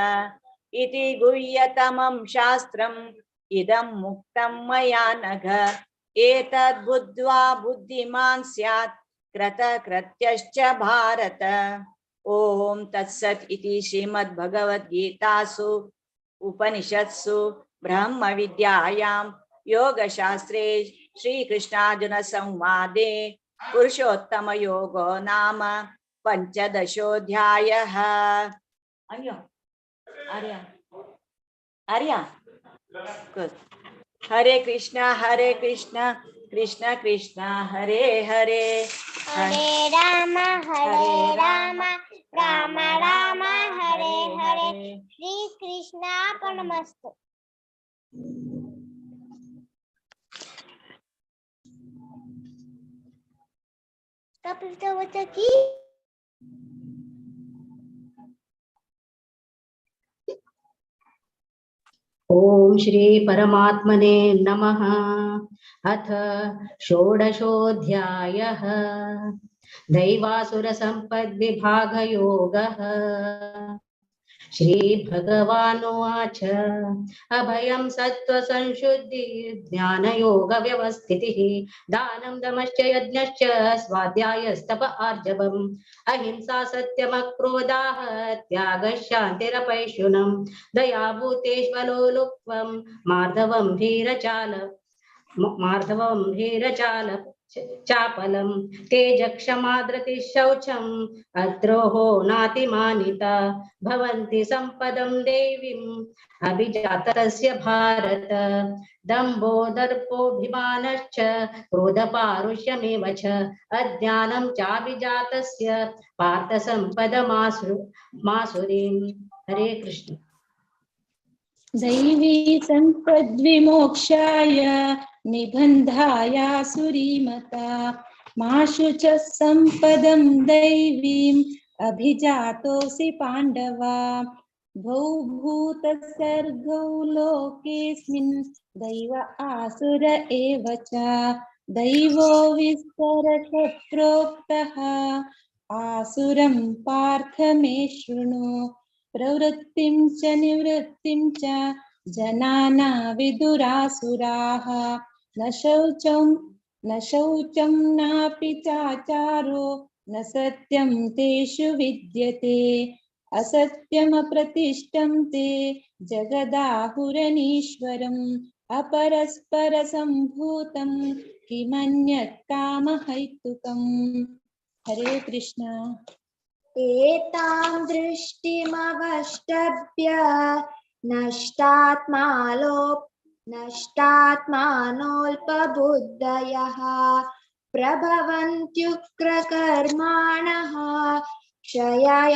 S: इति गुह्यतमं शास्त्रम् इदं मुक्तं मया नघ। एतद् बुद्ध्वा बुद्धिमान् स्यात् कृतकृत्यश्च भारत। ॐ तत्सत् इति श्रीमद्भगवद्गीतासु उपनिषत्सु ब्रह्मविद्यायां योगशास्त्रे श्रीकृष्णार्जुनसंवादे पुरुषोत्तमयोगो नाम पञ्चदशोऽध्यायः। अय्यो आर्या आर्या हरे कृष्णा हरे कृष्णा कृष्ण कृष्ण हरे हरे।
R: हरे राम राम राम हरे हरे। श्री कृष्णार्पणमस्तु। की
A: ओम श्री परमात्मने नमः। अथ षोडशोऽध्यायः। दैवासुरसम्पद्विभागयोगः। श्री भगवानुवाच। अभयं सत्त्वसंशुद्धि ज्ञानयोगव्यवस्थितिः दानं दमश्च यज्ञश्च स्वाध्यायस्तप आर्जवम् अहिंसा सत्यमक्रोधाः त्यागः शान्तिरपैशुनम् दया भूतेष्वलोलुप्त्वं मार्दवं धीरचाल चापलं तेजक्षमाद्रतिः शौचम् अद्रोहो नातिमानिता भवन्ति सम्पदं देवीम् अभिजातस्य भारत। दम्भो दर्पोऽभिमानश्च क्रोधपारुष्यमेव च अज्ञानं चाभिजातस्य पार्थ सम्पदमासुरीम्। हरे कृष्ण।
H: दैवी सम्पद्विमोक्षाय निबन्धायासुरीमता माशु च सम्पदं दैवीम् अभिजातोऽसि पाण्डव। द्वौ भूतसर्गौ लोकेऽस्मिन् दैव आसुर एव च। दैवो विस्तरशः प्रोक्तः आसुरं पार्थ मे शृणु। प्रवृत्तिं च निवृत्तिं च जनाना विदुरासुराः। न शौचं नापि चाचारो न सत्यं तेषु विद्यते। असत्यमप्रतिष्ठं ते जगदाहुरनीश्वरम् अपरस्परसम्भूतं किमन्यत् कामहैतुकम्। हरे कृष्ण।
I: एतां दृष्टिमवष्टभ्य नष्टात्मानोऽल्पबुद्धयः प्रभवन्त्युग्रकर्माणः क्षयाय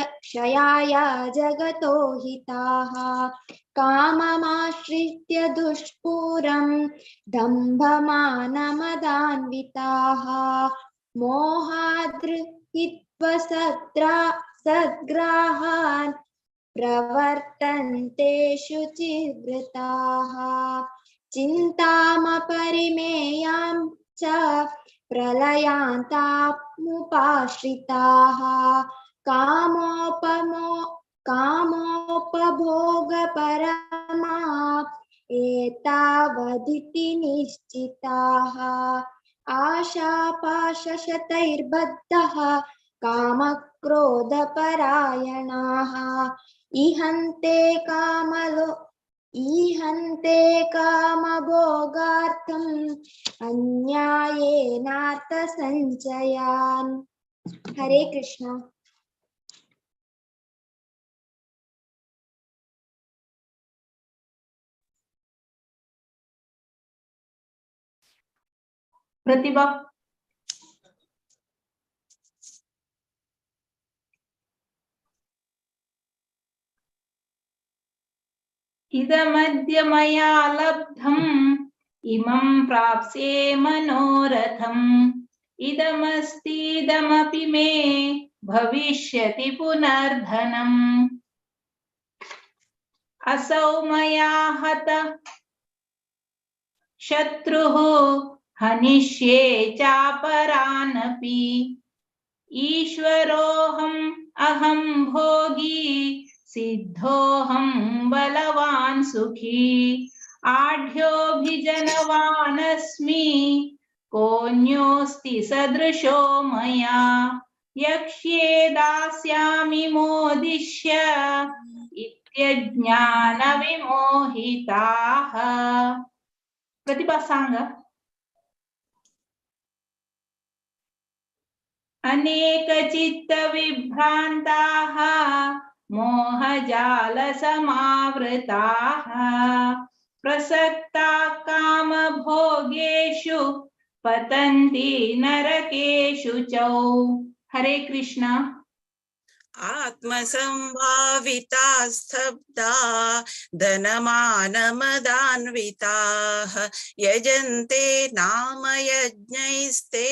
I: जगतो हिताः। काममाश्रित्य दुष्पूरं दम्भमानमदान्विताः मोहाद्गृहीत्वा सद्ग्राहान् प्रवर्तन्ते शुचिव्रताः। चिन्तामपरिमेयां च प्रलयान्तामुपाश्रिताः। कामोपभोगपरमा एतावदिति निश्चिताः। आशापाशशतैर्बद्धः कामक्रोधपरायणाः। इहन्ते कामभोगार्थम् अन्यायेनार्थसञ्चयान्। हरे कृष्ण।
M: प्रतिभा. इदमद्य मया लब्धम् इमं प्राप्स्ये मनोरथम् इदमस्तीदमपि मे भविष्यति पुनर्धनम्. असौ मया हत शत्रुः हनिष्ये चापरानपि ईश्वरोऽहम् अहं भोगी सिद्धोऽहं बलवान् सुखी आढ्योऽभिजनवानस्मि कोऽन्योऽस्ति सदृशो मया यक्ष्ये दास्यामि मोदिष्य इत्यज्ञानविमोहिताः. प्रतिभा सांग. अनेकचित्तविभ्रान्ताः मोहजालसमावृताः प्रसक्ता कामभोगेषु पतन्ति नरकेषु च. हरे कृष्ण.
E: आत्मसंभाविता स्तब्धा धनमानमदान्विताः यजन्ते नाम यज्ञैस्ते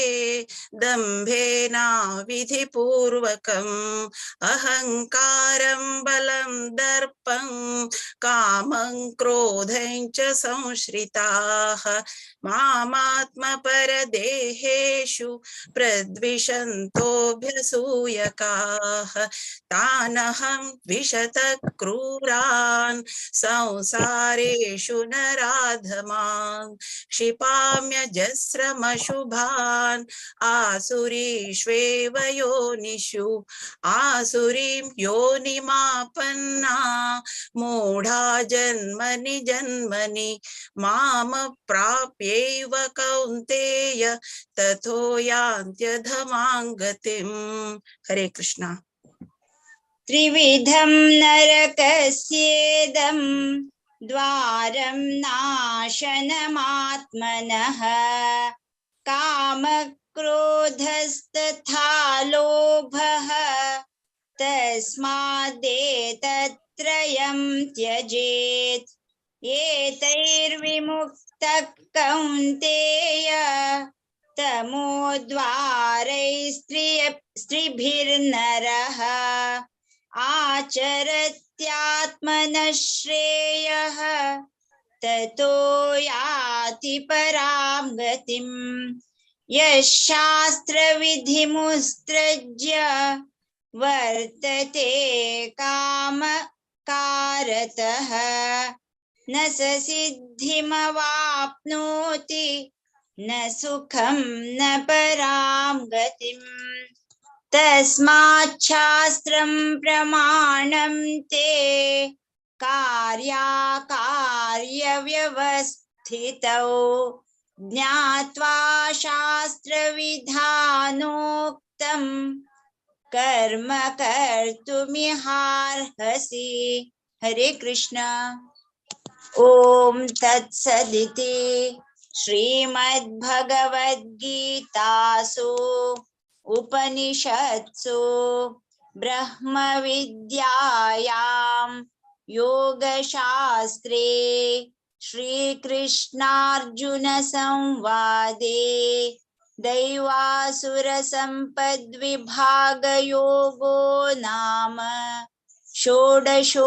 E: दम्भेना विधिपूर्वकम् अहङ्कारं बलं दर्पं कामं क्रोधं च संश्रिताः मामात्मपरदेहेषु प्रद्विषन्तोऽभ्यसूयकाः तानहं द्विषतः क्रूरान् संसारेषु नराधमान् क्षिपाम्यजस्रमशुभान् आसुरीष्वेव योनिषु आसुरीं योनिमापन्ना मूढा जन्मनि जन्मनि माम प्राप्यैव कौन्तेय तथो यान्त्यधमां गतिम्. हरे कृष्णा.
K: त्रिविधं नरकस्येदं द्वारं नाशनमात्मनः कामक्रोधस्तथा लोभः तस्मादेतत्त्रयं त्यजेत्. एतैर्विमुक्तः कौन्तेय तमोद्वारैस्त्रिभिर्नरः आचरत्यात्मनः श्रेयः ततो याति परां गतिम्. यः शास्त्रविधिमुत्सृज्य वर्तते कामकारतः न स सिद्धिमवाप्नोति न सुखं न परां गतिम्. तस्माच्छास्त्रं प्रमाणं ते कार्याकार्यव्यवस्थितौ ज्ञात्वा शास्त्रविधानोक्तं कर्म कर्तुमिहार्हसि. हरे कृष्ण. ॐ तत्सदिति श्रीमद्भगवद्गीतासु उपनिषत्सु ब्रह्मविद्यायां योगशास्त्रे श्रीकृष्णार्जुन संवादे दैवासुरसम्पद्विभागयोगो नाम षोडशोऽध्यायः.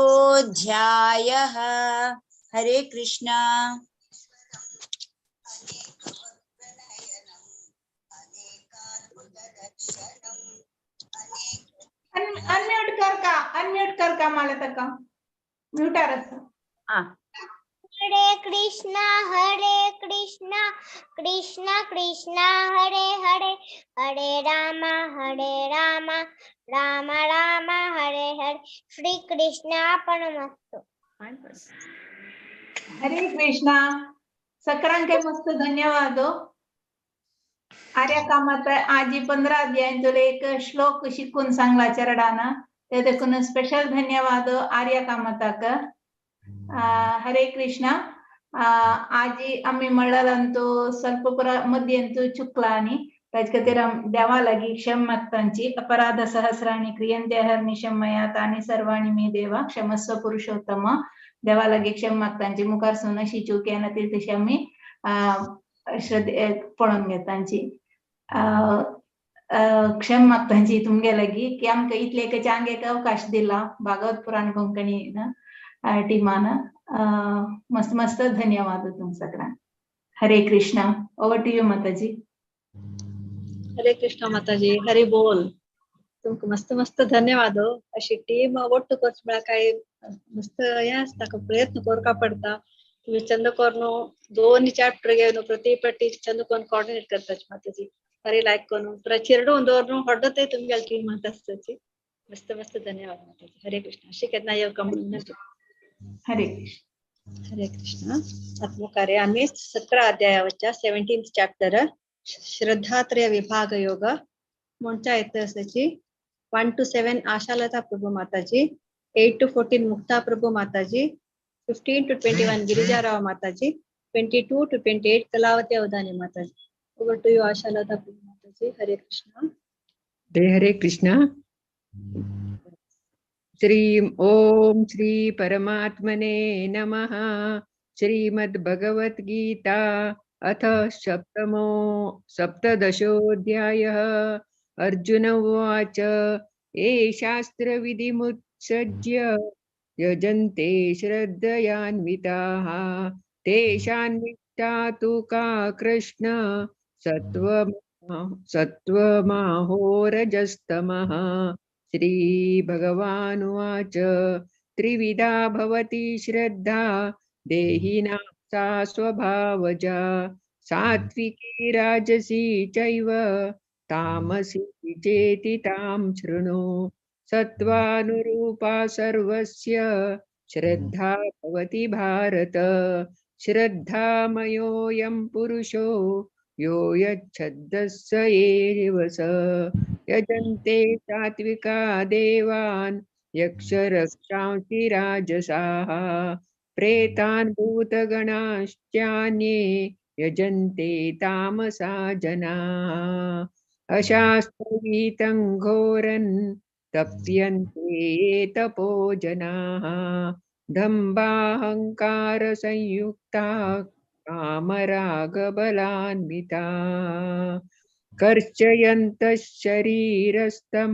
K: हरे कृष्णा.
M: अनम्यूट कर का, अनम्यूट कर का मला तका म्यूटार आसा.
R: हरे कृष्णा हरे कृष्णा कृष्णा कृष्णा हरे हरे हरे राम राम राम हरे हरे. श्री कृष्णार्पणमस्तु.
M: हरे कृष्णा. सकरांक मस्त धन्यवाद. आर्या कामात आजी 15 अध्यायांतलो एक श्लोक शिकून सांगला चरडाना ते देखून स्पेशल धन्यवाद आर्या कामताक. हरे कृष्णा. आजी आमी म्हणलांतू ಸ್ವಲ್ಪ ಪುರ मध्यंतू चुकला आनी ताजे खातीर देवा लागीं क्षम मागतांची. अपराध सहस्राणी क्रियंते अहर्निशं मया तानी सर्वाणी मे देवा क्षमस्व पुरुषोत्तम. देवा लागीं क्षम मागतांची. मुखार सून अशी चूक येना ती तशी आमी श्रद्धे पळोवन घेतांची. क्षम मागतांची तुमगे लागीं की आमकां इतले एक चांग एक अवकाश दिला भागवत पुराण कोंकणी टिमान. मस्त मस्त धन्यवाद तुम सगळ्यांक. Hare Krishna. Over to you Mataji.
C: Hare Krishna Mataji. Hari बोल. तुमकां मस्त मस्त धन्यवाद. अशी टीम ಒಟ್ಟು करच म्हळ्यार काय मस्त हें आसता, प्रयत्न करपा पडटा. तुमी चंद करून दोन चॅप्टर घेवन प्रति पट्टी चंद करून कॉर्डिनेट करताची माताजी. हरी लायक करून पुरा चिरडून दवरून होडते तुमगेली टीम आसताची. मस्त मस्त धन्यवाद माताजी. हरे कृष्ण. अशी केन्ना येवका म्हणून.
M: हरे कृष्ण.
C: हरे कृष्ण. आत्मकार्य आम्ही 17 अध्यायावरच्या 17th chapter श्रद्धात्रय विभाग योग म्हणच्या येत असाची. 1 to 7 Ashalata Prabhu Mataji, 8 to 14 Mukta Prabhu Mataji, 15 to 21 Girijarao Mataji, 22 to 28 Kalavati Avadhani Mataji. Over to you Ashalata Prabhu Mataji. Hare Krishna.
J: Hare Krishna. Shri Om Shri परमात्मने नमः. श्रीमद् भगवद् गीता अथ सप्तदशोऽध्यायः. अर्जुन उवाच ये शास्त्रविधिमुत्सृज्य यजन्ते श्रद्धयान्विताः तेषां निष्ठा तु का कृष्ण सत्त्वमाहोरजस्तमः. श्री भगवानुवाच त्रिविधा भवति श्रद्धा देहिनां सा स्वभावजा सात्विकी राजसी चैव तामसी चेति तां शृणु. सत्त्वानुरूपा सर्वस्य श्रद्धा भवति भारत. श्रद्धामयोऽयं पुरुषो यो यच्छद्दः स एव स. यजन्ते सात्विका देवान् यक्षरक्षांसि राजसाः प्रेतान् भूतगणाश्चान्ये यजन्ते तामसा जनाः. अशास्त्रगीतं घोरन् तप्यन्ते ये तपो जनाः दम्भाहङ्कारसंयुक्ता कामरागबलान्विता. कर्षयन्तः शरीरस्थं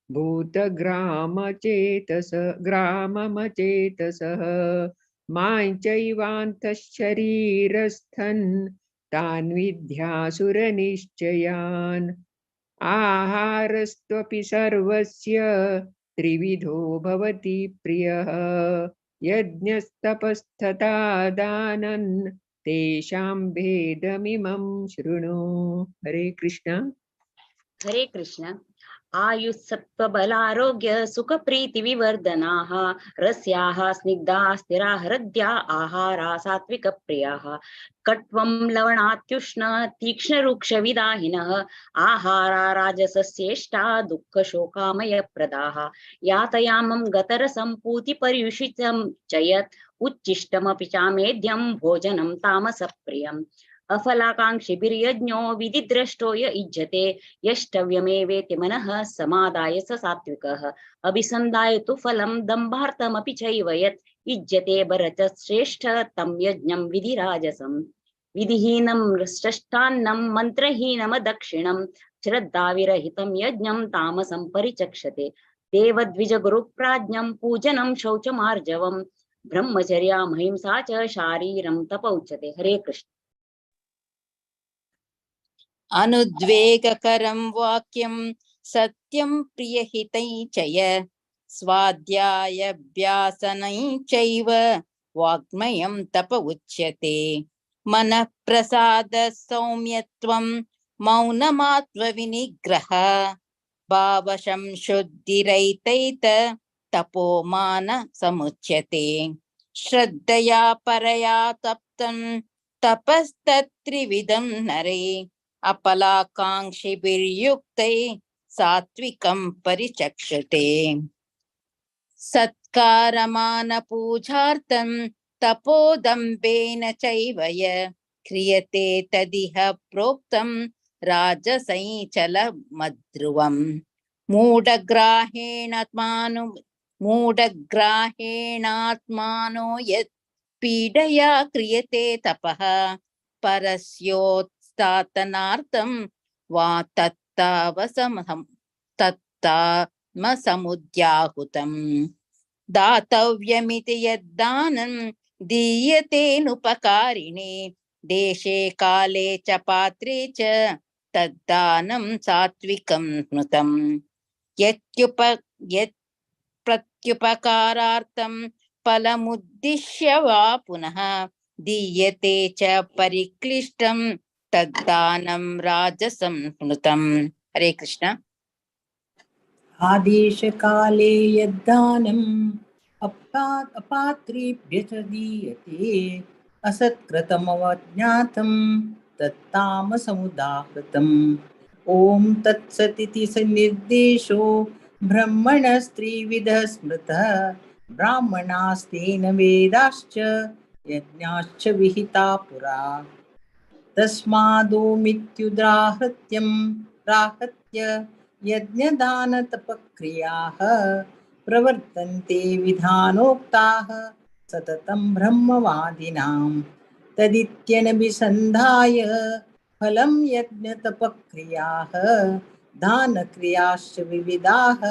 J: भूतग्रामचेतस ग्राममचेतसः मां चैवान्तः शरीरस्थन् तान् विद्यासुरनिश्चयान्. आहारस्त्वपि सर्वस्य त्रिविधो भवति प्रियः यज्ञस्तपस्तथा दानं तेषां भेदमिमं शृणु. हरे कृष्ण.
L: हरे कृष्ण. आयुस्सत्त्वबलारोग्य सुखप्रीतिविवर्धनाः रस्याः स्निग्धा स्थिरा हृद्या आहारा सात्विकप्रियाः. कट्वं लवणात्युष्ण तीक्ष्णरुक्षविदाहिनः आहारा राजसस्येष्टा दुःखशोकामयप्रदाः. यातयामं गतरसं पूतिपर्युषितं च यत् उच्छिष्टमपि चामेद्यं भोजनं तामसप्रियम्. अफलाकांक्षिभिर्यज्ञो विधिद्रष्टो य इज्यते यष्टव्यमेवेति मनः समादाय स सात्विकः. अभिसन्धाय तु फलं दम्भार्थमपि चैव यत् इज्यते भरतश्रेष्ठ तं यज्ञं विधिराजसम्. विधिहीनं षष्ठान्नं मन्त्रहीनमदक्षिणं श्रद्धाविरहितं यज्ञं तामसं परिचक्षते. देवद्विजगुरुप्राज्ञं पूजनं शौचमार्जवं ब्रह्मचर्यामहिंसा च शारीरं तप उच्यते. हरे कृष्ण.
K: अनुद्वेगकरं वाक्यं सत्यं प्रियहितै च यत् स्वाध्यायाभ्यासनै चैव वाग्मयं तप उच्यते. मनःप्रसाद सौम्यत्वं मौनमात्मविनिग्रह भावसंशुद्धिरैतैत तपोमान समुच्यते. श्रद्धया परया तप्तं तपस्तत्त्रिविधं नरे अपलाकांक्षिभिर्युक्तै सात्विकं परिचक्षते. सत्कारमानपूजार्थं तपोदम्भेन चैव य क्रियते तदिह प्रोक्तं राजसञ्चलमध्रुवम्। मूढग्राहेणात्मानो यत् पीडया क्रियते तपः परस्योत्सातनार्थं वा तत्तामसमुद्याहुतम्। दातव्यमिति यद्दानं दीयतेनुपकारिणे देशे काले च पात्रे च तद्दानं सात्विकं स्मृतम्। यत् प्रत्युपकारार्थं फलमुद्दिश्य वा पुनः दीयते च परिक्लिष्टं तद्दानं राजसं स्मृतम्। हरे कृष्ण।
N: आदेशकाले यद्दानम् अपात्रेभ्य च दीयते असत्कृतमवज्ञातं तत्तामसमुदाहृतम्। ॐ तत्सतिति सन्निर्देशो ब्रह्मणस्त्रिविधः स्मृतः ब्राह्मणास्तेन वेदाश्च यज्ञाश्च विहिता पुरा। तस्मादोमित्युदाहृत्यं राहत्य यज्ञदानतपक्रियाः प्रवर्तन्ते विधानोक्ताः सततं ब्रह्मवादिनां। तदित्यनभिसन्धाय फलं यज्ञतपक्रियाः दानक्रियाश्च विविधाः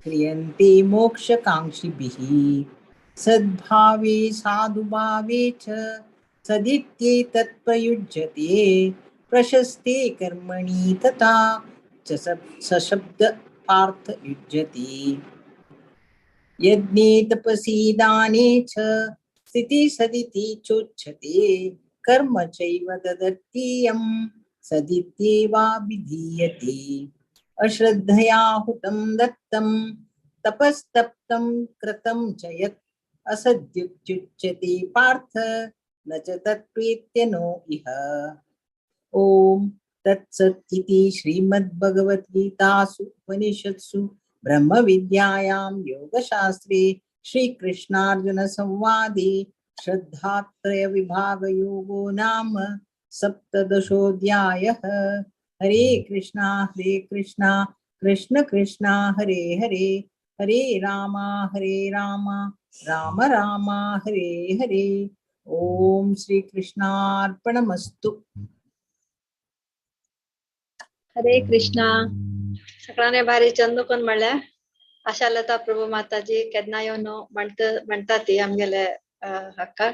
N: क्रियन्ते मोक्षकाङ्क्षिभिः। सद्भावे साधुभावे च सदित्ये तत्प्रयुज्यते प्रशस्ते कर्मणि तथा च सशब्द पार्थ युज्यते। यज्ञे तपसि दाने च स्थिति सदिति चोच्यते कर्म चैव ददत्तीयं सदित्येवाभिधीयते। अश्रद्धया हुतं दत्तं तपस्तप्तं कृतं च यत् असद्युच्यते पार्थ न च तत्प्रीत्य नो इह। ॐ तत्सत् इति श्रीमद्भगवद्गीतासु उपनिषत्सु ब्रह्मविद्यायां योगशास्त्रे श्रीकृष्णार्जुन संवादे श्रद्धात्रय विभागयोगो नाम सप्तदशोऽध्यायः। हरे कृष्णा कृष्ण कृष्णा हरे हरे, हरे रामा राम राम हरे हरे। ओम श्री कृष्णार्पणमस्तु।
C: हरे कृष्णा। सगळ्यांनी भारी चंद कोण म्हणल्या आशालता प्रभू माताजी केन्ना येवन म्हणटा ती आमगेले हक्का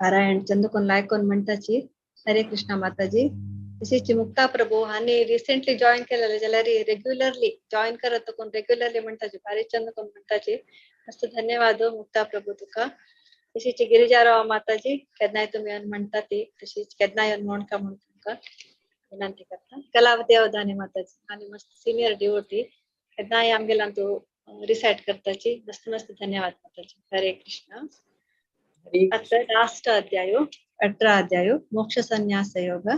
C: पारायण चंद कोण लायक कोण म्हणटाची। हरे कृष्णा माताजी। तशीच मुक्ता प्रभू हांणी रिसेंटली जॉईन केलेले जाल्यार रेग्युलरली जॉईन करत कोण रेग्युलरली म्हणटाची भारी चंद कोण म्हणटाची। मस्त धन्यवाद मुक्ता प्रभू तुका। तशीच गिरिजाराव माताजी केन्नाय तुमी येवन म्हणटा ती तशीच केन्नाय येवन म्हणका म्हूण तुमकां विनंती करता। कलावती अवधानी माताजी आनी मस्त सिनियर डिवोटी केन्नाय आमगेल्यान तूं रिसायट करताची। मस्त मस्त धन्यवाद माताजी। हरे कृष्णा। आता लास्ट अध्याय 18 अध्याय मोक्ष संन्यास योग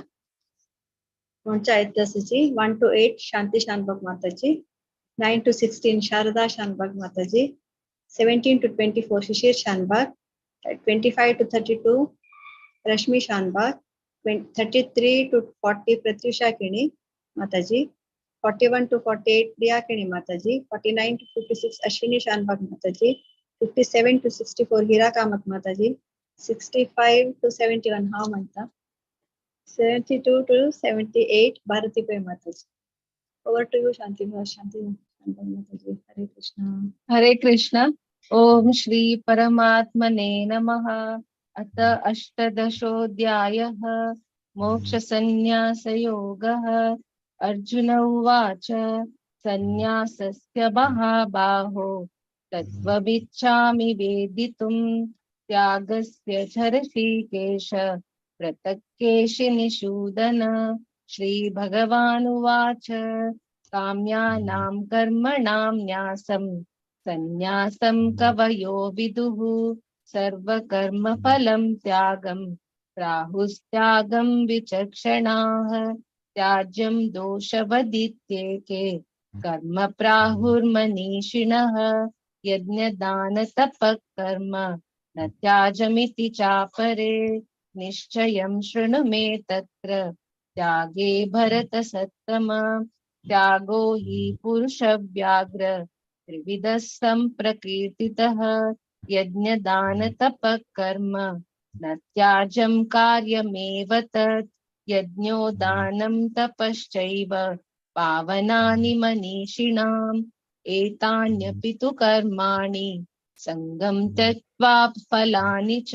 C: पंचायत सूची 1 to 8 Shanti Shanbhag Mataji, 9 to 16 Sharada Shanbhag Mataji, 17 to 24 Shishir Shanbhag, 25 to 32 Rashmi Shanbhag, 33 to 40 Pratyusha Kini Mataji, 41 to 48 Priya Kini Mataji, 49 to 56 Ashwini Shanbhag Mataji, 57 to 64 Hira Kamath Mataji, 65 to 71 हांव म्हणटा, 72 to 78 Bharati Pai Mataji. Over to you Shanti Shanti Mataji. Hare Krishna.
H: Hare Krishna. Om Shri परमात्मने नमः। अत अष्टदशोऽध्यायः मोक्षसंन्यासयोगः। अर्जुन उवाच संन्यासस्य महाबाहो तत्त्वमिच्छामि वेदितुं त्यागस्य च ऋषिकेश पृथक्केशिनिषूदन। श्रीभगवानुवाच काम्यानां कर्मणां न्यासं संन्यासं कवयो विदुः सर्वकर्मफलं त्यागं प्राहुस्त्यागं विचक्षणाः त्याज्यं दोषवदित्येके कर्म प्राहुर्मनीषिणः। यज्ञदानतपः कर्म न त्याजमिति चापरे। निश्चयं शृणु मे तत्र त्यागे भरतसत्तम। त्यागो हि पुरुषव्याघ्र त्रिविधः सम्प्रकीर्तितः। यज्ञदानतपः कर्म न त्याज्यं कार्यमेव तत्। यज्ञो दानं तपश्चैव पावनानि मनीषिणाम्। एतान्यपि तु कर्माणि सङ्गं त्यक्त्वा फलानि च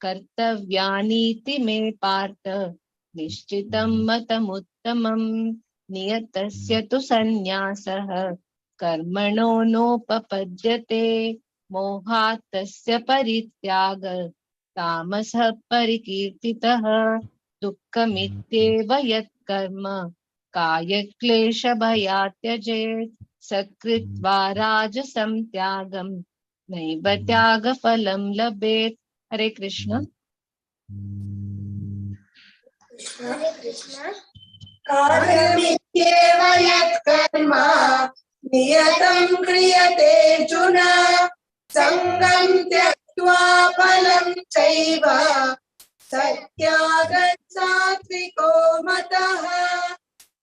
H: कर्तव्यानीति मे पार्थ निश्चितं मतमुत्तमम्। नियतस्य तु सन्न्यासः कर्मणो नोपपद्यते। मोहात् तस्य परित्याग तामसः परिकीर्तितः। दुःखमित्येव यत्कर्म कायक्लेशभयात् त्यजेत्। सकृत्वा राजसं त्यागं नैव त्यागफलं लभेत्। हरे कृष्ण।
R: हरे कृष्ण।
T: कार्यमित्येव यत्कर्म नियतं क्रियतेऽर्जुन। सङ्गं त्यक्त्वा फलं चैव सत्यागः सात्विको मतः।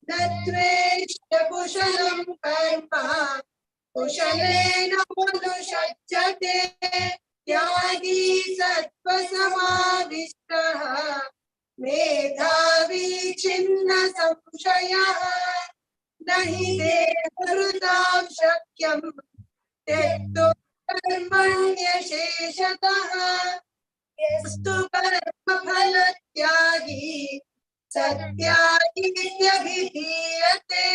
T: न द्वेष्य कुशलं कर्म कुशलेन मनुषज्जते। त्यागी सत्त्वसमाविष्टः मेधावी छिन्न संशयः। न हि देहभृतां शक्यं त्यक्तुं कर्मण्यशेषतः। यस्तु कर्मफलत्यागी सत्यागीत्यभिधीयते।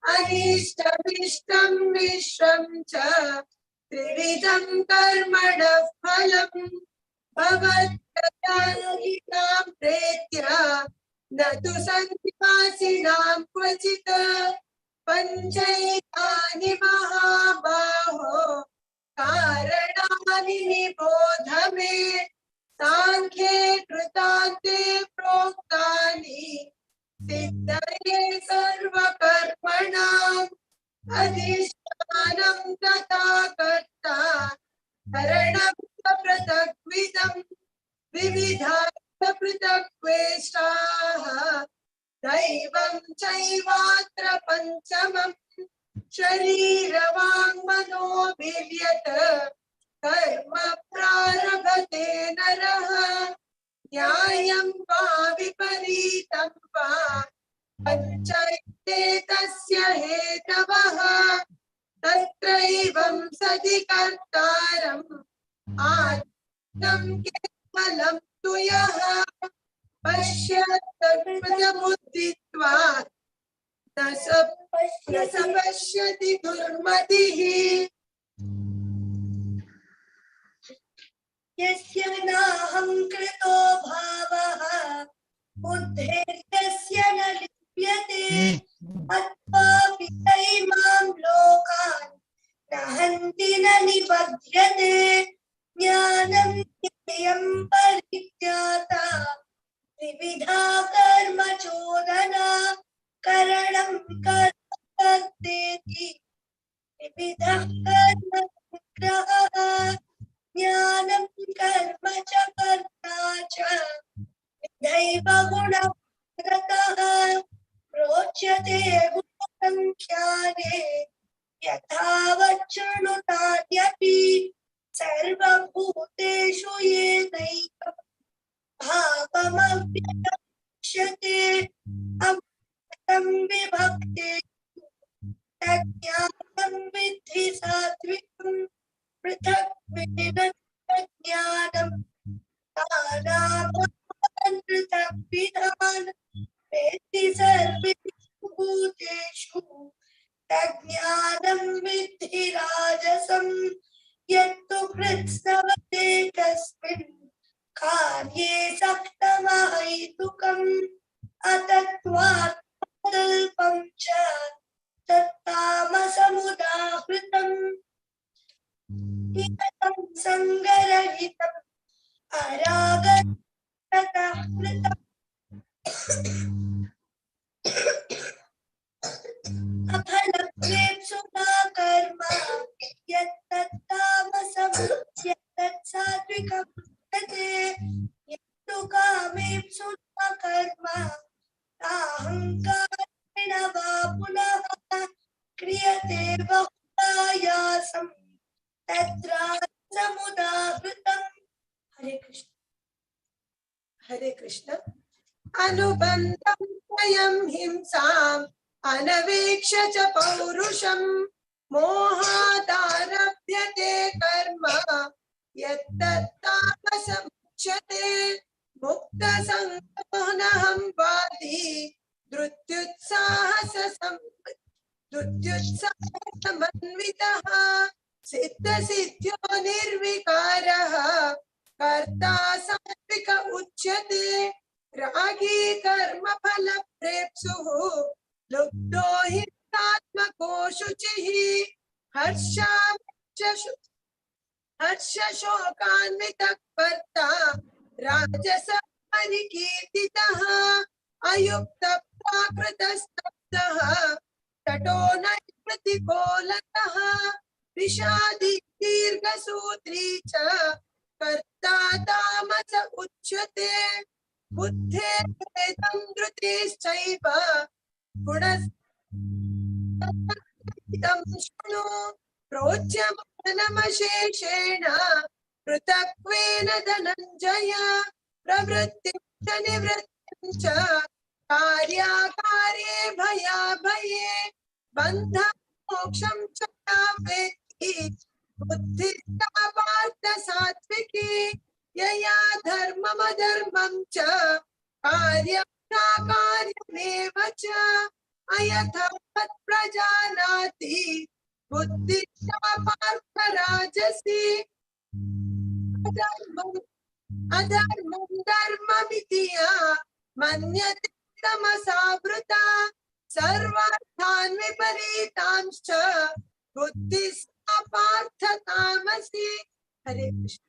T: अनिष्टमिष्टं मिश्रं च त्रिविधं कर्मणः फलं। भवत्यागिनां प्रेत्य न तु सन्न्यासिनां क्वचित्। पञ्चैतानि महाबाहो कारणानि निबोध मे। सांख्ये कृतान्ते प्रोक्तानि सिद्धये सर्वकर्मणाम्। अधिष्ठानं तथा कर्ता करणं च पृथग्विधं। विविधा पृथग्वेष्टाः दैवं चैवात्र पञ्चमम्। शरीरवाङ्मनोभिर्यत् कर्म प्रारभते नरः। न्यायं वा विपरीतं वा पञ्चैते तस्य हेतवः। तत्रैवं सति कर्तारम् आत्मनं केवलं तु यः। पश्यत्तत्प्रमुदित्वात् न स पश्यति दुर्मतिः।
U: यस्य नाहं कृतो भावः बुद्धिर्यस्य न लिप्यते। अत्वापि इमां लोकान् न हन्ति न निबध्यते। ज्ञानं ज्ञेयं परिज्ञाता त्रिविधा कर्म चोदना। करणं कर्म कर्तेति त्रिविधः कर्म संग्रहः। ज्ञानं कर्म च कर्ता च विधैव गुणप्रतः। प्रोच्यते गुणसङ्ख्याने यथावच्छृणुतान्यपि। सर्वभूतेषु येनैकं भावमव्ययमुच्यते। अमृतं विभक्ते तज्ज्ञानं विद्धि सात्विकं। पृथक्त्वेन ज्ञानं नानाभावान् पृथग्विधान् वेत्ति सर्वेषु भूतेषु तज्ज्ञानं विद्धि राजसं। यत्तु कृत्स्नवते तस्मिन् कार्ये सक्तमहैतुकम्। अतत्त्वात्मकल्पं च तत्तामसमुदाहृतम्। नियतं सङ्गरहितम् अरागतः कृतम्। अफलप्रेप्सुना कर्म यत्तत् लभते बहुलायासं तद्राजसमुदाहृतम्। हरे कृष्ण।
T: हरे कृष्ण। अनुबन्धं स्वयं हिंसाम् अनवेक्ष च पौरुषं मोहादारभ्यते कर्म यत्तत्तामसमुच्यते। मुक्तसङ्गोऽहं वादी धृत्युत्साहसमन्वितः सिद्धसिद्ध्यो निर्विकारः कर्ता सात्विक उच्यते। रागी कर्मफलप्रेप्सुः लुब्धो हिंसात्मको शुचिः हर्षशोकान्वितः कर्ता राजसः परिकीर्तितः अयुक्तः प्राकृतस्तब्धः तटो नैकृतिकोलतः विषादी दीर्घसूत्री च कर्ता तामस उच्यते। बुद्धेर्भेदं धृतिश्चैव गुणस्तं शृणु प्रोच्यमानमशेषेण पृथक्त्वेन धनञ्जय प्रवृत्तिं च निवृत्तिं च कार्याकार्ये भयाभये बन्धं मोक्षं च वेत्ति बुद्धिर्या पार्थ सात्विकी यया धर्ममधर्मं च कार्याकार्यमेव च अयथावत् प्रजानाति बुद्धिर्या पार्थ राजसी। अधर्मं धर्ममिति या मन्यते तमसावृता सर्वार्थान् विपरीतांश्च बुद्धिः सा पार्थ तामसी। हरे कृष्ण।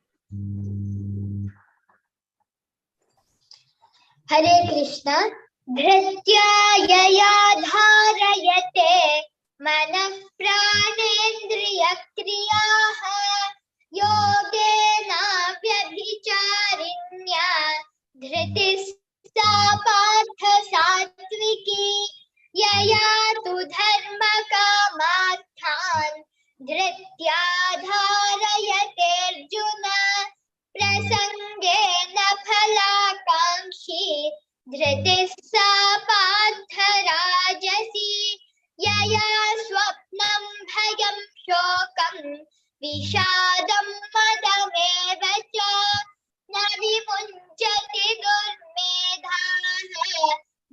R: हरे कृष्ण। धृत्या यया धारयते मनः प्राणेन्द्रियक्रियाः योगेनाव्यभिचारिण्या धृतिः सा पार्थ सात्विकी। यया तु धर्मकामार्थान् धृत्या धारयतेऽर्जुन प्रसङ्गेन फलाकाङ्क्षी धृतिः सा पार्थ राजसी। यया स्वप्नं भयं शोकं विषादं मदमेव च न विमुञ्चति दुर्मेधाः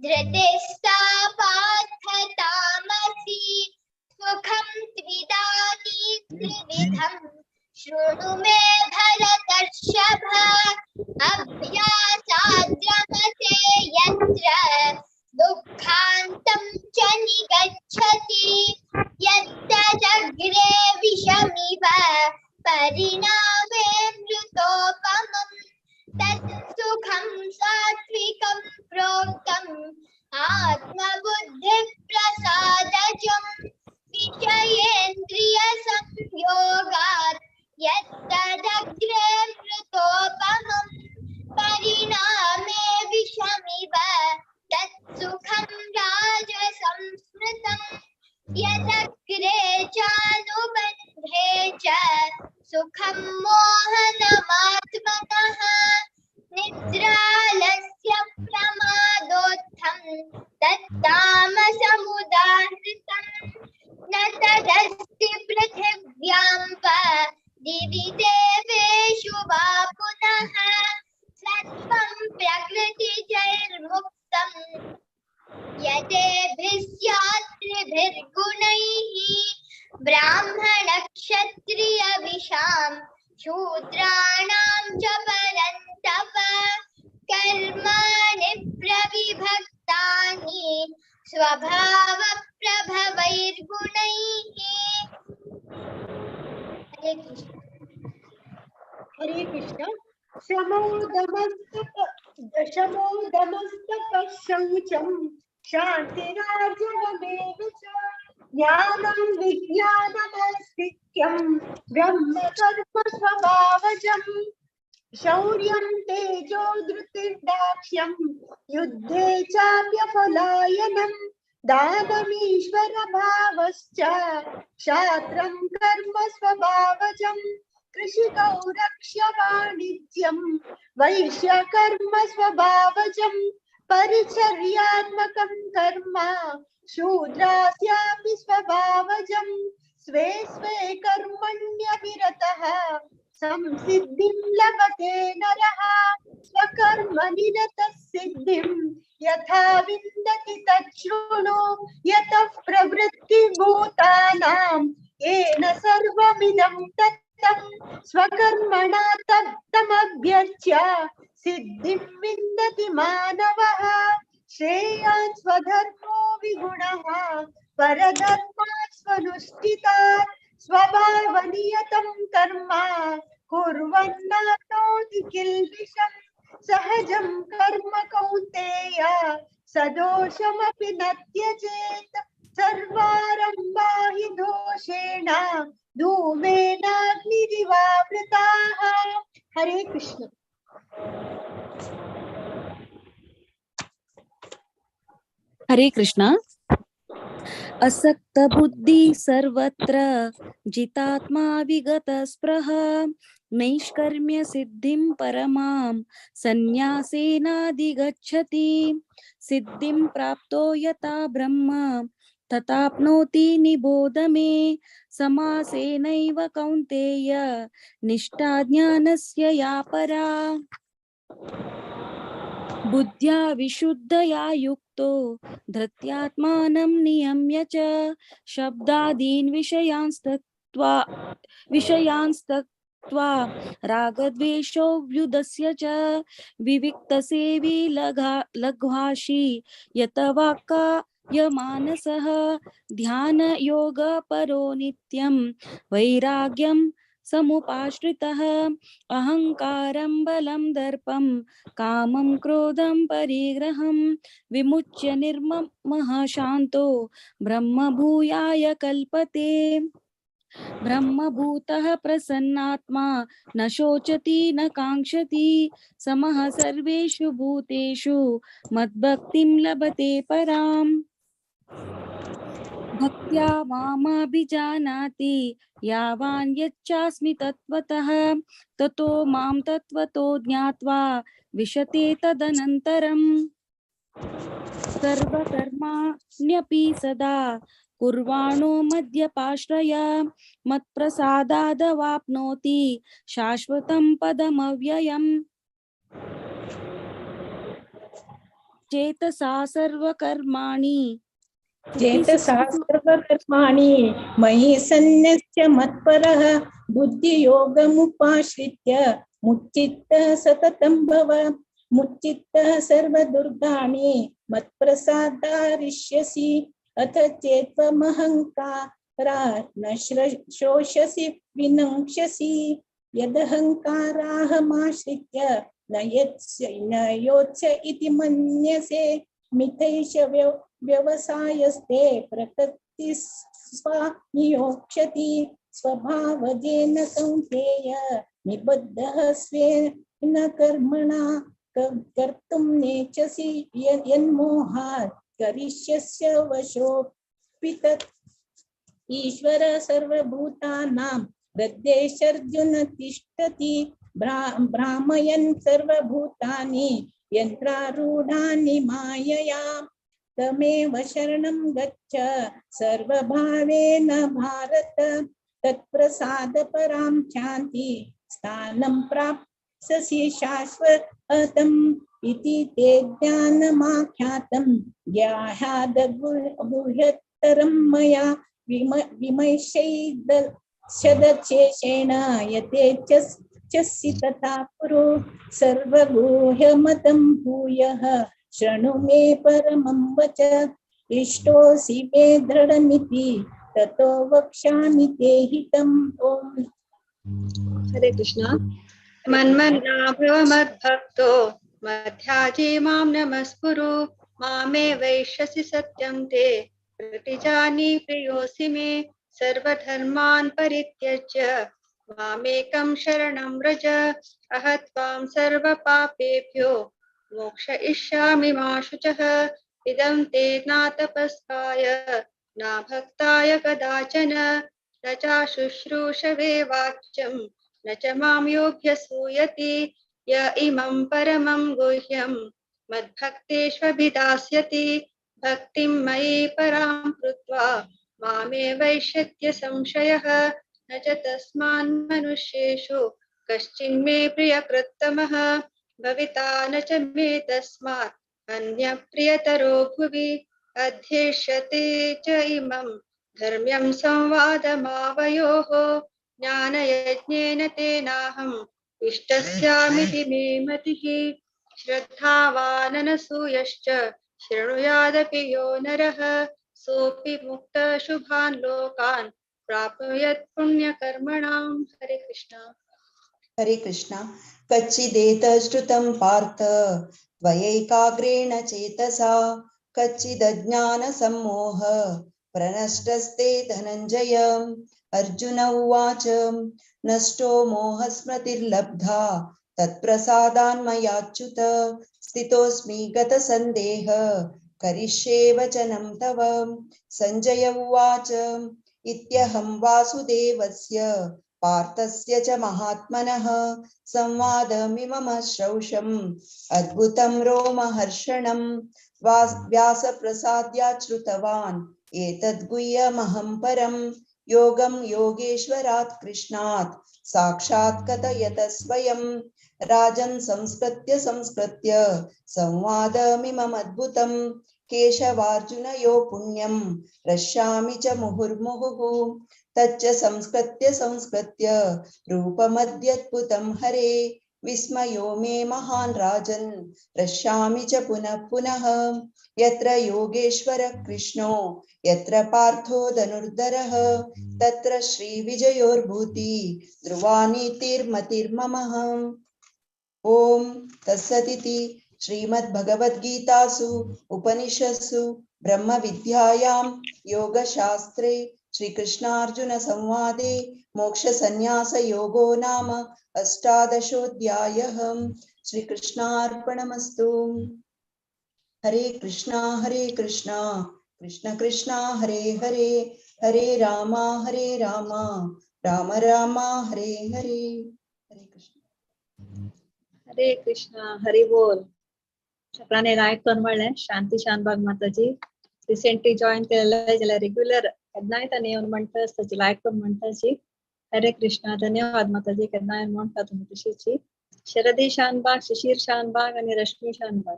R: धृतिः सा पार्थ तामसी। सुखं त्विदानीं त्रिविधं शृणु मे भरतर्षभ। अभ्यासाद्रमते यत्र दुःखान्तं च निगच्छति यत्तदग्रे विषमिव परिणामे मृतोपमम् तत्सुखं सात्विकं प्रोक्तम् आत्मबुद्धिप्रसादजं विषयेन्द्रियसंयोगात् यत्तदग्रे मृतोपमम् परिणामे विषमिव तत्सुखं राजसंस्मृतम् यदग्रे चानुबन्धे च सुखं मोहनमात्मनः निद्रालस्य प्रमादोत्थं तत्तामसमुदाहृतम् न तदस्ति पृथिव्यां वा दिवि देवेषु वा पुनः सत्त्वं प्रकृतिजैर्मुक्तं यतेभिः स्यात् त्रिभिर्गुणैः ब्राह्मणक्षत्रियविषां शूद्राणां च परन्तप कर्माणि प्रविभक्तानि स्वभावप्रभवैर्गुणैः। हरे कृष्ण।
B: हरे कृष्ण। शमोदमस्तपः शौचं शान्तिरार्जवमेव च ज्ञानं विज्ञानमस्तिक्यं ब्रह्म कर्म स्वभावजं शौर्यं तेजो धृतिर्दाक्ष्यं युद्धे चाप्यफलायनं दानमीश्वरभावश्च क्षात्रं कर्म स्वभावजं कृषिकौ रक्ष्य वाणिज्यं वैश्यकर्म स्वभावजं परिचर्यात्मकं कर्म शूद्रास्यापि स्वभावजं स्वे स्वे कर्मण्यभिरतः संसिद्धिं लभते नरः स्वकर्मनिरतः सिद्धिं यथा विन्दति तच्छृणु यतः प्रवृत्तिभूतानां येन सर्वमिदं तत्तं स्वकर्मणा तमभ्यर्च्य सिद्धिं विन्दति मानवः। श्रेयान् स्वधर्मो विगुणः परधर्मात् स्वनुष्ठितात् स्वभावनियतं कर्म कुर्वन्नाप्नोति किल्बिषं सहजं कर्म कौन्तेय सदोषमपि न त्यजेत्। सर्वारम्भा हि दोषेण धूमेनाग्निरिवावृताः। हरे कृष्ण।
D: हरे कृष्णा। असक्त बुद्धि सर्वत्र जितात्मा विगत स्पृह नैष्कर्म्य सिद्धिं परमां संन्यासेनाधिगच्छति। सिद्धिं प्राप्तो यथा ब्रह्म तथाप्नोति निबोध मे। समासेनैव कौन्तेय निष्ठा ज्ञानस्य या परा। बुद्ध्या विशुद्धया युक्तो धृत्यात्मानं नियम्य च शब्दादीन् विषयांस्तत्त्वा रागद्वेषो व्युदस्य च विविक्तसेवी लघ्वाशी यत वाक्कायमानसः ध्यानयोगपरो नित्यं वैराग्यं समुपाश्रितः। अहंकारं बलं दर्पं कामं क्रोधं परिग्रहं विमुच्य निर्ममः शान्तो ब्रह्मभूयाय कल्पते। ब्रह्मभूतः प्रसन्नात्मा न शोचति न काङ्क्षति समः सर्वेषु भूतेषु मद्भक्तिं लभते पराम्। भक्त्या मामाभिजानाति यावान् यच्चास्मि तत्त्वतः ततो मां तत्त्वतो ज्ञात्वा विशते तदनन्तरम्। सर्वकर्माण्यपि सदा कुर्वाणो मद्यपाश्रय मत्प्रसादादवाप्नोति शाश्वतं पदमव्ययम्। चेतसा सर्वकर्माणि
V: चेतसा सर्वकर्माणि मयि सन्न्यस्य मत्परः बुद्धियोगमुपाश्रित्य मुच्चित्तः सततं भव। मुच्चित्तः सर्वदुर्गाणि मत्प्रसादारिष्यसि अथ चेत्त्वमहङ्कारात् न शोष्यसि विनङ्क्ष्यसि। यदहङ्काराहमाश्रित्य न योत्स्य इति मन्यसे मिथैष व्यवसायस्ते प्रकृतिस्वा नियोक्ष्यति। स्वभावजेन कौन्तेय निबद्धः स्वेन कर्मणा कर्तुं नेच्छसि यन्मोहात् करिष्यस्य वशोऽपि तत्। ईश्वर सर्वभूतानां हृदयेशर्जुन तिष्ठति भ्रामयन् सर्वभूतानि यन्त्रारूढानि मायया। तमेव शरणं गच्छ सर्वभावेन भारत तत्प्रसादपरां शान्ति स्थानं प्राप्स्यसि शाश्वतम् इति ते ज्ञानमाख्यातं ज्ञायाद् गुह्यतरं मया विमर्शैदशेषेण यथेच्छसि तथा कुरु। सर्वगुह्यमतं भूयः शृणु मे परमं वच इष्टोऽसि मे दृढमिति ततो वक्ष्यामि ते हितम्। ओम
C: हरे कृष्णा। मन्मना भव मद्भक्तो मध्याजी मां नमस्कुरु मामे वैश्यसि सत्यं ते प्रतिजानी प्रियोऽसि मे। सर्वधर्मान् परित्यज्य मामेकं शरणं व्रज अहं त्वां सर्वपापेभ्यो मोक्षयिष्यामि मा शुचः। इदं ते नातपस्काय न भक्ताय कदाचन न चाशुश्रूषवे वाच्यं न च मां योऽभ्यसूयति य इमं परमं गुह्यं मद्भक्तेष्वभिदास्यति भक्तिं मयि परां कृत्वा मामे वैष्यत्य संशयः न च तस्मान् मनुष्येषु कश्चिन्मे प्रियकृत्तमः भविता न च मे तस्मात् अन्यप्रियतरो भुवि अध्येष्यते च इमं धर्म्यं संवादमावयोः ज्ञानयज्ञेन तेनाहम् इष्टस्यामिति मे मतिः श्रद्धावाननसूयश्च शृणुयादपि यो नरः सोऽपि मुक्तः शुभान् लोकान् प्राप्नुयात् पुण्यकर्मणाम्। हरे कृष्ण।
F: हरे कृष्ण। कच्चिदेतश्रुतं पार्थ त्वयैकाग्रेण चेतसा कच्चिदज्ञानसम्मोह प्रनष्टस्ते धनञ्जय। अर्जुन उवाच नष्टो मोहस्मृतिर्लब्धा तत्प्रसादान्मयाच्युत स्थितोऽस्मि गतसन्देह करिष्ये वचनं तव। सञ्जय उवाच इत्यहं वासुदेवस्य पार्थस्य च महात्मनः संवादमिममश्रौषम् अद्भुतं रोमहर्षणं व्यासप्रसाद्याच्छ्रुतवान् एतद्गुह्यमहं परं योगं योगेश्वरात् कृष्णात् साक्षात् कथयत स्वयं। राजन् संस्कृत्य संस्कृत्य संवादमिममद्भुतं केशवार्जुनयो पुण्यं रश्यामि च मुहुर्मुहुः। तच्च संस्कृत्य संस्कृत्य रूपमद्यद्भुतं हरे विस्मयो मे महान् राजन् रश्यामि च पुनः पुनः। यत्र योगेश्वर कृष्णो यत्र पार्थो धनुर्धरः तत्र श्रीविजयोर्भूति ध्रुवा नीतिर्मतिर्ममः। ॐ तत्सदिति श्रीमद्भगवद्गीतासु उपनिषत्सु ब्रह्मविद्यायां योगशास्त्रे श्रीकृष्णार्जुन संवादे मोक्षसन्न्यासयोगो नाम अष्टादशोऽध्यायः। श्रीकृष्णार्पणमस्तु। हरे कृष्णा कृष्ण कृष्ण हरे हरे हरे रामा राम राम हरे हरे। हरे कृष्ण।
C: हरे कृष्ण। हरि बोल। सगळ्यांनी लायक करून म्हणलें शांती शानबाग माताजी रिसेंटली जॉईन केलेलं जाल्यार रेग्युलर केन्नाय तांणी येवन म्हणटा आसताची लायक करून म्हणटाची। हरे कृष्णा। धन्यवाद माताजी केन्ना येवन म्हणटा तुमी तशीची। शरदी शानबाग, शिशीर शानबाग आनी रश्मी शानबाग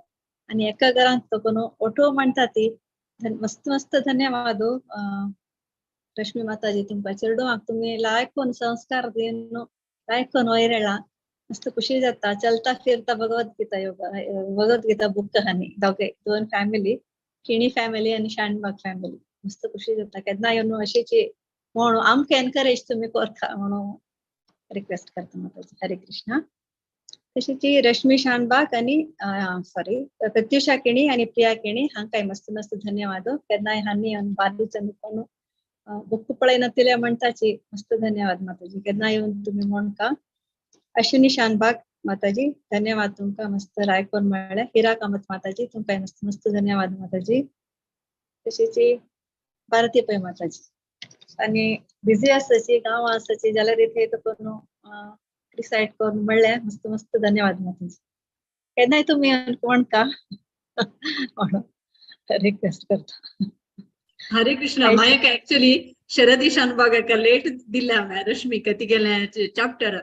C: आनी एका घरांत तो ओटो म्हणटा ती मस्त मस्त धन्यवाद रश्मी माताजी तुमकां चेडवांक तुमी लायक करून संस्कार दिवन लायक करून वयर येला मस्त खुशी जाता। चलता फिरता भगवद्गीता योगा भगवद्गीता बुक कहानी दोगे दोन फॅमिली किणी फॅमिली आनी शानबाग फॅमिली मस्त खुशी जाता। केन्ना येवन अशीची म्हणून आमकां एनकरेज तुमी करता म्हणून रिक्वेस्ट करता माताजी। हरे कृष्णा। तशीच रश्मी शानबाग आनी सॉरी प्रत्युषा किणी आनी प्रिया किणी हांकांय मस्त मस्त धन्यवाद। केन्नाय हांणी येवन बारीक कोण बुक पळयनातिल्या म्हणटाची मस्त धन्यवाद माताजी केन्ना येवन तुमी म्हणका। अश्विनी शानबाग माताजी धन्यवाद तुमकां मस्त रायकोन मेळ्ळें। हिरा कामत माताजी तुमकां मस्त मस्त धन्यवाद माताजी। तशीच भारती पै माताजी आनी बिजी आसताची गांवां आसताची जाल्यार इथे कोण डिसायड करून म्हणलें मस्त मस्त धन्यवाद माताजी। केन्नाय तुमी कोण का म्हणून रिक्वेस्ट करता।
G: हरे कृष्णा। मायक एक्चुअली शरदी शानबागाक लेट दिल्या हांवें रश्मीक तिगेलें चॅप्टर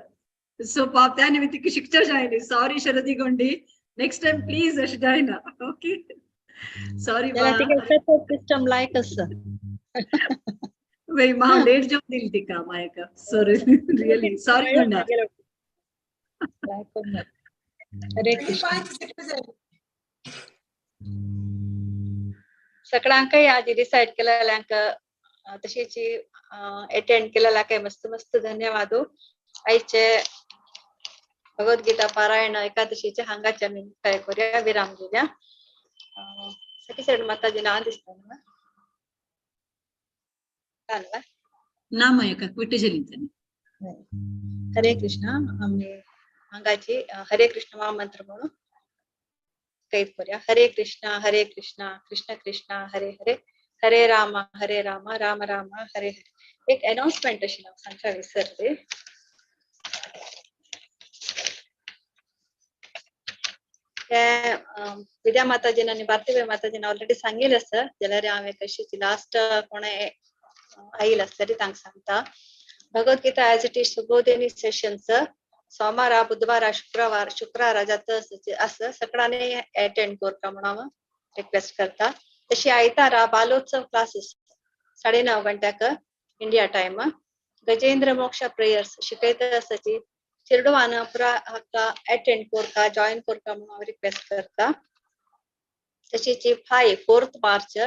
G: सो पाप त्या निमित्त शिक्षक जायनी। सॉरी शरदी Gondi, next time please अशें जायना। ओके सॉरी
C: सपोर्ट सिस्टम लायक आसा
G: वे हांव लेट जावन दिली तिका मायक। सॉरी रियली सॉरी गोंडा।
C: हरे कृष्ण। सगळ्यांकय आज डिसायड केलेल्यांक तशीच अटेंड केलेल्यांकय मस्त मस्त धन्यवाद। आयचे भगवद्गीता पारायण एकादशीचे हांगाचे आमी काय करूया विराम दिवया। सखी शरण माताजी ना दिसता ना
G: ना मायका कुठे चली।
C: हरे कृष्ण। आमी हांगाची हरे कृष्ण महामंत्र म्हणून कैद करूया. हरे कृष्णा हरे कृष्णा कृष्ण कृष्णा हरे हरे, हरे राम हरे राम राम राम हरे हरे. एक अनाउन्समेंट अशी हांव सांगता विसरले. विद्या माताजीन आनी भारतीबाई माताजीन ऑलरेडी सांगिल्लें आसा, जाल्यार हांव एक अशी लास्ट कोणे आयिल्लें आसल्यार तांकां सांगता. Bhagavad Gita as it is Subodhini sessions सोमारा बुधवारा शुक्रवार शुक्रारा जाता आसा, सगळ्यांनी अटेंड करता म्हणून हांव रिक्वेस्ट करता. तशी आयतारा बालोत्सव classes 9:30 गंट्याक India time. Gajendra Moksha prayers शिकयता आसाची चेडवान पुरा हाका अटेंड करता जॉईन करता म्हणून हांव रिक्वेस्ट करता. तशीच 4 मार्च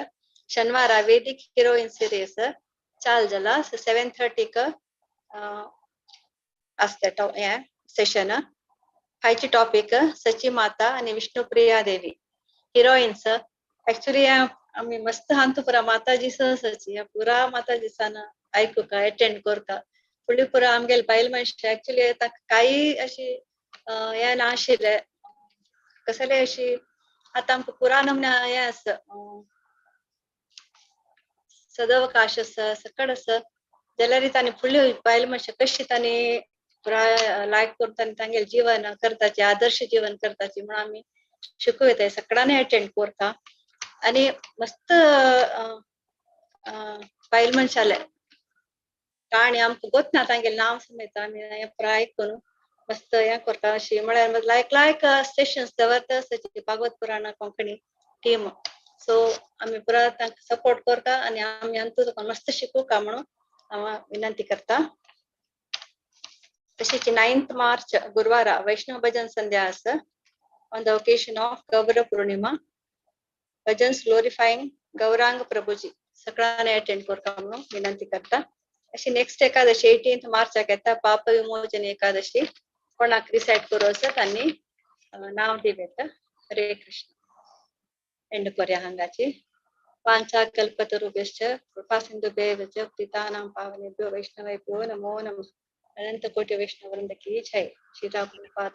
C: शनिवारा वेदिक हिरोइन सिरीज चाल जाला 7:30 आसता हें सेशन. फायची टॉपिक सची माता आनी विष्णुप्रिया देवी हिरोइन्स. एक्चुअली आमी मस्त हांतू पुरा माताजी सची पुरा माताजी सान आयकुका अटेंड करता. फुडली पुरा आमगेले बायल मनशां एक्चुअली ताका कांय अशी हें नाशिल्लें कसले अशी आतां आमकां पुरा नमूना हें आसा सदवकाश आसा सकड आसा, जाल्यार तांणी फुडली बायल मनशां कशी तांणी पुरा लायक करून तांणी तांगेलें जीवन करताची आदर्श जीवन करताची म्हणून आमी शिकूं येता. सगळ्यांनी अटेंड करता आनी मस्त बायल मनशाले काणी आमकां गोत ना तांगेलें नांव समेत आमी हें पुरा आयकून मस्त हें करता. अशी म्हळ्यार लायक लायक स्टेशन्स दवरता आसाची भागवत पुराणा कोंकणी टीम. सो आमी पुरा तांकां सपोर्ट करता आनी आमी अंतू मस्त शिकूका म्हणून हांव विनंती करता. तशीच 9 मार्च गुरुवारा वैष्णव भजन संध्या आसा on the occasion of Gaura Purnima. Bhajans glorifying Gauranga Prabhuji सगळ्यांनी अटेंड करता म्हणून विनंती करता. अशी नेक्स्ट एकादशी 18 मार्चाक येता पाप विमोचन एकादशी. कोणाक रिसायट करूं आसा तांणी नांव दिवं. हरे कृष्ण. एंड करूया हांगाची. वांछा कल्पतरुभ्यश्च कृपा सिंधुभ्येव च पतितानां पावनेभ्यो वैष्णवेभ्यो नमो नमः. अनंत कोटि वैष्णव वृंद की जय. श्री प्रभुपाद.